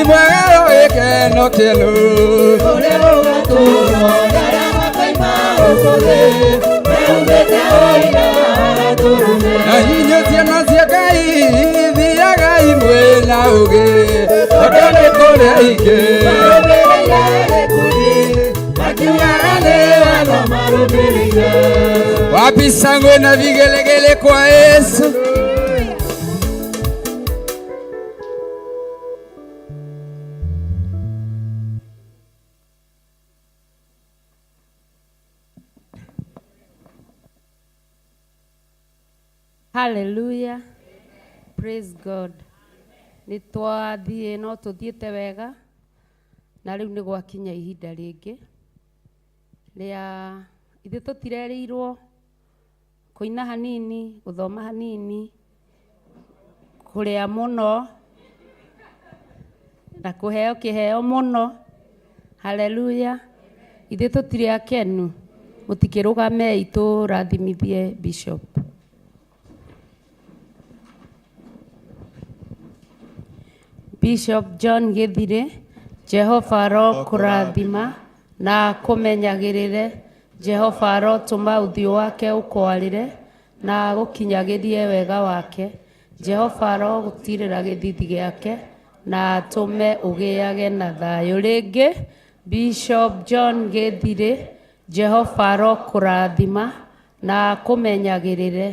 mwega wa gĩkeno kĩerũ na inyuĩ ciana cia Ngai thiagai mwĩna ũũgĩ tondũ nĩ kũrĩ aingĩ wapi shangwe na vigelegele kwa Yesu.
Hallelujah. Praise God. Nĩ twathiĩ no tũthiĩte wega na rĩu nĩ gwakinya ihinda rĩngĩ rĩa ithuĩ tũtirerĩirwo kũina hanini gũthoma hanini kũrĩa mũno na kũheo kĩheo mũno. Haleluya. Ithuĩ tũtirĩ akenu, mũtikĩrũgamei tũrathimithie Bishop. Bishop John Githire, Jehova arokũrathima na akũmenyagĩrĩre. Jehova arotũma ũthiũ wake ũkwarĩre na agũkinyagĩrie wega wake. Jehova arogũtirĩra gĩthithi gĩake na atũme ũgĩage na thayũ. Rĩngĩ Bishop John Githire, Jehova arokũrathima na akũmenyagĩrĩre.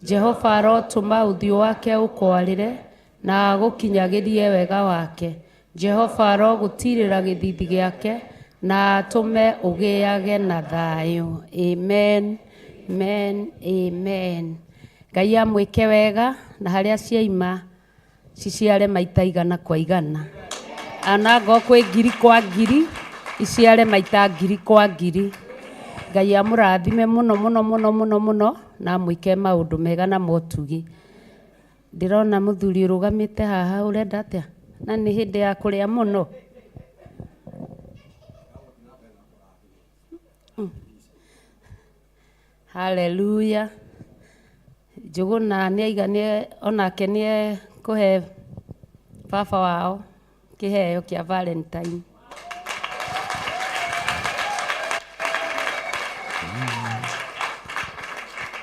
Jehova arotũma ũthiũ wake ũkwarĩre na agũkinyagĩrie wega wake. Jehova arogũtirĩra gĩthithi gĩake na atũme ũgĩage na thayũ. Amen, amen, amen. Ngai amwĩke wega na harĩa ciaima ciciare maita igana kwa igana, anangoo kwĩ ngiri kwa ngiri iciare maita ngiri kwa ngiri. Ngai amũrathime mũno mũno mũno mũno mũno na amwĩke maũndũ mega na motugi. Ndĩrona mũthuri ũrũgamĩte haha ũrenda atĩa? Na nĩ hĩndĩ ya kũrĩa mũno. Haleluya. Njũgũna nĩ aiga nĩ onake nĩ ekũhe baba wao kĩheo kĩa Valentine.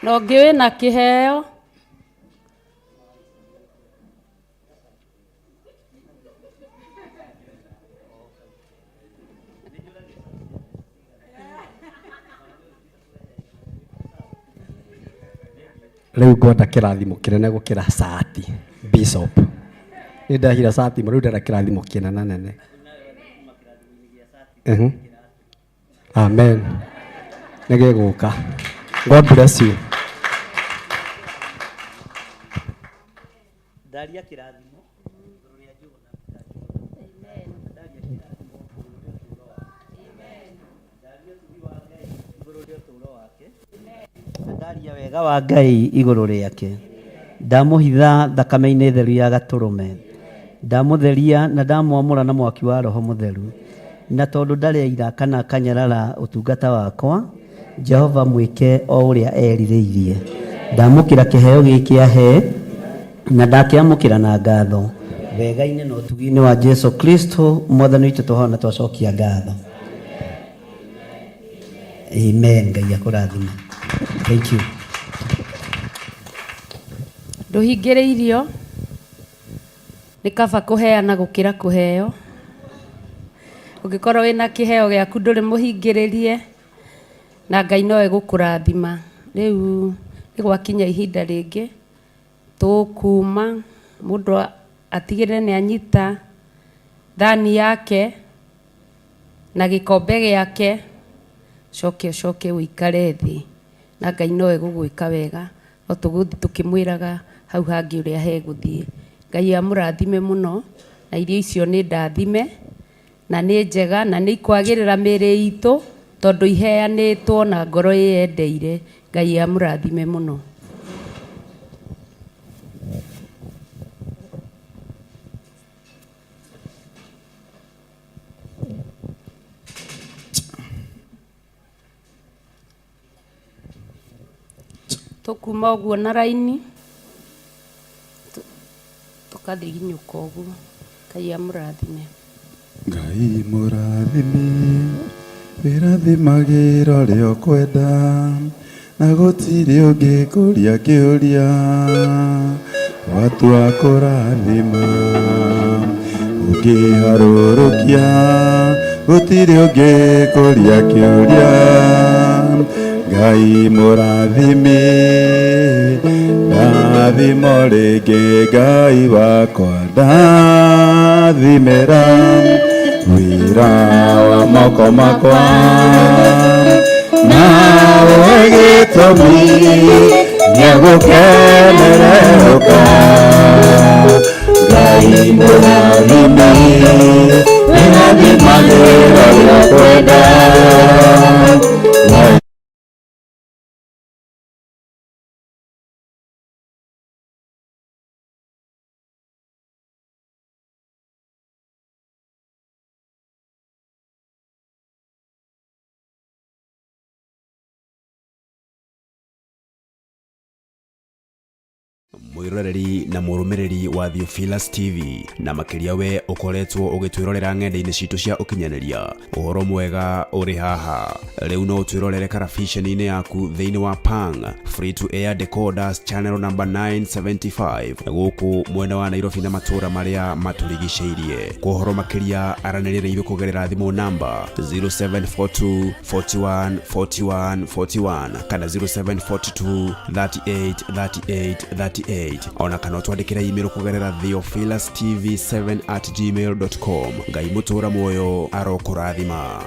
Na ũngĩ wĩna kĩheo
Rĩu ngwenda kĩrathimo kĩnene gũkĩra cati bishop. Nĩ ndahira cati rĩu ndĩrenda kĩrathimo kĩnene nene. Amen. Nĩ gĩgũka. God bless you.
Ndaria kĩrathimo igũrũ rĩa Njũgũna Ndaria kĩrathimo igũrũ rĩa ũtũũro wake. Ndaria ũtugi wa Ngai igũrũ rĩa ũtũũro wake. Na ndaria wega wa Ngai igũrũ rĩake. Ndamũhitha thakame-inĩ theru ya gatũrũme. Ndamũtheria na ndamwamũra na mwaki wa Roho Mũtheru. Na tondũ ndarĩ aira kana akanyarara ũtungata wakwa, Jehova mwĩke o ũrĩa erirĩirie. Ndamũkĩra kĩheo gĩkĩ ahe, na ndakĩamũkĩra na ngatho. Wega-inĩ na ũtugi-inĩ wa Jesu Kristo Mwathani witũ twahoya na twacokia ngatho. Amen. Ngai akũrathime. Thank you.
Ndũhingĩrĩirio nĩ kaba kũheana gũkĩra kũheo. Ũngĩkorwo wĩna kĩheo gĩaku ndũrĩ mũhingĩrĩrie na Ngai no egũkũrathima. Rĩu nĩ gwakinya ihinda rĩngĩ tũkuma mũndũ atigĩrĩre nĩ anyita thani yake na gĩkombe gĩake coke ũcoke ũikare thĩ na Ngai no egũgwĩka wega no tũgũthiĩ tũkĩmwĩraga hau hangĩ ũrĩa hegũthiĩ. Ngai amũrathime mũno na irio icio nĩ ndathime na nĩ njega na nĩ ikwagĩrĩra mĩĩrĩ itũ tondũ iheanĩtwo na ngoro ĩyendeire. Ngai amũrathime mũno. Tũkuma ũguo na raini tũkathiginyũka ũguo. Ngai amũrathime.
Ngai mũrathimi wĩrathimagĩra ũrĩa ũkwenda na gũtirĩ ũngĩ kũria kĩũria watua kũrathima ũngĩharũrũkia gũtirĩ ũngĩ kũria kĩũria Ngai mũrathimi ndathimo rĩngĩ Ngai wakwa ndathimĩra wĩra wa moko makwa nawe gĩtũmi gĩa gũkenererũka Ngai mũrathimi wĩrathimagĩra ũrĩa ũkwenda Ngai
Mwĩroreri na mũrũmĩrĩri wa Theophilus TV na makĩria we ũkoretwo ũgĩtwĩrorera ng'enda-inĩ citũ cia ũkinyanĩria ũhoro mwega ũrĩ haha rĩu no ũtwĩrorere karabiceni-inĩ yaku thĩinĩ wa Pang free to air decoders channel number 975 gũkũ mwena wa Nairobi na matũũra marĩa matũrigicĩirie kwa ũhoro makĩria aranĩria na ithuĩ kũgerera thimũ namba 0742 41 41 41 kana 0742 38 38 38 ona kana ũtwandĩkĩre email kũgerera theophilustv7 at gmail.com Ngai mũtũũra muoyo arokũrathima.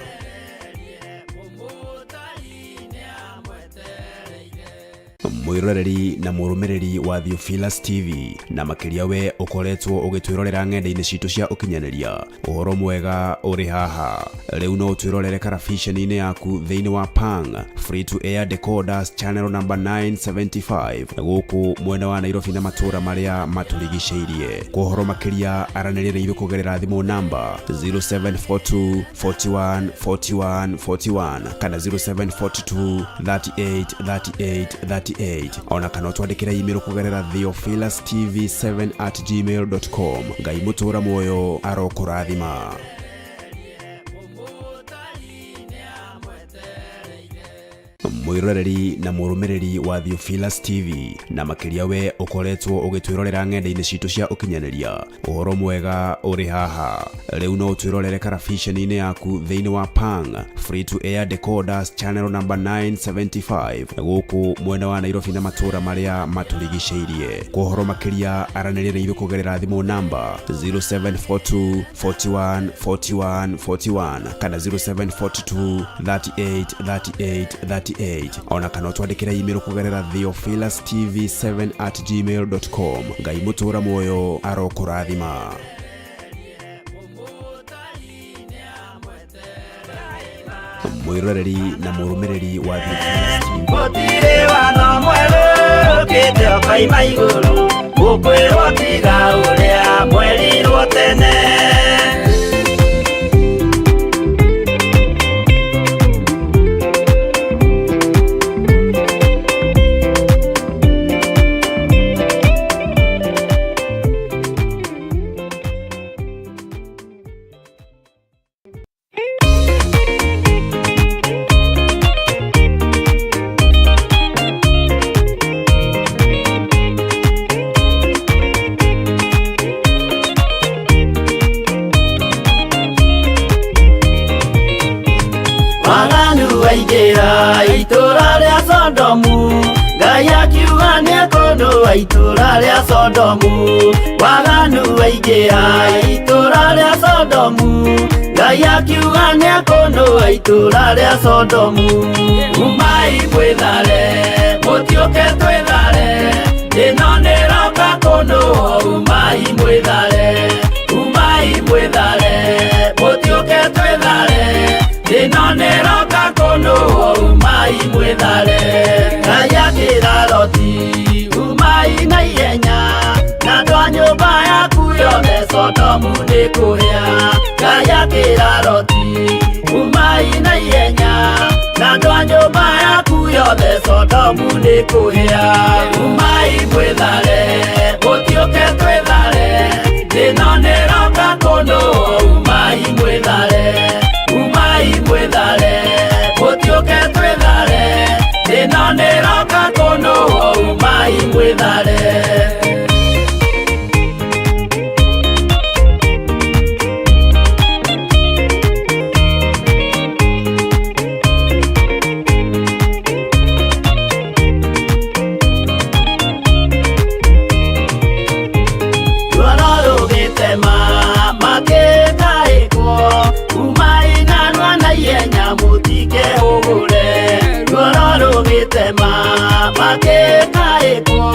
Mwĩroreri na mũrũmĩrĩri wa Theophilus TV na makĩria we ũkoretwo ũgĩtwĩrorera ng'enda-inĩ citũ cia ũkinyanĩria, ũhoro mwega ũrĩ haha. Rĩu no ũtwĩrorere karabiceni-inĩ yaku thĩinĩ wa Pang Free to Air Decoders channel number 975 gũkũ mwena wa Nairobi na matũũra marĩa matũrigicĩirie. Kwa ũhoro makĩria aranĩria na ithuĩ kũgerera thimũ namba 0742 41 41 41 kana 0742 38 38 38 ona kana ũtwandĩkĩre email kũgerera theophilustv7 at gmail.com. Ngai mũtũra muoyo arokũrathima. Mwĩroreri na mũrũmĩrĩri wa Theophilus TV na makĩria we ũkoretwo ũgĩtwĩrorera ng'enda-inĩ citũ cia ũkinyanĩria, ũhoro mwega ũrĩ haha. Rĩu no ũtwĩrorere karabiceni-inĩ yaku thĩinĩ wa Pang Free to Air Decoders channel number 975 gũkũ mwena wa Nairobi na matũũra marĩa matũrigicĩirie. Kwa ũhoro makĩria aranĩria na ithuĩ kũgerera thimũ namba 0742 41 41 41 kana 0742 38 38 38 ona kana ũtwandĩkĩre email kũgerera theophilustv7 at gmail.com. Ngai mũtũra muoyo arokũrathima. Mwĩroreri na mũrũmĩrĩri wa Theophilus TV.
Gũtirĩ watho mwerũ ũkĩte ũkoima igũrũ, gũkwĩrwo tiga ũrĩa mwerirwo tene. Waganu waingĩra itũũra rĩa Sodomu, Ngai akiuga nĩekũnũa itũũra rĩa Sodomu. Waganu waingĩra itũũra rĩa Sodomu, Ngai akiuga nĩekũnũa itũũra rĩa Sodomu. Umai mwĩthare, mũtiũke twĩthare, ĩno nĩroka kũnũa. Umai mwĩthare, umai mwĩthare, mũtiũke twĩthare, ĩno nĩroka kũnũa. Umai mwĩthare. Ngai akĩra Loti, umai na ihenya, na andũ a nyũmba yaku yothe Sodomu nĩkũhĩa. Ngai akĩra Loti, umai na ihenya, na andũ a nyũmba yaku yothe Sodomu nĩkũhĩa. Umai mwĩthare, mũtiũke twĩthare, ĩno nĩroka kũnũa. Umai mwĩthare, umai mwĩthare, mũtiũke twĩthare, ĩno nĩroka kũnũa. Umai mwĩthare. Ruoro rũgĩtema makĩtaĩkwo, umai narua na ihenya mũtikehũgũre. Ruoro rũgĩtema makĩtaĩkwo,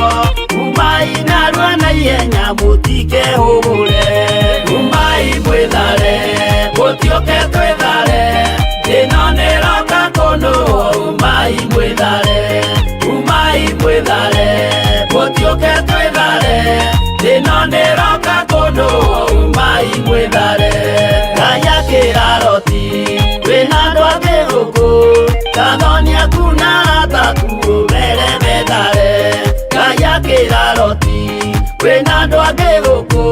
umai narua na ihenya mũtikehũgũre. Umai mwĩthare, mũtiũke twĩthare, ĩno nĩroka kũnũa. Umai mwĩthare, umai mwĩthare, mũtiũke twĩthare, ĩno nĩroka kũnũa. Umai mwĩthare. Ngai akĩra Loti, wĩna andũ angĩ gũkũ, kathoni aku na arata aku ũmere methare. Ngai akĩra Loti, wĩna andũ angĩ gũkũ,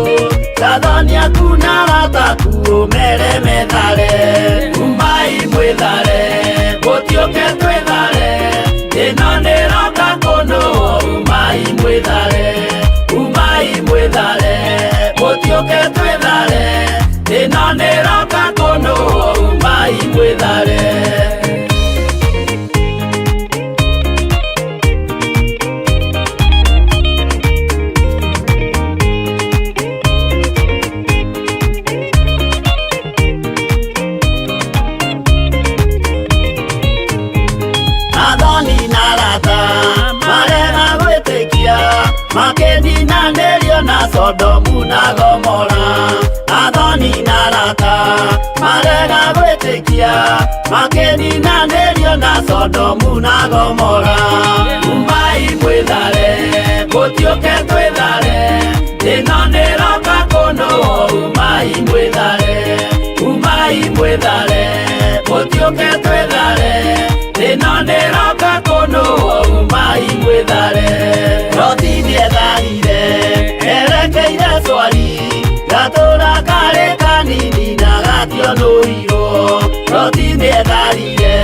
kathoni aku na arata aku ũmere methare. Umai mwĩthare, mũtiũke twĩthare, ĩno nĩroka kũnũa. Umai mwĩthare, umai mwĩthare, mũtiũke twĩthare, ĩno nĩroka kũnũa. Umai mwĩthare. Athoni na arata marema na Gomora athoni na arata marega gwĩtĩkia makĩninanĩrio na Sodomu na Gomora. Umai mwĩthare mũtiũke twĩthare ĩno nĩroka kũnũhwo. Umai mwĩthare, umai mwĩthare mũtiũke twĩthare ĩno nĩroka kũnũhwo. Umai mwĩthare. Loti nĩetharire erekeire Swari gatũra karĩ kanini na gationũirwo. Loti nĩetharire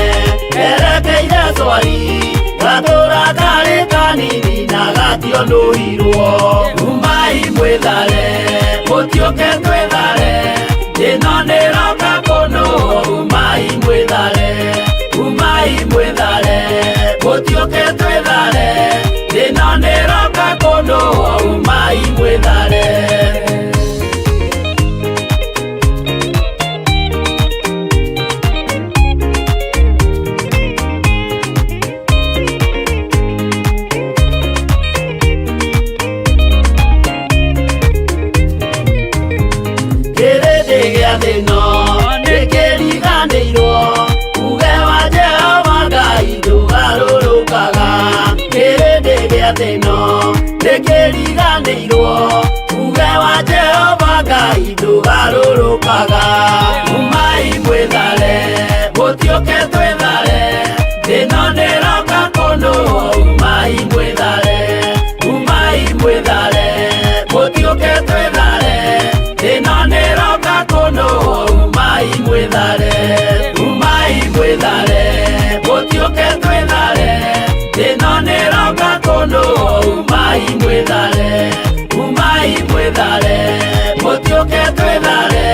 erekeire Swari gatũra karĩ kanini na gationũirwo. Umai mwĩthare mũtiũke twĩthare ĩno nĩroka kũnũhwo. Umai mwĩthare, umai mwĩthare mũtiũke twĩthare ĩno nĩroka kũnũhwo. Umai mwĩthare. Kĩrĩndĩ gĩa thĩ ĩno nĩkĩriganĩirwo uge wa Jehova Ngai ndũgarũrũkaga. Kĩrĩndĩ gĩa thĩ ĩno nĩkĩriganĩirwo uge wa Jehova Ngai ndũgarũrũkaga. Umai mwĩthare mũtiũke twĩthare ĩno nĩroka kũnũhwo. Umai mwĩthare, umai mwĩthare mũtiũke twĩthare ĩno nĩroka kũnũhwo. Umai mwĩthare, umai mwĩthare mũtiũke twĩthare ĩno nĩroka kũnũhwo. Umai mwĩthare, umai mwĩthare mũtiũke twĩthare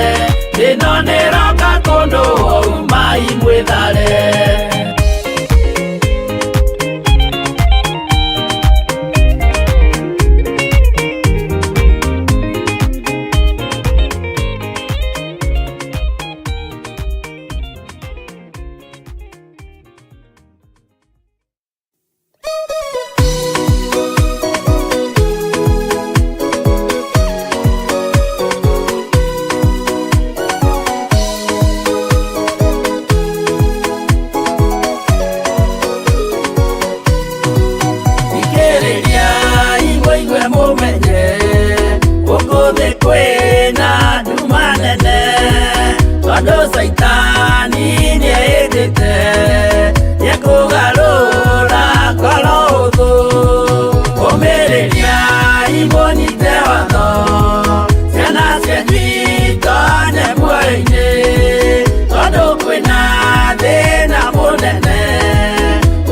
ĩno nĩroka kũnũhwo. Umai mwĩthare. Thikĩrĩria mũigue mũmenye gũkũ thĩ kwĩna nduma nene tondũ Caitani nĩehĩtĩte nĩekũgarũra ngoro hũthũ. Ũmĩrĩria mũnyite watho ciana cianyu itonye muoyo-inĩ tondũ kwĩna thĩna mũnene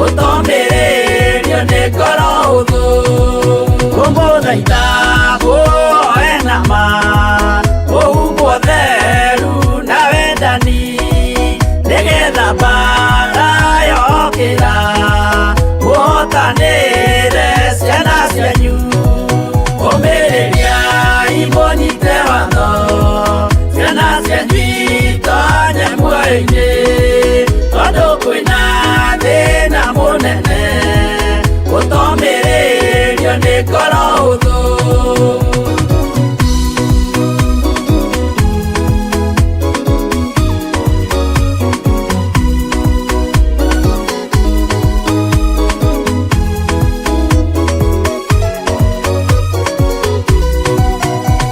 ũtomĩrĩrio nĩ ngoro hũthũ. Kũmũthaitha mũhoe na ma mũhumbwo theru na wendani nĩgetha mbaara yokĩra mũhotanĩre ciana cianyu. Ũmĩrĩria mũnyite watho ciana cianyu itonye muoyo-inĩ tondũ kwĩna thĩna mũnene ũtomĩrĩrio nĩ ngoro hũthũ.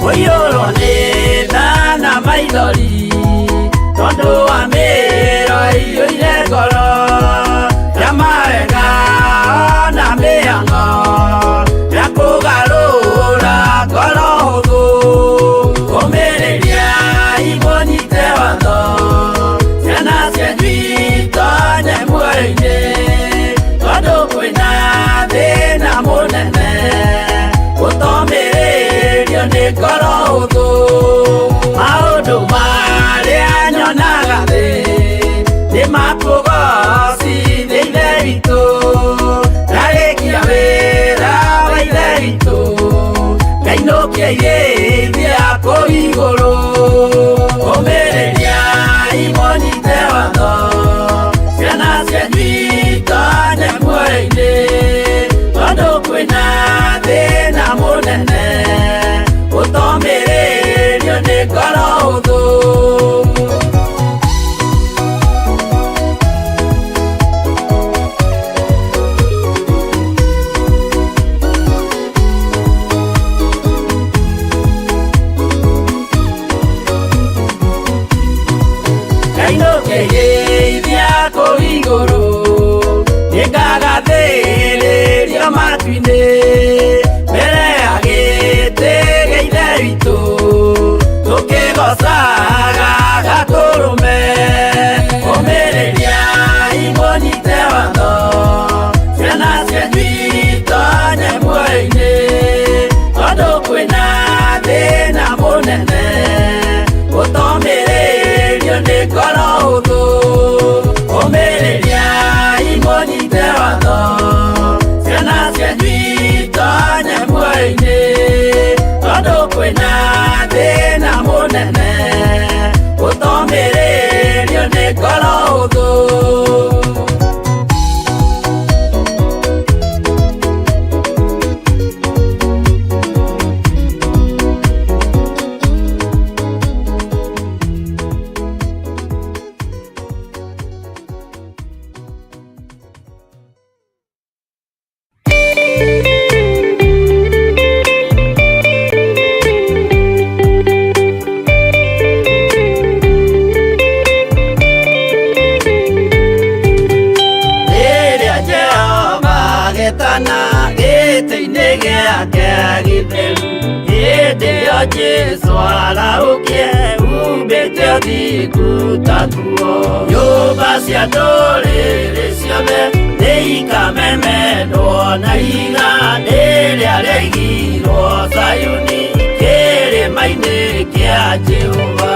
Kũiyũrwo nĩ tha na maithori tondũ wa mĩĩro ĩiyũire ngoro ya mawega na mĩhang'o ya kũgarũra ngoro hũthũ. Ũmĩrĩria mũnyite watho ciana cianyu itonye muoyo-inĩ tondũ kwĩna thĩna mũnene ũtomĩrĩrio nĩ ngoro hũthũ. Maũndũ marĩa nyonaga thĩ nĩ makũgocithia Ithe witũ ndarĩkia wĩra wa Ithe witũ ngainũkia irĩithia kũu igũrũ. Ũmĩrĩria mũnyite watho ciana cianyu itonye muoyo-inĩ tondũ kwĩna thĩna mũnene ũtomĩrĩrio ngoro hũthũ. Rĩrĩa Jehova agetana gĩtĩ-inĩ gĩake gĩtheru, hĩndĩ ĩyo Jesũ arahũkie humbĩte ũthingu ta nguo. Nyũmba cia ndũrĩrĩ ciothe nĩikamemendwo na ihiga rĩrĩa rĩaigirwo Zayuni kĩrĩma-inĩ kĩa Jehova.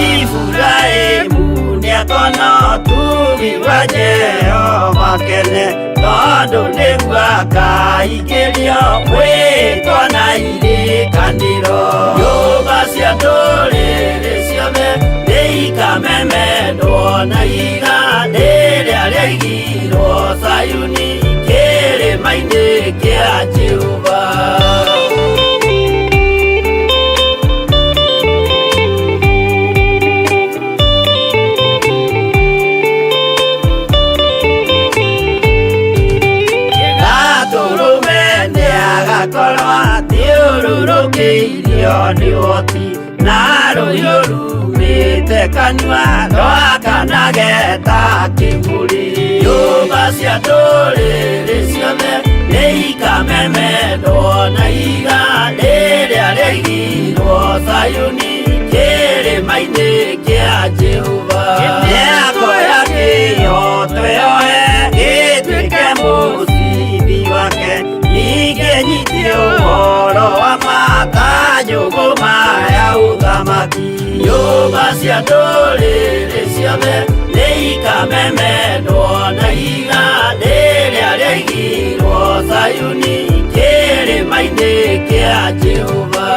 Iburahĩmu nĩakona ũtugi wa Jehova kene, tondũ nĩguo akaingĩrio mwĩtwa na irĩkanĩro. Nyũmba cia ndũrĩrĩ ciothe nĩikamemendwo na ihiga rĩrĩa rĩaigirwo Zayuni kĩrĩma-inĩ kĩa Jehova. Gatũrũme nĩagakorwo athiũrũrũkĩirio nĩ ũhoti, na rũhiũ rumĩte kanua rwakanage ta kĩmũrĩ. Nyũmba cia ndũrĩrĩ ciothe nĩikamemendwo na ihiga rĩrĩa rĩaigirwo Zayuni kĩrĩma-inĩ kĩa Jehova. Nĩakoya kĩhooto yoe gĩtuĩke mũcibi wake, ningĩ nyitie ũhoro wa ma ta njũgũma ya ũthamaki. Nyũmba cia ndũrĩrĩ ciothe nĩikamemendwo na ihiga rĩrĩa rĩaigirwo Zayuni kĩrĩma-inĩ kĩa Jehova.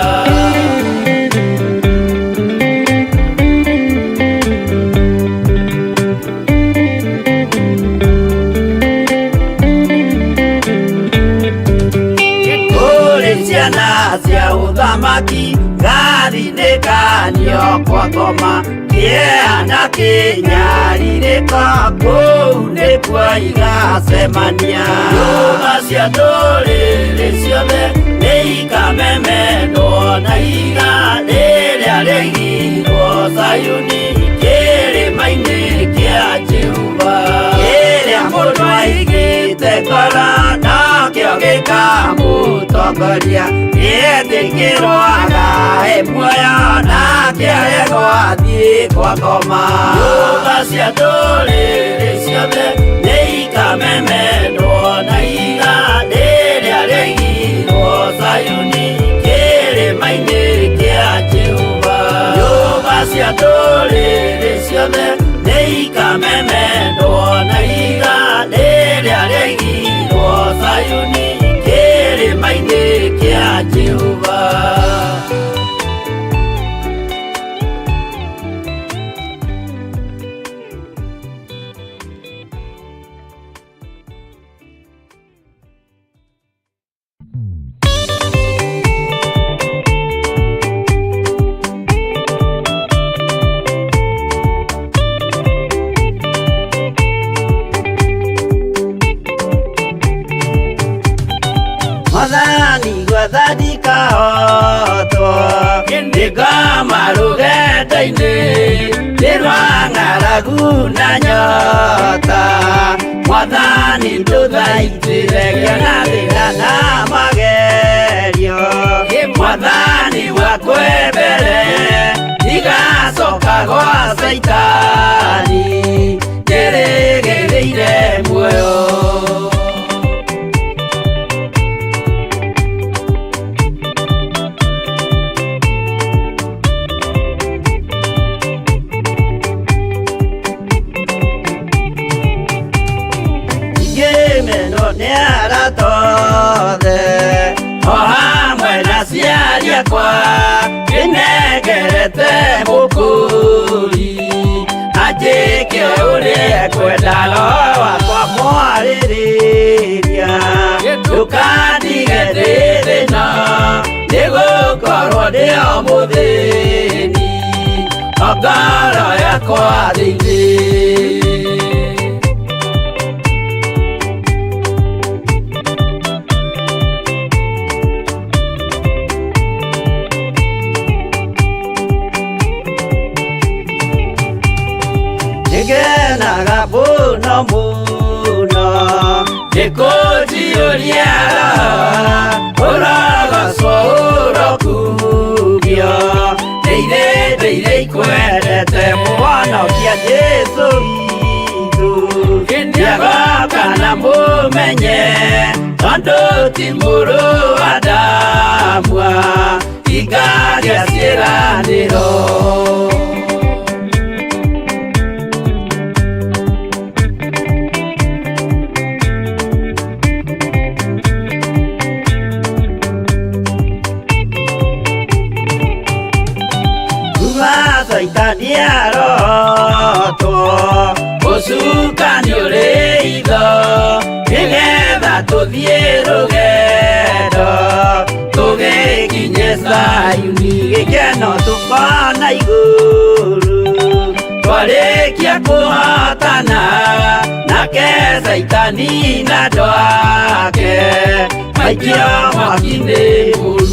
Kũrĩ ciana cia ũthamaki gathinĩkanio kwa ngoma, kĩeha na kĩnyarirĩko kũu nĩkuo igacemania. Nyũmba cia ndũrĩrĩ ciothe nĩikamemendwo na ihiga rĩrĩa rĩaigirwo Zayuni kĩrĩma-inĩ kĩa Jehova. Kĩrĩa mũndũ aigĩte ngoro nokĩo gĩkamũtongoria, nĩetĩkĩrwo agae muoyo nake aregwo athiĩ kwa ngoma. Nyũmba cia ndũrĩrĩ ciothe nĩikamemendwo na ihiga rĩrĩa rĩaigirwo Zayuni kĩrĩma-inĩ kĩa Jehova. Nyũmba cia ndũrĩrĩ ciothe nĩikamemendwo na ihiga rĩrĩa rĩaigirwo Zayuni kĩrĩma-inĩ kĩa Jehova. Mwathani gwathandika hotwo nĩngoma rũgendo-inĩ nĩ rwa ng'aragu na nyota. Mwathani ndũthaitĩre ngĩona thĩna na magerio, Mwathani wakwe mbere ndigacoka gwa Caitani njĩrĩgĩrĩire muoyo. Ngĩmenwo nĩ arata othe o hamwe na aciari akwa, nĩnengerete mũkũri Anjĩke ũrĩa ekwenda roho wakwa mwarĩrĩria ndũkandige ndĩ thĩna nĩgũkorwo ndĩ o mũthĩni o ngoro yakwa thĩinĩ. Nĩngenaga mũno mũno nĩkũnjiyũria ũrogocwo ũrokugio ndĩire ndĩire ikwendete mũhonokia Jesũ witũ nĩagoka na mũmenye tondũ ti mũrũ wa Adamu hingagia ciĩranĩro. Kuma Caitani arotwo ũcukani ũrĩ itho nĩgetha tũthiĩ rũgendo tũgĩkinye Zayuni gĩkeno tũkona igũrũ twarĩkia kũhotana nake Caitani na andũ ake maikio mwaki-inĩ mũru.